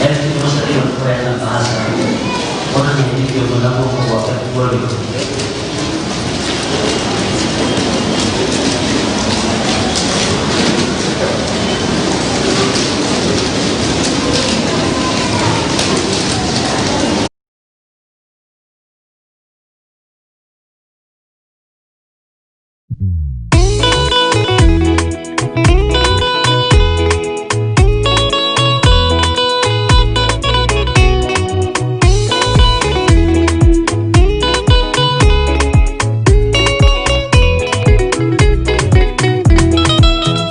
S8: Yaani tunasaidia kupeana bahasa. Ona ni hivyo tunapokuwa kwa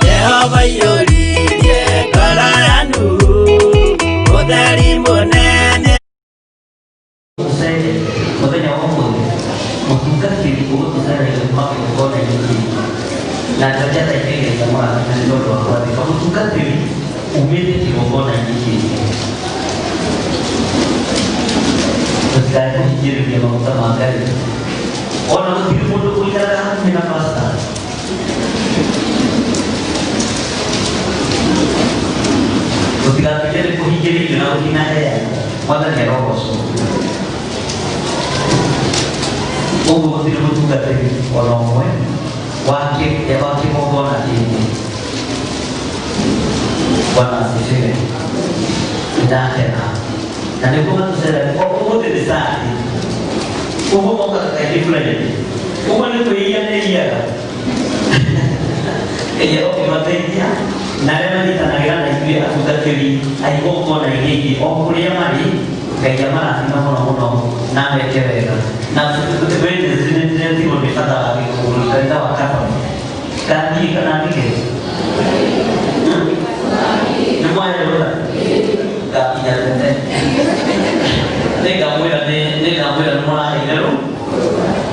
S4: Jehova iyũririe ngoro ya Nuhu ũtheri mũnene.
S8: Tũcere mũthenya wa ũmũthĩ mũtungatĩri ũgũtũcereire kuma kĩgongona-inĩ kĩngĩ na njoke thaa igĩrĩ mũrathime nĩ tondũ wa gwathĩka. Mũtungatĩri umĩte kĩgongona-inĩ kĩngĩ. Tũtikae kũhingĩrĩria maguta ma Ngai. Ona gũtirĩ mũndũ ũikaraga hakuhĩ na pastor. Tũtigatuĩke nĩ kũhingĩrĩrio na gũtinaheana. Mwathani arogocwo. Ũguo gũtirĩ mũtungatĩri ona ũmwe wa kĩgongona kĩngĩ. Bwana asifiwe. Ndakena. Na nĩguo matũcerere o ũmũthĩ nĩ Sunday. Ũguo mokaga kaingĩ Friday. Ũguo nĩ kwĩiya nĩiyaga. Ngai arokĩmateithia na arĩa manyitanagĩra na ithuĩ atungatĩri a igongona iria ingĩ o kũrĩa marĩ Ngai amarathime mũno mũno na ameke wega na nĩndĩretirwo nĩ bata wa gĩkũngũrũ kanitha wa Catholic ngathiĩ kana ndige nĩ mwahe rũtha ngakinya tene nĩngamwĩra nĩngamwĩra nĩ mũraheire rũ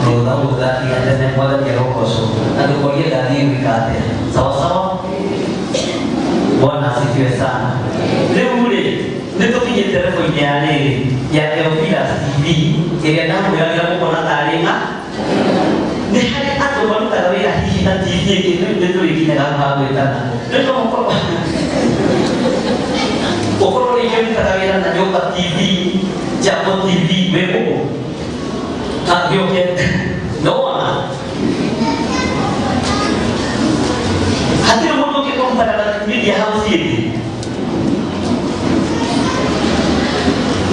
S8: rũtha ũguo ngakinya tene mwathani arogocwo na ndũkorie ngathiĩ gwĩka atĩa sawa sawa. Bwana asifiwe sana. Rĩu rĩ nĩ tũkinyĩte level-inĩ ya rĩrĩ ya Theophilus TV ĩrĩa ndamwĩragĩra mũkona tarĩ ng'a nĩ harĩ andũ marutaga wĩra hihi na TV ĩngĩ rĩu nĩ tũrĩkinyaga hau ha gwĩtana rĩu no mũkorwo ũkorwo rĩngĩ ũrutaga wĩra na Nyũmba TV, Jambo TV wĩ gũkũ gĩũke nĩwona hatirĩ mũndũ ũngĩ ũrutaga na media house ĩngĩ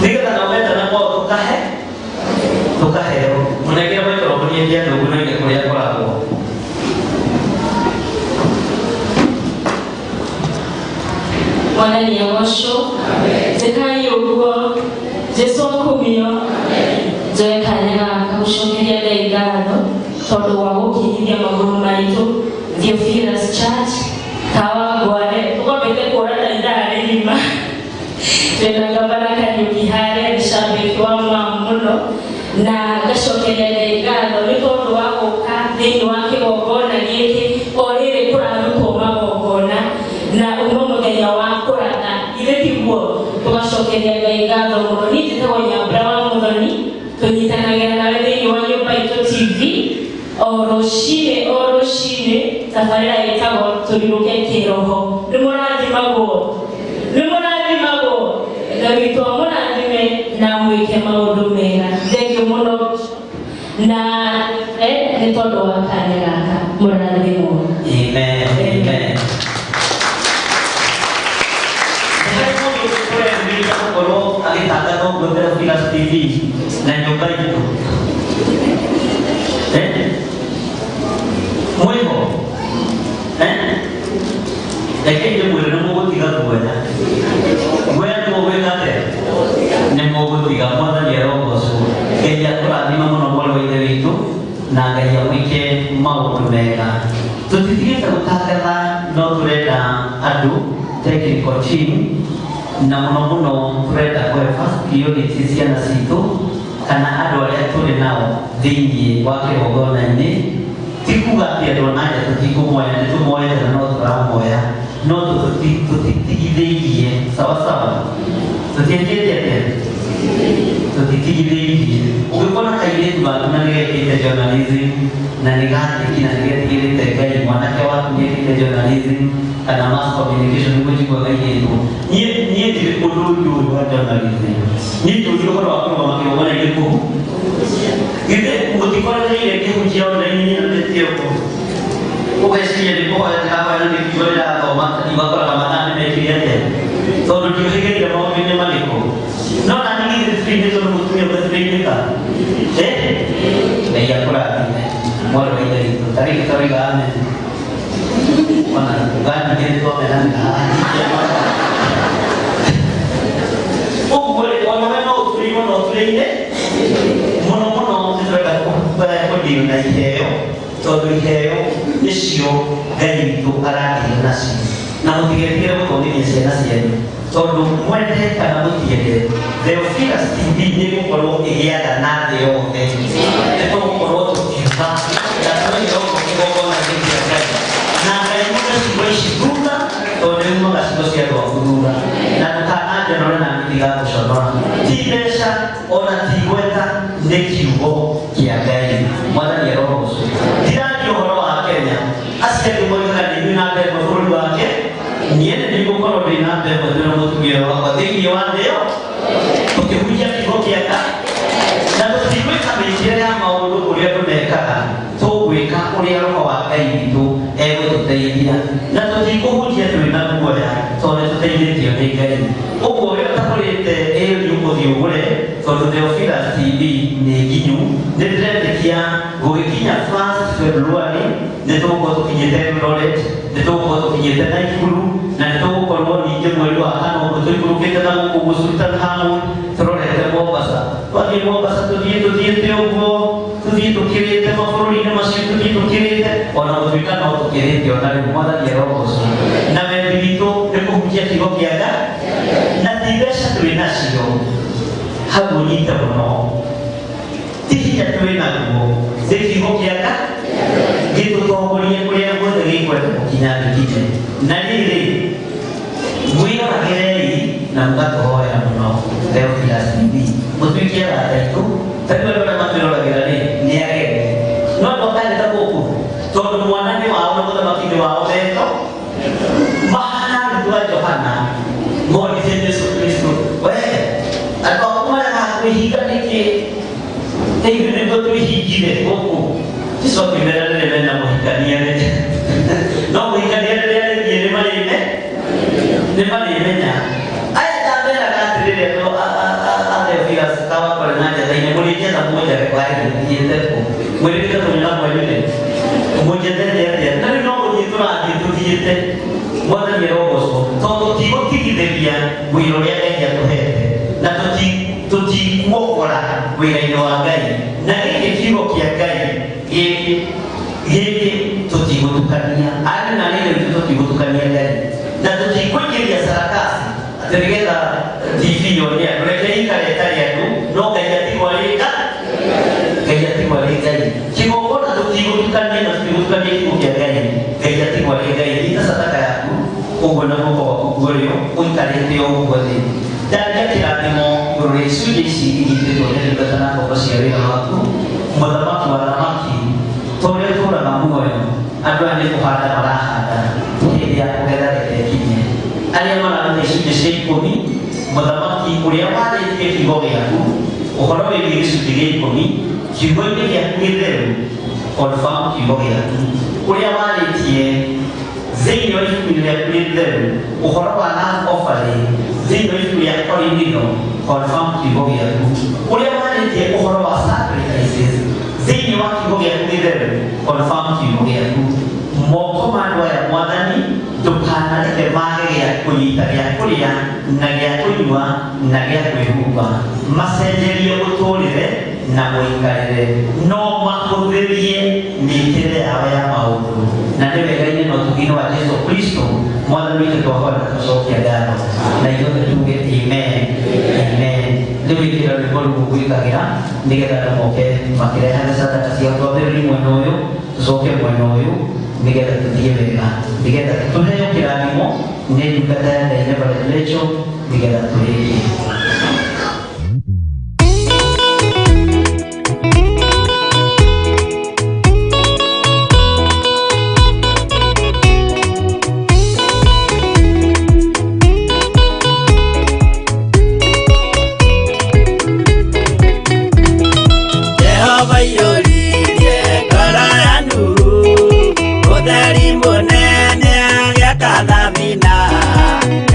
S8: nĩgetha nao metana kwao tũkahe tũkaheo mũnengere maikroboni ĩngĩ andũ ũguo noige kũrĩa akoragwo.
S9: Mwathani agocwo. Njĩkai ũguo. Jesu akumio. Njoe kanya gaka gũcokeria Ngai ngatho tondũ wa gũkinyithia magũrũ maitũ Theophilus Church Kawangware. Tũkwambĩte kuona ta ithaa rĩgima twĩna gavana Kariũki harĩa nĩ shabiki wa mamu mũno na ngacokeria Ngai ngatho nĩ tondũ wa gũka thĩinĩ wa kĩgongona gĩkĩ o rĩrĩ kũrarutwo magongona na uma mũthenya wa kũratha ithe tiguo tũgacokeria Ngai ngatho mũno. Niĩ njĩtagwo Nyambura wa Mũthoni, tũnyitanagĩra nawe thĩinĩ wa Nyũmba Itũ TV o rũcinĩ tabarĩra ĩtagwo Tũrirũke Kĩroho. Nĩ mũrathimagwo, nĩ mũrathimagwo. Ngai witũ amũrathime na amwĩke maũndũ mega. Thengiũ mũno na nĩ tondũ wa kanya gaka mũrathimwo.
S8: Amen, amen. Harĩ mũndũ ũrerĩgĩrĩra gũkorwo agĩtangatha ũguo Theophilus TV na Nyũmba Itũ? Eh? Mwĩho? Eh? Reke ndĩmwĩre nĩ mũgũtiga guoya. Guoya nĩ mũgwĩka atĩa? Nĩ mũgũtiga. Mwathani arogocwo. Ngai akũrathima mũno mwarĩ wa Ithe witũ na Ngai amwĩke maũndũ mega. Tũtitigĩte gũtangatha no tũrenda andũ technical team na mũno mũno tũrenda kũhe first priority ciana citũ kana andũ arĩa tũrĩ nao thĩinĩ wa kĩgongona-inĩ. Ti kuga atĩ andũ a nanja tũtikũmoya, nĩ tũmoete na no tũramoya, no tũtitigithĩirie. Sawa sawa, tũtiĩkĩte atĩa? Tũtitigithĩirie. Ũngĩkona kairĩtu gaku na nĩgekĩte journalism na nĩgatĩki na nĩgetigĩrĩte Ngai, mwanake waku nĩekĩte journalism kana mass communication nĩguo njiguaga igĩtwo. Niĩ ndirĩ ũndũ njũĩ wa journalism, niĩ njũĩ ũhoro wa kũrũgama kĩgongona-inĩ kũu. Githĩ mũtikoranĩire kĩhunjia online nyinamĩtie ũguo ũgeciria nĩ kũhoya ndĩrahoya na nĩ kiugo ndĩrathoma, ũgakoraga mathaa nĩ mekire atĩa tondũ ndiũhĩgĩrĩire maũndũ-inĩ marĩkũ. No na niĩ githĩ tũtirainĩtwo nĩ mũtumia ũmwe tũrainĩka? Ngai akũrathime mwarĩ wa Ithe witũ. Ta rĩngĩ taroiga amen. Ona ũganyingĩ nĩ twamenanĩra haha ũguo rĩ, ona we no ũturĩirwo na ũturĩire mũno mũno. Nĩ tũrenda kũndio na iheo tondũ iheo nĩcio Ngai witũ arandio nacio, na mũtigetigĩre gũthomithia ciana cianyu tondũ mwende kana mũtiende Theophilus TV nĩ ĩgũkorwo ĩgĩathana thĩ yothe. Nĩ tũgũkorwo tũkiuga na tũroiga ũguo kĩgongona-inĩ kĩa Ngai, na Ngai mume ciugo ici thutha tondũ nĩ umaga ciugo cia andũ aku thutha, na ndũkananjonore na niĩ ndigagũconora. Ti mbeca ona ti gweta, nĩ kiugo kĩa Ngai. Mwathani arogocwo. Ndiraria ũhoro wa Kenya, acio angĩ moigaga nĩ ithuĩ namba ĩmwe bũrũri wake. Niĩ nĩ ndigũkorwo ndĩ namba ĩmwe twĩna mũtumia ũyũ wakwa thĩinĩ wa thĩ ĩyo tũkĩhunjia kiugo kĩa Ngai, na tũtigwĩka mĩkĩre ya maũndũ ũrĩa andũ mekaga, tũgwĩka ũrĩa Roho wa Ngai witũ egũtũteithia, na tũtikũhunjia twĩna guoya tondũ nĩ tũteithĩtio nĩ Ngai. Ũguo ũrĩa ũtagũrĩte ĩri ũgũthiĩ ũgũre tondũ Theophilus TV nĩ nginyu. Nĩ ndĩretĩkia gũgĩkinya 1st February nĩ tũgũkorwo tũkinyĩte. tũkinyĩte Eldoret, nĩ tũgũkorwo tũkinyĩte Naikuru, na nĩ tũgũkorwo ningĩ mweri wa kana ũguo tũikũrũkĩte na gũkũ ũguo Sultan Hamud tũrorete Mombasa. Twathiĩ Mombasa tũthiĩ tũthiĩte ũguo tũthiĩ tũkĩrĩte mabũrũri-inĩ macio tũthiĩ tũkĩrĩte ona gũtuĩka no tũkĩrĩte ona rĩu Mwathani arogocwo. Na wendi witũ nĩ kũhunjia kiugo kĩa Ngai na ti mbeca twĩ nacio hau ũnyite mũno ti hinya twĩ naguo nĩ kiugo kĩa Ngai gĩtũtongorie kũrĩa guothe gĩkwenda gũkinya gĩkinye. Na rĩrĩ mwĩroragĩrei na mũgatũhoera mũno Theophilus TV mũtuĩke arata aitũ tarĩu andũ arĩa matwĩroragĩra rĩ nĩ ageni no andũ a kanitha gũkũ tondũ mwana nĩ wao na mũthamaki nĩ wao metho mahana arutwo a Johana monirie Jesu Kristo we andũ aku maregaga kwĩhinga nĩkĩ na ithuĩ nĩguo twĩhingire gũkũ Jesu akĩmera rĩrĩ mena mũhikania rĩ no mũhikania rĩrĩa rĩthiĩ nĩ marĩme nĩ marĩmenya aya ndameraga atĩrĩrĩ andũ a Theophilus kawakore na njatha-inĩ mũrĩnjetha mũnjage kwaĩ mũthiĩte kũ mwĩrĩte kũnyona mwanyu rĩ mũnjethete atĩa na rĩu no gũthiĩ tũrathiĩ tũthiĩte Mwathani arogocwo tondũ tũtigũtigithĩria wĩra ũrĩa Ngai atũhete na tũtikuokora wĩra-inĩ wa Ngai na gĩkĩ kiugo kĩa Ngai gĩkĩ gĩkĩ tũtigũtukania arĩ na rĩrĩ witũ tũtigũtukania Ngai na tũtikũingĩria sarakasi atĩ nĩgetha TV yone andũ reke ikare ĩtarĩ andũ no Ngai atigwo arĩ Ngai Ngai atigwo arĩ Ngai kĩgongona tũtigũtukania na tũtigũtukania kiugo kĩa Ngai Ngai atigwo arĩ Ngai nyita sadaka yaku ũguo na guoko gwaku kwa ũrĩo ũikarĩte o ũguo thĩ ndaria kĩrathimo igũrũ rĩa icunjĩ ici inyitĩtwo nĩ ndungata na ngombo cia wĩra waku mũthamaki wa thamaki ta ũrĩa ũtũũraga muoyo andũ aya nĩ kũhanda marahanda hĩndĩ ya kũgetha reke ĩkinye arĩa mararuta icunjĩ cia ikũmi mũthamaki ũrĩa warĩtie kiugo gĩaku ũhoro wĩgiĩ gĩcunjĩ gĩa ikũmi kiugo-inĩ gĩaku gĩtheru confirm kiugo gĩaku ũrĩa warĩtie thĩinĩ wa ibuku rĩaku rĩtheru ũhoro wa love offering thĩinĩ wa ibuku rĩa Korinitho confirm kiugo gĩaku ũrĩa warĩtie ũhoro wa sacrifices thĩinĩ wa kiugo gĩaku gĩtheru confirm kiugo gĩaku moko ma andũ aya Mwathani ndũkanareke mage gĩa kũnyita gĩa kũrĩa na gĩa kũnyua na gĩa kwĩhumba macenjerie mũtũrĩre na mũikarĩre no mahũthĩrie mĩkĩre yao ya maũndũ na nĩ wega-inĩ na ũtugi-inĩ wa Jesu Kristo Mwathani witũ twahoya na tũcokia ngatho na ithuothe tuge amen amen rĩu ĩkĩra rwĩmbo rũu ũgwĩkagĩra nĩgetha andũ moke makĩrehage sadaka ciao twambĩrĩrie mwena ũyũ tũcoke mwena ũyũ nĩgetha tũthiĩ wega nĩgetha tũheo kĩrathimo nĩ ndungata ya Ngai Reverend Rachel nĩgetha tũrĩkie.
S4: Jehova iyũririe ngoro ya Nuhu ũtheri mũnene agĩaka thabina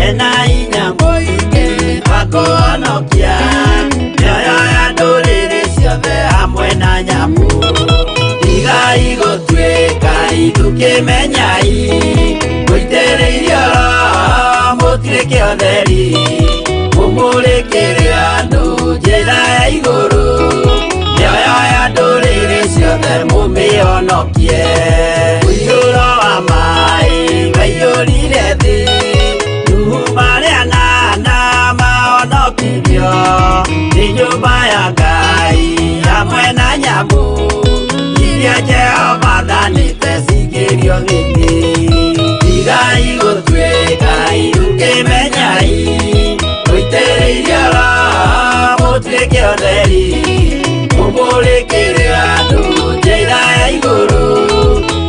S4: ena hinya mũingĩ wa kũhonokia mĩoyo ya ndũrĩrĩ ciothe hamwe na nyamũ tigai gũtuĩka ithukĩmenyai mũitĩrĩirio Roho mũtuĩke ũtheri mũmũrĩkĩre andũ njĩra ya igũrũ mĩoyo ya ndũrĩrĩ ciothe mũmĩhonokie mũiyũro wa maĩ waiyũrire thĩ Nuhu marĩ anana mahonokirio nĩ nyũmba ya Ngai hamwe na nyamũ iria Jehova athanĩte cingĩrio thĩ tigai gũtuĩka ithukĩmenyai mũitĩrĩirio Roho mũtuĩke ũtheri mũmũrĩkĩre andũ njĩra ya igũrũ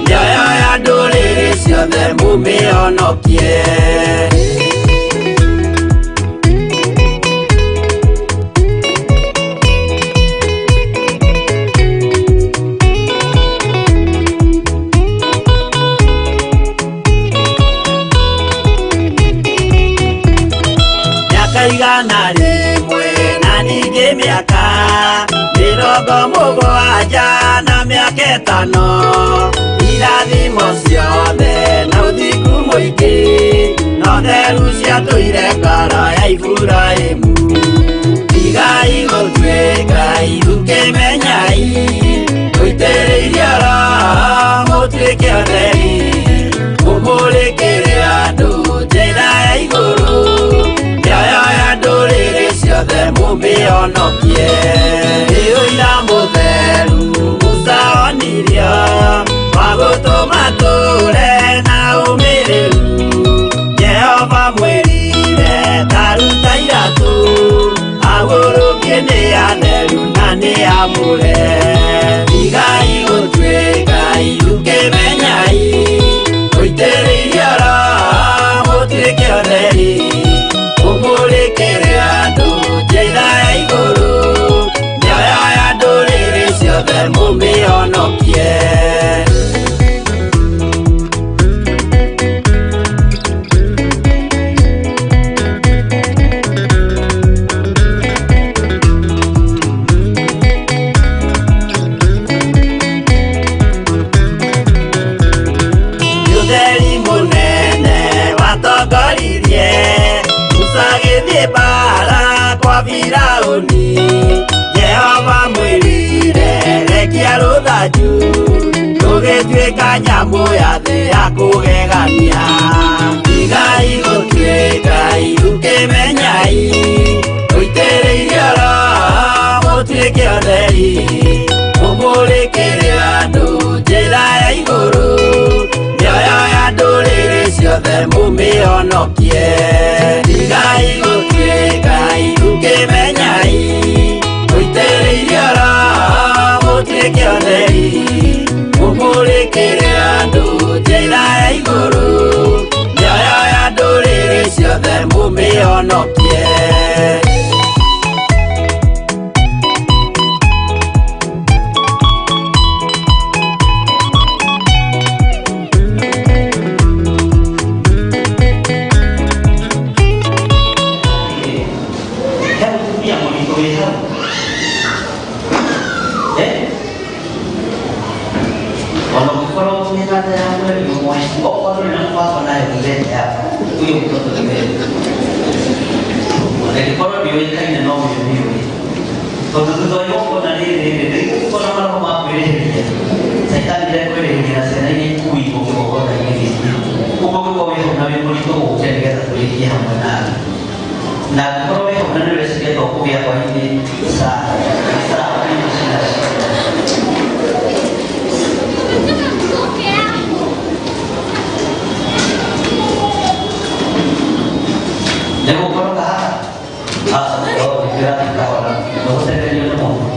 S4: mĩoyo ya ndũrĩrĩ ciothe mũmĩhonokie. Mĩaka 100 na ningĩ mĩaka Mĩrongo mũgwanja na mĩaka ĩtano irathimo ciothe na ũthingu mũingĩ no theru ciatũire ngoro ya Iburahĩmu. Tigai gũtuĩka ithukĩmenyai mũitĩrĩirie Roho mũtuĩke atheri mũmũrĩkĩre andũ njĩra ya igũrũ mĩoyo ya ndũrĩrĩ ciothe mũmĩhonokie. Nĩ ũira mũtheru Musa onirio wa gũtũma tũre na ũmĩrĩru. Jehova mwĩrire ta ruta iratũ agũrũkie nĩ atheru na nĩ amũre. Tigai gũtuĩka ithukĩmenyai mũitĩrĩirie Roho mũtuĩke atheri mũmũrĩkĩre andũ njĩra ya igũrũ mĩoyo ya ndũrĩrĩ ciothe mũmĩhonokie. Ũtheri mũnene watongoririe Musa agĩthiĩ mbara kwa Firaũni. Jehova mwĩrire rekia rũthanju rũgĩtuĩka nyamũ ya thĩ ya kũgegania. Tigai gũtuĩka ithukĩmenyai mũitĩrĩirie Roho mũtuĩke atheri mũmũrĩkĩre andũ njĩra ya igũrũ mĩoyo ya ndũrĩrĩ ciothe mũmĩhonokie. Tigai gũtuĩka ithukĩmenyai mũitĩrĩirie Roho mũtuĩke atheri mũmũrĩkĩre andũ njĩra ya igũrũ mĩoyo ya ndũrĩrĩ ciothe mũmĩhonokie.
S8: He mũtumia mũritũ wĩ hau. Eh? Ona ũngĩkorwo wĩna nda ya mweri ũmwe, okorwo ndũrĩ na mũbango nayo ndũrete hapa, huyo mtoto ni wewe. Angĩkorwo ndĩũĩkaine no ũyũ nĩũĩ. Tondũ thutha wa igongona rĩrĩ rĩ, rĩgũkorwo na maroho ma kwĩrĩhĩria. Caitani ndekwĩrĩhĩria na ciana iria ikuirwo kĩgongona-inĩ gĩkĩ. Ũguo ũngĩkorwo wĩ hau na wĩ mũritũ ũke nĩgetha tũrĩkie hamwe nawe. Na angĩkorwo wĩ hau na nĩ ũreciria to kũgĩa hwaĩ-inĩ saa saa mbili cina cina. Nĩ gũkoroga haha? Aca, ndĩrathiĩ kahora. Ndũgũtenderio nĩ mũndũ.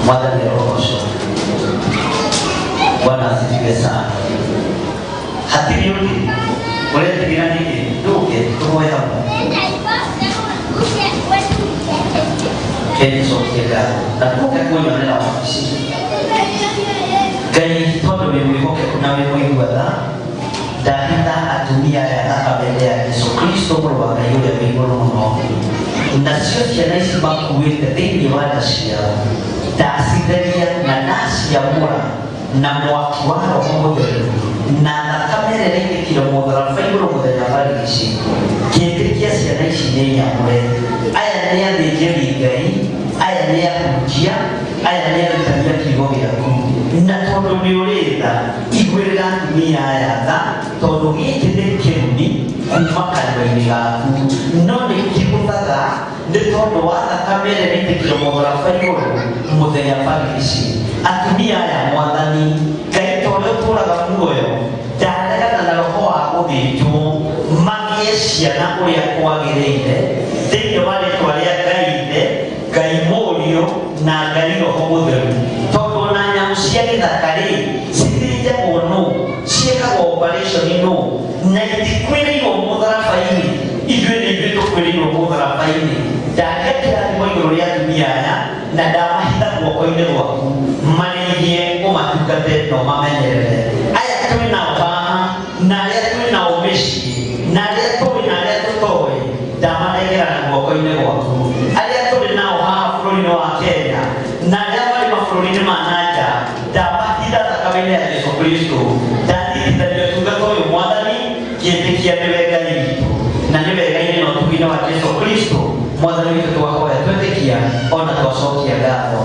S8: Mwathani arogocwo. Bwana asifiwe sana. Hatirĩ ũngĩ ũretigĩra nĩkĩ? Ndũke tũhoe hamwe. Kenicokie ngatho na tũke kwĩyonera wabici. Ngai tondũ wĩ mwĩhokeku na wĩ mũigua tha, ndahitha atumia aya thakame ya Jesu Kristo mũrũ wa Ngai ũrĩa wĩ igũrũ mũno. Nacio ciana ici makuĩte thĩinĩ wa nda ciao, ndacitheria na ndaciamũra na mwaki wa Roho Mũtheru na thakame ĩrĩa ĩraitĩkire mũtharaba igũrũ mũthenya barigici. Ngĩtĩkia ciana ici nĩ nyamũre. Aya nĩ athĩnjĩri Ngai, aya nĩ ahunjia, aya nĩ arutani a kiugo gĩaku. Na tondũ nĩ ũrĩ tha, iguĩrĩra atumia aya tha, tondũ gĩkĩ nĩ kĩrumi kuma kanua-inĩ gaku, no nĩ kĩgũthaga nĩ tondũ wa thakame ĩrĩa ĩraitĩkire mũtharaba igũrũ mũthenya barigici. Atumia aya Mwathani Ngai ta ũrĩa ũtũũraga muoyo, ndaregana na roho wa gũthĩnjwo, magĩe ciana ũrĩa kwagĩrĩire thĩinĩ wa rĩtwa rĩa Ngai Ithe, Ngai Mũriũ na Ngai Roho Mũtheru. Tondũ ona nyamũ cia gĩthaka rĩ, cithĩnjagwo nũ, ciĩkagwo operation nũ, na itikuĩrĩirwo mũtharaba-inĩ. Ithuĩ nĩ ithuĩ tũkuĩrĩirwo mũtharaba-inĩ. Ndaria kĩrathimo igũrũ rĩa atumia aya na ndamahitha guoko-inĩ gwaku, marĩithie, ũmatungate na ũmamenyerere. Aya twĩ nao haha na arĩa twĩ nao mĩciĩ na arĩa tũĩ na arĩa tũtoĩ, ndamanengera na guoko-inĩ gwaku. Twetĩkia nĩwe Ngai witũ, na nĩ wega-inĩ na ũtugi-inĩ wa Jesu Kristo Mwathani witũ twahoya, twetĩkia ona twacokia ngatho,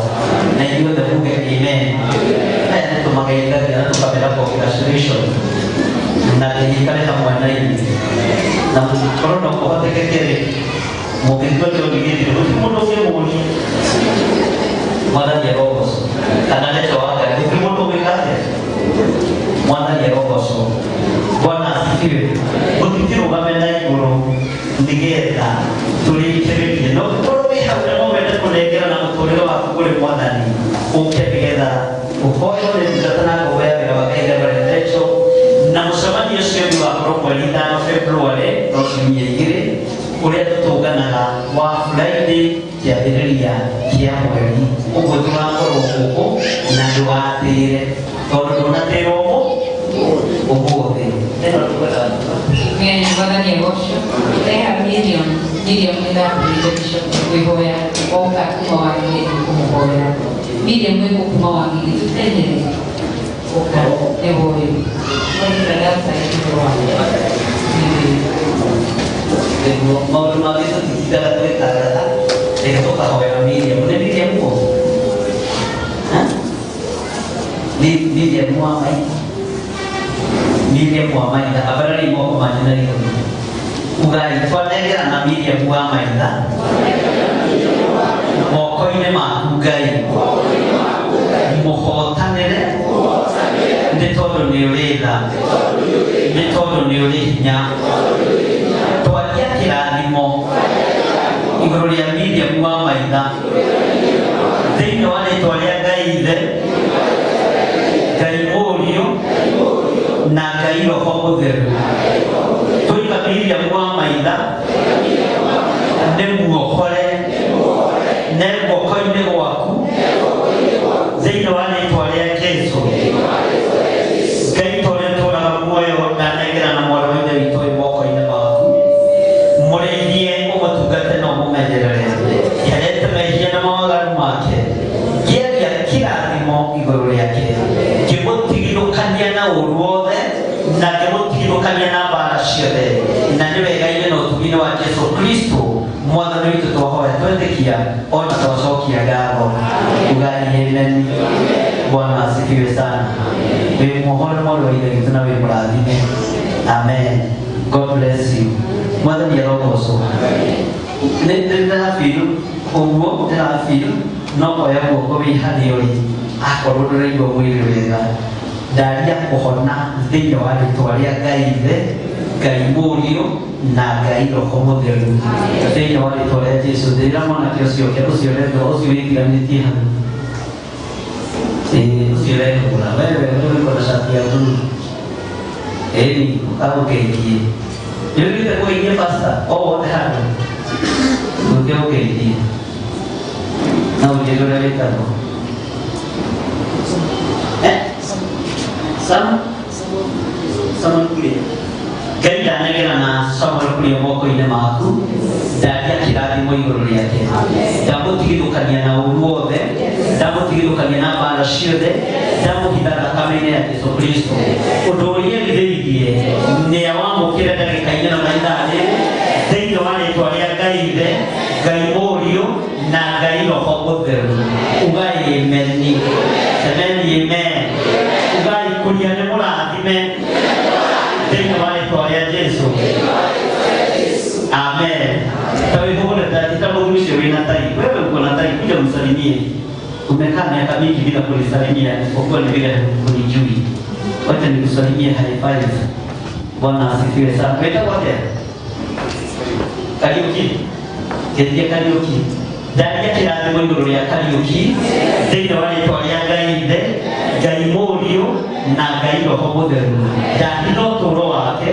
S8: na ithuothe muge amen. Aya nĩ tũmageithagia na tũkamera congratulations, na tũikare hamwe na inyuĩ, na korwo no kũhotekeke rĩ, mũngĩtua kĩoni gĩthire, gũtirĩ mũndũ ũngĩmũria. Mwathani arogocwo. Kana ndeto wa Ngai, gũtirĩ mũndũ ũngĩka atĩa. Mwathani arogocwo. Bwana asifiwe. Mũtikĩrũgame na igũrũ nĩgetha tũrĩkĩrĩrie, no ũkorwo wĩ hau na no wende kũnengera na mũtũrĩre waku kũrĩ Mwathani, ũke nĩgetha ũhoywo nĩ ndungata na ngombo ya wĩra wa Ngai, Reverend Rachel. Na mũcemanio ũcio nĩ wakorwo mweri 5 February, no ciumia 2, ũrĩa tũtũnganaga wa Friday kĩambĩrĩria kĩa mweri. Ũguo tũgakorwo gũkũ, na ndũgatĩre tondũ ndũnatĩrwo ũmũthĩ ĩno tũkwendaga.
S6: Amen. Mwathani agocwo. Eha Miriam, Miriam nĩ ndakũrire bishop kwĩhoya oka kuma wagĩrĩ kũmũhoya. Miriam wĩ kuma wagĩrĩ tũtenyere ũka nĩwe ũyũ. Mwathani wa.
S8: Nĩguo maũndũ mangĩ tũtitindaga tũgĩtangatha, reke tũkahoera Miriam. Nĩ Miriam ũũ? Nĩ Miriam wa Maitha. Miriam wa Maitha, ambarariai moko manyu na igũrũ, ugai, "Twanengera na Miriam wa Maitha moko-inĩ maku, Ngai, mũhotanĩre, nĩ tondũ nĩ ũrĩ tha, nĩ tondũ nĩ ũrĩ hinya. Twaria kĩrathimo igũrũ rĩa Miriam wa Maitha thĩinĩ wa rĩtwa rĩa Ngai Ithe, Ngai Mũriũ na Ngai Roho Mũtheru. Tũiga Miriam wa Maitha nĩ muohore ne guoko-inĩ gwaku thĩinĩ wa rĩtwa rĩa Jesu. Ngai tũrĩa tũraga muoyo, ndanengera na mwarĩ wa ithe witũ wĩ moko-inĩ maku, mũrĩithie, ũmũtungate na ũmũmenyerere. Ndiarete mehia na mawaganu make, ngĩaria kĩrathimo igũrũ rĩake, ngĩmũtigithũkania na ũũru wothe na ngĩmũtigithũkania na mbara ciothe, na nĩ wega-inĩ na ũtugi-inĩ wa Jesu Kristo Mwathani witũ twahoya, twetĩkia ona twacokia ngatho. Ugai amen. Bwana asifiwe sana. Wĩ muohore, mwarĩ wa ithe witũ, na wĩ mũrathime. Amen. God bless you. Mwathani arogocwo. Nĩ ndĩrafeel ũguo, ndĩrafeel no oya guoko wĩ harĩa ũrĩ, akorwo ndũraigua mwĩrĩ wega, ndaria kũhona thĩinĩ wa rĩtwa rĩa Ngai Ithe, Ngai Mũriũ na Ngai Roho Mũtheru, thĩinĩ wa rĩtwa rĩa Jesu. Ndĩra mwanake ũcio ũke, ũcio ũrethwo, ũcio wĩtiganĩtie hau. Ĩĩ, ũcio ũrehũra wewe, wewe uko na shati ya blue. Ĩni ũkagũgeithie. Nĩ ũthiĩte kũgeithia pastor o wothe handũ? Ũke ũgeithie na ũnjĩre ũrĩa wĩtagwo. Eh? Sam? Samuel Kuria. Ngai, ndanengera na Samuel Kuria moko-inĩ maku, ndaria kĩrathimo igũrũ rĩake, ndamũtigithũkania na ũru wothe, ndamũtigithũkania na mbara ciothe, ndamũhitha thakame-inĩ ya Jesu Kristo. Ũndũ ũrĩa erithĩirie nĩ awamũkĩre ndagĩka-inĩ ĩno na ithaa rĩrĩ, thĩinĩ wa rĩtwa rĩa Ngai Ithe, Ngai Mũriũ na Ngai Roho Mũtheru. Ugai amen. Semeni amen. Ugai, "Kuria nĩ mũrathime thĩinĩ wa rĩtwa rĩa Jesu." Amen. Ta wĩhũgũre ta mũthuri ũcio wĩna tai. Wewe uko na tai, kuja msalimie. Umekaa miaka mingi bila kunisalimia, isipokuwa ni vile hunijui. Wacha nikusalimie, high five. Bwana asifiwe sana. Wĩtagwo atĩa? Kariũki. Geithia Kariũki. Ndaria kĩrathimo igũrũ rĩa Kariũki thĩinĩ wa rĩtwa rĩa Ngai Ithe, Ngai Mũriũ na Ngai Roho Mũtheru. Ndahitha ũtũũro wake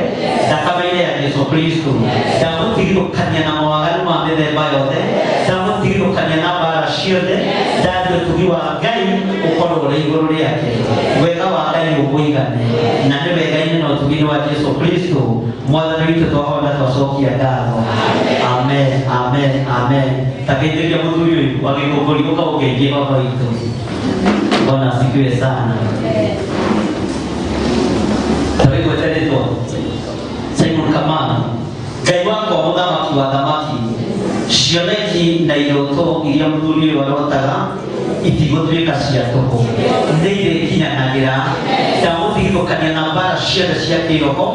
S8: thakame-inĩ ya Jesu Kristo, ndamũtigithũkania na mawaganu ma mĩthemba yothe, ndamũtigithũkania na mbara ciothe. Ndaria ũtugi wa Ngai ũkorwo ũrĩ igũrũ rĩake, wega wa Ngai ũmũigane, na nĩ wega-inĩ na ũtugi-inĩ wa Jesu Kristo Mwathani witũ twahona twacokia ngatho. Amen, amen, amen. Tageithĩria mũthuri ũyũ wa gĩkũngũri, ũka ũgeithie baba witũ. Bwana asifiwe sana. Tawĩgwete rĩtwa Simon Kamau. Ngai wakwa mũthamaki wa thamaki, cioneki na iroto iria mũthuri ũyũ arotaga itigũtuĩka cia tũhũ, nĩ irĩkinyanagĩra. Ndamũtigithũkania na mbara ciothe cia kĩroho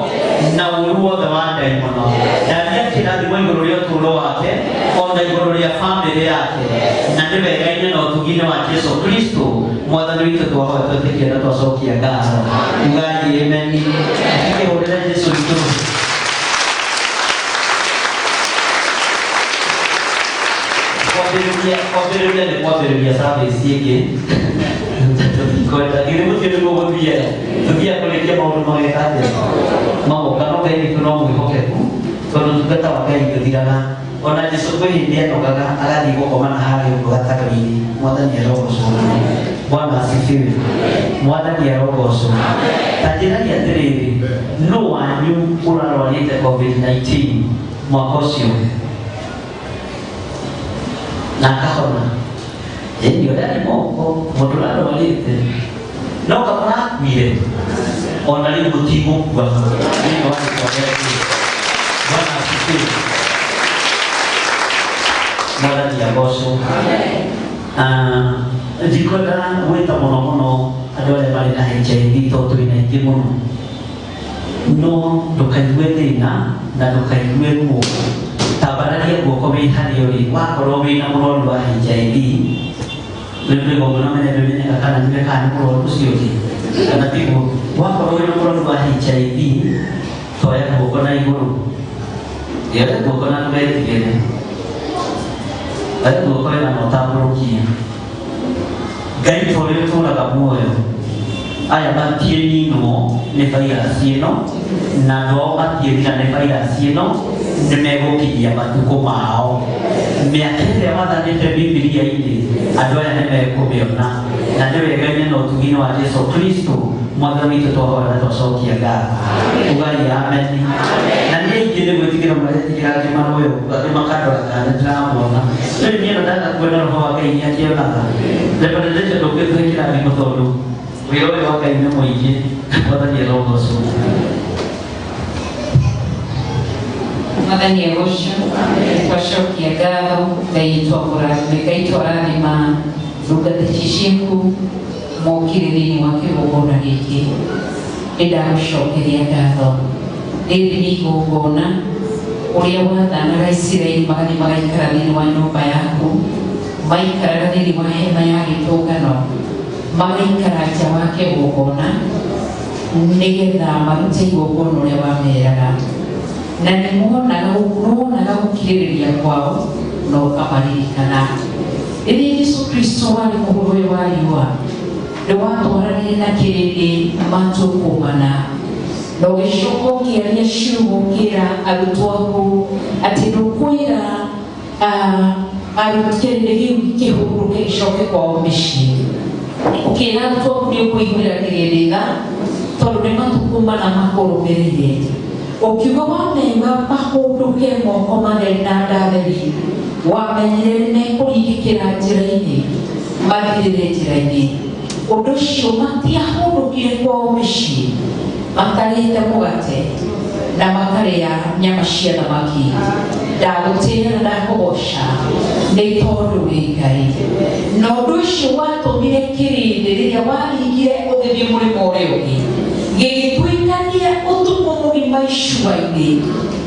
S8: na ũũru wothe wa ndaimono. Ndaria kĩrathimo igũrũ rĩa ũtũũro wake ona igũrũ rĩa bamĩrĩ yake, na nĩ wega-inĩ na ũtugi-inĩ wa Jesu Kristo mwathani witũ twahoya twetĩkia na twacokia ngatho. Ugai amen. Kĩhũrĩre Jesu witũ. Kwambĩrĩria kwambĩrĩria nĩ kwambĩrĩria service ĩngĩ. Tũtikwenda githĩ gũtirĩ nĩguo gũthiaga, tũthiaga kũrĩkia maũndũ mageka atĩa magoka. No Ngai witũ no mwĩhokeku, tondũ ũtungata wa Ngai ndũthiraga. Ona Jesu kwĩ hĩndĩ anogaga agathiĩ gũkoma na harĩa ũguo gatagatĩ-inĩ. Mwathani arogocwo. Bwana asifiwe. Mwathani arogocwo. Ta njĩrai atĩrĩrĩ, nũ wanyu ũrarwarĩte COVID-19 mwaka ũcio na akahona? Ĩni ũrĩa moko mũndũ ũrarwarĩte no kakora akuire, ona rĩu mũtigũkua thĩinĩ wa rĩtwa rĩa Jesũ. Bwana asifiwe. Mwathani agocwo. Ah, ndikwenda gwĩta mũno mũno andũ arĩa marĩ na HIV tondũ twĩna aingĩ mũno, no ndũkaigue thĩna na ndũkaigue ruo. Tambararia guoko wĩ harĩa ũrĩ, wakorwo wĩna mũrwaru wa HIV. Rĩu twĩ igongona menya ndũmenyaga kana nĩwe kana nĩ mũrwaru ũcio ũngĩ kana tiguo. Wakorwo wĩna mũrwaru wa HIV, toya guoko na igũrũ, yoya guoko na ndũgetigĩre, oya guoko wega na ũtambũrũkie. Ngai ta ũrĩa ũtũũraga muoyo, aya matiĩninwo nĩ vairasi ĩno na andũ ao matiĩthira nĩ vairasi ĩno, nĩ megũkinyia matukũ mao. Mĩaka ĩrĩa wathanĩte Bibilia-inĩ, andũ aya nĩ mekũmĩona, na nĩ wega-inĩ na ũtugi-inĩ wa Jesu Kristo mwathani witũ twahoya na twacokia ngatho. Ugai amen. Na nĩ aingĩ nĩ gwĩtigĩra maretigĩra ngĩmaroya ũguo, angĩ makandora kana nĩ ndĩramona. Rĩu niĩ ona ndaga kuona, roho wa Ngai nĩ akĩonaga. Reverend Rachel, ndũngĩtũhe kĩrathimo tondũ wĩra ũyũ wa Ngai nĩ mũingĩ. Mwathani arogocwo.
S6: Mwathani agocwo. Twacokia ngatho Ngai witũ akũrathime. Ngai twarathima ndungata ici ciaku mokire thĩinĩ wa kĩgongona gĩkĩ. Nĩ ndagũcokeria ngatho. Rĩrĩ nĩ igongona ũrĩa wathanaga Isiraeli magathiĩ magaikara thĩinĩ wa nyũmba yaku, maikaraga thĩinĩ wa hema ya gĩtũngano, magaikara nja wa kĩgongona nĩgetha marute igongona ũrĩa wameraga, na nĩwonaga gũkirĩrĩria kwao na ũkamaririkana. Rĩrĩa Jesu Kristo warĩ mũhuro ũyũ wa riũa, nĩ watwaranire na kĩrĩndĩ matũkũmana, na ũgĩcoka ũkĩaria ciugo ũkĩra arutwo aku atĩ ndũkwĩra kĩrĩndĩ kĩu kĩhurũke gĩcoke kwao mĩciĩ. Ũkĩra arutwo aku nĩ ũkũiguĩra kĩrĩndĩ tha tondũ nĩ matukũ mana makũrũmĩrĩire. Ũkiuga wamega mahũndũke moko matheri na ndatheri, wamenyire nĩ mekũringĩkĩra njĩra-inĩ, mathirĩre njĩra-inĩ. Ũndũ ũcio matiahũndũkire kwao mĩciĩ matarĩte mũgate na makarĩa nyama cia thamaki. Ndagũtĩĩa na ndakũgoca nĩ tondũ wĩ Ngai. Na ũndũ ũcio watũmire kĩrĩndĩ rĩrĩa waringire ũgĩthiĩ mũrĩmo ũrĩa ũngĩ gĩgĩtuĩkania ũtukũ mũgima icua-inĩ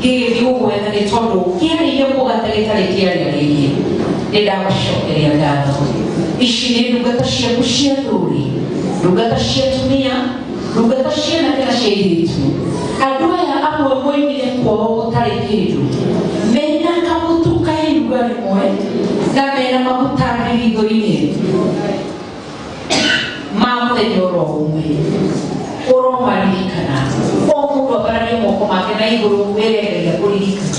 S6: gĩgĩthiĩ gũgwetha, nĩ tondũ kĩarĩire mũgate gĩtarĩ kĩarĩa rĩngĩ. Nĩ ndagũcokeria ngatho. Ici nĩ ndungata ciaku cia athuri, ndungata cia atumia, ndungata cia anake na cia airĩtu. Andũ aya amwe moimire kwao gũtarĩ kĩndũ, mena kamũtu ka iruga rĩmwe na mena maguta ndigithũ-inĩ ma mũthenya oro ũmwe. Ũromaririkana. O mũndũ ambararie moko make na igũrũ wĩre Ngai akũririkane.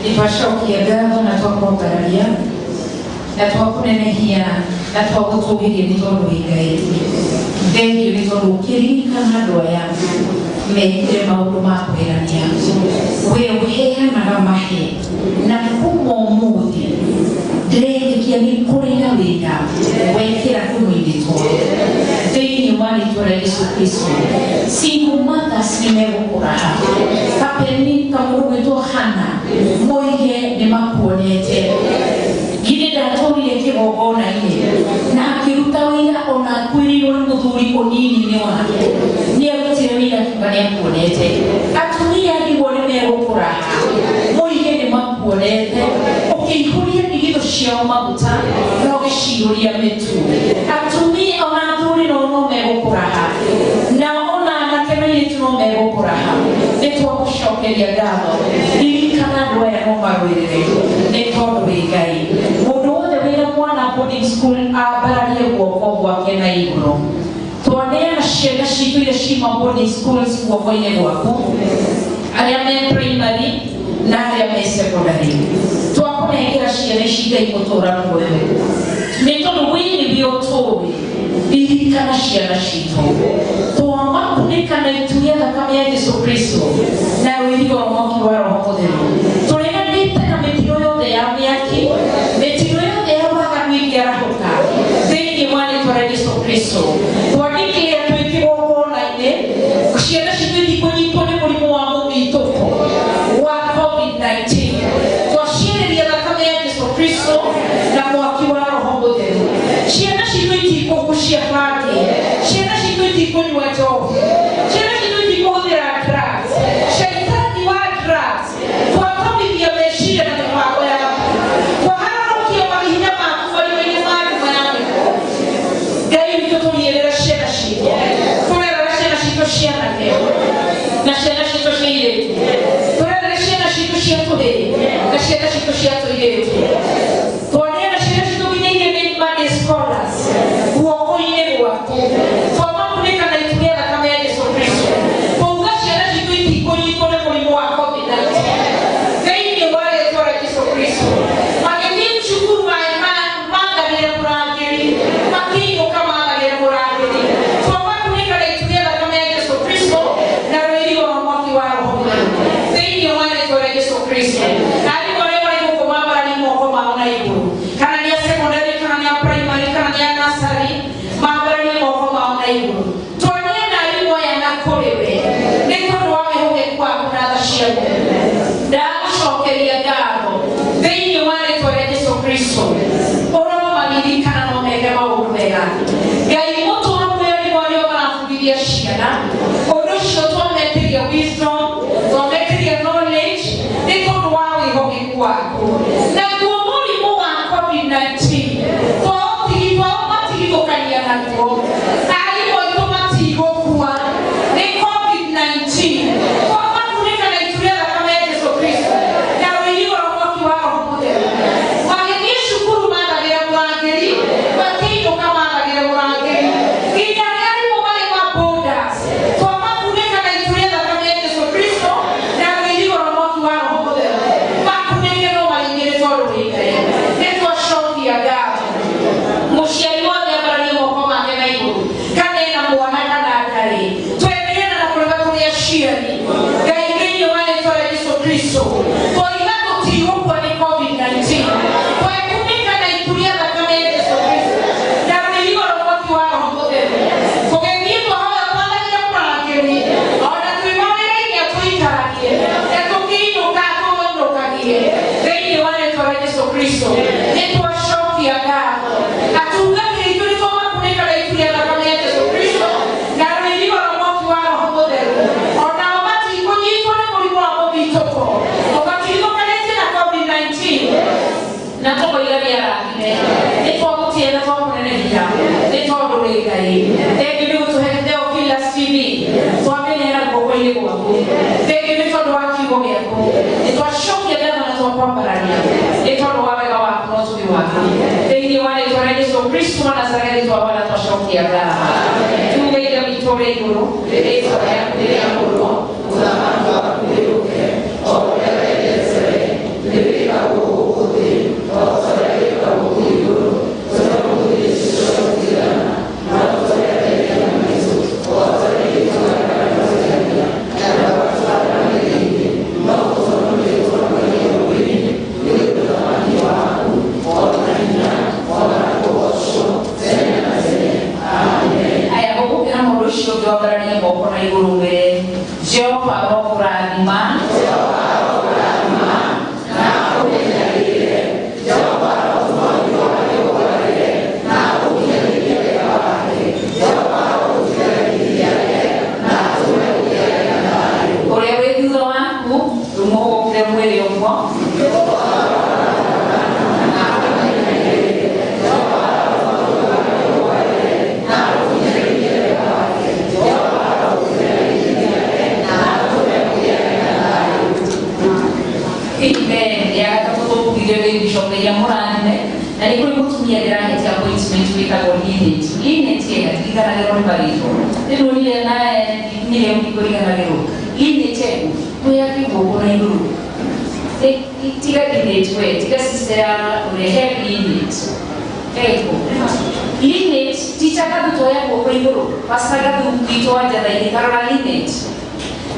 S6: Nĩ twacokia ngatho na twakwambararia na twakũnenehia na twagũtũgĩria nĩ tondũ wĩ Ngai. Thengiũ nĩ tondũ ũkĩririkana andũ aya mekire maũndũ ma kũgerania. We ũheanaga mahe na kuma ũmũthĩ ndĩretĩkia nĩ kũrĩ na wĩra wekĩra tũnua-inĩ twao thĩinĩ wa rĩtwa rĩa Yesu Kristo. Single mothers nĩ megũkũraha kapeni kamũndũ gwĩtwo Hana moige nĩ makuonete githĩ ndatũrire kĩgongona-inĩ na akĩruta wĩra ona akuĩrĩirwo nĩ mũthuri ũnini-inĩ wake nĩ arutire wĩra akiuga nĩ akuonete atumia ndigwo nĩ megũkũraha moige nĩ makuonete ũkĩihũria ndigithũ ciao maguta na ũgĩcihũria mĩtu atumia ona athuri no no megũkũraha na ona anake na airĩtu no megũkũraha nĩ twagũcokeria ngatho ririkana andũ aya no marũĩrĩre nĩ tondũ wĩ Ngai mũndũ wothe wĩna mwana boarding school ambararie guoko gwake na igũrũ twaneana ciana citũ iria ciuma boarding schools guoko-inĩ gwaku arĩa me primary na arĩa me secondary twakũnengera ciana ici Ngai gũtũra muoyo nĩ tondũ wĩ nĩwe ũtũĩ ririkana ciana citũ twamakunĩka na itu rĩa thakame ya Jesu Kristo na rũirigo rwa mwaki wa Roho Mũtheru tũreganĩte na mĩtino yothe ya mĩaki mĩtino yothe ya waganu ĩngĩarahũka thĩinĩ wa rĩtwa rĩa Jesu Kristo twandĩkĩre twĩ kĩgongona-inĩ ciana citũ itikũnyitwo nĩ mũrimũ wa mũmitũko wa COVID-19 twaciĩrĩria thakame ya Jesu Kristo na mwaki wa Roho Mũtheru ciana citũ itikũgucia bangi ciana citũ itikũnyua njohi ciana citũ itikũhũthĩra drugs shaitani wa drugs twatomithia meciria na mĩbango yaku twaharũrũkia mahinya maku marima-inĩ ma nduma ya mĩhuko Ngai witũ tũriĩrĩre ciana citũ tũrerere ciana citũ cianake na ciana citũ cia airĩtu tũrerere ciana citũ cia tũhĩĩ na ciana citũ cia tũirĩtu twaneana ciana citũ nginya iria nĩ money scholars guoko-inĩ gwaku twamakunĩka na itu rĩa thakame ya Jesu Kristo twauga ciana citũ itikũnyitwo nĩ mũrimũ wa COVID-19 thĩinĩ wa rĩtwa rĩa Jesu Kristo magĩthiĩ cukuru mathagĩre mũrangĩri makĩinũka mathagĩre mũrangĩri twamakunĩka na itu rĩa thakame ya Jesu Kristo na rũirigo rwa mwaki wa Roho Mũtheru thĩinĩ wa rĩtwa rĩa Jesu Kristo arimũ arĩa marĩ gũkũ mambararie moko mao na igũrũ kana nĩ a secondary kana nĩ a primary kana nĩ a nursery mambararie moko mao na igũrũ twanie na arimũ aya na kũrĩ we nĩ tondũ wa wĩhokeku waku na tha ciaku ndagũcokeria ngatho thĩinĩ wa rĩtwa rĩa Jesu Kristo ũromaririkana no meke maũndũ mega Ngai mũtũra muoyo nĩmo arĩa marabundithia ciana ũndũ ũcio twametĩria wisdom twametĩria knowledge nĩ tondũ wa wĩhokeku waku naguo mũrimũ wa COVID-19 twaũmatigithũkania naguo arimũ aitũ matigũkua nĩ COVID-19 twamakunĩka na itu rĩa thakame ya Jesu Kristo na rũirigo rwa mwaki wa Roho Mũtheru magĩthiĩ cukuru mathagĩre mũrangĩri makĩinũka mathagĩre mũrangĩri nginya arĩa arimũ marĩ ma borders twamakunĩka na itu rĩa thakame ya Jesu Kristo na rũirigo rwa mwaki wa Roho Mũtheru makunĩke no maingĩ nĩ tondũ wĩ Ngai nĩ twacokia ngatho mũciari wothe ambararie moko make na igũrũ kana ena mwana kana ndarĩ tweneana na kũrega tũrĩ aciari Ngai thĩinĩ wa rĩtwa rĩa Jesu Kristo twoiga tũtigũkua nĩ COVID-19 twekunĩka na itu rĩa thakame ya Jesu Kristo na rũirigo rwa mwaki wa Roho Mũtheru tũgĩthiĩ twahoya twathagĩre mũrangĩri ona twĩ mawĩra-inĩ atũikaragie na tũkĩinũka tũinũkagie thĩinĩ wa rĩtwa rĩa Jesu Kristo nĩ twacokia ngatho atungatĩri aitũ nĩ twamakunĩka na itu rĩa thakame ya Jesu Kristo na rũirigo rwa mwaki wa Roho Mũtheru onao matikũnyitwo nĩ mũrimũ wa mũthitũko ũgatigithũkanĩtie na COVID-19 na tũkoiga nĩ arathime nĩ twagũtĩa na twakũnenehia nĩ tondũ wĩ Ngai thengiũ nĩ gũtũhe Theophilus TV twamĩneana guoko-inĩ gwaku thengiũ nĩ tondũ wa kiugo gĩaku nĩ twacokia ngatho na twakwambararia nĩ tondũ wa wega waku na ũtugi waku thĩinĩ wa rĩtwa rĩa Jesu Kristo wa Nazarethi twahona twacokia ngatho tuge Ithe witũ ũrĩ igũrũ rĩtwa rĩaku rĩamũrwo ũthamaki waku wĩũke o ũrĩa wendete we Amen. Ya gatatũ tũkugire wĩ Ngai amũrathime. Na nĩ kũrĩ mũtumia ndĩrahete appointment wĩtagwo Linet. Linet ĩ hatirikanagĩrwo nĩ marĩtwa. Nĩndonire naye Miriam ndikũriganagĩrwo. Linet ĩ wĩyake guoko na igũrũ. Tiga Linet we, tiga sister ya ũrĩa he Linet. Eko. Linet, ticha Gathu toya guoko igũrũ. Pastor Gathu witũ wa Njatha-inĩ tarora Linet.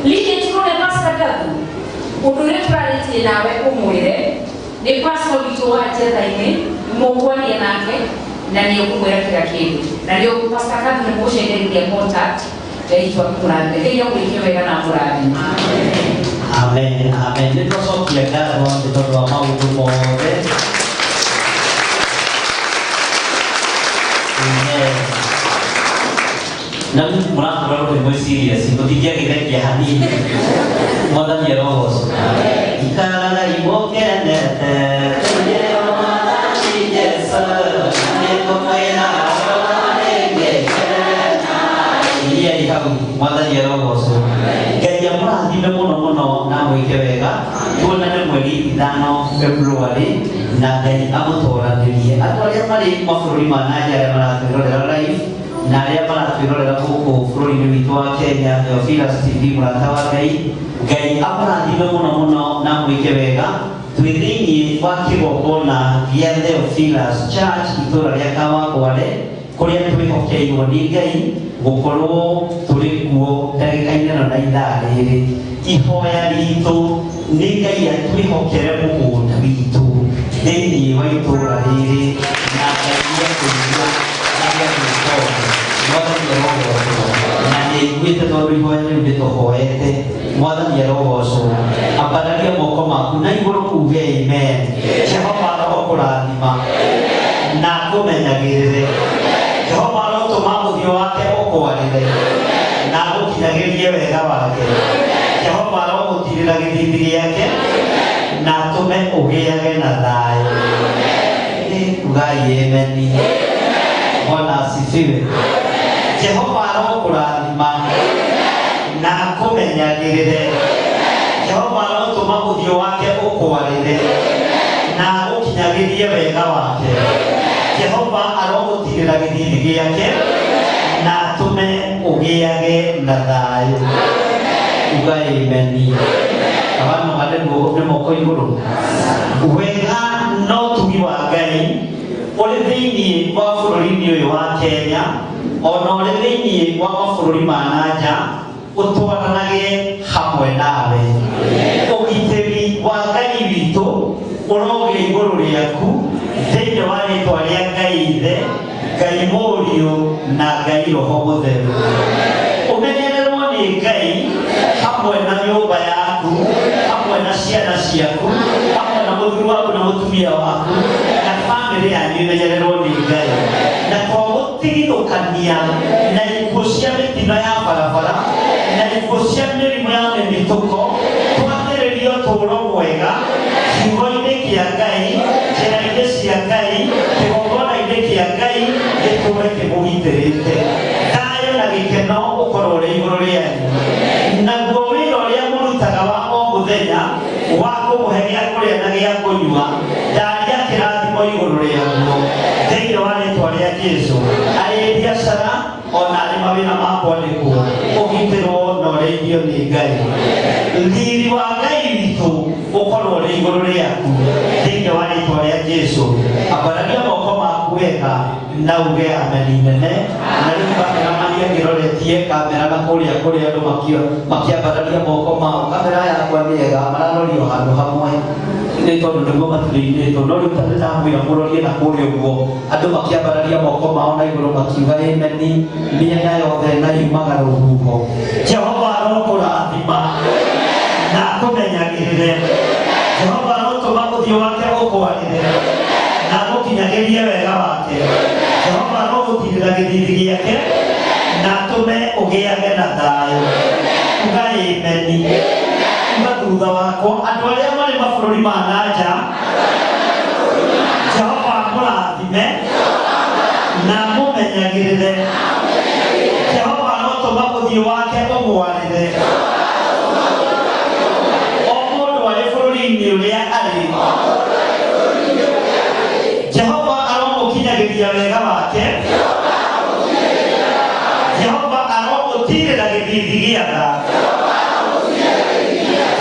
S6: Linet ũrona Pastor Gathu ũndũ ũrĩa tũrarĩtie nawe ũmwĩre nĩ pastor witũ wa Njatha-inĩ mũkwaria nake na nĩ ũkũmwĩra kĩra kĩndũ na nĩ Pastor Gathu nĩ mũgũcenjeria contact. Ngai witũ akũrathime. Ngai agwĩke wega na amũrathime.
S8: Amen, amen. Nĩ twacokia ngatho nĩ tondũ wa maũndũ mothe. Amen. Na rĩu mũrakorwo mwĩ serious, mũtingĩagĩthekia hanini. Mwathani arogocwo. Ikaragai mũkenete, thĩinĩ wa Mwathani Jesũ, nĩngũmwĩra iria hau. Mwathani arogocwo. Ngai amũrathime mũno mũno na mwĩke wega. Tuonane mweri 5 February na Ngai amũtoranĩrie. Andũ arĩa marĩ mabũrũri ma na nja arĩa maratwĩrorera live na arĩa maratwĩrorera gũkũ bũrũri-inĩ witũ wa Kenya, Theophilus TV, mũrata wa Ngai, Ngai amũrathime mũno mũno na mwĩke wega. Twĩ thĩinĩ wa kĩgongona gĩa Theophilus Church itũũra rĩa Kawangware, kũrĩa twĩhokeirwo nĩ Ngai gũkorwo tũrĩ kuo ndagĩka-inĩ ĩno na ithaa rĩrĩ. Ihoya ritũ nĩ Ngai atwĩhokere mũgũnda witũ thĩinĩ wa itũũra rĩrĩ, na Ngai nĩekũigua na nĩegwĩka ũndũ. Mwathani arogocwo. Na nĩaiguĩte tondũ ihoya rĩu nĩtũhoete. Mwathani arogocwo. Ambararia moko maku na igũrũ uge amen. Jehova arokũrathima na akũmenyagĩrĩre. Jehova arotũma ũthiũ wake ũkwarĩre na agũkinyagĩrie wega wake. Jehova arogũtirĩra gĩthithi gĩake na atũme ũgĩage na thayũ. Ugai amen. Bwana asifiwe. Jehova arokũrathima na akũmenyagĩrĩre. Jehova arotũma ũthiũ wake ũkwarĩre na agũkinyagĩrie wega wake. Jehova arogũtirĩra gĩthithi gĩake na atũme ũgĩage na thayũ. Uga amen. Abana nĩ moko igũrũ. Wega no tugi wa Ngai ũrĩ thĩinĩ wa bũrũri-inĩ ũyũ wa Kenya ona ũrĩ thĩinĩ wa mabũrũri ma na nja, ũtwaranage hamwe nawe. Ũgitĩri wa Ngai witũ ũrogĩa igũrũ rĩaku thĩinĩ wa rĩtwa rĩa Ngai Ithe, Ngai Mũriũ na Ngai Roho Mũtheru. Ũmenyererwo nĩ Ngai hamwe na nyũmba yaku, hamwe na ciana ciaku, hamwe na mũthuri waku na mũtumia waku, na bamĩrĩ yanyu imenyererwo nĩ Ngai. Na kwa gũtigithũkania na ikuũ cia mĩtino ya barabara na ikuũ cia mĩrimũ ya mĩmitũko, twathĩrĩrio ũtũũro mwega kiugo-inĩ kĩa Ngai, njĩra-inĩ cia Ngai, kĩgongona-inĩ kĩa Ngai gĩtũũre kĩmũgitĩrĩte. Thayũ na gĩkeno ũkorwo ũrĩ igũrũ rĩanyu. Naguo wĩra ũrĩa mũrutaga wa o mũthenya wa kũmũhe gĩa kũrĩa na gĩa kũnyua, ndaria kĩrathimo igũrũ rĩaguo thĩinĩ wa rĩtwa rĩa Jesũ. Arĩ biacara ona arĩ mawĩra ma kwandĩkwo, ũgitĩrwo na ũrĩithio nĩ Ngai. Riri wa Ngai witũ ũkorwo ũrĩ igũrũ rĩaku thĩinĩ wa rĩtwa rĩa Jesũ. Ambararia moko maku wega na uge ameni nene. Na rĩu kameramani angĩroretie kamera na kũrĩa kũrĩa andũ makĩambararia moko mao, kamera yakwa nĩ ega, mararorio handũ hamwe nĩ tondũ nĩguo maturĩinĩtwo. No rĩu ta ndamwĩra mũrorie na kũrĩa ũguo, andũ makĩambararia moko mao na igũrũ makiuga ameni, mĩena yothe na yumaga rũhuho. Jehova arokũrathima na akũmenyagĩrĩre. Jehova arotũma ũthiũ wake ũkwarĩre na agũkinyagĩrie wega wake. Jehova arogũtirĩra gĩthithi gĩake na atũme ũgĩage na thayũ. Uga ameni. Uga thutha wakwa, andũ arĩa marĩ mabũrũri ma na nja, Jehova amũrathime na amũmenyagĩrĩre. Jehova arotũma ũthiũ wake ũmwarĩre. O mũndũ arĩ bũrũri-inĩ
S3: ũrĩa arĩ. Jehova aromũkinyagĩria wega wake. Jehova aromũtirĩra gĩthithi gĩa tha.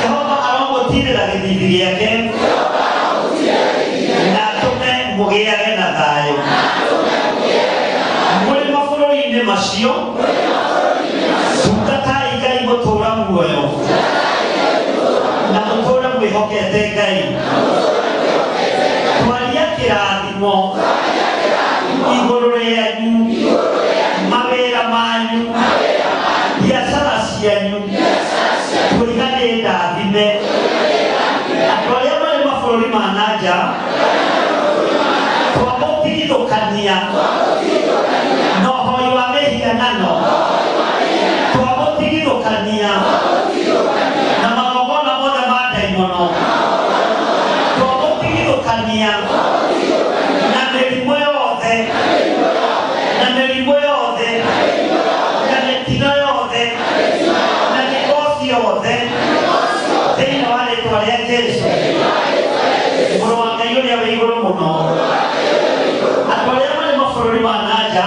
S3: Jehova aromũtirĩra gĩthithi gĩake na atũme mũgĩage na thayũ mũrĩ mabũrũri-inĩ macio. Tungatai Ngai mũtũũra muoyo na mũtũũre mwĩhokete Ngai. Twaria kĩrathimo igũrũ rĩanyu, mawĩra manyu, biacara cianyu, tũiga nĩ ndathime. Andũ arĩa marĩ mabũrũri ma na nja, twamũtigithũkania na ũhoi wa mĩhianano, twamũtigithũkania na magongona mothe ma ndaimono, twamũtigithũkania na mĩrimũ yothe, na mĩrimũ yothe, na mĩtino yothe, na mĩkosi yothe, thĩinĩ wa rĩtwa rĩa Jesu, mũrũ wa Ngai ũrĩa wĩ igũrũ mũno. Andũ arĩa marĩ mabũrũri ma na nja,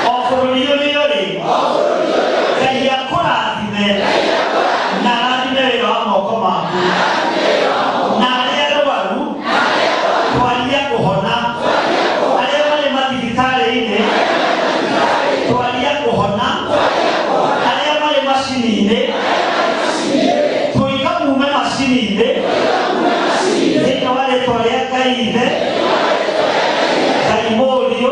S3: o bũrũri ũrĩa ũrĩ, Ngai akũrathime na arathime wĩra wa moko maku. Na arĩa arwaru, twaria kũhona. Arĩa marĩ mathibitarĩ-inĩ, twaria kũhona. Arĩa marĩ macini-inĩ, tũiga mume macini-inĩ, thĩinĩ wa rĩtwa rĩa Ngai Ithe, Ngai Mũriũ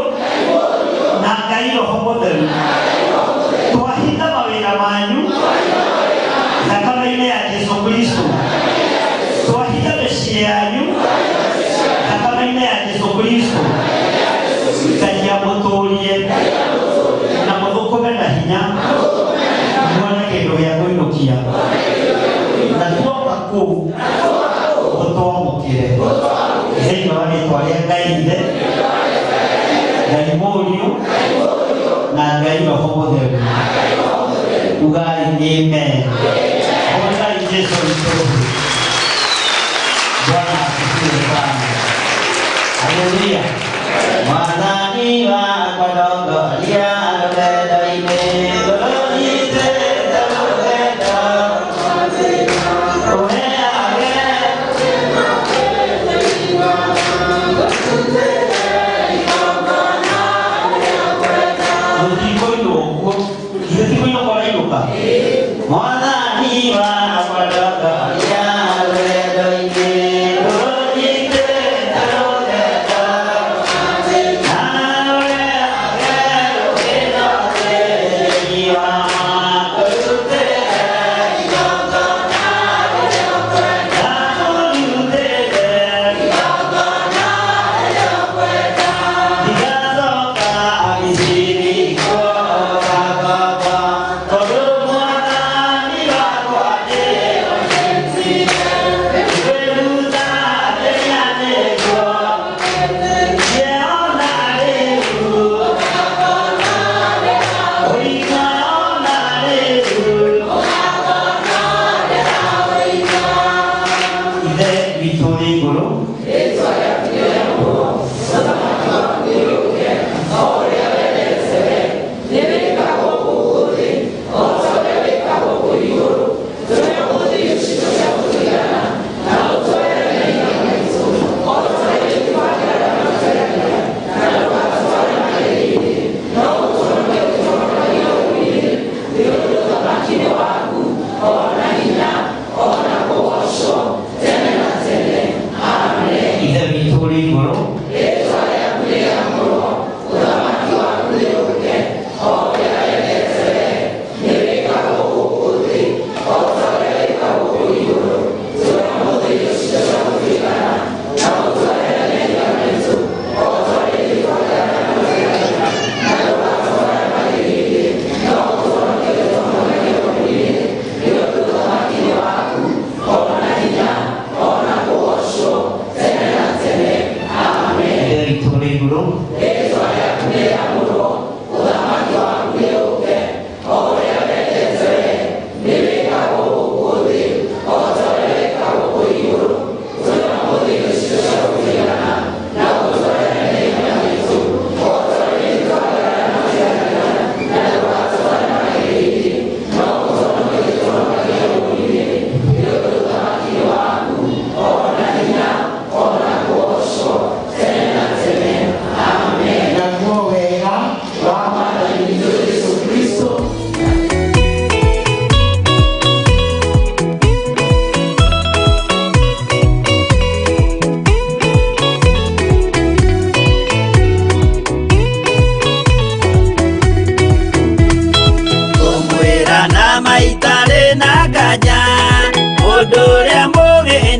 S3: na Ngai Roho Mũtheru. Twahitha mawĩra manyu thakame-inĩ ya Jesu Kristo. Twahitha mĩciĩ yanyu thakame-inĩ ya Jesu Kristo. Ngai amũtũrie na mũthũkũme na hinya, muone kĩndũ gĩa kũinũkia, na tuoka kũu mũtwamũkĩre, thĩinĩ wa rĩtwa rĩa Ngai Ithe, Ngai Mũriũ na Ngai Roho Mũtheru. Ugai amen. Hũrĩrai Jesu itohu.
S8: Bwana asifiwe sana. Haleluya. Mwathani wakwa ndongoria rũgendo-inĩ, rũnyitĩte rũgendo. Ũheage
S3: Rũtikũinwo ũguo. Ithe ti kũinũka ũrainũka.
S8: Mwathani wakwa ndongoria rũgendo-inĩ, rũnyitĩte rũgendo. Na ũreage rũgendo wa kũrutĩre igongona na kũrutĩre ndigacoka Misiri kuoga baba, tondũ Mwathani wakwa nĩwĩruta rĩrĩa nĩguo ngĩona rĩu, ũikaona rĩu.
S3: Ithe witũ ũrĩ igũrũ,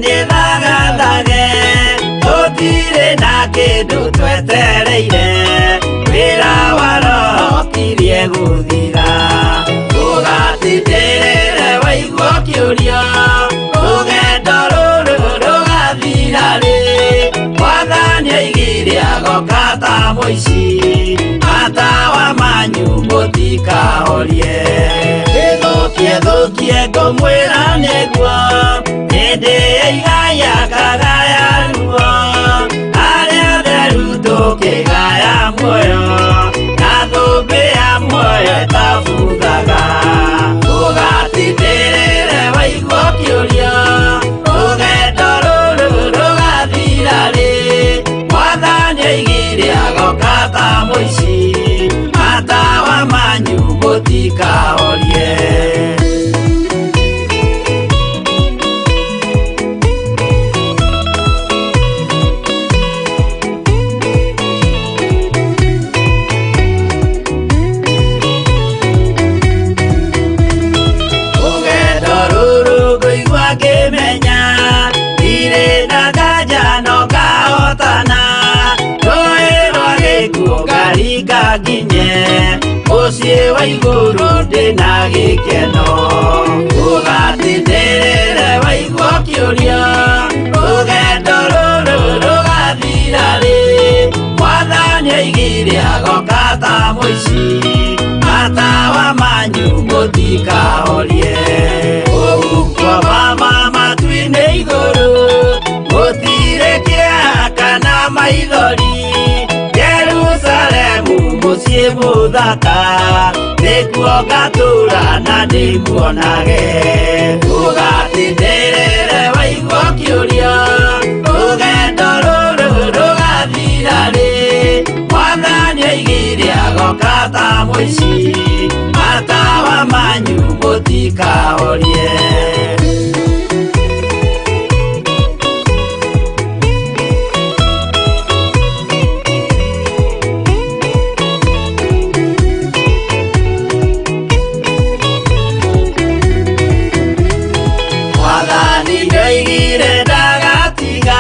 S4: nĩ thagathage tũtirĩ na kĩndũ twetereire wĩra wa roho kirie gũthira ũgatindĩrĩre waigua kĩũria rũgendo rũrũ rũgathira rĩ mwathani aigire agoka ta mũici matawa manyu mũtikahorie ĩthũkie thũkie ngũmwĩra nĩguo hĩndĩ ĩigaya kagaya ruo arĩa theru tũkĩgaya muoyo na thũmbĩ ya muoyo ĩtabuthaga ũgatindĩrĩre waigua kĩũria rũgendo rũrũ rũgathira rĩ mwathani aigire agoka ta mũici matawa manyu mũtikahorie. Rũgendo rũrũ ngũigua ngĩmenya ndirĩ na nganja no ngahotana rũĩ rwa gĩkuũ ngaringa nginye mũciĩ wa igũrũ ndĩna gĩkeno ũgatindĩrĩre waigua kĩũria rũgendo rũrũ rũgathira rĩ mwathani aigire agoka ta mũici matawa manyu mũtikahorie ũhuko mama matu-inĩ igũrũ gũtirĩ kĩeha kana maithori Jerusalemu mũciĩ mũthaka nĩkuo ngatũũra na ndĩmuonage ũgatindĩrĩre waigua kĩũria rũgendo rũrũ rũgathira rĩ mwathani aigire agoka ta mũici matawa manyu mũtikahorie. Mwathani nĩoigire ndagatiga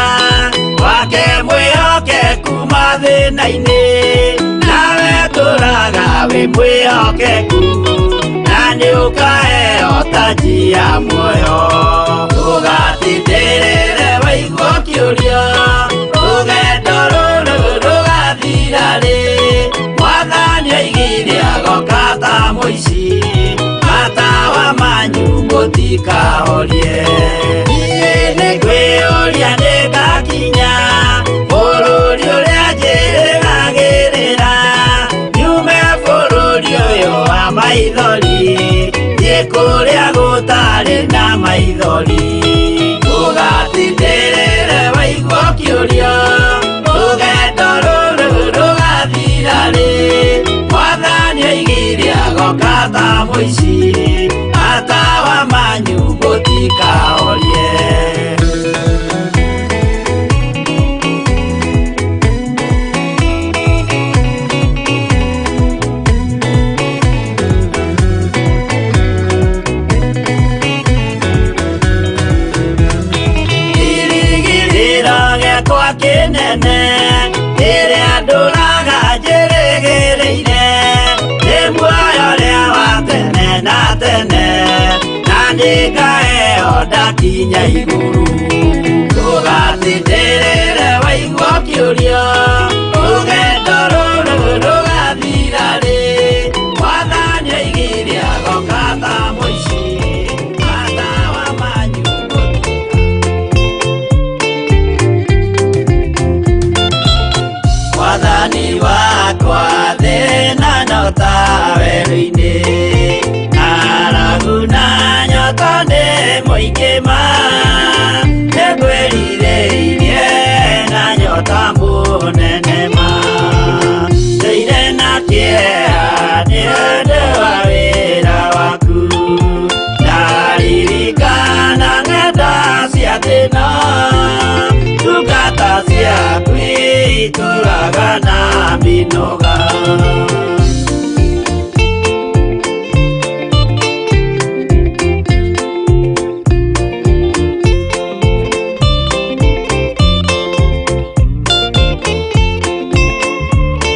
S4: wake mwĩhokeku mathĩna-inĩ nawe tũraga wĩ mwĩhokeku na nĩũkaheo taji ya muoyo ũgatindĩrĩre waigua kĩũria rũgendo rũrũ rũgathira rĩ mwathani aigire agoka ta mũici matawa manyu mũtikahorie niĩ nĩngwĩyũria nĩngakinya bũrũri ũrĩa njĩrĩgagĩrĩra nyume bũrũri ũyũ wa maithori thiĩ kũrĩa gũtarĩ na maithori ũgatindĩrĩre waigua kĩũria rũgendo rũrũ rũgathira rĩ mwathani aigire agoka ta mũici matawa manyu mũtikahorie. Kĩrĩgĩrĩro gĩakwa kĩnene kĩrĩa ndũraga njĩrĩgĩrĩire nĩ muoyo ũrĩa wa tene na tene na nĩngaheo ndakinya igũrũ ũgatindĩrĩre waigua kĩũria rũgendo rũrũ rũgathira rĩ mwathani aigire agoka ta mũici matawa manyu Mwathani wakwa thĩna no ta werũ-inĩ ng'aragu na nyota nĩ mũingĩ ma nĩngwĩrirĩirie na nyota mũnene ma ndũire na kĩeha nĩ ũndũ wa wĩra waku ndaririkana ng'enda cia thĩna ndungata ciaku itũraga na mĩnoga.